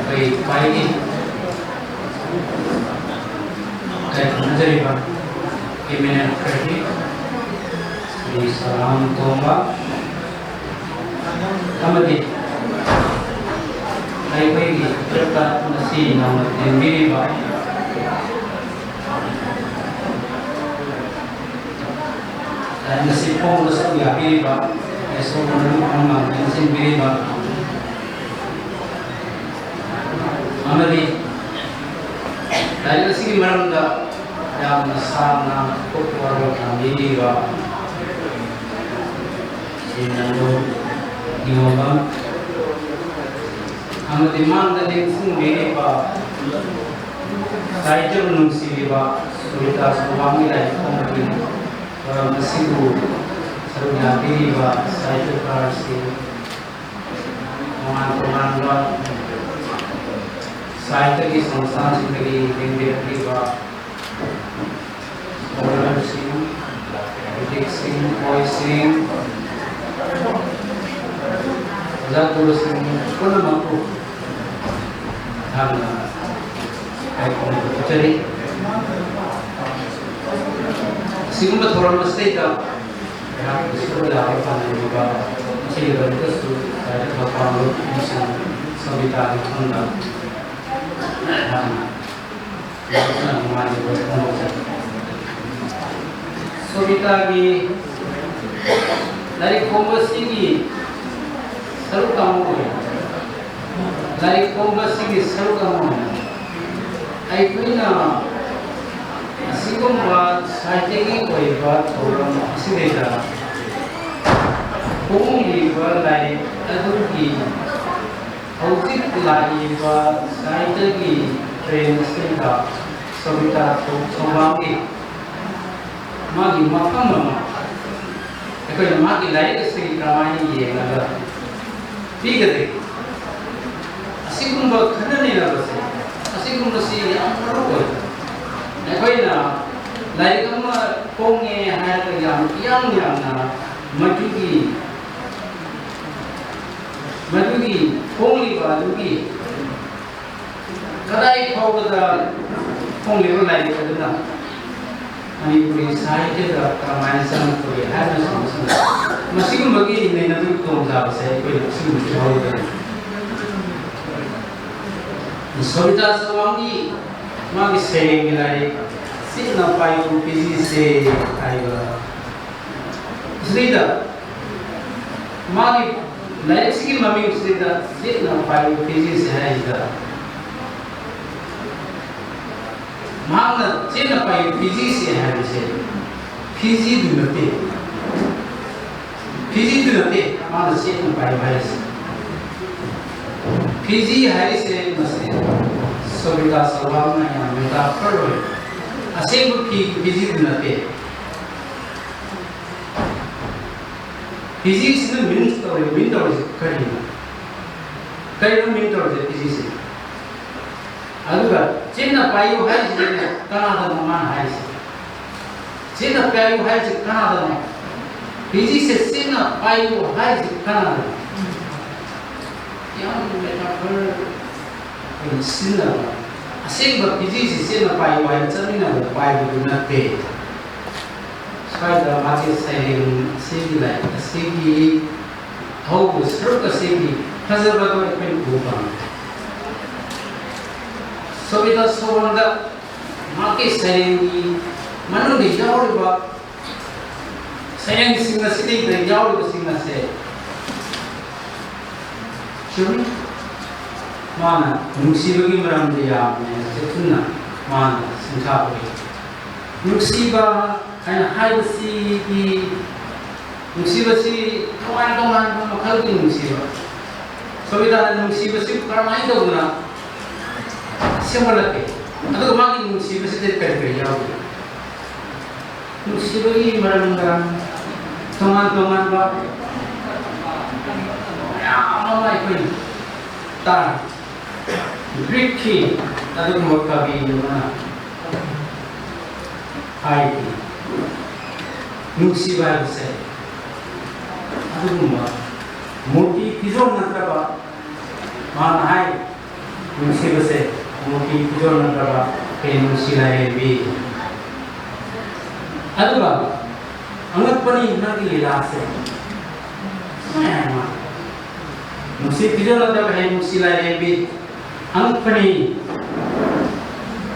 ꯑꯩꯈꯣꯏ ꯈ꯭ꯋꯥꯏꯒꯤ ꯏꯀꯥꯏ ꯈꯨꯝꯅꯖꯔꯤꯕ Eminent Credit, ꯁ꯭ꯔꯤ ꯁꯂꯥꯝ ꯇꯣꯝꯕ ꯑꯃꯗꯤ ꯑꯩꯈꯣꯏꯒꯤ ꯇ꯭ꯔꯤꯞꯇ ꯉꯁꯤ ꯅꯧꯅ ꯇꯤꯟꯕꯤꯔꯤꯕ, ꯉꯁꯤ ꯐꯣꯡꯕꯁꯨ ꯌꯥꯕꯤꯔꯤꯕ, ꯌꯥꯁꯣ ꯃꯅꯨꯡ ꯃꯃꯥꯡ ꯆꯪꯁꯤꯟꯕꯤꯔꯤꯕ ꯑꯃꯗꯤ ꯂꯥꯏꯔꯤꯛ ꯑꯁꯤꯒꯤ ꯃꯔꯝꯗ ꯌꯥꯝꯅ ꯁꯥꯡꯅ ꯀꯨꯞꯄ ꯋꯥꯔꯣꯜ ꯊꯝꯕꯤꯔꯤꯕ ꯁ꯭ꯔꯤ ꯅꯟꯗꯨ ꯅꯤꯉꯣꯝꯕꯝ ꯑꯃꯗꯤ ꯃꯥꯡꯗ ꯂꯦꯡꯁꯤꯟꯕꯤꯔꯤꯕ ꯁꯥꯍꯤꯇ꯭ꯌꯕꯨ ꯅꯨꯡꯁꯤꯕꯤꯕ ꯁꯨꯔꯤꯇꯥ ꯁꯨꯃꯥꯡꯒꯤ ꯂꯥꯏꯔꯤꯛ ꯐꯣꯡꯕꯒꯤ ꯊꯧꯔꯝ ꯑꯁꯤꯕꯨ ꯁꯔꯨꯛ ꯌꯥꯕꯤꯔꯤꯕ ꯁꯥꯍꯤꯇ꯭ꯌꯀꯥꯔꯁꯤꯡ, ꯇꯣꯉꯥꯟ ꯇꯣꯉꯥꯟꯕ ꯁꯥꯍꯤꯇ꯭ꯌꯒꯤ ꯁꯪꯁꯊꯥꯟꯁꯤꯡꯗꯒꯤ ꯂꯦꯡꯕꯤꯔꯛꯂꯤꯕ ꯁ꯭ꯀꯣꯂꯔꯁꯤꯡ, ꯀ꯭ꯔꯤꯇꯤꯛꯁꯤꯡ, ꯄꯣꯏꯠꯁꯤꯡ, ꯑꯣꯖꯥ ꯒꯨꯔꯨꯁꯤꯡ ꯄꯨꯝꯅꯃꯛꯄꯨ ꯌꯥꯝꯅ ꯏꯀꯥꯏ ꯈꯨꯝꯅꯕ ꯎꯠꯆꯔꯤ꯫ ꯑꯁꯤꯒꯨꯝꯕ ꯊꯧꯔꯝ ꯑꯁꯤꯗꯩꯗ ꯑꯩꯍꯥꯛꯀꯤ ꯁꯔꯨꯛ ꯌꯥꯕ ꯄꯥꯝꯖꯔꯤꯕ ꯃꯁꯤꯒꯤꯗꯃꯛꯇꯁꯨ ꯂꯥꯏꯔꯤꯛ ꯃꯄꯥꯡꯒꯜ ꯑꯃꯁꯨꯡ ꯁꯪꯒꯤꯇꯥꯒꯤ ꯃꯐꯝꯗ ꯑꯩꯍꯥꯛꯅ ꯌꯥꯝꯅ ꯅꯨꯡꯉꯥꯏꯖꯕ ꯐꯣꯡꯗꯣꯛꯆꯔꯤ꯫ ꯁꯣꯕꯤꯇꯥꯒꯤ ꯂꯥꯏꯔꯤꯛ ꯐꯣꯡꯕꯁꯤꯒꯤ ꯁꯔꯨꯛ ꯑꯃ ꯑꯣꯏ꯫ ꯂꯥꯏꯔꯤꯛ ꯐꯣꯡꯕꯁꯤꯒꯤ ꯁꯔꯨꯛ ꯑꯃ ꯑꯣꯏꯅ ꯑꯩꯈꯣꯏꯅ ꯑꯁꯤꯒꯨꯝꯕ ꯁꯥꯍꯤꯇ꯭ꯌꯒꯤ ꯑꯣꯏꯕ ꯊꯧꯔꯝ ꯑꯁꯤꯗꯩꯗ ꯐꯣꯡꯂꯤꯕ ꯂꯥꯏꯔꯤꯛ ꯑꯗꯨꯒꯤ ꯍꯧꯖꯤꯛ ꯂꯥꯛꯂꯤꯕ ꯁꯥꯍꯤꯇ꯭ꯌꯒꯤ ꯇ꯭ꯔꯦꯟ ꯑꯁꯤꯗ ꯁꯣꯕꯤꯇꯥ ꯊꯧꯕꯥꯝꯒꯤ ꯃꯥꯒꯤ ꯃꯐꯝ ꯑꯃ ꯑꯩꯈꯣꯏꯅ ꯃꯥꯒꯤ ꯂꯥꯏꯔꯤꯛ ꯑꯁꯤ ꯀꯃꯥꯏꯅ ꯌꯦꯡꯉꯒ ꯄꯤꯒꯗꯒꯦ? ꯑꯁꯤꯒꯨꯝꯕ ꯈꯟꯅ ꯅꯩꯅꯕꯁꯦ, ꯑꯁꯤꯒꯨꯝꯕꯁꯤ ꯌꯥꯝ ꯃꯔꯨ ꯑꯣꯏ꯫ ꯑꯩꯈꯣꯏꯅ ꯂꯥꯏꯔꯤꯛ ꯑꯃ ꯐꯣꯡꯉꯦ ꯍꯥꯏꯔꯒ ꯌꯥꯝ ꯏꯌꯥꯡ ꯌꯥꯡꯅ ꯃꯗꯨꯒꯤ, ꯃꯗꯨꯒꯤ ꯐꯣꯡꯂꯤꯕ ꯑꯗꯨꯒꯤ ꯀꯗꯥꯏ ꯐꯥꯎꯕꯗ ꯐꯣꯡꯂꯤꯕ ꯂꯥꯏꯔꯤꯛ ꯑꯗꯨꯅ ꯃꯅꯤꯄꯨꯔꯤ ꯁꯥꯍꯤꯇ꯭ꯌꯗ ꯀꯔꯝꯍꯥꯏꯅ ꯆꯪꯉꯛꯄꯒꯦ ꯍꯥꯏꯕꯅꯆꯤꯡꯕꯁꯤꯡ, ꯃꯁꯤꯒꯨꯝꯕꯒꯤ ꯅꯩꯅꯕꯒꯤ ꯈꯨꯗꯣꯡꯆꯥꯕꯁꯦ ꯑꯩꯈꯣꯏꯅ ꯑꯁꯤꯒꯨꯝꯕꯁꯤ ꯂꯧꯒꯗꯕꯅꯤ꯫ ꯁꯣꯕꯤꯇꯥ ꯆꯧꯍꯥꯡꯒꯤ ꯃꯥꯒꯤ ꯁꯩꯔꯦꯡꯒꯤ ꯂꯥꯏꯔꯤꯛ ꯆꯦꯠꯅ ꯄꯥꯏꯌꯨ ꯄꯤꯖꯤꯁꯦ ꯍꯥꯏꯕ ꯁꯤꯗꯩꯗ ꯃꯥꯒꯤ ꯂꯥꯏꯔꯤꯛꯁꯤꯒꯤ ꯃꯃꯤꯡꯁꯤꯗ ꯆꯦꯠꯅ ꯄꯥꯏꯌꯨ ꯄꯤꯖꯤꯁꯦ ꯍꯥꯏꯁꯤꯗ ꯃꯍꯥꯛꯅ ꯆꯦꯠꯅ ꯄꯥꯏꯌꯨ ꯄꯤꯖꯤꯁꯦ ꯍꯥꯏꯕꯁꯦ ꯐꯤꯖꯤꯗꯨ ꯅꯠꯇꯦ꯫ ꯐꯤꯖꯤꯗꯨ ꯅꯠꯇꯦ ꯃꯥꯅ ꯆꯦꯠꯅ ꯄꯥꯏꯌꯨ ꯍꯥꯏꯔꯤꯁꯦ꯫ ꯐꯤꯖꯤ ꯍꯥꯏꯔꯤꯁꯦ ꯃꯁꯤ ꯁꯣꯕꯤꯇꯥ ꯆꯧꯍꯥꯡꯅ ꯌꯥꯝ ꯃꯦꯇꯥꯐꯔ ꯑꯣꯏ꯫ ꯑꯁꯦꯡꯕ ꯐꯤ ꯐꯤꯖꯤꯗꯨ ꯅꯠꯇꯦ꯫ ꯐꯤꯖꯤꯁꯤꯅ ꯃꯤꯟ ꯇꯧꯔꯤ, ꯃꯤꯟ ꯇꯧꯔꯤꯁꯦ ꯀꯔꯤꯅꯣ? ꯀꯔꯤꯅꯣ ꯃꯤꯟ ꯇꯧꯔꯤꯁꯦ ꯐꯤꯖꯤꯁꯤꯅ? ꯑꯗꯨꯒ ꯆꯦꯠꯅ ꯄꯥꯏꯌꯨ ꯍꯥꯏꯔꯤꯁꯤꯅ ꯀꯅꯥꯗꯅꯣ ꯃꯥꯅ ꯍꯥꯏꯔꯤꯁꯦ? ꯆꯦꯠꯅ ꯄꯥꯏꯌꯨ ꯍꯥꯏꯔꯤꯁꯦ ꯀꯅꯥꯗꯅꯣ? ꯐꯤꯖꯤꯁꯦ ꯆꯦꯠꯅ ꯄꯥꯏꯌꯨ ꯍꯥꯏꯔꯤꯁꯦ ꯀꯅꯥꯗꯅꯣ? ꯌꯥꯝ ꯃꯦꯇꯥꯐꯔ ꯑꯣꯏꯅ ꯁꯤꯖꯤꯟꯅꯕ꯫ ꯑꯁꯦꯡꯕ ꯐꯤꯖꯤꯁꯤ ꯆꯦꯠꯅ ꯄꯥꯏꯌꯨ ꯍꯥꯏꯅ ꯆꯠꯃꯤꯟꯅꯕꯗ ꯄꯥꯏꯕꯗꯨ ꯅꯠꯇꯦ꯫ ꯁ꯭ꯋꯥꯏꯗ ꯃꯥꯒꯤ ꯁꯩꯔꯦꯡ ꯑꯁꯤꯒꯤ ꯂꯥꯏꯔꯤꯛ ꯑꯁꯤꯒꯤ ꯑꯍꯧꯕ ꯁꯔꯨꯛ ꯑꯁꯤꯒꯤ ꯐꯖꯕꯗꯣ ꯑꯩꯈꯣꯏꯅ ꯎꯕ ꯐꯪꯉꯤ꯫ ꯁꯣꯕꯤꯇꯥ ꯆꯧꯍꯥꯡꯗ ꯃꯍꯥꯛꯀꯤ ꯁꯩꯔꯦꯡꯒꯤ ꯃꯅꯨꯡꯗ ꯌꯥꯎꯔꯤꯕ ꯁꯩꯔꯦꯡꯁꯤꯡ ꯑꯁꯤꯗꯩꯗ ꯌꯥꯎꯔꯤꯕꯁꯤꯡ ꯑꯁꯦ ꯆꯨꯝꯃꯤ꯫ ꯃꯥꯅ ꯅꯨꯡꯁꯤꯕꯒꯤ ꯃꯔꯝꯗ ꯌꯥꯝꯅ ꯆꯦꯛꯁꯤꯟꯅ ꯃꯥꯅ ꯁꯤꯡꯊꯥ ꯎꯏ꯫ ꯅꯨꯡꯁꯤꯕ ꯍꯥꯏꯅ ꯍꯥꯏꯕꯁꯤꯗꯤ ꯅꯨꯡꯁꯤꯕꯁꯤ ꯇꯣꯉꯥꯟ ꯇꯣꯉꯥꯟꯕ ꯃꯈꯜꯒꯤ ꯅꯨꯡꯁꯤꯕ꯫ ꯁꯣꯕꯤꯇꯥꯅ ꯅꯨꯡꯁꯤꯕꯁꯤ ꯀꯔꯝꯍꯥꯏꯅ ꯇꯧꯗꯅ ꯁꯦꯝꯒꯠꯂꯛꯀꯦ? ꯑꯗꯨꯒ ꯃꯥꯒꯤ ꯅꯨꯡꯁꯤꯕꯁꯤꯗ ꯀꯔꯤ ꯀꯔꯤ ꯌꯥꯎꯒꯦ? ꯅꯨꯡꯁꯤꯕꯒꯤ ꯃꯔꯝꯗ ꯇꯣꯉꯥꯟ ꯇꯣꯉꯥꯟꯕ ꯃꯌꯥꯝ ꯑꯃ ꯑꯩꯈꯣꯏꯅ ꯇꯥꯔꯤ꯫ ꯒ꯭ꯔꯤꯛꯀꯤ ꯑꯗꯨꯒꯨꯝꯕ ꯀꯕꯤ ꯑꯃꯅ ꯍꯥꯏꯔꯤ, ꯅꯨꯡꯁꯤꯕ ꯍꯥꯏꯕꯁꯦ ꯑꯗꯨꯒꯨꯝꯕ ꯃꯨꯔꯇꯤ ꯐꯤꯖꯣꯜ ꯅꯠꯇꯕ, ꯃꯥꯅ ꯍꯥꯏ, ꯅꯨꯡꯁꯤꯕꯁꯦ ꯃꯨꯔꯇꯤ ꯐꯤꯖꯣꯜ ꯅꯠꯇꯕ ꯀꯩ ꯅꯨꯡꯁꯤ ꯂꯥꯏꯔꯦꯝꯕꯤ꯫ ꯑꯗꯨꯒ ꯑꯉꯛꯄꯅꯤ ꯅꯪꯒꯤ ꯂꯤꯂꯥꯁꯦ꯫ ꯅꯨꯡꯁꯤ ꯐꯤꯖꯣꯜ ꯅꯠꯇꯕ ꯍꯦꯛ ꯅꯨꯡꯁꯤ ꯂꯥꯏꯔꯦꯝꯕꯤ, ꯑꯉꯛꯄꯅꯤ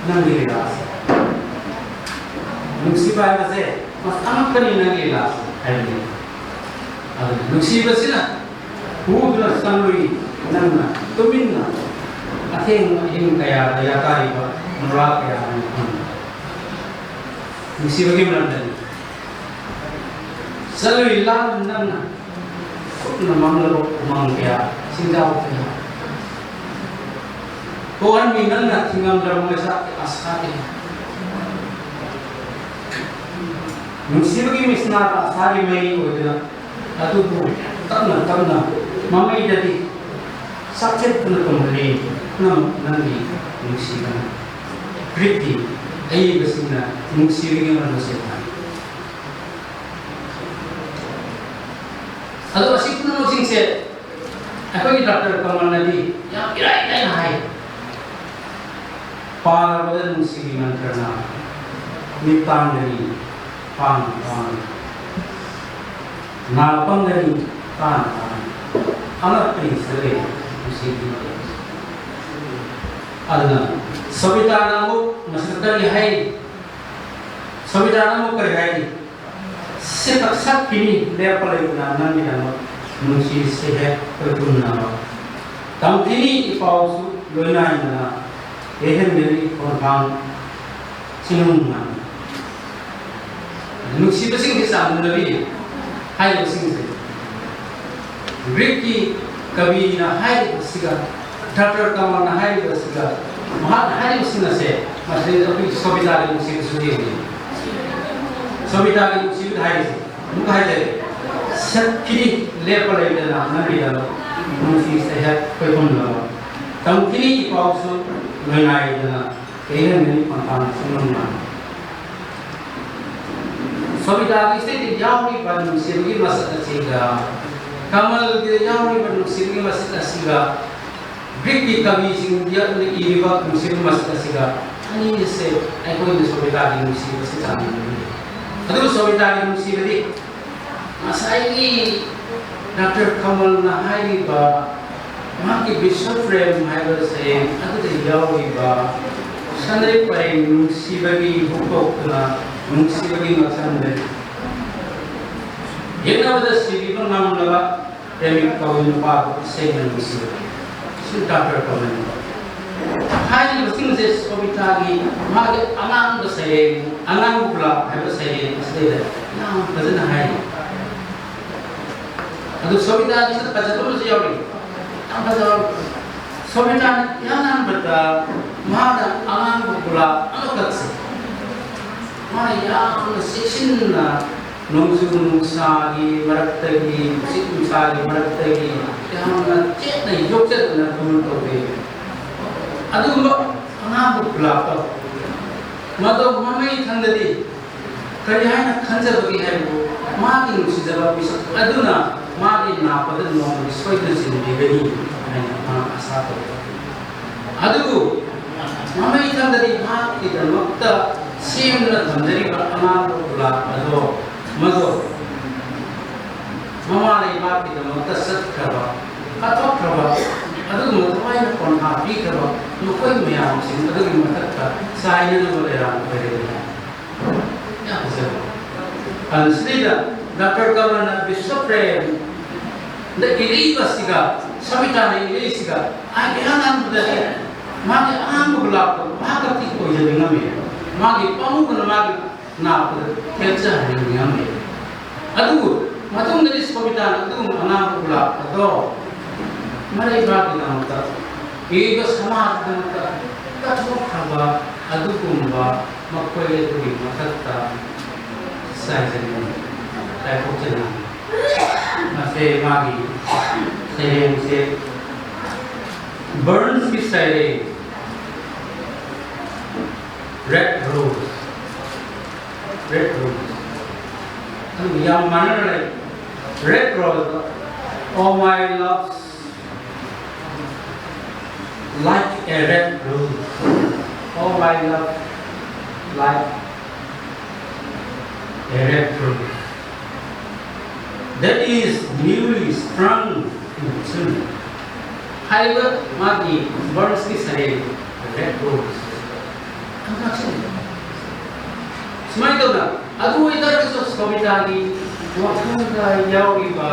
ꯅꯪꯒꯤ ꯂꯤꯂꯥꯁꯦ꯫ ꯅꯨꯡꯁꯤꯕ ꯍꯥꯏꯕꯁꯦ ꯃꯁ-, ꯑꯉꯛꯄꯅꯤ ꯅꯪꯒꯤ ꯂꯤꯂꯥꯁꯦ ꯍꯥꯏꯕꯅꯤ꯫ ꯑꯗꯨꯅ ꯅꯨꯡꯁꯤꯕꯁꯤꯅ ꯄꯨꯗꯨꯅ ꯆꯪꯂꯨꯏ ꯅꯪꯅ ꯇꯨꯃꯤꯟꯅ ꯑꯊꯦꯡꯕ ꯑꯍꯤꯡ ꯀꯌꯥꯗ ꯌꯥꯇꯥꯔꯤꯕ ꯅꯨꯔꯥ ꯀꯌꯥ ꯑꯃ ꯐꯪꯕ꯫ ꯅꯨꯡꯁꯤꯕꯒꯤ ꯃꯔꯝꯗꯅꯤ꯫ ꯆꯠꯂꯨꯏ ꯂꯥꯞꯅ ꯅꯪꯅ ꯀꯨꯞꯅ ꯃꯝꯂꯕ ꯎꯃꯪ ꯀꯌꯥ, ꯆꯤꯡꯖꯥꯎ ꯀꯌꯥ꯫ ꯀꯣꯛꯍꯟꯕꯤ ꯅꯪꯅ ꯊꯤꯡꯉꯝꯗ꯭ꯔꯕ ꯃꯩꯁꯥ ꯑꯁꯥ ꯀꯌꯥ꯫ ꯅꯨꯡꯁꯤꯕꯒꯤ ꯃꯩꯁꯅꯥꯗ ꯑꯁꯥꯒꯤ ꯃꯩ ꯑꯣꯏꯗꯨꯅ ꯑꯗꯨꯕꯨ ꯇꯞꯅ ꯇꯞꯅ ꯃꯃꯩꯗꯗꯤ ꯆꯥꯛꯆꯠꯇꯨꯅ ꯇꯣꯡꯍꯜꯂꯤ꯫ ꯄꯨꯝꯅꯃꯛ ꯅꯪꯒꯤ ꯅꯨꯡꯁꯤꯕꯅ꯫ ꯒ꯭ꯔꯤꯛꯀꯤ ꯑꯏꯕꯁꯤꯡꯅ ꯅꯨꯡꯁꯤꯕꯒꯤ ꯃꯔꯝꯁꯦ ꯍꯥꯏ꯫ ꯑꯗꯣ ꯑꯁꯤ ꯄꯨꯝꯅꯃꯛꯁꯤꯡꯁꯦ ꯑꯩꯈꯣꯏꯒꯤ ꯗꯥꯛꯇꯔ ꯀꯃꯜꯅꯗꯤ ꯌꯥꯝ ꯏꯔꯥꯏ ꯂꯥꯏꯅ ꯍꯥꯏ꯫ ꯄꯥꯔꯕꯗ ꯅꯨꯡꯁꯤꯒꯤ ꯃꯟꯇ꯭ꯔꯅ ꯃꯤꯠ ꯇꯥꯡꯒꯅꯤ, ꯄꯥꯡ ꯄꯥꯡ ꯅꯥ ꯄꯪꯒꯅꯤ, ꯇꯥꯡ ꯇꯥꯡ ꯑꯉꯛꯄꯅꯤ ꯁꯒꯩ ꯅꯨꯡꯁꯤꯒꯤ ꯃꯟꯇ꯭ꯔ꯫ ꯑꯗꯨꯅ ꯁꯣꯕꯤꯇꯥꯅ ꯑꯃꯨꯛ ꯃꯁꯤꯗ ꯀꯔꯤ ꯍꯥꯏ? ꯁꯣꯕꯤꯇꯥꯅ ꯑꯃꯨꯛ ꯀꯔꯤ ꯍꯥꯏꯔꯤ? ꯁꯛ-, ꯁꯛꯈꯤꯅꯤ ꯂꯦꯞꯄ ꯂꯩꯇꯅ ꯅꯪꯒꯤꯗꯃꯛ ꯅꯨꯡꯁꯤꯁꯦ ꯍꯦꯛ ꯑꯩꯈꯣꯏ ꯄꯨꯝꯅꯃꯛ꯫ ꯇꯝꯈꯤꯅꯤ ꯏꯄꯥꯎꯁꯨ ꯂꯣꯏꯅꯥꯏꯗꯅ ꯌꯩꯍꯟꯒꯅꯤ ꯈꯣꯡꯊꯥꯡ ꯆꯤꯡꯅꯨꯡ ꯃꯥꯟ꯫ ꯅꯨꯡꯁꯤꯕꯁꯤꯡꯁꯦ ꯆꯥꯡꯗꯝꯅꯕꯤ ꯍꯥꯏꯔꯤꯕꯁꯤꯡꯁꯦ ꯒ꯭ꯔꯤꯛꯀꯤ ꯀꯕꯤꯅ ꯍꯥꯏꯔꯤꯕꯁꯤꯒ ꯗꯥꯛꯇꯔ ꯀꯃꯜꯅ ꯍꯥꯏꯔꯤꯕꯁꯤꯒ ꯃꯍꯥꯛꯅ ꯍꯥꯏꯔꯤꯕꯁꯤꯡ ꯑꯁꯦ ꯃꯁꯤꯗꯩꯗ ꯑꯩꯈꯣꯏꯒꯤ ꯁꯣꯕꯤꯇꯥꯒꯤ ꯅꯨꯡꯁꯤꯕꯁꯨ ꯌꯦꯡꯉꯤ꯫ ꯁꯣꯕꯤꯇꯥꯒꯤ ꯅꯨꯡꯁꯤꯕꯗ ꯍꯥꯏꯔꯤꯁꯦ ꯑꯃꯨꯛꯀ ꯍꯥꯏꯖꯔꯦ, ꯁꯛꯈꯤꯅꯤ ꯂꯦꯞꯄ ꯂꯩꯇꯅ ꯅꯪꯒꯤꯗꯃꯛ ꯅꯨꯡꯁꯤ ꯁꯩꯍꯦꯛ ꯈꯣꯏꯄꯨꯝꯅꯃꯛ꯫ ꯇꯝꯈꯤꯅꯤ ꯏꯄꯥꯎꯁꯨ ꯂꯣꯏꯅꯥꯏꯗꯅ ꯀꯩꯍꯦꯟꯒꯅꯤ ꯄꯟꯊꯥꯡ ꯁꯨꯡꯅꯨꯡ ꯃꯥꯟ꯫ ꯁꯣꯕꯤꯇꯥꯒꯤ ꯏꯁꯩꯗ ꯌꯥꯎꯔꯤꯕ ꯅꯨꯡꯁꯤꯕꯒꯤ ꯃꯁꯛ ꯑꯁꯤꯒ ꯀꯃꯜꯒꯤꯗ ꯌꯥꯎꯔꯤꯕ ꯅꯨꯡꯁꯤꯕꯒꯤ ꯃꯁꯛ ꯑꯁꯤꯒ ꯒ꯭ꯔꯤꯛꯀꯤ ꯀꯕꯤꯁꯤꯡꯗ ꯏꯔꯤꯕ ꯅꯨꯡꯁꯤꯕꯒꯤ ꯃꯁꯛ ꯑꯁꯤꯒ ꯑꯅꯤꯁꯦ ꯑꯩꯈꯣꯏꯅ ꯁꯣꯕꯤꯇꯥꯒꯤ ꯅꯨꯡꯁꯤꯕꯁꯤ ꯆꯥꯡꯗꯝꯅꯕ ꯑꯗꯨ ꯁꯣꯕꯤꯇꯥꯒꯤ ꯅꯨꯡꯁꯤꯕꯗꯤ ꯉꯁꯥꯏꯒꯤ ꯗꯥꯛꯇꯔ ꯀꯃꯜꯅ ꯍꯥꯏꯔꯤꯕ ꯃꯍꯥꯛꯀꯤ ꯕꯤꯁ꯭ꯋ ꯄ꯭ꯔꯦꯝ ꯍꯥꯏꯕ ꯁꯩꯔꯦꯡ ꯑꯗꯨꯗ ꯌꯥꯎꯔꯤꯕ ꯁꯅꯔꯤꯛ ꯄꯔꯦꯡ ꯅꯨꯡꯁꯤꯕꯒꯤ ꯍꯨꯞꯇꯣꯛꯇꯨꯅ ꯅꯨꯡꯁꯤꯕꯒꯤ ꯃꯁꯝꯗꯅꯤ꯫ ꯌꯦꯛꯅꯕꯗ ꯁꯤꯕꯤꯕ ꯉꯝꯂꯕ ꯄ꯭ꯔꯦꯃꯤꯛ ꯀꯧꯏ ꯅꯨꯄꯥꯕꯨ ꯏꯁꯩꯅ ꯅꯨꯡꯁꯤꯕ꯫ ꯁꯤ ꯗꯥꯛꯇꯔ ꯀꯃꯜꯅꯤ꯫ ꯍꯥꯏꯔꯤꯕꯁꯤꯡꯁꯦ ꯁꯣꯕꯤꯇꯥꯒꯤ ꯃꯥꯒꯤ ꯑꯉꯥꯡꯕ ꯁꯩꯔꯦꯡ, ꯑꯉꯥꯡꯕ ꯒꯨꯂꯥꯞ ꯍꯥꯏꯕ ꯁꯩꯔꯦꯡ ꯑꯁꯤꯗꯩꯗ ꯌꯥꯝ ꯐꯖꯅ ꯍꯥꯏꯔꯤ꯫ ꯑꯗꯨ ꯁꯣꯕꯤꯇꯥꯒꯤꯁꯨ ꯐꯖꯕ ꯑꯃꯁꯨ ꯌꯥꯎꯔꯤ꯫ ꯌꯥꯝ ꯐꯖꯕ꯫ ꯁꯣꯕꯤꯇꯥꯅ ꯏꯍꯥꯟ ꯍꯥꯟꯕꯗ ꯃꯍꯥꯛꯅ ꯑꯉꯥꯡꯕ ꯒꯨꯂꯥꯞ ꯑꯃꯈꯛꯁꯦ ꯃꯥꯅ ꯌꯥꯝꯅ ꯆꯦꯛꯁꯤꯟꯅ ꯅꯣꯡꯖꯨ ꯅꯨꯡꯁꯥꯒꯤ ꯃꯔꯛꯇꯒꯤ, ꯅꯨꯡꯁꯤꯠ ꯅꯨꯡꯁꯥꯒꯤ ꯃꯔꯛꯇꯒꯤ ꯌꯥꯝꯅ ꯆꯦꯠꯅ ꯌꯣꯛꯆꯗꯨꯅ ꯂꯨꯅ ꯇꯧꯕꯤ꯫ ꯑꯗꯨꯒꯨꯝꯕ ꯑꯉꯥꯡꯕ ꯒꯨꯂꯥꯞꯇꯣ ꯃꯗꯣ ꯃꯃꯩ ꯊꯪꯗꯗꯤ ꯀꯔꯤ ꯍꯥꯏꯅ ꯈꯟꯖꯕꯒꯦ ꯍꯥꯏꯕꯕꯨ, ꯃꯥꯒꯤ ꯅꯨꯡꯁꯤꯖꯕ ꯃꯤꯁꯛ ꯑꯗꯨꯅ ꯃꯥꯒꯤ ꯅꯥꯞꯄꯗ ꯅꯣꯡꯃꯗꯤ ꯁꯣꯏꯗꯅ ꯆꯤꯟꯕꯤꯒꯅꯤ ꯍꯥꯏꯅ ꯃꯥ ꯑꯁꯥ ꯇꯧꯏ꯫ ꯑꯗꯨꯕꯨ ꯃꯃꯩ ꯊꯪꯗꯗꯤ ꯃꯍꯥꯛꯀꯤꯗꯃꯛꯇ ꯁꯦꯝꯗꯨꯅ ꯊꯝꯖꯔꯤꯕ ꯑꯉꯥꯡꯕ ꯒꯨꯂꯥꯞ ꯑꯗꯣ, ꯃꯗꯣ ꯃꯃꯥ ꯂꯩꯕꯥꯛꯀꯤꯗꯃꯛꯇ ꯆꯠꯈ꯭ꯔꯕ, ꯀꯠꯊꯣꯛꯈ꯭ꯔꯕ, ꯑꯗꯨꯒꯨꯝꯕ ꯊꯋꯥꯏꯅ ꯄꯣꯟꯊꯥ ꯄꯤꯈ꯭ꯔꯕ ꯃꯈꯣꯏ ꯃꯌꯥꯝꯁꯤꯡ ꯑꯗꯨꯒꯤ ꯃꯊꯛꯇ ꯆꯥꯏꯅꯅꯕ ꯂꯩꯔꯥꯡ ꯑꯣꯏꯔꯦ꯫ ꯌꯥꯝ ꯐꯖꯕ꯫ ꯑꯗꯨ ꯁꯤꯗꯩꯗ ꯗꯥꯛꯇꯔ ꯀꯃꯜꯅ ꯕꯤꯁ꯭ꯋ ꯄ꯭ꯔꯦꯝꯗ ꯏꯔꯛꯏꯕꯁꯤꯒ, ꯁꯣꯕꯤꯇꯥꯅ ꯏꯔꯛꯏꯁꯤꯒ, ꯑꯩ ꯏꯍꯥꯟ ꯍꯥꯟꯕꯗꯗꯤ ꯃꯥꯒꯤ ꯑꯉꯥꯡꯕ ꯒꯨꯂꯥꯞꯇꯣ ꯃꯍꯥꯛ ꯈꯛꯇꯤ ꯑꯣꯏꯖꯕ ꯉꯝꯃꯤ꯫ ꯃꯥꯒꯤ ꯄꯥꯃꯨꯕꯅ ꯃꯥꯒꯤ ꯅꯥꯞꯄꯗ ꯊꯦꯠꯆꯍꯟꯅꯤꯡꯉꯝꯃꯤ꯫ ꯑꯗꯨꯕꯨ ꯃꯇꯨꯡꯗꯗꯤ ꯁꯣꯕꯤꯇꯥꯅ ꯑꯗꯨꯒꯨꯝꯕ ꯑꯉꯥꯡꯕ ꯒꯨꯂꯥꯞ ꯑꯗꯣ ꯃꯔꯩꯕꯥꯛꯀꯤꯗꯃꯛꯇ, ꯏꯔꯤꯕ ꯁꯃꯥꯖꯒꯤꯗꯃꯛꯇ ꯀꯠꯊꯣꯛꯈ꯭ꯔꯕ ꯑꯗꯨꯒꯨꯝꯕ ꯃꯈꯣꯏ ꯑꯗꯨꯒꯤ ꯃꯊꯛꯇ ꯆꯥꯏꯖꯅꯤꯡꯉꯤ, ꯆꯥꯏꯊꯣꯛꯆꯅꯤꯡꯉꯤ꯫ ꯃꯁꯦ ꯃꯥꯒꯤ ꯁꯩꯔꯦꯡꯁꯦ, ꯕꯔꯟꯁꯀꯤ ꯁꯩꯔꯦꯡ, Red Rose, Red Rose꯫ ꯑꯗꯨ ꯌꯥꯝ ꯃꯥꯟꯅꯅ ꯂꯩ꯫ Red Rose, oh my love, like a red rose. Oh my love, like A red rose that is newly sprung in the sun. ꯍꯥꯏꯔꯤꯕ ꯃꯥꯒꯤ ꯕꯔꯁꯀꯤ ꯁꯩꯔꯦꯡ ꯔꯦꯠ ꯔꯣꯁ꯫ ꯁꯨꯃꯥꯏꯅ ꯇꯧꯗꯅ, ꯑꯗꯨ ꯑꯣꯏꯇꯥꯔꯒꯁꯨ ꯁꯣꯚꯤꯇꯥꯒꯤ ꯋꯥꯈꯜꯗ ꯌꯥꯎꯔꯤꯕ,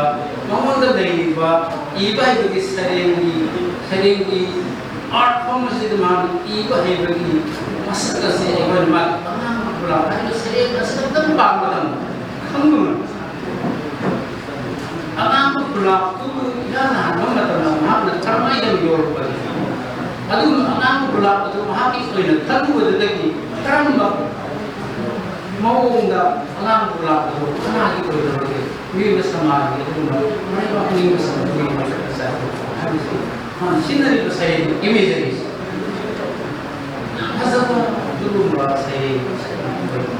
ꯃꯉꯣꯟꯗ ꯂꯩꯔꯤꯕ ꯏꯕ ꯍꯩꯕꯒꯤ ꯁꯩꯔꯦꯡꯒꯤ, ꯁꯩꯔꯦꯡꯒꯤ art form ꯑꯁꯤꯗ ꯃꯥꯅ ꯏꯕ ꯍꯩꯕꯒꯤ ꯃꯁꯛ ꯑꯁꯤ ꯑꯩꯈꯣꯏꯅ ꯃꯥꯒꯤ ꯑꯉꯥꯡꯕ ꯈꯨꯂꯥꯛ ꯍꯥꯏꯕ ꯁꯩꯔꯦꯡ ꯑꯁꯤꯗ ꯑꯃꯨꯛꯇꯪ ꯄꯥꯕ ꯃꯇꯝꯗ ꯈꯪꯕ ꯉꯝꯃꯤ꯫ ꯑꯉꯥꯡꯕ ꯈꯨꯂꯥꯛꯇꯨ ꯏꯍꯥꯟ ꯍꯥꯟꯕ ꯃꯇꯝꯗ ꯃꯍꯥꯛꯅ ꯀꯔꯝꯍꯥꯏꯅ ꯌꯣꯜꯂꯨꯕꯒꯦ? ꯑꯗꯨꯒ ꯑꯉꯥꯡꯕ ꯈꯨꯂꯥꯛ ꯑꯗꯨ ꯃꯍꯥꯛꯀꯤ ꯑꯣꯏꯅ ꯈꯜꯂꯨꯕꯗꯨꯗꯒꯤ ꯀꯔꯝꯕ ꯃꯑꯣꯡꯗ ꯑꯉꯥꯡꯕ ꯈꯨꯂꯥꯛ ꯑꯗꯨ ꯀꯅꯥꯒꯤ ꯑꯣꯏꯗꯕꯒꯦ? ꯃꯤꯑꯣꯏꯕ ꯁꯃꯥꯖꯒꯤ ꯑꯗꯨꯒꯨꯝꯕ ꯃꯔꯩꯕꯥꯛ ꯅꯤꯡꯕ ꯁꯪꯕꯒꯤ ꯃꯁꯛ ꯑꯁꯦ ꯍꯥꯏꯕꯁꯤ ꯃꯥꯅ ꯁꯤꯖꯤꯟꯅꯔꯤꯕ ꯁꯩꯔꯦꯡ ꯏꯃꯦꯖꯔꯤꯁꯦ ꯌꯥꯝ ꯐꯖꯕ ꯑꯗꯨꯒꯨꯝꯕ ꯁꯩꯔꯦꯡ ꯑꯣꯏꯕ꯫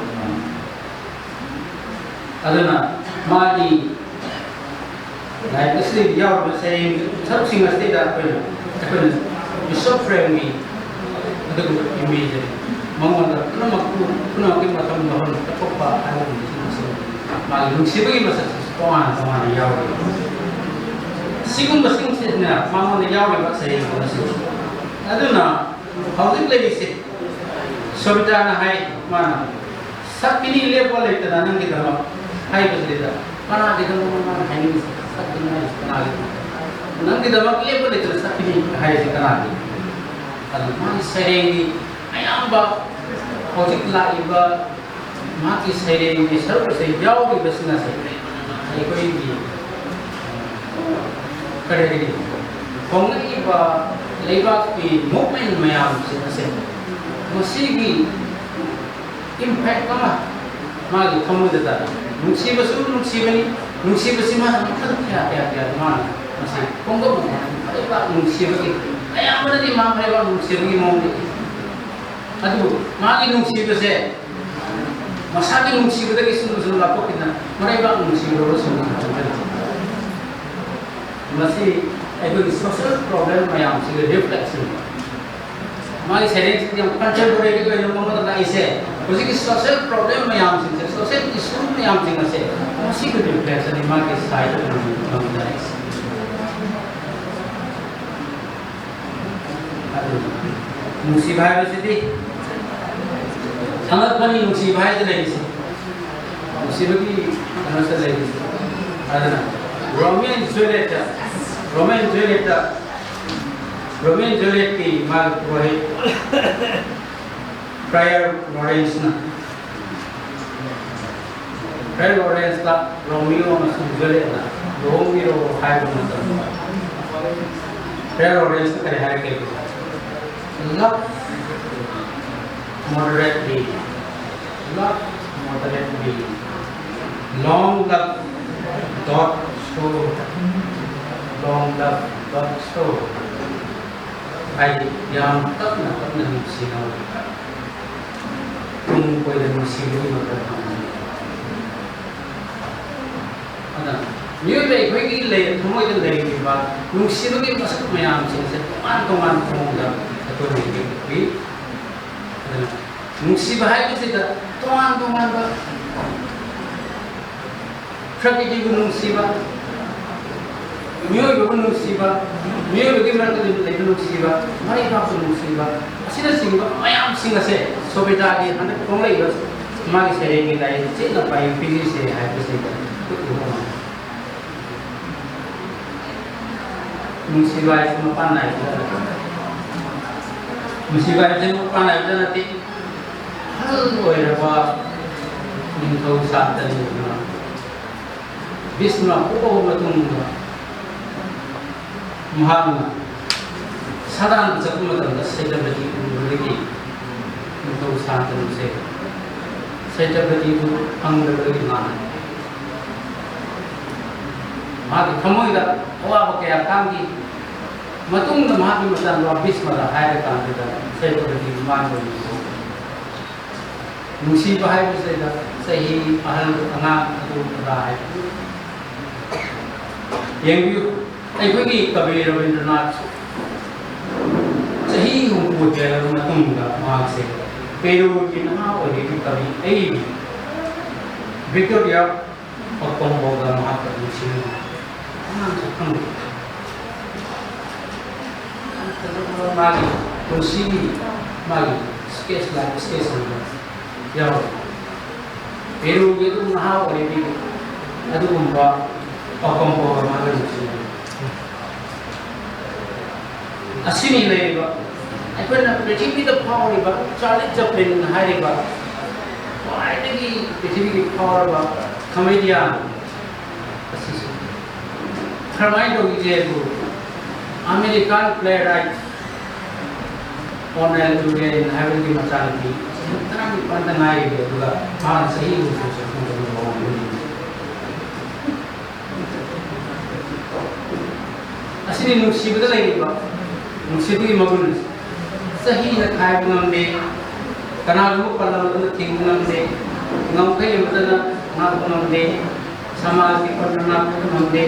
ꯑꯗꯨꯅ ꯃꯥꯒꯤ ꯂꯥꯏꯔꯤꯛ ꯑꯁꯤꯗ ꯌꯥꯎꯔꯤꯕ ꯁꯩꯔꯦꯡ ꯁꯔꯨꯛꯁꯤꯡ ꯑꯁꯤꯗꯩꯗ ꯑꯩꯈꯣꯏꯅ, ꯑꯩꯈꯣꯏꯅ ꯕꯤꯁꯣꯞ ꯐ꯭ꯔꯦꯝꯒꯤ ꯑꯗꯨꯒꯨꯝꯕ ꯏꯃꯦꯖꯔꯤ ꯃꯉꯣꯟꯗ ꯄꯨꯝꯅꯃꯛꯄꯨ, ꯄꯨꯝꯅꯃꯛꯀꯤ ꯃꯇꯝ ꯃꯐꯝ ꯆꯠꯊꯣꯛꯄ ꯍꯥꯏꯕꯒꯨꯝꯕꯁꯤꯡ ꯑꯁꯤ ꯃꯥꯒꯤ ꯅꯨꯡꯁꯤꯕꯒꯤ ꯃꯁꯛꯁꯤꯁꯨ ꯇꯣꯉꯥꯟ ꯇꯣꯉꯥꯟꯅ ꯌꯥꯎꯔꯤ꯫ ꯁꯤꯒꯨꯝꯕꯁꯤꯡꯁꯤꯅ ꯃꯉꯣꯟꯗ ꯌꯥꯎꯔꯤꯕ ꯁꯩꯔꯦꯡ ꯑꯁꯤ꯫ ꯑꯗꯨꯅ ꯍꯧꯖꯤꯛ ꯂꯩꯔꯤꯁꯦ ꯁꯣꯕꯤꯇꯥꯅ ꯍꯥꯏ, ꯃꯥꯅ ꯁꯛꯈꯤꯅꯤ ꯂꯦꯞꯄ ꯂꯩꯇꯅ ꯅꯪꯒꯤꯗꯃꯛ ꯍꯥꯏꯕꯁꯤꯗ ꯀꯅꯥꯒꯤꯗꯃꯛꯅꯣ ꯃꯥꯅ ꯍꯥꯏꯅꯤꯡꯉꯤꯁꯦ? ꯁꯛꯈꯤꯅꯤ ꯍꯥꯏꯁꯦ ꯀꯅꯥꯒꯤꯗꯃꯛ? ꯅꯪꯒꯤꯗꯃꯛ ꯂꯦꯞꯄ ꯂꯩꯇꯅ ꯁꯛꯈꯤꯅꯤ ꯍꯥꯏꯔꯤꯁꯦ ꯀꯅꯥꯒꯤ? ꯑꯗꯨ ꯃꯥꯒꯤ ꯁꯩꯔꯦꯡꯗꯤ ꯑꯌꯥꯝꯕ ꯍꯧꯖꯤꯛ ꯂꯥꯛꯏꯕ ꯃꯍꯥꯛꯀꯤ ꯁꯩꯔꯦꯡꯒꯤ ꯁꯔꯨꯛ ꯑꯁꯦ ꯌꯥꯎꯔꯤꯕꯁꯤꯡ ꯑꯁꯦ ꯑꯩꯈꯣꯏꯒꯤ ꯀꯔꯤ ꯍꯥꯏꯒꯅꯤ, ꯍꯣꯡꯂꯛꯂꯤꯕ ꯂꯩꯕꯥꯛꯀꯤ ꯃꯨꯞꯃꯦꯟ ꯃꯌꯥꯝꯁꯤꯡ ꯑꯁꯦ ꯃꯁꯤꯒꯤ ꯏꯝꯄꯦꯛ ꯑꯃ ꯃꯥꯒꯤ ꯊꯃꯣꯏꯗ ꯇꯥꯔꯤ꯫ ꯅꯨꯡꯁꯤꯕꯁꯨ ꯅꯨꯡꯁꯤꯕꯅꯤ, ꯅꯨꯡꯁꯤꯕꯁꯤ ꯃꯥꯅ ꯃꯈꯜ ꯀꯌꯥ ꯀꯌꯥ ꯀꯌꯥ ꯃꯥꯅ ꯃꯁꯤ ꯈꯣꯡꯗꯝ ꯂꯩꯕꯥꯛ ꯅꯨꯡꯁꯤꯕꯒꯤ, ꯑꯌꯥꯝꯕꯅꯗꯤ ꯃꯥ ꯂꯩꯕꯥꯛ ꯅꯨꯡꯁꯤꯕꯒꯤ ꯃꯑꯣꯡꯗ ꯏ꯫ ꯑꯗꯨꯕꯨ ꯃꯥꯒꯤ ꯅꯨꯡꯁꯤꯕꯁꯦ ꯃꯁꯥꯒꯤ ꯅꯨꯡꯁꯤꯕꯗꯒꯤ ꯁꯨꯝ ꯁꯨꯝ ꯂꯥꯞꯊꯣꯛꯈꯤꯗꯅ ꯃꯔꯩꯕꯥꯛ ꯅꯨꯡꯁꯤꯕꯗ ꯁꯨꯝ ꯁꯨꯝ ꯆꯪꯁꯤꯜꯂꯤ꯫ ꯃꯁꯤ ꯑꯩꯈꯣꯏꯒꯤ social problem ꯃꯌꯥꯝꯁꯤꯒꯤ reflection꯫ ꯃꯥꯒꯤ ꯁꯩꯔꯦꯡꯁꯤꯗꯤ ꯌꯥꯝ contemporary ꯑꯣꯏꯅ ꯃꯉꯣꯟꯗ ꯂꯥꯛꯏꯁꯦ꯫ ꯍꯧꯖꯤꯛꯀꯤ social problem ꯃꯌꯥꯝꯁꯤꯡꯁꯦ, social issue ꯃꯌꯥꯝꯁꯤꯡ ꯑꯁꯦ ꯃꯁꯤꯒꯤ reflection ꯅꯤ ꯃꯥꯒꯤ side ꯗ ꯉꯝ-, ꯉꯝꯗꯔꯤꯁꯦ꯫ ꯑꯗꯨꯅ ꯅꯨꯡꯁꯤꯕ ꯍꯥꯏꯕꯁꯤꯗꯤ ꯁꯪꯒꯠꯄꯅꯤ, ꯅꯨꯡꯁꯤꯕ ꯍꯥꯏꯗꯅ ꯂꯩꯔꯤꯁꯦ꯫ ꯅꯨꯡꯁꯤꯕꯒꯤ ꯀꯩꯅꯣꯁꯦ ꯂꯩꯔꯤꯁꯦ꯫ ꯑꯗꯨꯅ Romeo and Juliet, Romeo and Juliet, Romeo and Juliet ꯀꯤ ꯃꯥꯒꯤ ꯄꯨꯔꯣꯍꯤꯠ Friar Lawrence ꯅ, Friar Lawrence ꯇ Romeo ꯑꯃꯁꯨꯡ Juliet ꯅ ꯂꯨꯍꯣꯡꯕꯤꯔꯣ ꯍꯥꯏꯕ ꯃꯇꯝꯗ Friar Lawrence ꯅ ꯀꯔꯤ ꯍꯥꯏꯔꯛꯀꯦ? Love moderately, love moderately, long love doth show, long love doth show. ꯍꯥꯏꯗꯤ ꯌꯥꯝ ꯇꯞꯅ ꯇꯞꯅ ꯅꯨꯡꯁꯤꯅꯧ꯫ ꯇꯨꯡ ꯀꯣꯏꯅ ꯅꯨꯡꯁꯤꯕꯒꯤ ꯃꯇꯝ ꯐꯪꯒꯅꯤ꯫ ꯑꯗꯨꯅ ꯃꯤꯑꯣꯏꯕ ꯑꯩꯈꯣꯏꯒꯤ ꯂꯩ-, ꯊꯃꯣꯏꯗ ꯂꯩꯔꯤꯕ ꯅꯨꯡꯁꯤꯕꯒꯤ ꯃꯁꯛ ꯃꯌꯥꯝꯁꯤꯡꯁꯦ ꯇꯣꯉꯥꯟ ꯇꯣꯉꯥꯟꯕ ꯃꯑꯣꯡꯗ ꯑꯩꯈꯣꯏꯅ ꯎꯏ꯫ ꯑꯗꯨꯅ ꯅꯨꯡꯁꯤꯕ ꯍꯥꯏꯕꯁꯤꯗ ꯇꯣꯉꯥꯟ ꯇꯣꯉꯥꯟꯕ ꯄ꯭ꯔꯀꯤꯇꯤꯕꯨ ꯅꯨꯡꯁꯤꯕ, ꯃꯤꯑꯣꯏꯕꯕꯨ ꯅꯨꯡꯁꯤꯕ, ꯃꯤꯑꯣꯏꯕꯒꯤ ꯃꯔꯛꯇ ꯂꯩꯕ ꯅꯨꯡꯁꯤꯕ, ꯃꯔꯩꯕꯥꯛꯄꯨ ꯅꯨꯡꯁꯤꯕ, ꯑꯁꯤꯅꯆꯤꯡꯕ ꯃꯌꯥꯝꯁꯤꯡ ꯑꯁꯦ ꯁꯣꯕꯤꯇꯥꯒꯤ ꯍꯟꯗꯛ ꯐꯣꯡꯂꯛꯏꯕ ꯃꯥꯒꯤ ꯁꯩꯔꯦꯡꯒꯤ ꯂꯥꯏꯔꯤꯛ ꯆꯦꯠꯅ ꯄꯥꯏꯌꯨ ꯄꯤꯔꯤꯁꯦ ꯍꯥꯏꯕꯁꯤꯗ ꯎꯠꯂꯨꯕ ꯉꯝꯃꯤ꯫ ꯅꯨꯡꯁꯤꯕ ꯍꯥꯏꯁꯤ ꯃꯄꯥꯟ ꯅꯥꯏꯕꯗ ꯅꯠꯇꯦ꯫ ꯅꯨꯡꯁꯤꯕ ꯍꯥꯏꯕꯁꯤ ꯃꯄꯥꯟ ꯅꯥꯏꯕꯗ ꯅꯠꯇꯦ꯫ ꯑꯍꯜ ꯑꯣꯏꯔꯕ ꯅꯤꯡꯊꯧ ꯁꯥꯟꯇꯅꯨꯅ ꯚꯤꯁꯃ ꯄꯣꯛꯂꯕ ꯃꯇꯨꯡꯗ ꯃꯍꯥꯛꯅ ꯁꯥꯗꯥꯟꯗ ꯆꯠꯄ ꯃꯇꯝꯗ ꯁꯦꯇ꯭ꯔꯄꯇꯤ ꯎꯕꯗꯒꯤ ꯅꯤꯡꯊꯧ ꯁꯥꯟꯇꯅꯨꯁꯦ ꯁꯦꯇ꯭ꯔꯄꯇꯤꯕꯨ ꯐꯪꯗꯕꯗꯒꯤ ꯃꯥꯅ ꯃꯍꯥꯛꯀꯤ ꯊꯃꯣꯏꯗ ꯑꯋꯥꯕ ꯀꯌꯥ ꯈꯥꯡꯈꯤ꯫ ꯃꯇꯨꯡꯗ ꯃꯍꯥꯛꯀꯤ ꯃꯆꯥꯅꯨꯄꯥ ꯚꯤꯁꯃꯗ ꯍꯥꯏꯔ ꯀꯥꯟꯗꯨꯗ ꯁꯦꯇ꯭ꯔꯄꯇꯤ ꯃꯃꯥꯡꯗ ꯅꯨꯡꯁꯤꯕ ꯍꯥꯏꯕꯁꯤꯗ ꯆꯍꯤ ꯑꯍꯜ ꯑꯉꯥꯡ ꯑꯗꯨ ꯑꯗꯥ ꯍꯥꯏꯕ ꯌꯦꯡꯕꯤꯌꯨ꯫ ꯑꯩꯈꯣꯏꯒꯤ ꯀꯕꯤ ꯔꯕꯤꯟꯗ꯭ꯔꯅꯥꯊ ꯆꯍꯤ ꯍꯨꯝꯐꯨ ꯍꯦꯜꯂꯕ ꯃꯇꯨꯡꯗ ꯃꯍꯥꯛꯁꯦ ꯄꯦꯔꯨꯒꯤ ꯅꯍꯥ ꯑꯣꯏꯔꯤꯕꯤ ꯀꯕꯤ ꯑꯏꯕꯤ ꯚꯤꯛꯇꯣꯔꯤꯌꯥ ꯑꯣꯀꯣꯝꯕꯣꯒ ꯃꯍꯥꯛꯀ ꯅꯨꯡꯁꯤꯅꯕ ꯑꯉꯥꯡꯁꯨ ꯈꯪꯗꯦ꯫ ꯃꯥꯒꯤ ꯄꯨꯟꯁꯤꯒꯤ ꯃꯥꯒꯤ ꯁ꯭ꯀꯦꯠꯁ ꯂꯥꯏꯐ ꯁ꯭ꯀꯦꯠꯁ ꯑꯃ ꯌꯥꯎꯔꯤ꯫ ꯄꯦꯔꯨꯒꯤ ꯑꯗꯨꯝ ꯅꯍꯥ ꯑꯣꯏꯔꯤꯕꯤ ꯑꯗꯨꯒꯨꯝꯕ ꯑꯣꯀꯣꯝꯕꯣꯒ ꯃꯍꯥꯛꯀ ꯅꯨꯡꯁꯤꯅꯕ꯫ ꯑꯁꯤꯅꯤ ꯂꯩꯔꯤꯕ ꯑꯩꯈꯣꯏꯅ ꯄ꯭ꯔꯤꯊꯤꯕꯤꯗ ꯐꯥꯎꯔꯤꯕ ꯆꯥꯔꯂꯤ ꯆꯦꯄ꯭ꯂꯤꯟ ꯍꯥꯏꯔꯤꯕ ꯈ꯭ꯋꯥꯏꯗꯒꯤ ꯄ꯭ꯔꯤꯊꯤꯕꯤꯒꯤ ꯐꯥꯎꯔꯕ ꯀꯃꯦꯗꯤꯌꯥꯟ ꯑꯁꯤꯁꯨ ꯀꯔꯝꯍꯥꯏꯅ ꯇꯧꯈꯤꯒꯦ ꯍꯥꯏꯕꯨ, ꯑꯃꯦꯔꯤꯀꯥꯟ ꯄ꯭ꯂꯦ ꯔꯥꯏꯠ ꯑꯣꯅꯦꯜ ꯗꯨꯔꯦꯟ ꯍꯥꯏꯕꯒꯤ ꯃꯆꯥꯅꯨꯄꯤ ꯆꯍꯤ ꯇꯔꯥꯅꯤꯄꯥꯟꯗ ꯉꯥꯏꯔꯤꯕ, ꯑꯗꯨꯒ ꯃꯥꯅ ꯆꯍꯤ ꯍꯨꯝꯐꯨ ꯆꯍꯨꯝꯗ ꯂꯨꯍꯣꯡꯕꯅꯤ꯫ ꯑꯁꯤꯅꯤ ꯅꯨꯡꯁꯤꯕꯗ ꯂꯩꯔꯤꯕ ꯅꯨꯡꯁꯤꯕꯒꯤ ꯃꯒꯨꯟ꯫ ꯆꯍꯤꯅ ꯈꯥꯏꯕ ꯉꯝꯗꯦ, ꯀꯅꯥꯒꯨꯝꯕ ꯄꯜꯂꯕꯗꯨꯅ ꯊꯤꯡꯕ ꯉꯝꯗꯦ, ꯉꯝꯈꯩ ꯑꯃꯗꯅ ꯉꯥꯛꯄ ꯉꯝꯗꯦ, ꯁꯃꯥꯖꯒꯤ ꯄꯟꯅ ꯉꯥꯛꯄ ꯉꯝꯗꯦ,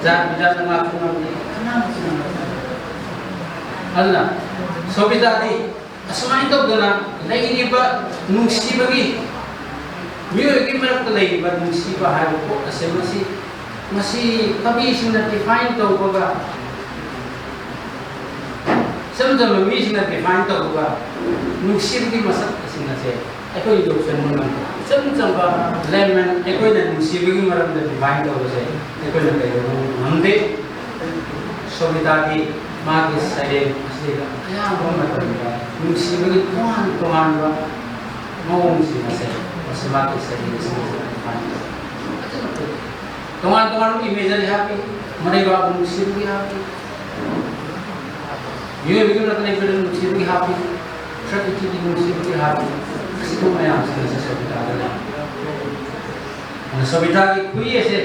ꯖꯥꯠ ꯕꯤꯖꯥꯠꯅ ꯉꯥꯛꯄ ꯉꯝꯗꯦ, ꯀꯅꯥꯃꯁꯨ ꯉꯥꯛꯄ ꯉꯝꯗꯦ꯫ ꯑꯗꯨꯅ ꯁꯣꯕꯤꯇꯥꯗꯤ ꯑꯁꯨꯃꯥꯏꯅ ꯇꯧꯗꯅ ꯂꯩꯔꯤꯕ ꯅꯨꯡꯁꯤꯕꯒꯤ, ꯃꯤꯑꯣꯏꯕꯒꯤ ꯃꯔꯛꯇ ꯂꯩꯔꯤꯕ ꯅꯨꯡꯁꯤꯕ ꯍꯥꯏꯕ ꯄꯣꯠ ꯑꯁꯦ ꯃꯁꯤ, ꯃꯁꯤ ꯀꯕꯤꯁꯤꯡꯅ ꯗꯤꯐꯥꯏꯟ ꯇꯧꯕꯒ, ꯏꯆꯝ ꯆꯝꯕ ꯃꯤꯁꯤꯡꯅ ꯗꯤꯐꯥꯏꯟ ꯇꯧꯕꯒ ꯅꯨꯡꯁꯤꯕꯒꯤ ꯃꯁꯛ ꯑꯁꯤꯡ ꯑꯁꯦ ꯑꯩꯈꯣꯏ ꯌꯧꯁꯤꯟꯕ ꯉꯝꯗꯦ꯫ ꯏꯆꯝ ꯆꯝꯕ ꯂꯦꯃꯦꯟ ꯑꯩꯈꯣꯏꯅ ꯅꯨꯡꯁꯤꯕꯒꯤ ꯃꯔꯝꯗ ꯗꯤꯐꯥꯏꯟ ꯇꯧꯕꯁꯦ ꯑꯩꯈꯣꯏꯅ ꯀꯩꯗꯧꯕ ꯉꯝꯗꯦ꯫ ꯁꯣꯕꯤꯇꯥꯗꯤ ꯃꯥꯒꯤ ꯁꯩꯔꯦꯡ ꯑꯁꯤꯗ ꯑꯌꯥꯝꯕ ꯃꯇꯝꯗ ꯅꯨꯡꯁꯤꯕꯒꯤ ꯇꯣꯉꯥꯟ ꯇꯣꯉꯥꯟꯕ ꯃꯑꯣꯡꯁꯤꯡ ꯑꯁꯦ ꯃꯁꯤ ꯃꯥꯒꯤ ꯁꯩꯔꯦꯡꯁꯤꯡ ꯑꯁꯤꯗ ꯗꯤꯐꯥꯏꯟ ꯇꯧꯏ꯫ ꯇꯣꯉꯥꯟ ꯇꯣꯉꯥꯟꯕ ꯏꯃꯦꯖꯔꯤ ꯍꯥꯞꯄꯤ, ꯃꯔꯩꯕꯥꯛꯄꯨ ꯅꯨꯡꯁꯤꯕꯒꯤ ꯍꯥꯞꯄꯤ, ꯃꯤꯑꯣꯏꯕꯒꯤ ꯃꯔꯛꯇ ꯂꯩꯕꯗ ꯅꯨꯡꯁꯤꯕꯒꯤ ꯍꯥꯞꯄꯤ, ꯄ꯭ꯔꯀ꯭ꯔꯤꯇꯤꯒꯤ ꯅꯨꯡꯁꯤꯕꯒꯤ ꯍꯥꯞꯄꯤ꯫ ꯑꯁꯤꯒꯨꯝꯕ ꯃꯌꯥꯝꯁꯤꯡ ꯑꯁꯤ ꯁꯣꯕꯤꯇꯥꯗ ꯂꯩ꯫ ꯑꯗꯨꯅ ꯁꯣꯕꯤꯇꯥꯒꯤ ꯈꯨꯏ ꯑꯁꯦ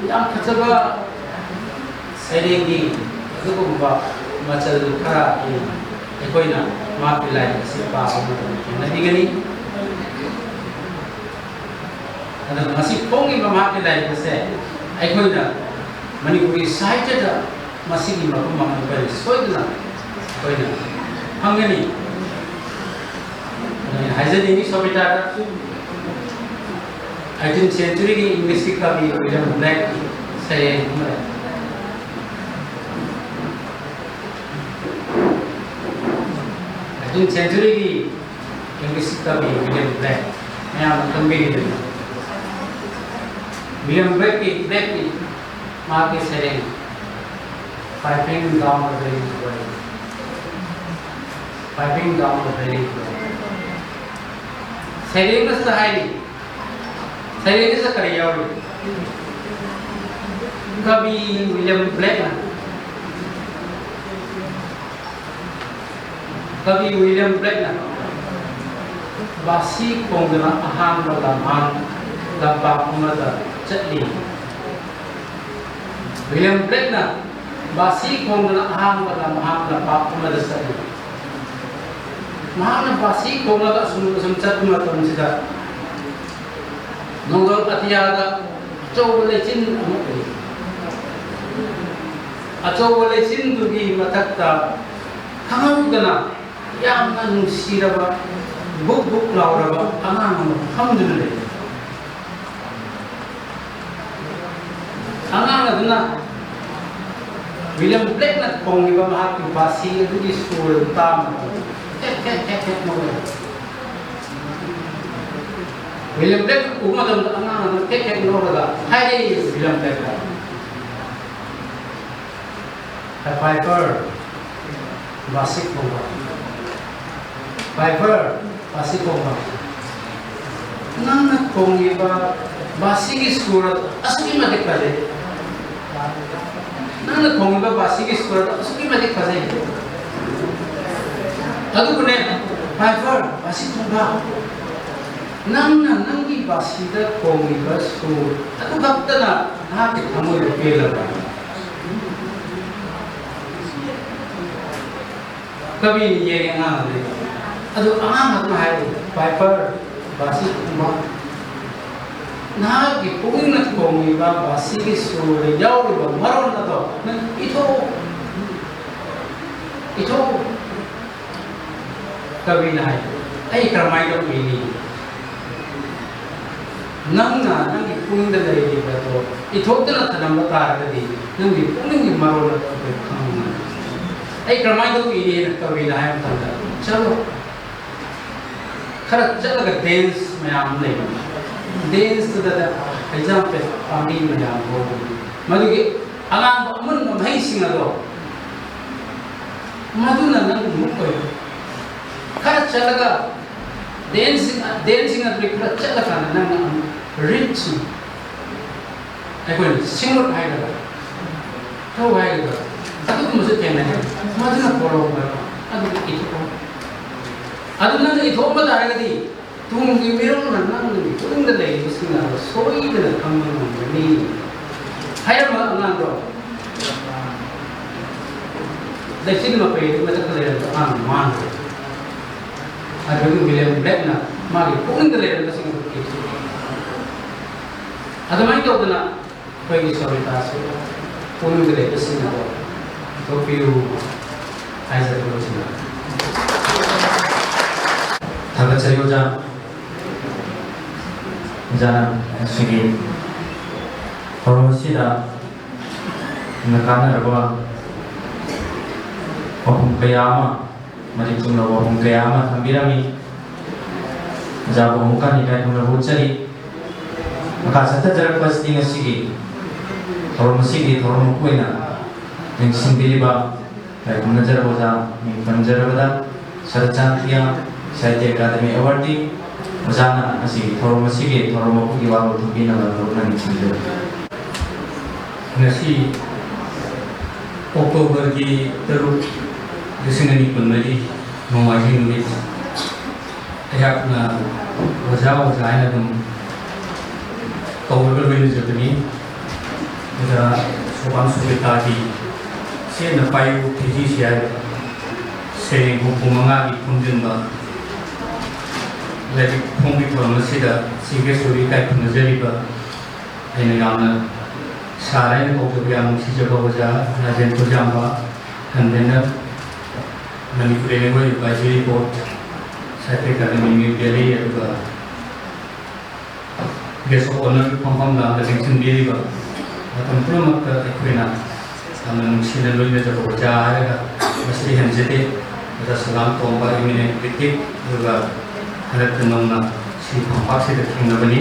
ꯌꯥꯝ ꯐꯖꯕ ꯁꯩꯔꯦꯡꯒꯤ ꯑꯗꯨꯒꯨꯝꯕ ꯃꯆꯜ ꯈꯔ ꯑꯩꯈꯣꯏꯅ ꯃꯍꯥꯛꯀꯤ ꯂꯥꯏꯔꯤꯛ ꯑꯁꯤ ꯄꯥꯕ ꯃꯇꯝꯗ ꯊꯦꯡꯅꯕꯤꯒꯅꯤ꯫ ꯑꯗꯨꯒ ꯉꯁꯤ ꯐꯣꯡꯉꯤꯕ ꯃꯍꯥꯛꯀꯤ ꯂꯥꯏꯔꯤꯛ ꯑꯁꯦ ꯑꯩꯈꯣꯏꯅ ꯃꯅꯤꯄꯨꯔꯤ ꯁꯥꯍꯤꯇ꯭ꯌꯗ ꯃꯁꯤꯒꯤ ꯃꯐꯝ ꯑꯃ ꯑꯩꯈꯣꯏꯅ ꯁꯣꯏꯗꯅ ꯑꯩꯈꯣꯏꯅ ꯐꯪꯒꯅꯤ꯫ ꯍꯥꯏꯖꯅꯤꯡꯉꯤ ꯁꯣꯕꯤꯇꯥꯗ ꯑꯩꯠꯇꯤꯟ ꯁꯦꯟꯆꯨꯔꯤꯒꯤ ꯏꯪꯂꯤꯁꯀꯤ ꯀꯕꯤ ꯋꯤꯂꯤꯌꯝ ꯕ꯭ꯂꯦꯛ ꯁꯩꯔꯦꯡ ꯑꯃ ꯂꯩ꯫ ꯑꯩꯠꯇꯤꯟ ꯁꯦꯟꯆꯨꯔꯤꯒꯤ ꯏꯪꯂꯤꯁꯀꯤ ꯀꯕꯤ ꯋꯤꯂꯤꯌꯝ ꯕ꯭ꯂꯦꯛ ꯃꯌꯥꯝꯅ ꯈꯪꯕꯤꯔꯤꯕꯅꯤ꯫ ꯋꯤꯂꯤꯌꯝ ꯕ꯭ꯂꯦꯛꯀꯤ ꯕ꯭ꯂꯦꯛꯀꯤ ꯃꯍꯥꯛꯀꯤ ꯁꯩꯔꯦꯡ Piping down the valley to Piping down the valley to ꯁꯩꯔꯦꯡ ꯑꯁꯤꯗ ꯍꯥꯏꯔꯤ, ꯁꯩꯔꯦꯡ ꯑꯁꯤꯗ ꯀꯔꯤ ꯌꯥꯎꯔꯤ? ꯀꯕꯤ ꯋꯤꯂꯤꯌꯝ ꯕ꯭ꯂꯦꯛꯅ ꯀꯕꯤ ꯋꯤꯂꯤꯌꯝ ꯕ꯭ꯂꯦꯛꯅ ꯕꯥꯁꯤ ꯈꯣꯡꯗꯨꯅ ꯑꯍꯥꯡꯕ ꯂꯝꯍꯥꯡ ꯂꯝꯄꯥꯛ ꯑꯃꯗ ꯆꯠꯂꯤ꯫ ꯋꯤꯂꯤꯌꯝ ꯕ꯭ꯂꯦꯛꯅ ꯕꯥꯁꯤ ꯈꯣꯡꯗꯨꯅ ꯑꯍꯥꯡꯕ ꯂꯝꯍꯥꯡ ꯂꯝꯄꯥꯛ ꯑꯃꯗ ꯆꯠꯂꯤ꯫ ꯃꯍꯥꯛꯅ ꯕꯥꯁꯤ ꯈꯣꯡꯂꯒ ꯑꯁꯨꯝ ꯑꯁꯨꯝ ꯆꯠꯄ ꯃꯇꯝꯁꯤꯗ ꯅꯣꯡꯗꯝ ꯑꯇꯤꯌꯥꯗ ꯑꯆꯧꯕ ꯂꯩꯆꯤꯟ ꯑꯃ ꯎꯏ꯫ ꯑꯆꯧꯕ ꯂꯩꯆꯤꯟꯗꯨꯒꯤ ꯃꯊꯛꯇ ꯈꯪꯍꯧꯗꯅ ꯌꯥꯝꯅ ꯅꯨꯡꯁꯤꯔꯕ, ꯕꯨꯛ ꯕꯨꯛ ꯂꯥꯎꯔꯕ ꯑꯉꯥꯡ ꯑꯃ ꯐꯝꯗꯨꯅ ꯂꯩ꯫ ꯑꯉꯥꯡ ꯑꯗꯨꯅ ꯋꯤꯂꯤꯌꯝ ꯕ꯭ꯂꯦꯛꯅ ꯈꯣꯡꯂꯤꯕ ꯃꯍꯥꯛꯀꯤ ꯕꯥꯁꯤ ꯑꯗꯨꯒꯤ ꯁꯨꯔ ꯑꯗꯨ ꯇꯥꯕ ꯃꯇꯝꯗ ꯈꯦꯠ ꯈꯦꯠ ꯈꯦꯠ ꯈꯦꯠ ꯅꯣꯛꯂꯦ꯫ ꯋꯤꯂꯤꯌꯝ ꯕ꯭ꯂꯦꯛ ꯎꯕ ꯃꯇꯝꯗ ꯑꯉꯥꯡ ꯑꯗꯨꯅ ꯈꯦꯠ ꯈꯦꯠ ꯅꯣꯛꯂꯒ ꯍꯥꯏꯔꯛꯏ ꯋꯤꯂꯤꯌꯝ ꯕ꯭ꯂꯦꯛꯇ, "The Piper, ꯕꯥꯁꯤ ꯈꯣꯡꯕ꯫ Piper, ꯕꯥꯁꯤ ꯈꯣꯡꯕ꯫ ꯅꯪꯅ ꯈꯣꯡꯂꯤꯕ ꯕꯥꯁꯤꯒꯤ ꯁꯨꯔ ꯑꯗꯨ ꯑꯁꯨꯛꯀꯤ ꯃꯇꯤꯛ ꯐꯖꯩ꯫ ꯅꯪꯅ ꯈꯣꯡꯂꯤꯕ ꯕꯥꯁꯤꯒꯤ ꯁꯨꯔ ꯑꯗꯨ ꯑꯁꯨꯛꯀꯤ ꯃꯇꯤꯛ ꯐꯖꯩ꯫ ꯑꯗꯨꯕꯨꯅꯦ, Piper, ꯕꯥꯁꯤ ꯈꯣꯡꯕ, ꯅꯪꯅ ꯅꯪꯒꯤ ꯕꯥꯁꯤꯗ ꯈꯣꯡꯂꯤꯕ ꯁꯨꯔ ꯑꯗꯨ ꯈꯛꯇꯅ ꯅꯍꯥꯛꯀꯤ ꯊꯃꯣꯏꯗ ꯄꯦꯜꯂꯕ꯭ꯔꯥ?" ꯀꯕꯤꯅ ꯌꯦꯡꯉꯦ ꯑꯉꯥꯡ ꯑꯗꯨꯗ꯫ ꯑꯗꯨ ꯑꯉꯥꯡ ꯑꯗꯨꯅ ꯍꯥꯏꯔꯤ, "Piper, ꯕꯥꯁꯤ ꯈꯣꯡꯕ, ꯅꯍꯥꯛꯀꯤ ꯄꯨꯛꯅꯤꯡꯅ ꯈꯣꯡꯂꯤꯕ ꯕꯥꯁꯤꯒꯤ ꯁꯨꯔꯗ ꯌꯥꯎꯔꯤꯕ ꯃꯔꯣꯟ ꯑꯗꯣ ꯅꯪ ꯏꯊꯣꯛꯎ, ꯏꯊꯣꯛꯎ꯫" ꯀꯕꯤꯅ ꯍꯥꯏ, ꯑꯩ ꯀꯔꯝꯍꯥꯏꯅ ꯇꯧꯕꯤꯅꯤ? ꯅꯪꯅ ꯅꯪꯒꯤ ꯄꯨꯛꯅꯤꯡꯗ ꯂꯩꯔꯤꯕꯗꯣ ꯏꯊꯣꯛꯇꯅ ꯊꯅꯝꯕ ꯇꯥꯔꯒꯗꯤ, ꯅꯪꯒꯤ ꯄꯨꯛꯅꯤꯡꯒꯤ ꯃꯔꯣꯜ ꯑꯗꯨ ꯑꯩꯈꯣꯏ ꯈꯪꯕ ꯉꯝꯃꯤ꯫ ꯑꯩ ꯀꯔꯝꯍꯥꯏꯅ ꯇꯧꯕꯤꯅꯤ ꯍꯥꯏꯅ ꯇꯧꯕꯤꯅ ꯍꯥꯏꯕ ꯃꯇꯝꯗ, ꯆꯠꯂꯣ, ꯈꯔ ꯆꯠꯂꯒ ꯗꯦꯟꯁ ꯃꯌꯥꯝ ꯑꯃ ꯂꯩꯕꯅꯤ꯫ ꯗꯦꯟꯁꯇꯨꯗ ꯍꯩꯖꯥꯝ ꯄꯥꯝꯕꯤ ꯃꯌꯥꯝ ꯍꯧꯕꯅꯤ꯫ ꯃꯗꯨꯒꯤ ꯑꯉꯥꯡꯕ ꯑꯃꯨꯟꯕ ꯃꯍꯩꯁꯤꯡ ꯑꯗꯣ, ꯃꯗꯨꯅ ꯅꯪ ꯃꯨꯛ ꯑꯣꯏꯔꯣ꯫ ꯈꯔ ꯆꯠꯂꯒ ꯗꯦꯟꯁꯤꯡ, ꯗꯦꯟꯁꯤꯡ ꯑꯗꯨꯗꯒꯤ ꯈꯔ ꯆꯠꯂꯀꯥꯟꯗ ꯅꯪꯅ ꯑꯃꯨꯛ ꯔꯤꯠꯁꯤꯡ, ꯑꯩꯈꯣꯏꯅ ꯁꯤꯡꯂꯨꯠ ꯍꯥꯏꯒꯗ꯭ꯔꯥ, ꯊꯧ ꯍꯥꯏꯒꯗ꯭ꯔꯥ, ꯑꯗꯨꯒꯨꯝꯕꯁꯨ ꯊꯦꯡꯅꯩ꯫ ꯃꯗꯨꯅ ꯄꯣꯔꯛꯄ ꯑꯗꯨ ꯏꯊꯣꯛꯑꯣ꯫ ꯑꯗꯨ ꯅꯪꯅ ꯏꯊꯣꯛꯑꯝꯕ ꯇꯥꯔꯒꯗꯤ, ꯇꯨꯡꯒꯤ ꯃꯤꯔꯣꯜꯅ ꯅꯪꯒꯤ ꯄꯨꯛꯅꯤꯡꯗ ꯂꯩꯔꯤꯕꯁꯤꯡ ꯑꯗꯣ ꯁꯣꯏꯗꯅ ꯈꯪꯕ ꯉꯝꯒꯅꯤ꯫ ꯍꯥꯏꯔꯝꯕ ꯑꯉꯥꯡꯗꯣ ꯂꯩꯆꯤꯜ ꯃꯄꯩ ꯃꯊꯛꯇ ꯂꯩꯔꯝꯕ ꯑꯉꯥꯡ ꯃꯥꯟꯗ꯭ꯔꯣ? ꯑꯗꯨꯒꯤ ꯋꯤꯂꯤꯌꯝ ꯕ꯭ꯂꯦꯛꯅ ꯃꯥꯒꯤ ꯄꯨꯛꯅꯤꯡꯗ ꯂꯩꯔꯝꯕꯁꯤꯡ ꯑꯗꯨ ꯄꯤꯊꯣꯛꯈꯤ꯫ ꯑꯗꯨꯃꯥꯏꯅ ꯇꯧꯗꯅ ꯑꯩꯈꯣꯏꯒꯤ ꯁꯣꯔꯤꯇꯥꯁꯨ ꯄꯨꯛꯅꯤꯡꯗ ꯂꯩꯕꯁꯤꯡ ꯑꯗꯣ ꯄꯤꯊꯣꯛꯄꯤꯌꯨ ꯍꯥꯏꯖꯔꯤ꯫ ꯊꯥꯒꯠꯆꯔꯤ ꯑꯣꯖꯥ꯫ ꯑꯣꯖꯥꯅ ꯉꯁꯤꯒꯤ ꯊꯧꯔꯝ ꯑꯁꯤꯗ ꯌꯥꯝꯅ ꯀꯥꯟꯅꯔꯕ ꯋꯥꯐꯝ ꯀꯌꯥ ꯑꯃ, ꯃꯔꯤꯛ ꯆꯨꯝꯂꯕ ꯋꯥꯐꯝ ꯀꯌꯥ ꯑꯃ ꯊꯝꯕꯤꯔꯝꯃꯤ꯫ ꯑꯣꯖꯥꯕꯨ ꯑꯃꯨꯛꯀ ꯍꯟꯅ ꯏꯀꯥꯏ ꯈꯨꯝꯅꯕ ꯎꯠꯆꯔꯤ꯫ ꯃꯈꯥ ꯆꯠꯊꯖꯔꯛꯄ ꯑꯁꯤꯗꯤ ꯉꯁꯤꯒꯤ ꯊꯧꯔꯝ ꯑꯁꯤꯒꯤ ꯊꯧꯔꯝ ꯃꯄꯨ ꯑꯣꯏꯅ ꯂꯦꯡꯁꯤꯟꯕꯤꯔꯤꯕ ꯂꯥꯏ ꯈꯨꯝꯅꯖꯔꯕ ꯑꯣꯖꯥ ꯃꯤꯡ ꯄꯟꯖꯔꯕꯗ ꯁꯔꯠꯆꯥꯟ ꯄ꯭ꯔꯤꯌꯥ ꯁꯥꯍꯤꯇ꯭ꯌ ꯑꯦꯀꯥꯗꯃꯤ ꯑꯦꯋꯥꯔꯗꯀꯤ ꯑꯣꯖꯥꯅ ꯉꯁꯤꯒꯤ ꯊꯧꯔꯝ ꯑꯁꯤꯒꯤ ꯊꯧꯔꯝ ꯃꯄꯨꯒꯤ ꯋꯥꯔꯣꯜ ꯊꯝꯕꯤꯅꯕ ꯂꯧꯅ ꯅꯤꯡꯁꯤꯡꯖꯔꯤ꯫ ꯉꯁꯤ ꯑꯣꯛꯇꯣꯕꯔꯒꯤ ꯇꯔꯨꯛ, ꯂꯤꯁꯤꯡ ꯑꯅꯤ ꯀꯨꯟꯃꯔꯤ, ꯅꯣꯡꯃꯥꯏꯖꯤꯡ ꯅꯨꯃꯤꯠ, ꯑꯩꯍꯥꯛꯅ ꯑꯣꯖꯥ ꯑꯣꯖꯥ ꯍꯥꯏꯅ ꯑꯗꯨꯝ ꯀꯧꯔꯒ ꯂꯣꯏꯅꯖꯕꯅꯤ꯫ ꯑꯣꯖꯥ ꯁꯣꯕꯥꯟ ꯁꯨꯕꯦꯇꯥꯒꯤ ꯆꯦꯠꯅ ꯄꯥꯏꯌꯨ ꯊꯤꯖꯤꯁꯤ ꯍꯥꯏꯕ ꯁꯩꯔꯦꯡ ꯍꯨꯝꯐꯨ ꯃꯉꯥꯒꯤ ꯈꯣꯝꯖꯤꯟꯕ ꯂꯥꯏꯔꯤꯛ ꯐꯣꯡꯕꯒꯤ ꯊꯧꯔꯝ ꯑꯁꯤꯗ ꯆꯤꯐ ꯒꯦꯁ ꯑꯣꯏꯕ ꯏꯀꯥꯏ ꯈꯨꯝꯅꯖꯔꯤꯕ ꯑꯩꯅ ꯌꯥꯝꯅ ꯁꯥꯔ ꯍꯥꯏꯅ ꯀꯧꯖꯕ ꯌꯥꯝ ꯅꯨꯡꯁꯤꯖꯕ ꯑꯣꯖꯥ Rajen ꯈꯨꯖꯥꯝꯕ, convener, Manipur Language Advisory Board, ꯍꯥꯏꯐꯦꯠ ꯀꯟꯅ ꯃꯤꯡ ꯄꯤꯔꯤ, ꯑꯗꯨꯒ Guest of Honour ꯐꯝꯐꯝ ꯂꯥꯡꯗ ꯂꯦꯡꯁꯤꯟꯕꯤꯔꯤꯕ ꯃꯇꯝ ꯄꯨꯝꯅꯃꯛꯇ ꯑꯩꯈꯣꯏꯅ ꯌꯥꯝꯅ ꯅꯨꯡꯁꯤꯅ ꯂꯣꯏꯅꯖꯕ ꯑꯣꯖꯥ ꯍꯥꯏꯔꯒ ꯃꯁꯤꯗꯤ ꯍꯦꯟꯖꯗꯦ꯫ ꯑꯣꯖꯥ ꯁꯂꯥꯝ ꯇꯣꯝꯕ, eminent critic, ꯑꯗꯨꯒ ꯍꯟꯗꯛꯇ ꯅꯧꯅ ꯁꯤ ꯐꯝꯄꯥꯛꯁꯤꯗ ꯊꯦꯡꯅꯕꯅꯤ꯫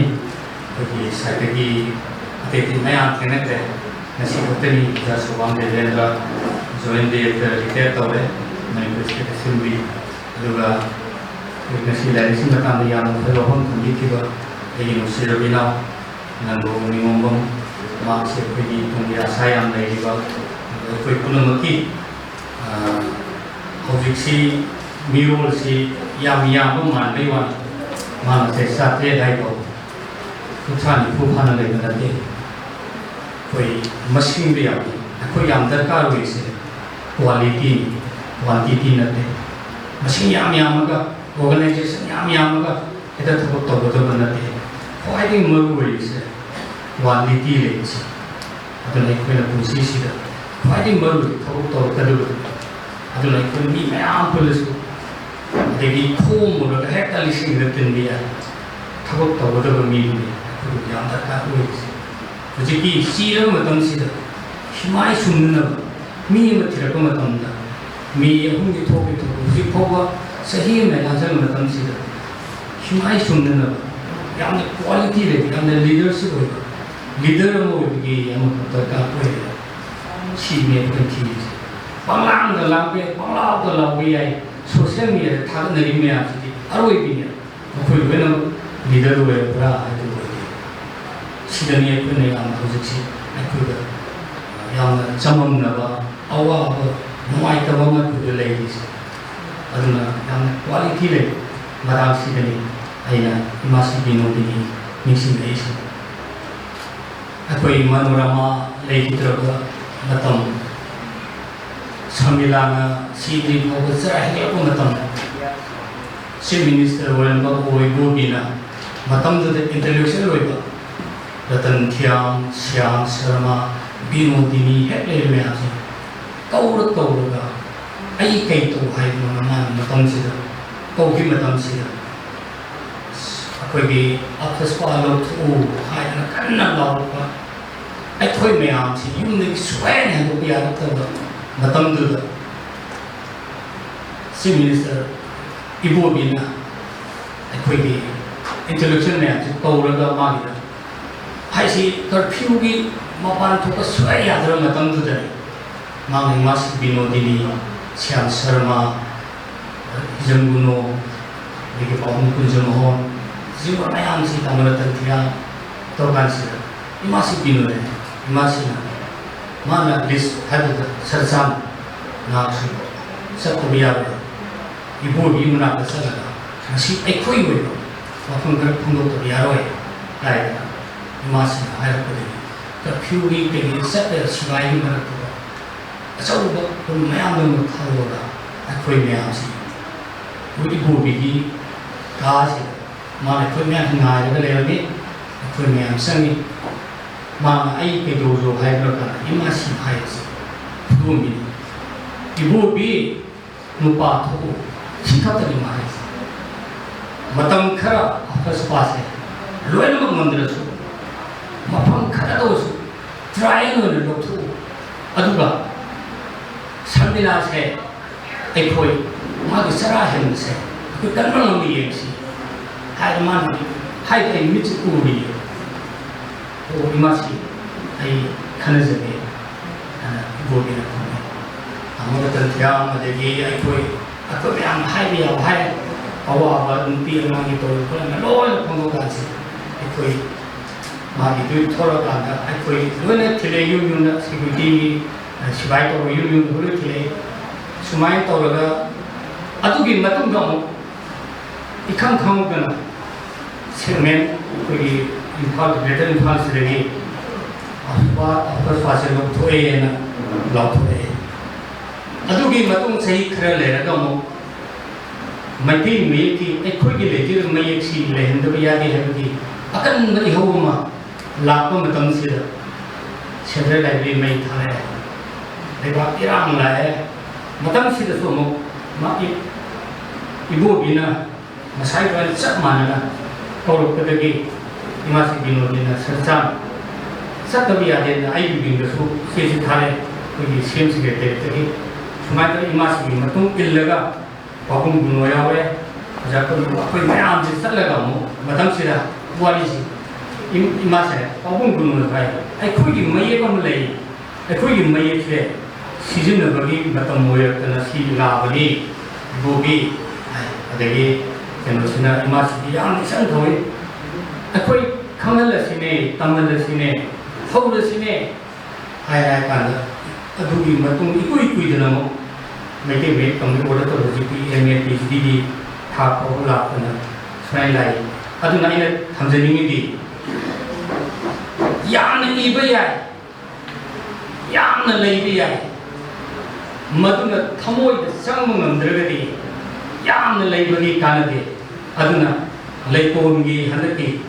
ꯑꯩꯈꯣꯏꯒꯤ ꯁꯥꯏꯠꯇꯒꯤ ꯑꯇꯩ ꯑꯇꯩ ꯃꯌꯥꯝ ꯊꯦꯡꯅꯈ꯭ꯔꯦ꯫ ꯉꯁꯤ ꯈꯛꯇꯅꯤ ꯑꯣꯖꯥ ꯁꯨꯕꯥꯝ ꯗꯦꯕꯦꯟꯗ꯭ꯔ, Joint Director, retire ꯇꯧꯔꯦ ꯃꯅꯤꯄꯨꯔ State Assembly꯫ ꯑꯗꯨꯒ ꯉꯁꯤ ꯂꯥꯏꯔꯤꯛꯁꯤ ꯃꯇꯥꯡꯗ ꯌꯥꯝꯅ ꯐꯖꯕ ꯋꯥꯐꯝ ꯊꯝꯕꯤꯈꯤꯕ ꯑꯩꯒꯤ ꯅꯨꯡꯁꯤꯔꯕ ꯏꯅꯥꯎ ꯅꯪꯕꯨ ꯅꯤꯉꯣꯝꯕꯝ, ꯃꯍꯥꯛꯁꯦ ꯑꯩꯈꯣꯏꯒꯤ ꯇꯨꯡꯒꯤ ꯑꯁꯥ ꯌꯥꯝ ꯂꯩꯔꯤꯕ, ꯑꯗꯨꯒ ꯑꯩꯈꯣꯏ ꯄꯨꯝꯅꯃꯛꯀꯤ, ꯑ, ꯍꯧꯖꯤꯛꯁꯤ ꯃꯤꯔꯣꯜꯁꯤ ꯌꯥꯝ ꯌꯥꯝꯕ ꯃꯥꯟꯕꯩ ꯋꯥꯅꯤ꯫ ꯃꯥꯅ ꯆꯍꯤ ꯆꯥꯇ꯭ꯔꯦꯠ ꯍꯥꯏꯗꯣ ꯀꯨꯟꯊ꯭ꯔꯥ ꯅꯤꯐꯨ ꯐꯥꯅ ꯂꯩꯕ ꯅꯠꯇꯦ꯫ ꯑꯩꯈꯣꯏ ꯃꯁꯤꯡꯗ ꯌꯥꯝꯃꯤ꯫ ꯑꯩꯈꯣꯏ ꯌꯥꯝ ꯗꯔꯀꯥꯔ ꯑꯣꯏꯔꯤꯁꯦ quality ꯅꯤ, quantity ꯅꯠꯇꯦ꯫ ꯃꯁꯤꯡ ꯌꯥꯝ ꯌꯥꯝꯃꯒ organization ꯌꯥꯝ ꯌꯥꯝꯃꯒ ꯍꯦꯛꯇ ꯊꯕꯛ ꯇꯧꯒꯗꯕ ꯅꯠꯇꯦ꯫ ꯈ꯭ꯋꯥꯏꯗꯒꯤ ꯃꯔꯨ ꯑꯣꯏꯔꯤꯁꯦ quality ꯂꯩꯕꯁꯦ꯫ ꯑꯗꯨꯅ ꯑꯩꯈꯣꯏꯅ ꯄꯨꯟꯁꯤꯁꯤꯗ ꯈ꯭ꯋꯥꯏꯗꯒꯤ ꯃꯔꯨ ꯑꯣꯏꯕ ꯊꯕꯛ ꯇꯧꯔꯛꯀꯗꯕꯗꯨ꯫ ꯑꯗꯨꯅ ꯑꯩꯈꯣꯏ ꯃꯤ ꯃꯌꯥꯝ ꯄꯨꯜꯂꯁꯨ, ꯑꯗꯒꯤ ꯈꯣꯝꯃꯨꯔꯒ ꯍꯦꯛꯇ ꯂꯤꯁꯤꯡꯗ ꯇꯤꯟꯕ ꯌꯥꯏ꯫ ꯊꯕꯛ ꯇꯧꯒꯗꯕ ꯃꯤꯗꯨꯅꯤ ꯑꯩꯈꯣꯏ ꯌꯥꯝ ꯗꯔꯀꯥꯔ ꯑꯣꯏꯔꯤꯁꯦ꯫ ꯍꯧꯖꯤꯛꯀꯤ ꯆꯤꯔꯕ ꯃꯇꯝꯁꯤꯗ ꯍꯤꯃꯥꯏ ꯁꯨꯝꯅꯅꯕ ꯃꯤ ꯑꯃ ꯊꯤꯔꯛꯄ ꯃꯇꯝꯗ, ꯃꯤ ꯑꯍꯨꯝꯒꯤ ꯊꯣꯛꯀꯤ ꯊꯣꯛꯄ ꯍꯧꯖꯤꯛ ꯐꯥꯎꯕ ꯆꯍꯤ ꯑꯃ ꯂꯥꯟꯖꯜꯂ ꯃꯇꯝꯁꯤꯗ, ꯍꯤꯃꯥꯏ ꯁꯨꯝꯅꯅꯕ ꯌꯥꯝꯅ quality ꯂꯩꯕ, ꯌꯥꯝꯅ leadership ꯑꯣꯏꯕ leader ꯑꯃ ꯑꯣꯏꯕꯒꯤ ꯑꯃ ꯗꯔꯀꯥꯔ ꯑꯣꯏꯔꯦ꯫ ꯁꯤꯅꯦ ꯑꯩꯈꯣꯏꯅ ꯊꯤꯔꯤꯁꯦ꯫ ꯄꯪꯂꯥꯡꯗ ꯂꯥꯡꯕ ꯌꯥꯏ, ꯄꯪꯂꯥꯎꯗ ꯂꯥꯎꯕ ꯌꯥꯏ, social media ꯗ ꯊꯥꯒꯠꯅꯔꯤ ꯃꯌꯥꯝꯁꯤꯗꯤ ꯑꯔꯣꯏꯕꯤꯅꯦ꯫ ꯃꯈꯣꯏ ꯂꯣꯏꯅꯃꯛ leader ꯑꯣꯏꯔꯕ꯭ꯔꯥ ꯍꯥꯏꯕꯗꯨ ꯑꯣꯏꯗꯦ꯫ ꯁꯤꯗꯅꯤ ꯑꯩꯈꯣꯏꯅ ꯌꯥꯝꯅ ꯍꯧꯖꯤꯛꯁꯤ ꯑꯩꯈꯣꯏꯗ ꯌꯥꯝꯅ ꯆꯃꯝꯅꯕ, ꯑꯋꯥꯕ, ꯅꯨꯡꯉꯥꯏꯇꯕ ꯑꯃ ꯑꯩꯈꯣꯏꯗ ꯂꯩꯔꯤꯁꯦ꯫ ꯑꯗꯨꯅ ꯌꯥꯝꯅ quality ꯂꯩꯕ ꯃꯇꯥꯡꯁꯤꯗꯅꯤ ꯑꯩꯅ ꯏꯃꯥ ꯁꯤ ꯕꯤꯅꯣꯗꯤꯅꯤ ꯅꯤꯡꯁꯤꯡꯂꯛꯏꯁꯦ꯫ ꯑꯩꯈꯣꯏ ꯃꯅꯣꯔꯃꯥ ꯂꯩꯈꯤꯗ꯭ꯔꯕ ꯃꯇꯝ, ꯁꯔꯃꯤꯂꯥꯅ ꯁꯤꯗ꯭ꯔꯤ ꯐꯥꯎꯕ ꯆꯔꯥ ꯍꯦꯜꯂꯛꯄ ꯃꯇꯝ, Chief Minister ꯑꯣꯏꯔꯝꯕ ꯑꯣꯏ ꯒꯣꯕꯤꯅ ꯃꯇꯝꯗꯨꯗ intellectual ꯑꯣꯏꯕ ꯔꯇꯟ ꯊꯤꯌꯥꯝ, ꯁ꯭ꯌꯥꯝ ꯁꯔꯃ, ꯕꯤꯅꯣꯗꯤꯅꯤ ꯍꯦꯛ ꯂꯩꯔꯤ ꯃꯌꯥꯝꯁꯦ ꯀꯧꯔ ꯀꯧꯔꯒ ꯑꯩ ꯀꯩ ꯇꯧ ꯍꯥꯏꯕꯅꯣ ꯃꯥꯅ ꯃꯇꯝꯁꯤꯗ ꯇꯧꯈꯤꯕ ꯃꯇꯝꯁꯤꯗ ꯑꯩꯈꯣꯏꯒꯤ ꯑꯐꯁꯄꯥ ꯂꯧꯊꯣꯛꯎ ꯍꯥꯏꯗꯅ ꯀꯟꯅ ꯂꯥꯎꯔꯛꯄ, ꯑꯩꯈꯣꯏ ꯃꯌꯥꯝꯁꯤ ꯌꯨꯝꯗꯒꯤ ꯁꯨꯛꯍꯦꯟ ꯍꯦꯟꯗꯣꯛꯄ ꯌꯥꯔꯛꯇꯕ ꯃꯇꯝꯗꯨꯗ Chief Minister ꯏꯕꯣꯕꯤꯅ ꯑꯩꯈꯣꯏꯒꯤ intellectual ꯃꯌꯥꯝꯁꯤ ꯀꯧꯔꯒ ꯃꯥꯒꯤꯗ ꯍꯥꯏꯁꯤ curfewꯒꯤ ꯃꯄꯥꯟ ꯊꯣꯛꯄ ꯁꯨꯛꯌꯥ ꯌꯥꯗ꯭ꯔꯕ ꯃꯇꯝꯗꯨꯗꯅꯤ ꯃꯥꯅ ꯏꯃꯥꯁꯤ ꯕꯤꯅꯣꯗꯤꯅꯤ, ꯁ꯭ꯌꯥꯝ ꯁꯔꯃ, ꯍꯤꯖꯝꯒꯨꯅꯣ, ꯑꯗꯒꯤ ꯄꯥꯕꯨꯡ ꯀꯨꯟꯖꯃꯣꯍꯣꯟ, ꯁꯤꯒꯨꯝꯕ ꯃꯌꯥꯝꯁꯤ ꯇꯥꯃꯣ ꯔꯇꯟ ꯊꯤꯌꯥꯝ ꯇꯧꯔꯀꯥꯟꯁꯤꯗ ꯏꯃꯥꯁꯤ ꯕꯤꯅꯣꯗꯤꯅꯤ, ꯏꯃꯥꯁꯤꯅ ꯃꯥꯅ list ꯍꯥꯏꯕꯗ ꯁꯔꯆꯥꯟ ꯅꯍꯥꯛꯁꯨ ꯆꯠꯇꯕ ꯌꯥꯔꯣꯏ꯫ ꯏꯕꯣꯕꯤ ꯃꯅꯥꯛꯇ ꯆꯠꯂꯒ ꯉꯁꯤ ꯑꯩꯈꯣꯏꯒꯤ ꯑꯣꯏꯕ ꯋꯥꯐꯝ ꯈꯔ ꯐꯣꯡꯗꯣꯛꯇꯕ ꯌꯥꯔꯣꯏ ꯍꯥꯏꯗꯅ ꯏꯃꯥꯁꯤꯅ ꯍꯥꯏꯔꯛꯄꯗꯒꯤ curfewꯒꯤ ꯀꯩꯒꯤ ꯆꯠꯂꯒ ꯁꯤꯐꯥꯏꯒꯤ ꯃꯔꯛꯇꯨꯗ ꯑꯆꯧꯕ ꯈꯨꯟ ꯃꯌꯥꯝꯗꯨꯃ ꯊꯥꯗꯣꯛꯑꯒ ꯑꯩꯈꯣꯏ ꯃꯌꯥꯝꯁꯤ ꯏꯕꯣꯕꯤꯒꯤ ꯀꯥꯁꯤꯗ ꯃꯥꯅ ꯑꯩꯈꯣꯏ ꯃꯌꯥꯝ ꯉꯥꯏꯔꯒ ꯂꯩꯔꯝꯃꯤ꯫ ꯑꯩꯈꯣꯏ ꯃꯌꯥꯝ ꯆꯪꯉꯤ꯫ ꯃꯥꯅ ꯑꯩ ꯀꯩꯗꯧꯔꯣ ꯍꯥꯏꯕ꯭ꯔꯥ ꯀꯥꯟꯗ ꯏꯃꯥꯁꯤ ꯍꯥꯏꯕꯁꯤ ꯐꯨꯗꯣꯛꯑꯝꯃꯤꯅꯤ꯫ ꯏꯕꯣꯕꯤ ꯅꯨꯄꯥ ꯊꯣꯛꯎ, ꯁꯤ ꯈꯛꯇꯅꯤ ꯃꯥ ꯍꯥꯏꯁꯦ꯫ ꯃꯇꯝ ꯈꯔ ꯑꯐꯁꯄꯥꯁꯦ ꯂꯣꯏꯅꯃꯛ ꯉꯝꯗ꯭ꯔꯁꯨ ꯃꯐꯝ ꯈꯔꯗ ꯑꯣꯏꯔꯁꯨ trial ꯑꯣꯏꯅ ꯂꯧꯊꯣꯛꯎ꯫ ꯑꯗꯨꯒ ꯁꯔꯃꯤꯂꯥꯁꯦ ꯑꯩꯈꯣꯏ ꯃꯥꯒꯤ ꯆꯔꯥ ꯍꯦꯟꯕꯁꯦ ꯑꯩꯈꯣꯏ ꯀꯟꯕ ꯉꯝꯕ ꯌꯦꯡꯁꯤ ꯍꯥꯏꯅ ꯃꯥꯅ ꯍꯥꯏꯕ ꯑꯩ ꯃꯤꯠꯁꯦ ꯎꯔꯤꯌꯦ꯫ ꯑꯣ ꯏꯃꯥꯁꯤ ꯑꯩ ꯈꯟꯅꯖꯒꯦ ꯍꯥꯏꯅ ꯏꯕꯣꯕꯤꯅ ꯈꯨꯝꯃꯦ꯫ ꯇꯥꯃꯣ ꯔꯇꯟ ꯊꯤꯌꯥꯝ ꯑꯗꯒꯤ ꯑꯩꯈꯣꯏ ꯑꯩꯈꯣꯏ ꯃꯌꯥꯝ ꯍꯥꯏꯕ ꯌꯥꯕ ꯍꯥꯏ, ꯑꯋꯥꯕ ꯅꯨꯄꯤ ꯑꯉꯥꯡꯒꯤ ꯇꯧꯔꯤꯕ ꯈꯣꯠꯂꯤꯕ ꯂꯣꯏꯅ ꯐꯣꯡꯗꯣꯛꯀꯥꯟꯁꯤ ꯑꯩꯈꯣꯏ ꯃꯥꯒꯤꯗꯨ ꯊꯣꯛꯂꯀꯥꯟꯗ ꯑꯩꯈꯣꯏ ꯂꯣꯏꯅ ꯊꯤꯜꯂꯛꯑꯦ, ꯌꯨꯝ ꯌꯨꯝꯗ securityꯒꯤ ꯁꯤꯐꯥꯏ ꯇꯧꯔꯒ ꯌꯨꯝ ꯌꯨꯝꯗ ꯂꯣꯏ ꯊꯤꯜꯂꯛꯑꯦ꯫ ꯁꯨꯃꯥꯏꯅ ꯇꯧꯔꯒ ꯑꯗꯨꯒꯤ ꯃꯇꯨꯡꯗ ꯑꯃꯨꯛ ꯏꯈꯪ ꯈꯪꯍꯧꯗꯅ segment ꯑꯩꯈꯣꯏꯒꯤ ꯏꯝꯐꯥꯜ, Greater ꯏꯝꯐꯥꯜꯁꯤꯗꯒꯤ ꯑꯐꯕ ꯑꯐꯕ ꯁ꯭ꯋꯥꯁꯦ ꯂꯧꯊꯣꯛꯑꯦꯅ ꯂꯥꯎꯊꯣꯛꯑꯦ꯫ ꯑꯗꯨꯒꯤ ꯃꯇꯨꯡ ꯆꯍꯤ ꯈꯔ ꯂꯩꯔꯒ ꯑꯃꯨꯛ ꯃꯩꯇꯩ ꯃꯌꯦꯛꯀꯤ ꯑꯩꯈꯣꯏꯒꯤ ꯂꯩꯖꯔꯤꯕ ꯃꯌꯦꯛꯁꯤ ꯂꯩꯍꯟꯗꯕ ꯌꯥꯗꯦ ꯍꯥꯏꯕꯒꯤ ꯑꯀꯟꯕ ꯏꯍꯧ ꯑꯃ ꯂꯥꯛꯄ ꯃꯇꯝꯁꯤꯗ Central Library ꯃꯩ ꯊꯥꯔꯛꯑꯦ꯫ ꯂꯩꯕꯥꯛ ꯏꯔꯥꯡ ꯂꯥꯛꯑꯦ꯫ ꯃꯇꯝꯁꯤꯗꯁꯨ ꯑꯃꯨꯛ ꯃꯥꯒꯤ ꯏꯕꯣꯕꯤꯅ ꯉꯁꯥꯏ ꯑꯗꯨꯃꯥꯏꯅ ꯆꯞ ꯃꯥꯟꯅꯅ ꯀꯧꯔꯛꯄꯗꯒꯤ ꯏꯃꯥꯁꯤ ꯕꯤꯅꯣꯗꯤꯅ ꯁꯔꯆꯥꯟ ꯆꯠꯇꯕ ꯌꯥꯗꯦꯅ ꯑꯩꯒꯤ ꯃꯤꯡꯗꯁꯨ ꯆꯦꯁꯤ ꯊꯥꯔꯦ꯫ ꯑꯩꯈꯣꯏꯒꯤ ꯁꯤ ꯑꯦꯝ ꯁꯦꯀ꯭ꯔꯦꯇꯦꯔꯤꯌꯦꯠꯇꯒꯤ ꯁꯨꯃꯥꯏꯅ ꯇꯧꯔ ꯏꯃꯥꯁꯤꯒꯤ ꯃꯇꯨꯡ ꯏꯜꯂꯒ ꯄꯥꯕꯨꯡ ꯕꯤꯅꯣ ꯌꯥꯎꯔꯦ, ꯑꯣꯖꯥ ꯀꯨꯟꯗꯣ, ꯑꯩꯈꯣꯏ ꯃꯌꯥꯝꯁꯦ ꯆꯠꯂꯒ ꯑꯃꯨꯛ ꯃꯇꯝꯁꯤꯗ ꯋꯥꯔꯤꯁꯤ ꯏꯝ-, ꯏꯃꯥꯁꯦ ꯄꯥꯕꯨꯡ ꯕꯤꯅꯣꯅ ꯍꯥꯏ, ꯑꯩꯈꯣꯏꯒꯤ ꯃꯌꯦꯛ ꯑꯃ ꯂꯩ, ꯑꯩꯈꯣꯏꯒꯤ ꯃꯌꯦꯛꯁꯦ ꯁꯤꯖꯤꯟꯅꯕꯒꯤ ꯃꯇꯝ ꯑꯣꯏꯔꯛꯇꯅ ꯁꯤ ꯂꯥꯛꯑꯕꯅꯤ꯫ ꯕꯣꯕꯤ ꯑꯗꯒꯤ ꯀꯩꯅꯣꯁꯤꯅ ꯏꯃꯥꯁꯤꯗꯤ ꯌꯥꯝ ꯏꯆꯪ ꯊꯧꯏ꯫ ꯑꯩꯈꯣꯏ ꯈꯪꯍꯜꯂꯁꯤꯅꯦ, ꯇꯝꯍꯜꯂꯁꯤꯅꯦ, ꯍꯧꯔꯁꯤꯅꯦ ꯍꯥꯏ ꯍꯥꯏ ꯀꯥꯟꯗ ꯑꯗꯨꯒꯤ ꯃꯇꯨꯡ ꯏꯀꯨꯏ ꯀꯨꯏꯗꯅ ꯑꯃꯨꯛ ꯃꯩꯇꯩ ꯃꯌꯦꯛ ꯇꯝꯕꯒꯤ ꯑꯣꯔꯗꯔ ꯇꯧꯕ ꯍꯧꯖꯤꯛꯇꯤ ꯑꯦꯝ ꯑꯦ ꯄꯤ ꯑꯩꯆ ꯗꯤꯒꯤ ꯊꯥꯛ ꯐꯥꯎꯕ ꯂꯥꯛꯇꯅ ꯁꯨꯃꯥꯏꯅ ꯂꯥꯛꯏ꯫ ꯑꯗꯨꯅ ꯑꯩꯅ ꯊꯝꯖꯅꯤꯡꯉꯤꯗꯤ ꯌꯥꯝꯅ ꯏꯕ ꯌꯥꯏ, ꯌꯥꯝꯅ ꯂꯩꯕ ꯌꯥꯏ, ꯃꯗꯨꯅ ꯊꯃꯣꯏꯗ ꯆꯪꯕ ꯉꯝꯗ꯭ꯔꯒꯗꯤ ꯌꯥꯝꯅ ꯂꯩꯕꯒꯤ ꯀꯥꯟꯅꯗꯦ꯫ ꯑꯗꯨꯅ ꯂꯩꯀꯣꯟꯒꯤ ꯍꯟꯗꯛꯀꯤ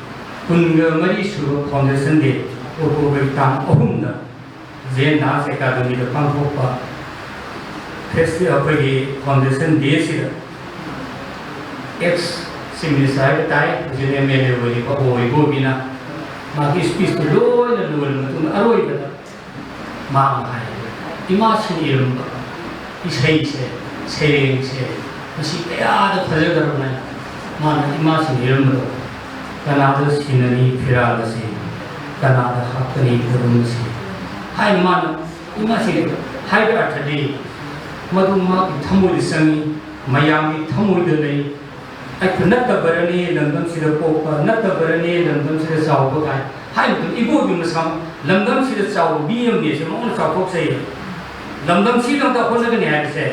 ꯀꯨꯟꯒ ꯃꯔꯤ ꯁꯨꯕ foundation day ꯑꯣꯛꯇꯣꯕꯔꯒꯤ ꯇꯥꯡ ꯑꯍꯨꯝꯗ ꯖꯦꯟ ꯗꯥꯟꯁ ꯑꯦꯀꯥꯗꯃꯤꯗ ꯄꯥꯡꯊꯣꯛꯄ ꯐꯦꯁꯇꯤ ꯑꯩꯈꯣꯏꯒꯤ foundation day ꯁꯤꯗ ꯑꯦꯛꯁ ꯆꯤꯐ ꯃꯤꯅꯤꯁꯇꯔ ꯍꯥꯏꯕ ꯇꯥꯏ, ꯍꯧꯖꯤꯛ ꯑꯦꯝ ꯑꯦꯜ ꯑꯦ ꯑꯣꯏꯔꯤꯕ ꯑꯣ ꯏꯕꯣꯕꯤꯅ ꯃꯥꯒꯤ ꯁ꯭ꯄꯤꯁꯇꯨ ꯂꯣꯏꯅ ꯂꯣꯏꯔꯕ ꯃꯇꯨꯡꯗ ꯑꯔꯣꯏꯕꯗ ꯃꯥꯅ ꯍꯥꯏ, ꯏꯃꯥꯁꯤꯡ ꯏꯔꯝꯕ ꯏꯁꯩꯁꯦ, ꯁꯩꯔꯦꯡꯁꯦ, ꯃꯁꯤ ꯀꯌꯥꯗ ꯐꯖꯈ꯭ꯔꯕꯅꯦ꯫ ꯃꯥꯅ ꯏꯃꯥꯁꯤꯡ ꯏꯔꯝꯕꯗꯣ, "ꯀꯅꯥꯗ ꯁꯤꯟꯅꯅꯤ ꯐꯤꯔꯥꯜ ꯑꯁꯤ, ꯀꯅꯥꯗ ꯍꯥꯞꯀꯅꯤ ꯈꯨꯗꯨꯝ ꯑꯁꯤ?" ꯍꯥꯏꯅ ꯃꯥꯅ ꯏꯃꯥꯁꯤꯡ ꯍꯥꯏꯕ ꯑꯔꯊꯗꯤ ꯃꯗꯨ ꯃꯥꯒꯤ ꯊꯃꯣꯏꯗ ꯆꯪꯉꯤ, ꯃꯌꯥꯝꯒꯤ ꯊꯃꯣꯏꯗ ꯂꯩ꯫ ꯑꯩꯈꯣꯏ ꯅꯠꯇꯕꯔꯅꯦ ꯂꯝꯗꯝꯁꯤꯗ ꯄꯣꯛꯄ, ꯅꯠꯇꯕꯔꯅꯦ ꯂꯝꯗꯝꯁꯤꯗ ꯆꯥꯎꯕ ꯀꯥꯏ ꯍꯥꯏꯕꯗꯨ ꯏꯕꯣꯕꯤ ꯃꯁꯥꯃꯛ ꯂꯝꯗꯝꯁꯤꯗ ꯆꯥꯎꯕ ꯃꯤ ꯑꯃꯅꯦꯁꯦ ꯃꯉꯣꯟꯗ ꯆꯥꯎꯊꯣꯛꯆꯩ꯫ ꯂꯝꯗꯝꯁꯤꯗꯃꯛꯇ ꯍꯣꯠꯅꯒꯅꯤ ꯍꯥꯏꯕꯁꯦ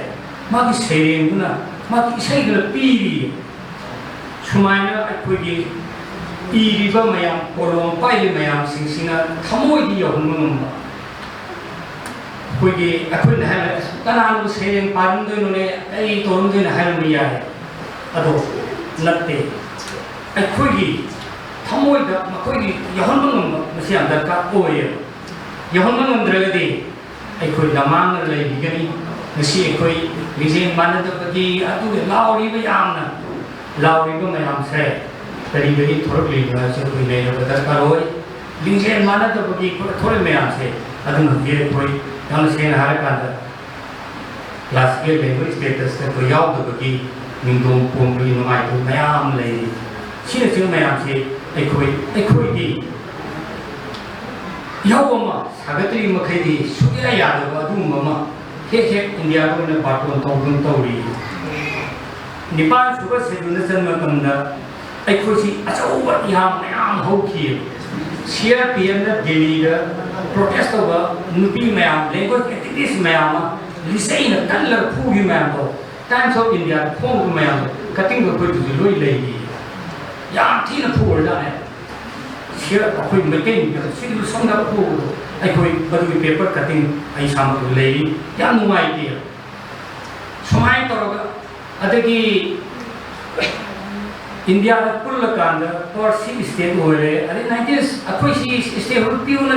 ꯃꯥꯒꯤ ꯁꯩꯔꯦꯡꯗꯨꯅ, ꯃꯥꯒꯤ ꯏꯁꯩꯗꯨꯅ ꯄꯤꯔꯤ꯫ ꯁꯨꯃꯥꯏꯅ ꯑꯩꯈꯣꯏꯒꯤ ꯏꯔꯤꯕ ꯃꯌꯥꯝ, ꯀꯣꯂꯣꯝ ꯄꯥꯏꯔꯤꯕ ꯃꯌꯥꯝꯁꯤꯡꯁꯤꯅ ꯊꯃꯣꯏꯗ ꯌꯧꯍꯟꯕ ꯉꯝꯕ꯫ ꯑꯩꯈꯣꯏꯒꯤ, ꯑꯩꯈꯣꯏꯅ ꯍꯥꯏꯔ, "ꯑꯁ, ꯀꯅꯥꯅꯕꯨ ꯁꯩꯔꯦꯡ ꯄꯥꯔꯝꯗꯣꯏꯅꯣꯅꯦ, ꯀꯔꯤ ꯇꯧꯔꯝꯗꯣꯏꯅꯣ?" ꯍꯥꯏꯔꯝꯕ ꯌꯥꯏ꯫ ꯑꯗꯣ ꯅꯠꯇꯦ, ꯑꯩꯈꯣꯏꯒꯤ ꯊꯃꯣꯏꯗ ꯃꯈꯣꯏꯒꯤ ꯌꯧꯍꯟꯕ ꯉꯝꯕ ꯃꯁꯤ ꯌꯥꯝ ꯗꯔꯀꯥꯔ ꯑꯣꯏꯌꯦꯕ꯫ ꯌꯧꯍꯟꯕ ꯉꯝꯗ꯭ꯔꯒꯗꯤ ꯑꯩꯈꯣꯏ ꯂꯃꯥꯡꯅ ꯂꯩꯈꯤꯒꯅꯤ꯫ ꯉꯁꯤ ꯑꯩꯈꯣꯏ ꯂꯤꯡꯖꯦꯜ ꯃꯥꯟꯅꯗꯕꯒꯤ ꯑꯗꯨꯒ ꯂꯥꯎꯔꯤꯕ ꯌꯥꯝꯅ ꯂꯥꯎꯔꯤꯕ ꯃꯌꯥꯝꯁꯦ ꯀꯔꯤꯗꯒꯤ ꯊꯣꯔꯛꯂꯤꯕꯅꯣ ꯍꯥꯏꯕꯁꯦ ꯑꯩꯈꯣꯏ ꯅꯩꯅꯕ ꯗꯔꯀꯥꯔ ꯑꯣꯏ꯫ ꯂꯤꯡꯖꯦꯜ ꯃꯥꯟꯅꯗꯕꯒꯤ ꯊꯣꯔꯛꯏ ꯃꯌꯥꯝꯁꯦ ꯑꯗꯨꯅ ꯍꯧꯖꯤꯛ ꯑꯩꯈꯣꯏ ꯌꯥꯝꯅ ꯁꯦꯡꯅ ꯍꯥꯏꯔꯀꯥꯟꯗ classical language statusꯇ ꯑꯩꯈꯣꯏ ꯌꯥꯎꯗꯕꯒꯤ ꯅꯤꯡꯗꯣꯡ ꯄꯣꯡꯕꯒꯤ ꯅꯨꯡꯉꯥꯏꯇꯕ ꯃꯌꯥꯝ ꯑꯃ ꯂꯩꯔꯤ꯫ ꯁꯤꯅꯆꯤꯡꯕ ꯃꯌꯥꯝꯁꯤ ꯑꯩꯈꯣꯏ ꯑꯩꯈꯣꯏꯒꯤ ꯏꯍꯧ ꯑꯃ ꯁꯥꯒꯠꯇ꯭ꯔꯤ ꯃꯈꯩꯗꯤ ꯁꯨꯛꯌꯥ ꯌꯥꯗꯕ ꯑꯗꯨꯒꯨꯝꯕ ꯑꯃ ꯍꯦꯛ ꯍꯦꯛ ꯏꯟꯗꯤꯌꯥꯒꯤ ꯑꯣꯏꯅ ꯕꯥꯔꯇꯣꯟ ꯇꯧꯗꯨꯅ ꯇꯧꯔꯤ꯫ ꯅꯤꯄꯥꯟ ꯁꯨꯕ ꯁꯦꯗꯨꯜꯗ ꯆꯟꯕ ꯃꯇꯝꯗ ꯑꯩꯈꯣꯏꯁꯤ ꯑꯆꯧꯕ ꯏꯍꯥ ꯃꯌꯥꯝ ꯍꯧꯈꯤ꯫ CRPFꯅ ꯗꯦꯜꯂꯤꯗ protest ꯇꯧꯕ ꯅꯨꯄꯤ ꯃꯌꯥꯝ, language activist ꯃꯌꯥꯝ ꯑꯃ ꯂꯤꯆꯩꯅ ꯀꯜꯂꯒ ꯐꯨꯈꯤ ꯃꯌꯥꯝꯗꯣ, Times of Indiaꯗ ꯐꯣꯡꯕ ꯃꯌꯥꯝꯗꯣ cuttingꯗꯣ ꯑꯩꯈꯣꯏꯗꯁꯨ ꯂꯣꯏ ꯂꯩꯔꯤ꯫ ꯌꯥꯝ ꯊꯤꯅ ꯐꯨꯔꯖꯥꯠꯅꯦ꯫ ꯁꯤ ꯑꯩꯈꯣꯏ ꯃꯩꯇꯩ ꯅꯨꯄꯤ ꯁꯤꯗꯁꯨ ꯁꯝꯅ ꯐꯨꯕꯗꯣ ꯑꯩꯈꯣꯏ ꯃꯗꯨꯒꯤ paper cutting ꯑꯩ ꯏꯁꯥꯃꯛꯁꯨ ꯂꯩꯔꯤ꯫ ꯌꯥꯝ ꯅꯨꯡꯉꯥꯏꯇꯦ꯫ ꯁꯨꯃꯥꯏꯅ ꯇꯧꯔꯒ ꯑꯗꯒꯤ ꯏꯟꯗꯤꯌꯥꯗ ꯄꯨꯜꯂꯀꯥꯟꯗ power six state ꯑꯣꯏꯔꯦ꯫ ꯑꯗꯩ nineteen ꯑꯩꯈꯣꯏ ꯁꯤ statehood ꯄꯤꯌꯨꯅ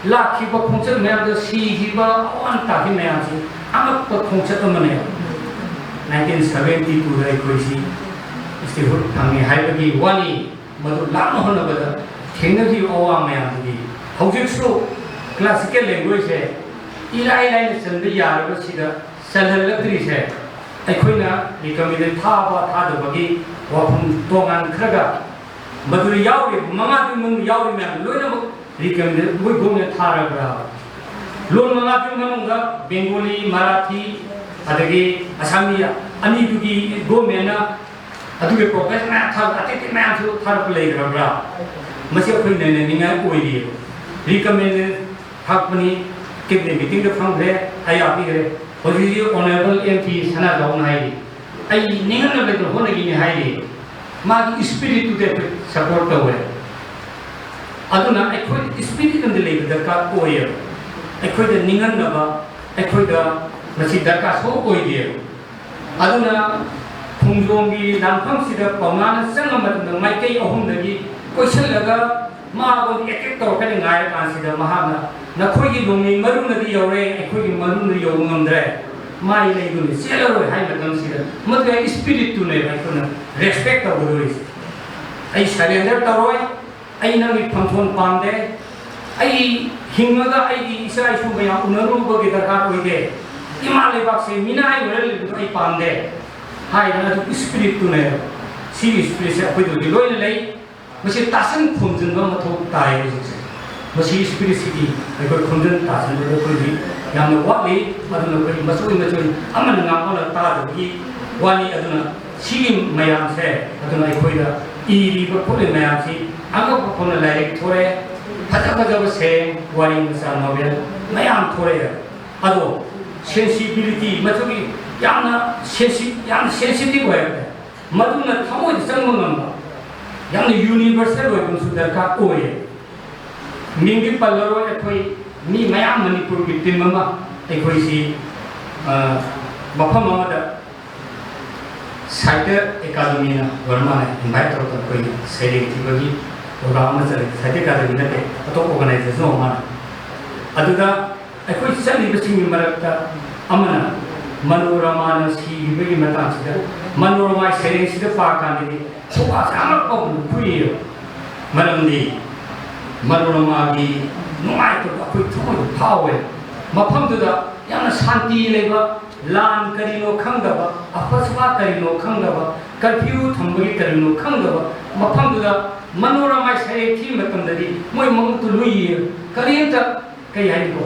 ꯂꯥꯛꯈꯤꯕ ꯈꯣꯡꯆꯠ ꯃꯌꯥꯝꯗ ꯁꯤꯈꯤꯕ ꯑꯋꯥ ꯑꯅꯥ ꯇꯥꯈꯤꯕ ꯃꯌꯥꯝꯁꯤ ꯑꯉꯛꯄ ꯈꯣꯡꯆꯠ ꯑꯃꯅꯦ꯫ Nineteen seventy twoꯗ ꯑꯩꯈꯣꯏꯁꯤ statehood ꯐꯪꯉꯦ ꯍꯥꯏꯕꯒꯤ ꯋꯥꯅꯤ꯫ ꯃꯗꯨ ꯂꯥꯛꯅ ꯍꯣꯠꯅꯕꯗ ꯊꯦꯡꯅꯈꯤꯕ ꯑꯋꯥ ꯃꯌꯥꯝꯗꯨꯗꯤ ꯍꯧꯖꯤꯛꯁꯨ classical language꯫ ꯏꯔꯥꯏ ꯂꯥꯏꯅ ꯆꯟꯕ ꯌꯥꯔꯕꯁꯤꯗ ꯆꯜꯍꯜꯂꯛꯇ꯭ꯔꯤꯁꯦ ꯑꯩꯈꯣꯏꯅ recommended ꯊꯥꯕ ꯊꯥꯗꯕꯒꯤ ꯋꯥꯐꯝ ꯇꯣꯉꯥꯟꯈ꯭ꯔꯒ ꯃꯗꯨꯗ ꯌꯥꯎꯔꯤꯕ ꯃꯉꯥꯗꯨꯒꯤ ꯃꯅꯨꯡꯗ ꯌꯥꯎꯔꯤꯕ ꯃꯌꯥꯝ ꯂꯣꯏꯅꯃꯛ recommended ꯃꯣꯏ government ꯊꯥꯔꯕ꯭ꯔꯥ? ꯂꯣꯟ ꯃꯉꯥꯗꯨꯒꯤ ꯃꯅꯨꯡꯗ Bengali, Marathi ꯑꯗꯒꯤ Assamese ꯑꯅꯤꯗꯨꯒꯤ governmentꯅ ꯑꯗꯨꯒꯤ proposal ꯃꯌꯥꯝ ꯊꯥꯔꯛ ꯑꯇꯩ ꯑꯇꯩ ꯃꯌꯥꯝꯁꯨ ꯊꯥꯔꯛꯄ ꯂꯩꯈ꯭ꯔꯕ꯭ꯔꯥ? ꯃꯁꯤ ꯑꯩꯈꯣꯏ ꯅꯩꯅꯅꯤꯡꯉꯥꯏ ꯑꯣꯏꯔꯤꯑꯕ꯫ Recommended ꯊꯥꯔꯛꯄꯅꯤ, cabinet meetingꯗ ꯐꯪꯈ꯭ꯔꯦ, ꯑꯌꯥ ꯄꯤꯈ꯭ꯔꯦ꯫ ꯍꯧꯖꯤꯛ ꯍꯧꯖꯤꯛ Honourable MP ꯁꯅꯥꯖꯥꯎꯅ ꯍꯥꯏꯔꯤ, ꯑꯩ ꯅꯤꯡꯍꯟꯅ ꯂꯩꯇꯅ ꯍꯣꯠꯅꯈꯤꯅꯤ ꯍꯥꯏꯔꯤ꯫ ꯃꯥꯒꯤ spiritꯇꯨꯗꯤ ꯑꯩꯈꯣꯏ support ꯇꯧꯋꯦ꯫ ꯑꯗꯨꯅ ꯑꯩꯈꯣꯏ spirit ꯑꯃꯗꯤ ꯂꯩꯕ ꯗꯔꯀꯥꯔ ꯑꯣꯏꯌꯦꯕ꯫ ꯑꯩꯈꯣꯏꯗ ꯅꯤꯡꯍꯟꯅꯕ, ꯑꯩꯈꯣꯏꯗ ꯃꯁꯤ ꯗꯔꯀꯥꯔ ꯁꯨꯡꯑꯣꯏ ꯑꯣꯏꯗꯦꯕ꯫ ꯑꯗꯨꯅ ꯈꯣꯡꯖꯣꯝꯒꯤ ꯂꯥꯟꯐꯝꯁꯤꯗ ꯄꯥꯎꯅꯥꯅ ꯆꯪꯕ ꯃꯇꯝꯗ ꯃꯥꯏꯀꯩ ꯑꯍꯨꯝꯗꯒꯤ ꯀꯣꯏꯁꯤꯜꯂꯒ ꯃꯥꯕꯨ attack ꯇꯧꯔꯛꯀꯅꯤ ꯉꯥꯏꯔꯀꯥꯟꯁꯤꯗ ꯃꯍꯥꯛꯅ, "ꯅꯈꯣꯏꯒꯤ ꯅꯣꯡꯃꯩ ꯃꯔꯨꯅꯗꯤ ꯌꯧꯔꯦ, ꯑꯩꯈꯣꯏꯒꯤ ꯃꯔꯨꯅ ꯌꯧꯕ ꯉꯝꯗ꯭ꯔꯦ꯫ ꯃꯥꯏ ꯂꯩꯗꯨꯅ ꯆꯦꯜꯂꯔꯣꯏ ꯍꯥꯏ ꯃꯇꯝꯁꯤꯗ, ꯃꯗꯨꯒꯤ ꯏꯁꯄꯤꯔꯤꯠꯇꯨꯅꯦꯕ ꯑꯩꯈꯣꯏꯅ ꯔꯦꯁꯄꯦꯛ ꯇꯧꯒꯗꯧꯔꯤꯁꯦ꯫ ꯑꯩ ꯁꯔꯦꯟꯗꯔ ꯇꯧꯔꯣꯏ, ꯑꯩ ꯅꯪꯒꯤ ꯐꯝꯐꯝ ꯄꯥꯝꯗꯦ, ꯑꯩ ꯍꯤꯡꯉꯒ ꯑꯩꯒꯤ ꯏꯆꯥ ꯏꯁꯨ ꯃꯌꯥꯝ ꯎꯅꯔꯨꯕꯒꯤ ꯗꯔꯀꯥꯔ ꯑꯣꯏꯗꯦ, ꯏꯃꯥ ꯂꯩꯕꯥꯛꯁꯦ ꯃꯤꯅꯥꯏ ꯑꯣꯏꯔ ꯂꯩꯕꯗꯣ ꯑꯩ ꯄꯥꯝꯗꯦ ꯍꯥꯏꯗꯅ ꯑꯗꯨ ꯏꯁꯄꯤꯔꯤꯠꯇꯨꯅꯦꯕ꯫ ꯁꯤꯒꯤ ꯏꯁꯄꯤꯔꯤꯠꯁꯦ ꯑꯩꯈꯣꯏꯗ ꯍꯧꯖꯤꯛ ꯂꯣꯏꯅ ꯂꯩ꯫ ꯃꯁꯤ ꯇꯥꯁꯤꯟ ꯈꯣꯝꯖꯤꯟꯕ ꯃꯊꯧ ꯇꯥꯏ ꯍꯧꯖꯤꯛꯁꯦ꯫ ꯃꯁꯤ ꯏꯁꯄꯤꯔꯤꯠꯁꯤꯗꯤ ꯑꯩꯈꯣꯏ ꯈꯣꯝꯖꯤꯟ ꯇꯥꯁꯤꯟꯕꯗ ꯑꯩꯈꯣꯏꯗꯤ ꯌꯥꯝꯅ ꯋꯥꯠꯂꯤ꯫ ꯑꯗꯨꯅ ꯑꯩꯈꯣꯏ ꯃꯆꯣꯏ ꯃꯆꯣꯏ ꯑꯃꯅ ꯉꯥꯡꯕꯅ ꯇꯥꯗꯕꯒꯤ ꯋꯥꯅꯤ꯫ ꯑꯗꯨꯅ ꯁꯤꯒꯤ ꯃꯌꯥꯝꯁꯦ, ꯑꯗꯨꯅ ꯑꯩꯈꯣꯏꯗ ꯏꯔꯤꯕ ꯈꯣꯠꯂꯤꯕ ꯃꯌꯥꯝꯁꯤ ꯑꯉꯛꯄ ꯐꯪꯅ ꯂꯥꯏꯔꯤꯛ ꯊꯣꯔꯛꯑꯦ, ꯐꯖ ꯐꯖꯕ ꯁꯩꯔꯦꯡ, ꯋꯥꯔꯤ ꯃꯆꯥ, ꯅꯣꯕꯦꯜ ꯃꯌꯥꯝ ꯊꯣꯔꯛꯑꯦ꯫ ꯑꯗꯣ ꯁꯦꯟꯁꯤꯕꯤꯂꯤꯇꯤ, ꯃꯗꯨꯒꯤ ꯌꯥꯝꯅ ꯁꯦꯟꯁꯤ-, ꯌꯥꯝꯅ ꯁꯦꯟꯁꯤꯇꯤꯚ ꯑꯣꯏꯔꯛꯑꯦ꯫ ꯃꯗꯨꯅ ꯊꯃꯣꯏꯗ ꯆꯪꯕ ꯉꯝꯕ, ꯌꯥꯝꯅ ꯌꯨꯅꯤꯚꯔꯁꯦꯜ ꯑꯣꯏꯕ ꯑꯃꯁꯨ ꯗꯔꯀꯥꯔ ꯑꯣꯏꯌꯦ꯫ ꯃꯤꯡꯗꯤ ꯄꯜꯂꯔꯣꯏ, ꯑꯩꯈꯣꯏ ꯃꯤ ꯃꯌꯥꯝ ꯃꯅꯤꯄꯨꯔꯒꯤ ꯇꯤꯝ ꯑꯃ ꯑꯩꯈꯣꯏꯁꯤ, ꯑ, ꯃꯐꯝ ꯑꯃꯗ ꯁꯥꯍꯤꯇ꯭ꯌ ꯑꯦꯀꯥꯗꯃꯤꯅ ꯑꯣꯏꯔ ꯃꯥꯜꯂꯦ, ꯏꯟꯚꯥꯏꯠ ꯇꯧꯔꯛꯇꯅ ꯑꯩꯈꯣꯏꯒꯤ ꯁꯩꯔꯦꯡ ꯊꯤꯕꯒꯤ ꯄ꯭ꯔꯣꯒ꯭ꯔꯥꯝ ꯑꯃ ꯆꯠꯂꯦ꯫ ꯁꯥꯍꯤꯇ꯭ꯌ ꯑꯦꯀꯥꯗꯃꯤ ꯅꯠꯇꯦ, ꯑꯇꯣꯞꯄ ꯑꯣꯔꯒꯅꯥꯏꯖꯦꯁꯟ ꯑꯣꯏꯔ ꯃꯥꯜꯂꯦ꯫ ꯑꯗꯨꯗ ꯑꯩꯈꯣꯏ ꯆꯠꯂꯤꯕꯁꯤꯡꯒꯤ ꯃꯔꯛꯇ ꯑꯃꯅ ꯃꯅꯣꯔꯃꯥꯅ ꯁꯤꯈꯤꯕꯒꯤ ꯃꯇꯥꯡꯁꯤꯗ, ꯃꯅꯣꯔꯃꯥꯒꯤ ꯁꯩꯔꯦꯡꯁꯤꯗ ꯄꯥꯔꯀꯥꯟꯗꯗꯤ ꯊꯧꯕꯥꯜꯁꯦ ꯑꯃꯨꯛ ꯐꯥꯎꯕ ꯐꯨꯏꯌꯦꯕ꯫ ꯃꯔꯝꯗꯤ ꯃꯅꯣꯔꯃꯥꯒꯤ ꯅꯨꯡꯉꯥꯏꯇꯕ ꯑꯩꯈꯣꯏ ꯊꯃꯣꯏꯗ ꯐꯥꯎꯋꯦ꯫ ꯃꯐꯝꯗꯨꯗ ꯌꯥꯝꯅ ꯁꯥꯟꯇꯤ ꯂꯩꯕ, ꯂꯥꯟ ꯀꯔꯤꯅꯣ ꯈꯪꯗꯕ, ꯑꯐꯁꯨꯕ ꯀꯔꯤꯅꯣ ꯈꯪꯗꯕ, ꯀꯔꯐ꯭ꯌꯨ ꯊꯝꯕꯒꯤ ꯀꯔꯤꯅꯣ ꯈꯪꯗꯕ ꯃꯐꯝꯗꯨꯗ ꯃꯅꯣꯔꯃꯥꯒꯤ ꯁꯩꯔꯦꯡ ꯊꯤꯕ ꯃꯇꯝꯗꯗꯤ ꯃꯣꯏ ꯃꯃꯤꯠꯇꯨ ꯂꯨꯏꯌꯦ꯫ ꯀꯔꯤꯝꯇ ꯀꯩ ꯍꯥꯏꯅꯤꯀꯣ,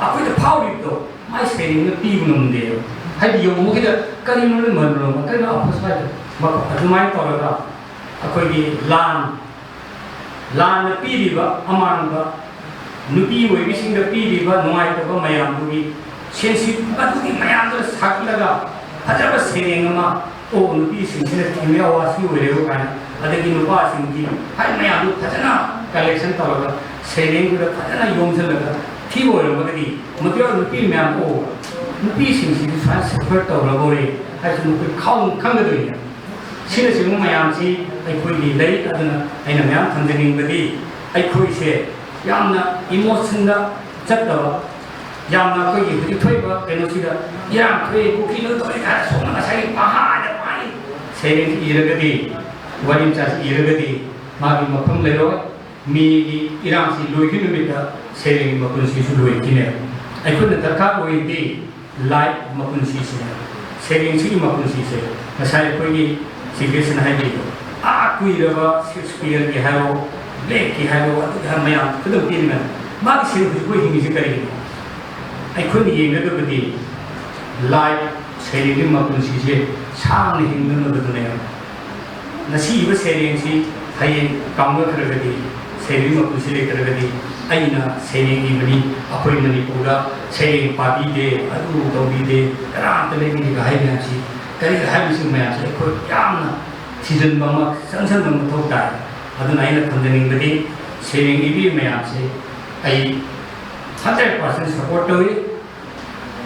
ꯑꯩꯈꯣꯏꯗ ꯐꯥꯎꯔꯤꯕꯗꯣ ꯃꯥꯏ ꯁꯩꯔꯦꯡꯅ ꯄꯤꯕ ꯉꯝꯗꯦꯕ꯫ ꯍꯥꯏꯗꯤ ꯌꯧꯕꯒꯤꯗ ꯀꯔꯤꯅꯣ ꯃꯅꯣꯔꯃꯥ, ꯀꯔꯤꯅꯣ ꯑꯐꯁꯨꯕ ꯍꯥꯏꯗꯣ? ꯃꯈꯣ-, ꯑꯗꯨꯃꯥꯏꯅ ꯇꯧꯔꯒ ꯑꯩꯈꯣꯏꯒꯤ ꯂꯥꯟ, ꯂꯥꯟꯅ ꯄꯤꯔꯤꯕ ꯑꯃꯥꯡꯕ, ꯅꯨꯄꯤ ꯑꯣꯏꯕꯤꯁꯤꯡꯗ ꯄꯤꯔꯤꯕ ꯅꯨꯡꯉꯥꯏꯇꯕ ꯃꯌꯥꯝꯗꯨꯒꯤ ꯁꯦꯟꯁꯤ-, ꯃꯗꯨꯒꯤ ꯃꯌꯥꯝꯗꯨ ꯁꯥꯒꯠꯂꯒ ꯐꯖꯕ ꯁꯩꯔꯦꯡ ꯑꯃ, "ꯑꯣ, ꯅꯨꯄꯤꯁꯤꯡꯁꯤꯅ ꯊꯦꯡꯅ ꯑꯋꯥꯁꯤ ꯑꯣꯏꯔꯦꯕ" ꯀꯥꯏꯅ, ꯑꯗꯒꯤ ꯅꯨꯄꯥꯁꯤꯡꯒꯤ ꯍꯥꯏ ꯃꯌꯥꯝꯗꯨ ꯐꯖꯅ ꯀꯂꯦꯛꯁꯟ ꯇꯧꯔꯒ ꯁꯩꯔꯦꯡꯗꯨꯗ ꯐꯖꯅ ꯌꯣꯝꯁꯤꯜꯂꯒ ꯊꯤꯕ ꯑꯣꯏꯔꯝꯃꯒꯗꯤ, ꯃꯗꯨ ꯌꯥꯎꯔ ꯅꯨꯄꯤ ꯃꯌꯥꯝ, "ꯑꯣ, ꯅꯨꯄꯤꯁꯤꯡꯁꯤꯁꯨ ꯁꯨꯃꯥꯏꯅ ꯁꯐꯔ ꯇꯧꯔꯕꯣꯔꯦ" ꯍꯥꯏꯁꯨ ꯃꯈꯣꯏ ꯈꯪ-, ꯈꯪꯒꯗꯣꯏꯅꯦ꯫ ꯁꯤꯅꯆꯤꯡꯕ ꯃꯌꯥꯝꯁꯤ ꯑꯩꯈꯣꯏꯒꯤ ꯂꯩ꯫ ꯑꯗꯨꯅ ꯑꯩꯅ ꯃꯌꯥꯝ ꯊꯝꯖꯅꯤꯡꯕꯗꯤ, ꯑꯩꯈꯣꯏꯁꯦ ꯌꯥꯝꯅ ꯏꯃꯣꯁꯟꯗ ꯆꯠꯇꯕ, ꯌꯥꯝꯅ ꯑꯩꯈꯣꯏꯒꯤ ꯍꯧꯖꯤꯛ ꯊꯣꯛꯏꯕ ꯀꯩꯅꯣꯁꯤꯗ ꯏꯔꯥꯡ ꯊꯣꯛꯑꯦ, ꯀꯨꯀꯤ ꯂꯣꯏ ꯇꯧꯔꯦ ꯍꯥꯏꯔ ꯁꯣꯝꯅ ꯉꯁꯥꯏꯒꯤ ꯄꯪꯍꯥꯏꯗ ꯄꯪꯍꯥꯏ ꯁꯩꯔꯦꯡꯁꯤ ꯏꯔꯒꯗꯤ, ꯋꯥꯔꯤ ꯃꯆꯥꯁꯤ ꯏꯔꯒꯗꯤ ꯃꯥꯒꯤ ꯃꯐꯝ ꯂꯩꯔꯣꯏ꯫ ꯃꯤꯒꯤ ꯏꯔꯥꯡꯁꯤ ꯂꯣꯏꯈꯤ ꯅꯨꯃꯤꯠꯇ ꯁꯩꯔꯦꯡꯒꯤ ꯃꯄꯨꯟꯁꯤꯁꯨ ꯂꯣꯏꯈꯤꯅꯦꯕ꯫ ꯑꯩꯈꯣꯏꯅ ꯗꯔꯀꯥꯔ ꯑꯣꯏꯔꯤꯗꯤ ꯂꯥꯏꯐ ꯃꯄꯨꯟꯁꯤꯁꯤꯅꯦ, ꯁꯩꯔꯦꯡꯁꯤꯒꯤ ꯃꯄꯨꯟꯁꯤꯁꯦ꯫ ꯉꯁꯥꯏ ꯑꯩꯈꯣꯏꯒꯤ ꯆꯤꯐ ꯒꯦꯁꯅ ꯍꯥꯏꯕꯤꯕ, ꯑꯥ ꯀꯨꯏꯔꯕ ꯁꯦꯛꯁꯄꯤꯌꯔꯒꯤ ꯍꯥꯏꯔꯣ, ꯕ꯭ꯂꯦꯛꯀꯤ ꯍꯥꯏꯔꯣ, ꯑꯗꯨꯒꯤ ꯍꯥꯏꯔꯣ ꯃꯌꯥꯝ ꯈꯨꯗꯝ ꯄꯤꯔꯤꯉꯩꯗ ꯃꯥꯒꯤ ꯁꯩꯔꯦꯡ ꯍꯧꯖꯤꯛ ꯑꯩꯈꯣꯏ ꯍꯤꯡꯉꯤꯁꯦ ꯀꯔꯤꯒꯤꯅꯣ? ꯑꯩꯈꯣꯏꯅ ꯌꯦꯡꯒꯗꯕꯗꯤ ꯂꯥꯏꯐ, ꯁꯩꯔꯦꯡꯒꯤ ꯃꯄꯨꯟꯁꯤꯁꯦ ꯁꯥꯡꯅ ꯍꯤꯡꯅꯅꯕꯗꯨꯅꯦꯕ꯫ ꯉꯁꯤ ꯏꯕ ꯁꯩꯔꯦꯡꯁꯤ ꯍꯌꯦꯡ ꯀꯥꯎꯅꯈ꯭ꯔꯒꯗꯤ, ꯁꯩꯔꯦꯡꯒꯤ ꯃꯄꯨꯟꯁꯤ ꯂꯩꯇ꯭ꯔꯒꯗꯤ, ꯑꯩꯅ ꯁꯩꯔꯦꯡ ꯏꯕꯅꯤ, ꯑꯩꯈꯣꯏ ꯃꯅꯤꯄꯨꯔꯗ ꯁꯩꯔꯦꯡ ꯄꯥꯕꯤꯗꯦ, ꯑꯗꯨ ꯇꯧꯕꯤꯗꯦ, ꯀꯅꯥꯝꯇ ꯂꯩꯕꯤꯗꯦꯒ ꯍꯥꯏ ꯃꯌꯥꯝꯁꯤ ꯀꯔꯤ ꯍꯥꯏꯕꯁꯤ ꯃꯌꯥꯝꯁꯤ ꯑꯩꯈꯣꯏ ꯌꯥꯝꯅ ꯊꯤꯖꯤꯟꯕ ꯑꯃ, ꯆꯪꯁꯤꯟꯕ ꯃꯊꯧ ꯇꯥꯏ꯫ ꯑꯗꯨꯅ ꯑꯩꯅ ꯊꯝꯖꯅꯤꯡꯕꯗꯤ ꯁꯩꯔꯦꯡ ꯏꯕꯤ ꯃꯌꯥꯝꯁꯦ ꯑꯩ ꯍꯟꯗ꯭ꯔꯦꯠ ꯄꯥꯔꯁꯦꯟ ꯁꯄꯣꯔꯠ ꯇꯧꯏ꯫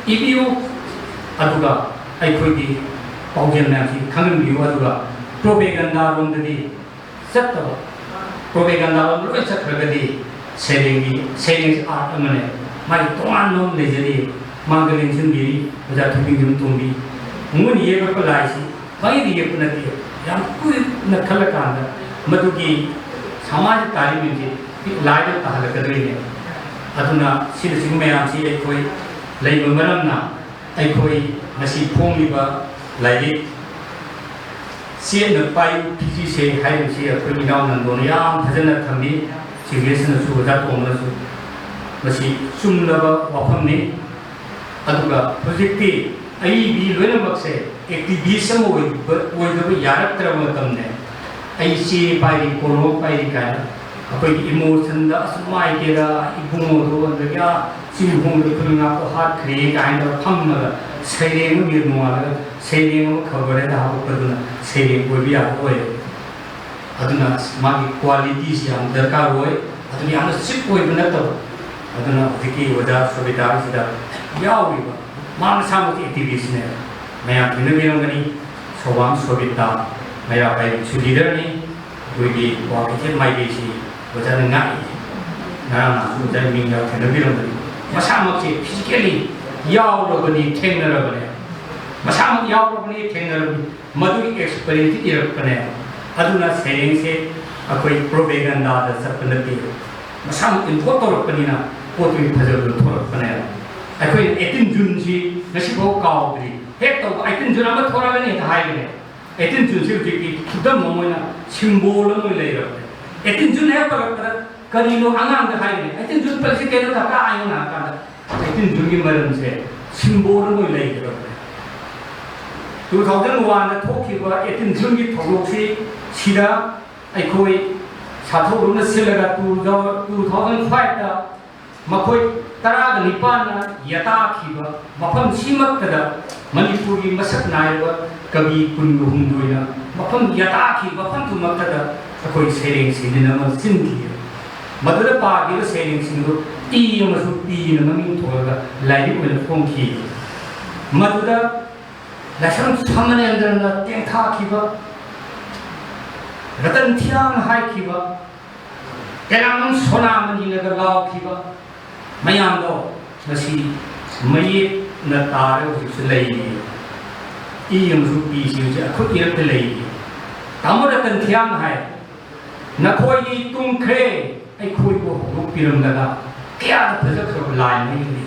ꯏꯕꯤꯌꯨ, ꯑꯗꯨꯒ ꯑꯩꯈꯣꯏꯒꯤ ꯄꯥꯎꯖꯦꯜ ꯃꯌꯥꯝꯁꯤ ꯈꯪꯍꯟꯕꯤꯌꯨ, ꯑꯗꯨꯒ ꯄ꯭ꯔꯣꯄꯦꯒꯟꯗꯥꯔꯣꯝꯗꯗꯤ ꯆꯠꯇꯕ, ꯄ꯭ꯔꯣꯄꯦꯒꯟꯗꯥꯔꯣꯝꯗ ꯂꯣꯏ ꯆꯠꯈ꯭ꯔꯒꯗꯤ ꯁꯩꯔꯦꯡꯒꯤ, ꯁꯩꯔꯦꯡꯁꯤ ꯑꯥꯔꯠ ꯑꯃꯅꯦ, ꯃꯥꯒꯤ ꯇꯣꯉꯥꯟꯕ ꯑꯃ ꯂꯩꯖꯔꯤ꯫ ꯃꯥꯡꯗ ꯂꯦꯡꯁꯤꯟꯕꯤꯔꯤ ꯑꯣꯖꯥ ꯊꯣꯏꯕꯤꯡꯖꯝ ꯇꯣꯝꯕꯤ꯫ ꯃꯉꯣꯟꯗ ꯌꯦꯛꯂꯛꯄ ꯂꯥꯏꯁꯤ ꯄꯪꯌꯦꯛꯇ ꯌꯦꯛꯄ ꯅꯠꯇꯦ, ꯌꯥꯝ ꯀꯨꯏꯅ ꯈꯜꯂꯀꯥꯟꯗ ꯃꯗꯨꯒꯤ ꯁꯃꯥꯖ ꯇꯥꯔꯤꯕꯁꯤ ꯂꯥꯏꯗ ꯇꯥꯍꯜꯂꯛꯀꯗꯣꯏꯅꯦ꯫ ꯑꯗꯨꯅ ꯁꯤꯅꯆꯤꯡꯕ ꯃꯌꯥꯝꯁꯤ ꯑꯩꯈꯣꯏ ꯂꯩꯕ ꯃꯔꯝꯅ ꯑꯩꯈꯣꯏ ꯉꯁꯤ ꯐꯣꯡꯂꯤꯕ ꯂꯥꯏꯔꯤꯛ ꯆꯦꯠꯅ ꯄꯥꯏꯌꯨ ꯐꯤꯖꯤꯁꯦ ꯍꯥꯏꯔꯤꯕꯁꯤ ꯑꯩꯈꯣꯏ ꯏꯅꯥꯎ ꯅꯟꯗꯣꯅ ꯌꯥꯝ ꯐꯖꯅ ꯊꯝꯃꯤ, ꯁꯤꯒꯦꯁꯅꯁꯨ ꯑꯣꯖꯥ ꯇꯣꯝꯕꯅꯁꯨ꯫ ꯃꯁꯤ ꯆꯨꯝꯂꯕ ꯋꯥꯐꯝꯅꯤ꯫ ꯑꯗꯨꯒ ꯍꯧꯖꯤꯛꯇꯤ ꯑꯏꯕꯤ ꯂꯣꯏꯅꯃꯛꯁꯦ ꯑꯦꯛꯇꯤꯚꯤꯁ ꯑꯃ ꯑꯣꯏꯕ, ꯑꯣꯏꯗꯕ ꯌꯥꯔꯛꯇ꯭ꯔꯕ ꯃꯇꯝꯅꯦ꯫ ꯑꯩ ꯆꯦ ꯄꯥꯏꯔꯤ, ꯀꯣꯂꯣꯝ ꯄꯥꯏꯔꯤ ꯀꯥꯏꯅ ꯑꯩꯈꯣꯏꯒꯤ ꯏꯃꯣꯁꯟꯗ, "ꯑꯁ, ꯅꯨꯡꯉꯥꯏꯇꯦꯗ, ꯏꯕꯨꯡꯉꯣꯗꯣ", ꯑꯗꯒꯤ "ꯑꯥ ꯆꯤꯡꯈꯣꯡꯗ ꯈꯨꯜ ꯉꯥꯛꯄ ꯍꯥꯠꯈ꯭ꯔꯦ" ꯀꯥꯏꯅ ꯐꯝꯃꯒ ꯁꯩꯔꯦꯡ ꯑꯃ ꯏꯔ ꯅꯣꯡꯉꯥꯜꯂꯒ ꯁꯩꯔꯦꯡ ꯑꯃ ꯈꯕꯔꯗ ꯍꯥꯞꯄꯛꯄꯗꯨꯅ ꯁꯩꯔꯦꯡ ꯑꯣꯏꯕ ꯌꯥꯕ ꯑꯣꯏꯌꯦ꯫ ꯑꯗꯨꯅ ꯃꯥꯒꯤ ꯀ꯭ꯋꯥꯂꯤꯇꯤꯁꯤ ꯌꯥꯝ ꯗꯔꯀꯥꯔ ꯑꯣꯏ꯫ ꯑꯗꯨꯅ ꯌꯥꯝꯅ ꯆꯤꯞ ꯑꯣꯏꯕ ꯅꯠꯇꯕ꯫ ꯑꯗꯨꯅ ꯍꯧꯖꯤꯛꯀꯤ ꯑꯣꯖꯥ ꯁꯣꯕꯤꯇꯥꯒꯤꯁꯤꯗ ꯌꯥꯎꯔꯤꯕ, ꯃꯥ ꯃꯁꯥꯃꯛꯁꯦ ꯑꯦꯛꯇꯤꯚꯤꯁꯅꯦ, ꯃꯌꯥꯝ ꯊꯦꯡꯅꯕꯤꯔꯝꯒꯅꯤ꯫ ꯁꯣꯕꯥꯝ ꯁꯣꯕꯤꯇꯥ, ꯃꯩꯔꯥ ꯄꯥꯏꯕꯤꯁꯨ ꯂꯤꯗꯔꯅꯤ꯫ ꯑꯩꯈꯣꯏꯒꯤ ꯀ꯭ꯋꯥ ꯀꯩꯊꯦꯜ ꯃꯥꯏꯀꯩꯁꯤ ꯑꯣꯖꯥꯅ ꯉꯥꯛꯏ꯫ ꯉꯔꯥꯡ ꯅꯍꯥꯟꯁꯨ ꯑꯣꯖꯥꯒꯤ ꯃꯤꯡꯒ ꯊꯦꯡꯅꯕꯤꯔꯝꯒꯅꯤ꯫ ꯃꯁꯥꯃꯛꯁꯦ physically ꯌꯥꯎꯔꯕꯅꯤ, ꯊꯦꯡꯅꯔꯕꯅꯦ꯫ ꯃꯁꯥꯃꯛ ꯌꯥꯎꯔꯕꯅꯤ, ꯊꯦꯡꯅꯔꯕꯅꯤ꯫ ꯃꯗꯨꯒꯤ experience ꯏꯔꯛꯄꯅꯦ꯫ ꯑꯗꯨꯅ ꯁꯩꯔꯦꯡꯁꯦ ꯑꯩꯈꯣꯏ propaganda ꯗ ꯆꯠꯄ ꯅꯠꯇꯦ꯫ ꯃꯁꯥꯃꯛ involve ꯇꯧꯔꯛꯄꯅꯤꯅ ꯄꯣꯠꯇꯨꯒꯤ ꯐꯖꯕꯗꯨ ꯊꯣꯛꯂꯛꯄꯅꯦ꯫ ꯑꯩꯈꯣꯏꯅ eighteen June ꯁꯤ ꯉꯁꯤꯐꯥꯎ ꯀꯥꯎꯗ꯭ꯔꯤ꯫ ꯍꯦꯛ ꯇꯧꯕ eighteen June ꯑꯃ ꯊꯣꯔꯛꯑꯒꯅꯤ ꯍꯦꯛꯇ ꯍꯥꯏꯒꯅꯤ꯫ Eighteen June ꯁꯤ ꯍꯧꯖꯤꯛꯇꯤ ꯈꯨꯗꯝ ꯑꯃ ꯑꯣꯏꯅ symbol ꯑꯃ ꯑꯣꯏꯅ ꯂꯩꯔꯕꯅꯦ꯫ Eighteen June ꯍꯦꯛ ꯄꯜꯂꯛꯄꯗ ꯀꯔꯤꯅꯣ ꯑꯉꯥꯡꯗ ꯍꯥꯏꯒꯅꯤ? Eighteen June ꯄꯜꯂꯤꯁꯤ ꯀꯩꯅꯣ ꯀꯀꯥ ꯍꯥꯏꯅ ꯍꯪꯉꯀꯥꯟꯗ eighteen June ꯒꯤ ꯃꯔꯝꯁꯦ symbol ꯑꯃ ꯑꯣꯏꯅ ꯂꯩꯔꯕꯅꯦ꯫ Two thousand one ꯗ ꯊꯣꯛꯈꯤꯕ eighteen June ꯒꯤ ꯊꯧꯗꯣꯛꯁꯤ ꯁꯤꯗ ꯑꯩꯈꯣꯏ ꯁꯥꯊꯧꯔꯨꯝꯅ ꯁꯤꯜꯂꯒ two thousand five ꯇ ꯃꯈꯣꯏ ꯇꯔꯥꯒ ꯅꯤꯄꯥꯟꯅ ꯌꯥꯇꯥꯈꯤꯕ ꯃꯐꯝ ꯁꯤꯃꯛꯇꯗ ꯃꯅꯤꯄꯨꯔꯒꯤ ꯃꯁꯛ ꯅꯥꯏꯔꯕ ꯀꯕꯤ ꯀꯨꯟꯒ ꯍꯨꯝꯗꯣꯏꯅ ꯃꯐꯝ ꯌꯥꯇꯥꯈꯤꯕ ꯃꯐꯝꯗꯨꯃꯛꯇꯗ ꯑꯩꯈꯣꯏ ꯁꯩꯔꯦꯡ ꯁꯩꯅꯤꯟ ꯑꯃ ꯁꯤꯟꯈꯤ꯫ ꯃꯗꯨꯗ ꯄꯥꯈꯤꯕ ꯁꯩꯔꯦꯡꯁꯤꯡꯗꯨ ꯏ ꯑꯃꯁꯨꯡ ꯄꯤꯅ ꯃꯃꯤꯡ ꯊꯣꯜꯂꯒ ꯂꯥꯏꯔꯤꯛ ꯑꯣꯏꯅ ꯐꯣꯡꯈꯤ꯫ ꯃꯗꯨꯗ ꯂꯥꯏꯁ꯭ꯔꯝ ꯁꯃꯅꯦꯟꯗ꯭ꯔꯅ ꯇꯦꯡꯊꯥꯈꯤꯕ, ꯔꯇꯟ ꯊꯤꯌꯥꯡꯅ ꯍꯥꯏꯈꯤꯕ, ꯀꯦꯂꯥꯃꯝ ꯁꯣꯅꯥꯃꯅꯤꯅꯒ ꯂꯥꯎꯈꯤꯕ ꯃꯌꯥꯝꯗꯣ ꯉꯁꯤ ꯃꯌꯦꯛꯅ ꯇꯥꯔꯒ ꯍꯧꯖꯤꯛꯁꯨ ꯂꯩꯔꯤ꯫ ꯏ ꯑꯃꯁꯨꯡ ꯄꯤꯁꯤꯡꯁꯦ ꯑꯩꯈꯣꯏ ꯏꯔꯛꯇ ꯂꯩꯔꯤ꯫ ꯇꯥꯃꯣ ꯔꯇꯟ ꯊꯤꯌꯥꯡꯅ ꯍꯥꯏ, "ꯅꯈꯣꯏꯗꯤ ꯇꯨꯝꯈ꯭ꯔꯦ, ꯑꯩꯈꯣꯏꯕꯨ ꯍꯧꯗꯣꯛꯄꯤꯔꯝꯗꯅ" ꯀꯌꯥꯗ ꯐꯖꯈ꯭ꯔꯕ ꯂꯥꯏꯟ ꯑꯃꯅꯤ꯫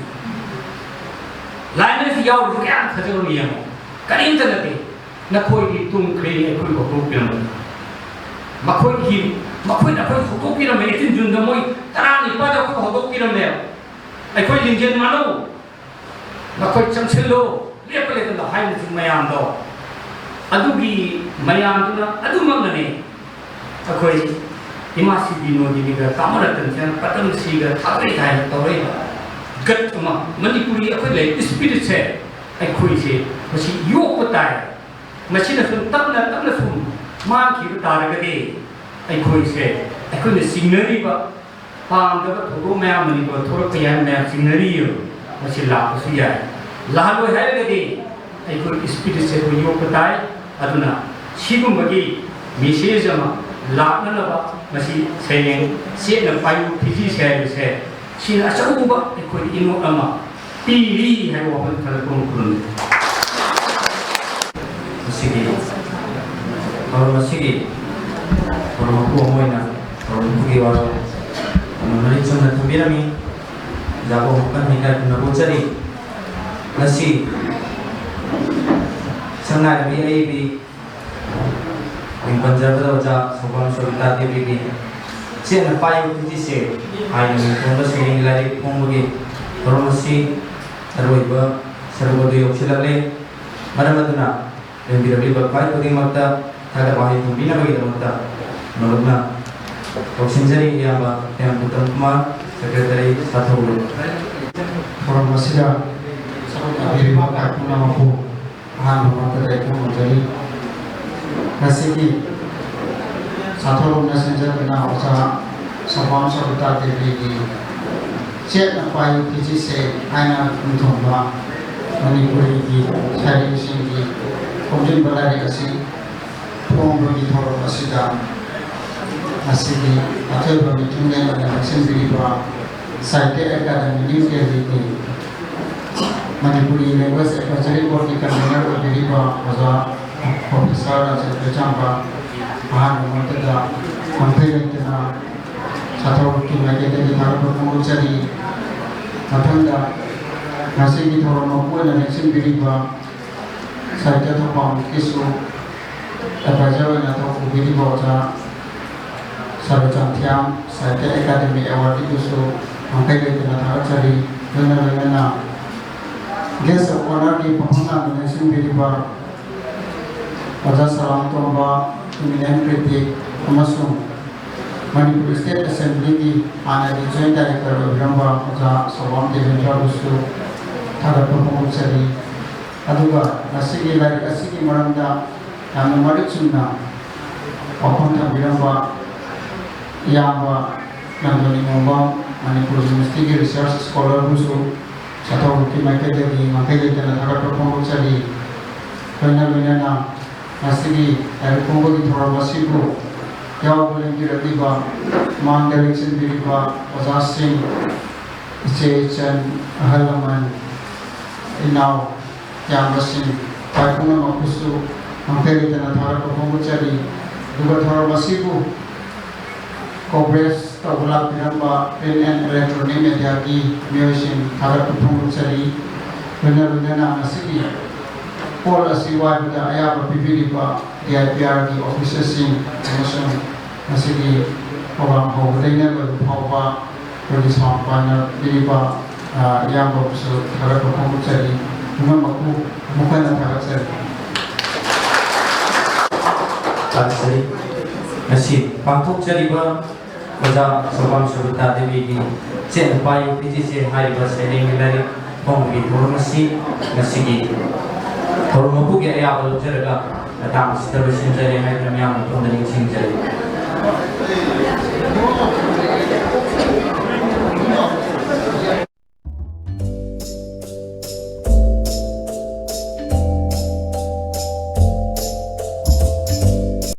ꯂꯥꯏꯟ ꯑꯁꯤ ꯌꯥꯎꯔꯤꯁꯤ ꯀꯌꯥꯗ ꯐꯖꯈ꯭ꯔꯕ ꯌꯦꯡꯉꯣ꯫ ꯀꯔꯤꯝꯇ ꯅꯠꯇꯦ꯫ "ꯅꯈꯣꯏꯗꯤ ꯇꯨꯝꯈ꯭ꯔꯦ, ꯑꯩꯈꯣꯏꯕꯨ ꯍꯧꯗꯣꯛꯄꯤꯔꯝꯗꯅ"꯫ ꯃꯈꯣꯏꯒꯤ, ꯃꯈꯣꯏꯅ ꯑꯩꯈꯣꯏ ꯍꯧꯗꯣꯛꯄꯤꯔꯝꯃꯦ꯫ Eighteen June ꯗ ꯃꯣꯏ ꯇꯔꯥꯅꯤꯄꯥꯟꯗ ꯑꯩꯈꯣꯏ ꯍꯧꯗꯣꯛꯄꯤꯔꯝꯃꯦ꯫ "ꯑꯩꯈꯣꯏ ꯂꯤꯡꯖꯦꯜ ꯃꯥꯟꯅꯧ, ꯅꯈꯣꯏ ꯆꯪꯁꯤꯜꯂꯨ, ꯂꯦꯞꯄ ꯂꯩꯇꯅ" ꯍꯥꯏꯕꯁꯤ ꯃꯌꯥꯝꯗꯣ, ꯑꯗꯨꯒꯤ ꯃꯌꯥꯝꯗꯨꯅ ꯑꯗꯨꯃꯛꯅꯅꯦ꯫ ꯑꯩꯈꯣꯏ ꯏꯃꯥ ꯁꯤ ꯕꯤꯅꯣꯗꯤꯅꯤꯒ ꯇꯥꯃꯣ ꯔꯇꯟꯁꯤꯅ ꯄꯗꯃꯁ꯭ꯔꯤꯒ ꯊꯥꯗꯣꯛꯏ ꯀꯥꯏꯅ ꯇꯧꯔꯛꯏꯕ ꯒꯠ ꯑꯃ, ꯃꯅꯤꯄꯨꯔꯤ ꯑꯩꯈꯣꯏ ꯂꯩ spirit ꯁꯦ, ꯑꯩꯈꯣꯏꯁꯦ ꯃꯁꯤ ꯌꯣꯛꯄ ꯇꯥꯏ꯫ ꯃꯁꯤꯅ ꯁꯨꯝ ꯇꯞꯅ ꯇꯞꯅ ꯁꯨꯝ ꯃꯥꯡꯈꯤꯕ ꯇꯥꯔꯒꯗꯤ ꯑꯩꯈꯣꯏꯁꯦ, ꯑꯩꯈꯣꯏꯅ ꯆꯤꯡꯅꯔꯤꯕ ꯄꯥꯝꯗꯕ ꯊꯧꯗꯣꯛ ꯃꯌꯥꯝ ꯃꯅꯤꯄꯨꯔꯗ ꯊꯣꯛꯂꯛꯄ ꯌꯥꯏ, ꯃꯌꯥꯝ ꯆꯤꯡꯅꯔꯤꯕ, ꯃꯁꯤ ꯂꯥꯛꯄꯁꯨ ꯌꯥꯏ꯫ ꯂꯥꯛꯍꯜꯂꯣꯏ ꯍꯥꯏꯔꯒꯗꯤ ꯑꯩꯈꯣꯏ spirit ꯁꯦ ꯑꯩꯈꯣꯏ ꯌꯣꯛꯄ ꯇꯥꯏ꯫ ꯑꯗꯨꯅ ꯁꯤꯒꯨꯝꯕꯒꯤ message ꯑꯃ ꯂꯥꯛꯅꯅꯕ ꯃꯁꯤ ꯁꯩꯔꯦꯡ "ꯆꯦꯠꯅ ꯄꯥꯏꯌꯨ ꯐꯤꯖꯤꯁꯦ" ꯍꯥꯏꯕꯁꯦ ꯁꯤꯅ ꯑꯆꯧꯕ ꯑꯩꯈꯣꯏ ꯏꯅꯣꯠ ꯑꯃ ꯄꯤꯔꯤ ꯍꯥꯏꯕ ꯋꯥꯐꯝ ꯊꯥꯒꯠꯄ ꯑꯃ ꯈꯨꯔꯨꯝꯖꯔꯤ꯫ ꯃꯁꯤꯒꯤ ꯊꯧꯔꯝ ꯑꯁꯤꯒꯤ ꯊꯧꯔꯝ ꯃꯄꯨ ꯑꯃ ꯑꯣꯏꯅ ꯊꯧꯔꯝ ꯃꯄꯨꯒꯤ ꯋꯥꯔꯣꯜ ꯑꯃ ꯃꯔꯤꯛ ꯆꯨꯝꯅ ꯊꯝꯕꯤꯔꯝꯃꯤ꯫ ꯑꯣꯖꯥꯕꯨ ꯑꯃꯨꯛ ꯍꯟꯅ ꯏꯀꯥꯏ ꯈꯨꯝꯅꯕ ꯎꯠꯆꯔꯤ꯫ ꯉꯁꯤ ꯁꯛꯅꯥꯏꯔꯕꯤ ꯑꯏꯕꯤ ꯃꯤꯡ ꯄꯟꯖꯔꯕꯗ ꯑꯣꯖꯥ ꯁꯣꯕꯥꯝ ꯁꯣꯕꯤꯇꯥ ꯗꯦꯕꯤꯒꯤ ꯆꯦꯠꯅ ꯄꯥꯏꯕ ꯈꯨꯖꯤꯁꯦ ꯍꯥꯏꯅ ꯃꯤꯡꯊꯣꯟꯕ ꯁꯩꯔꯦꯡꯒꯤ ꯂꯥꯏꯔꯤꯛ ꯐꯣꯡꯕꯒꯤ ꯊꯧꯔꯝ ꯑꯁꯤ ꯑꯔꯣꯏꯕ ꯁꯔꯨꯛ ꯑꯗꯨ ꯌꯧꯁꯤꯜꯂꯛꯂꯦ꯫ ꯃꯔꯝ ꯑꯗꯨꯅ ꯂꯦꯡꯕꯤꯔꯛꯂꯤꯕ ꯈ꯭ꯋꯥꯏ ꯈꯨꯗꯤꯡꯃꯛꯇ ꯊꯥꯒꯠ ꯋꯥꯍꯩ ꯊꯝꯕꯤꯅꯕꯒꯤꯗꯃꯛꯇ ꯃꯔꯨꯞꯅ ꯂꯧꯁꯤꯟꯖꯔꯤ꯫ ꯏꯌꯥꯝꯕ ꯍꯦꯝ ꯎꯠꯇꯝ ꯀꯨꯃꯥꯔ, ꯁꯦꯀ꯭ꯔꯦꯇꯔꯤ, ꯁꯥꯊꯧ꯫ ꯊꯧꯔꯝ ꯑꯁꯤꯗ ꯁꯔꯨꯛ ꯌꯥꯕꯤꯔꯤꯕ ꯈ꯭ꯋꯥꯏ ꯄꯨꯝꯅꯃꯛꯄꯨ ꯑꯍꯥꯟꯕ ꯃꯛꯇꯗ ꯏꯈꯣ ꯅꯣꯟꯖꯔꯤ꯫ ꯉꯁꯤꯒꯤ ꯁꯥꯊꯧꯔꯝꯅ ꯁꯤꯟꯖꯗꯨꯅ ꯑꯣꯖꯥ ꯁꯣꯕꯥꯝ ꯁꯣꯕꯤꯇꯥ ꯗꯦꯕꯤꯒꯤ ꯆꯦꯠꯅ ꯄꯥꯏꯌꯨ ꯊꯤꯖꯤꯁꯦ ꯍꯥꯏꯅ ꯃꯤꯡꯊꯣꯟꯕ ꯃꯅꯤꯄꯨꯔꯤꯒꯤ ꯁꯩꯔꯦꯡꯁꯤꯡꯒꯤ ꯈꯣꯝꯖꯤꯟꯕ ꯂꯥꯏꯔꯤꯛ ꯑꯁꯤ ꯐꯣꯡꯕꯒꯤ ꯊꯧꯔꯝ ꯑꯁꯤꯗ ꯉꯁꯤꯒꯤ ꯑꯊꯣꯏꯕ ꯃꯤꯊꯨꯡꯂꯦꯟ ꯑꯣꯏꯅ ꯂꯦꯡꯁꯤꯟꯕꯤꯔꯤꯕ ꯁꯥꯍꯤꯇ꯭ꯌ ꯑꯦꯀꯥꯗꯃꯤ ꯅ꯭ꯌꯨ ꯗꯦꯜꯂꯤꯒꯤ ꯃꯅꯤꯄꯨꯔꯤ ꯂꯦꯡꯒ꯭ꯋꯦꯖ ꯑꯦꯗꯚꯥꯏꯖꯔꯤ ꯕꯣꯔꯗꯀꯤ ꯀꯟꯚꯤꯅꯔ ꯑꯣꯏꯕꯤꯔꯤꯕ ꯑꯣꯖꯥ ꯄ꯭ꯔꯣꯐꯦꯁꯔ ꯔꯥꯖꯦꯟ ꯀꯣꯏꯆꯥꯝꯕ, ꯑꯍꯥꯟꯕ ꯃꯛꯇꯗ ꯉꯝꯈꯩ ꯂꯩꯇꯅ ꯁꯥꯊꯧꯒꯤ ꯃꯥꯏꯀꯩꯗꯒꯤ ꯊꯥꯒꯠꯄ ꯐꯣꯡꯗꯣꯛꯆꯔꯤ꯫ ꯃꯊꯪꯗ ꯉꯁꯤꯒꯤ ꯊꯧꯔꯝ ꯃꯄꯨ ꯑꯣꯏꯅ ꯂꯦꯡꯁꯤꯟꯕꯤꯔꯤꯕ ꯁꯥꯍꯤꯇ꯭ꯌ ꯊꯧꯄꯥꯝꯒꯤꯁꯨ ꯑꯦꯗꯚꯥꯏꯖꯔ ꯑꯣꯏꯅ ꯊꯧ ꯄꯨꯕꯤꯔꯤꯕ ꯑꯣꯖꯥ ꯁꯔꯨꯆꯥꯟꯊꯤꯌꯥꯝ ꯁꯥꯍꯤꯇ꯭ꯌ ꯑꯦꯀꯥꯗꯃꯤ ꯑꯦꯋꯥꯔꯗꯀꯤꯗꯨꯁꯨ ꯉꯝꯈꯩ ꯂꯩꯇꯅ ꯊꯥꯒꯠꯆꯔꯤ꯫ ꯂꯣꯏꯅ ꯂꯣꯏꯅꯅ ꯒꯦꯁ ꯑꯣꯐ ꯑꯣꯅꯔꯒꯤ ꯃꯐꯝ ꯂꯥꯡꯗꯨꯅ ꯁꯤꯟꯕꯤꯔꯤꯕ ꯑꯣꯖꯥ ꯁꯂꯥꯝ ꯇꯣꯝꯕ, ꯏꯃꯤꯅꯦꯟ ꯀ꯭ꯔꯤꯇꯤꯛ ꯑꯃꯁꯨꯡ ꯃꯅꯤꯄꯨꯔ ꯁ꯭ꯇꯦꯠ ꯑꯦꯁꯦꯝꯕ꯭ꯂꯤꯒꯤ ꯍꯥꯟꯅꯒꯤ ꯖꯣꯏꯟ ꯗꯥꯏꯔꯦꯛꯇꯔ ꯑꯣꯏꯕꯤꯔꯝꯕ ꯑꯣꯖꯥ ꯁꯣꯕꯥꯝ ꯗꯦꯕꯦꯟꯗ꯭ꯔꯕꯨꯁꯨ ꯊꯥꯒꯠꯄ ꯐꯣꯡꯗꯣꯛꯆꯔꯤ꯫ ꯑꯗꯨꯒ ꯉꯁꯤꯒꯤ ꯂꯥꯏꯔꯤꯛ ꯑꯁꯤꯒꯤ ꯃꯔꯝꯗ ꯌꯥꯝꯅ ꯃꯔꯤꯛ ꯆꯨꯝꯅ ꯋꯥꯐꯝ ꯊꯝꯕꯤꯔꯝꯕ ꯏꯌꯥꯝꯕ ꯅꯟꯗꯣꯅꯤ ꯉꯣꯝꯕꯝ, ꯃꯅꯤꯄꯨꯔ ꯌꯨꯅꯤꯚꯔꯁꯤꯇꯤꯒꯤ ꯔꯤꯁꯔꯁ ꯁ꯭ꯀꯣꯂꯔꯕꯨꯁꯨ ꯁꯥꯊꯧꯒꯤ ꯃꯥꯏꯀꯩꯗꯒꯤ ꯉꯝꯈꯩ ꯂꯩꯇꯅ ꯊꯥꯒꯠꯄ ꯐꯣꯡꯗꯣꯛꯆꯔꯤ꯫ ꯂꯣꯏꯅ ꯂꯣꯏꯅꯅ ꯉꯁꯤꯒꯤ ꯂꯥꯏꯔꯤꯛ ꯐꯣꯡꯕꯒꯤ ꯊꯧꯔꯝ ꯑꯁꯤꯕꯨ ꯌꯥꯎꯕ ꯂꯦꯡꯕꯤꯔꯛꯂꯤꯕ, ꯃꯥꯡꯗ ꯂꯦꯡꯁꯤꯟꯕꯤꯔꯤꯕ ꯑꯣꯖꯥꯁꯤꯡ, ꯏꯆꯦ ꯏꯆꯟ, ꯑꯍꯜ ꯂꯃꯟ, ꯏꯅꯥꯎ, ꯏꯌꯥꯝꯕꯁꯤꯡ, ꯈ꯭ꯋꯥꯏ ꯄꯨꯝꯅꯃꯛꯄꯨꯁꯨ ꯃꯥꯡꯐꯦꯜ ꯂꯩꯇꯅ ꯊꯥꯒꯠꯄ ꯐꯣꯡꯗꯣꯛꯆꯔꯤ꯫ ꯑꯗꯨꯒ ꯊꯧꯔꯝ ꯑꯁꯤꯕꯨ coverage ꯇꯧꯕ ꯂꯥꯛꯄꯤꯔꯝꯕ print and electronic mediaꯒꯤ ꯃꯤꯑꯣꯏꯁꯤꯡ ꯊꯥꯒꯠꯄ ꯐꯣꯡꯗꯣꯛꯆꯔꯤ꯫ ꯂꯣꯏꯅ ꯂꯣꯏꯅꯅ ꯉꯁꯤꯒꯤ ꯄꯣꯠ ꯑꯁꯤ ꯋꯥꯏꯕꯗ ꯑꯌꯥꯕ ꯄꯤꯕꯤꯔꯤꯕ D I P Rꯒꯤ officerꯁꯤꯡ ꯑꯃꯁꯨꯡ ꯉꯁꯤꯒꯤ program ꯍꯧꯕꯗꯩꯅ ꯂꯣꯏꯕ ꯐꯥꯎꯕ ꯑꯩꯈꯣꯏꯒꯤ sound partner ꯄꯤꯔꯤꯕ, ꯑ, ꯏꯌꯥꯝꯕꯕꯨꯁꯨ ꯊꯥꯒꯠꯄ ꯐꯣꯡꯗꯣꯛꯆꯔꯤ꯫ ꯄꯨꯝꯅꯃꯛꯄꯨ ꯑꯃꯨꯛ ꯍꯟꯅ ꯊꯥꯒꯠꯆꯔꯤ꯫ ꯊꯥꯒꯠꯆꯔꯤ꯫ ꯉꯁꯤ ꯄꯥꯡꯊꯣꯛꯆꯔꯤꯕ ꯑꯣꯖꯥ ꯁꯣꯄꯥꯝ ꯁꯨꯕꯇꯥ ꯗꯦꯕꯤꯒꯤ ꯆꯦꯠꯅ ꯄꯥꯏꯌꯨ ꯄꯤꯖꯤꯁꯦ ꯍꯥꯏꯔꯤꯕ ꯁꯩꯔꯦꯡꯒꯤ ꯂꯥꯏꯔꯤꯛ ꯐꯣꯡꯕꯒꯤ ꯊꯧꯔꯝ ꯑꯁꯤ ꯉꯁꯤꯒꯤ ꯊꯧꯔꯝ ꯃꯄꯨꯒꯤ ꯑꯌꯥꯕ ꯂꯧꯖꯔꯒ ꯃꯇꯥꯡ ꯑꯁꯤꯗ ꯂꯣꯏꯁꯤꯟꯖꯔꯦ ꯍꯥꯏꯗꯨꯅ ꯃꯤꯌꯥꯝꯒꯤ ꯃꯐꯝꯗ ꯅꯤꯡꯁꯤꯡꯖꯔꯤ꯫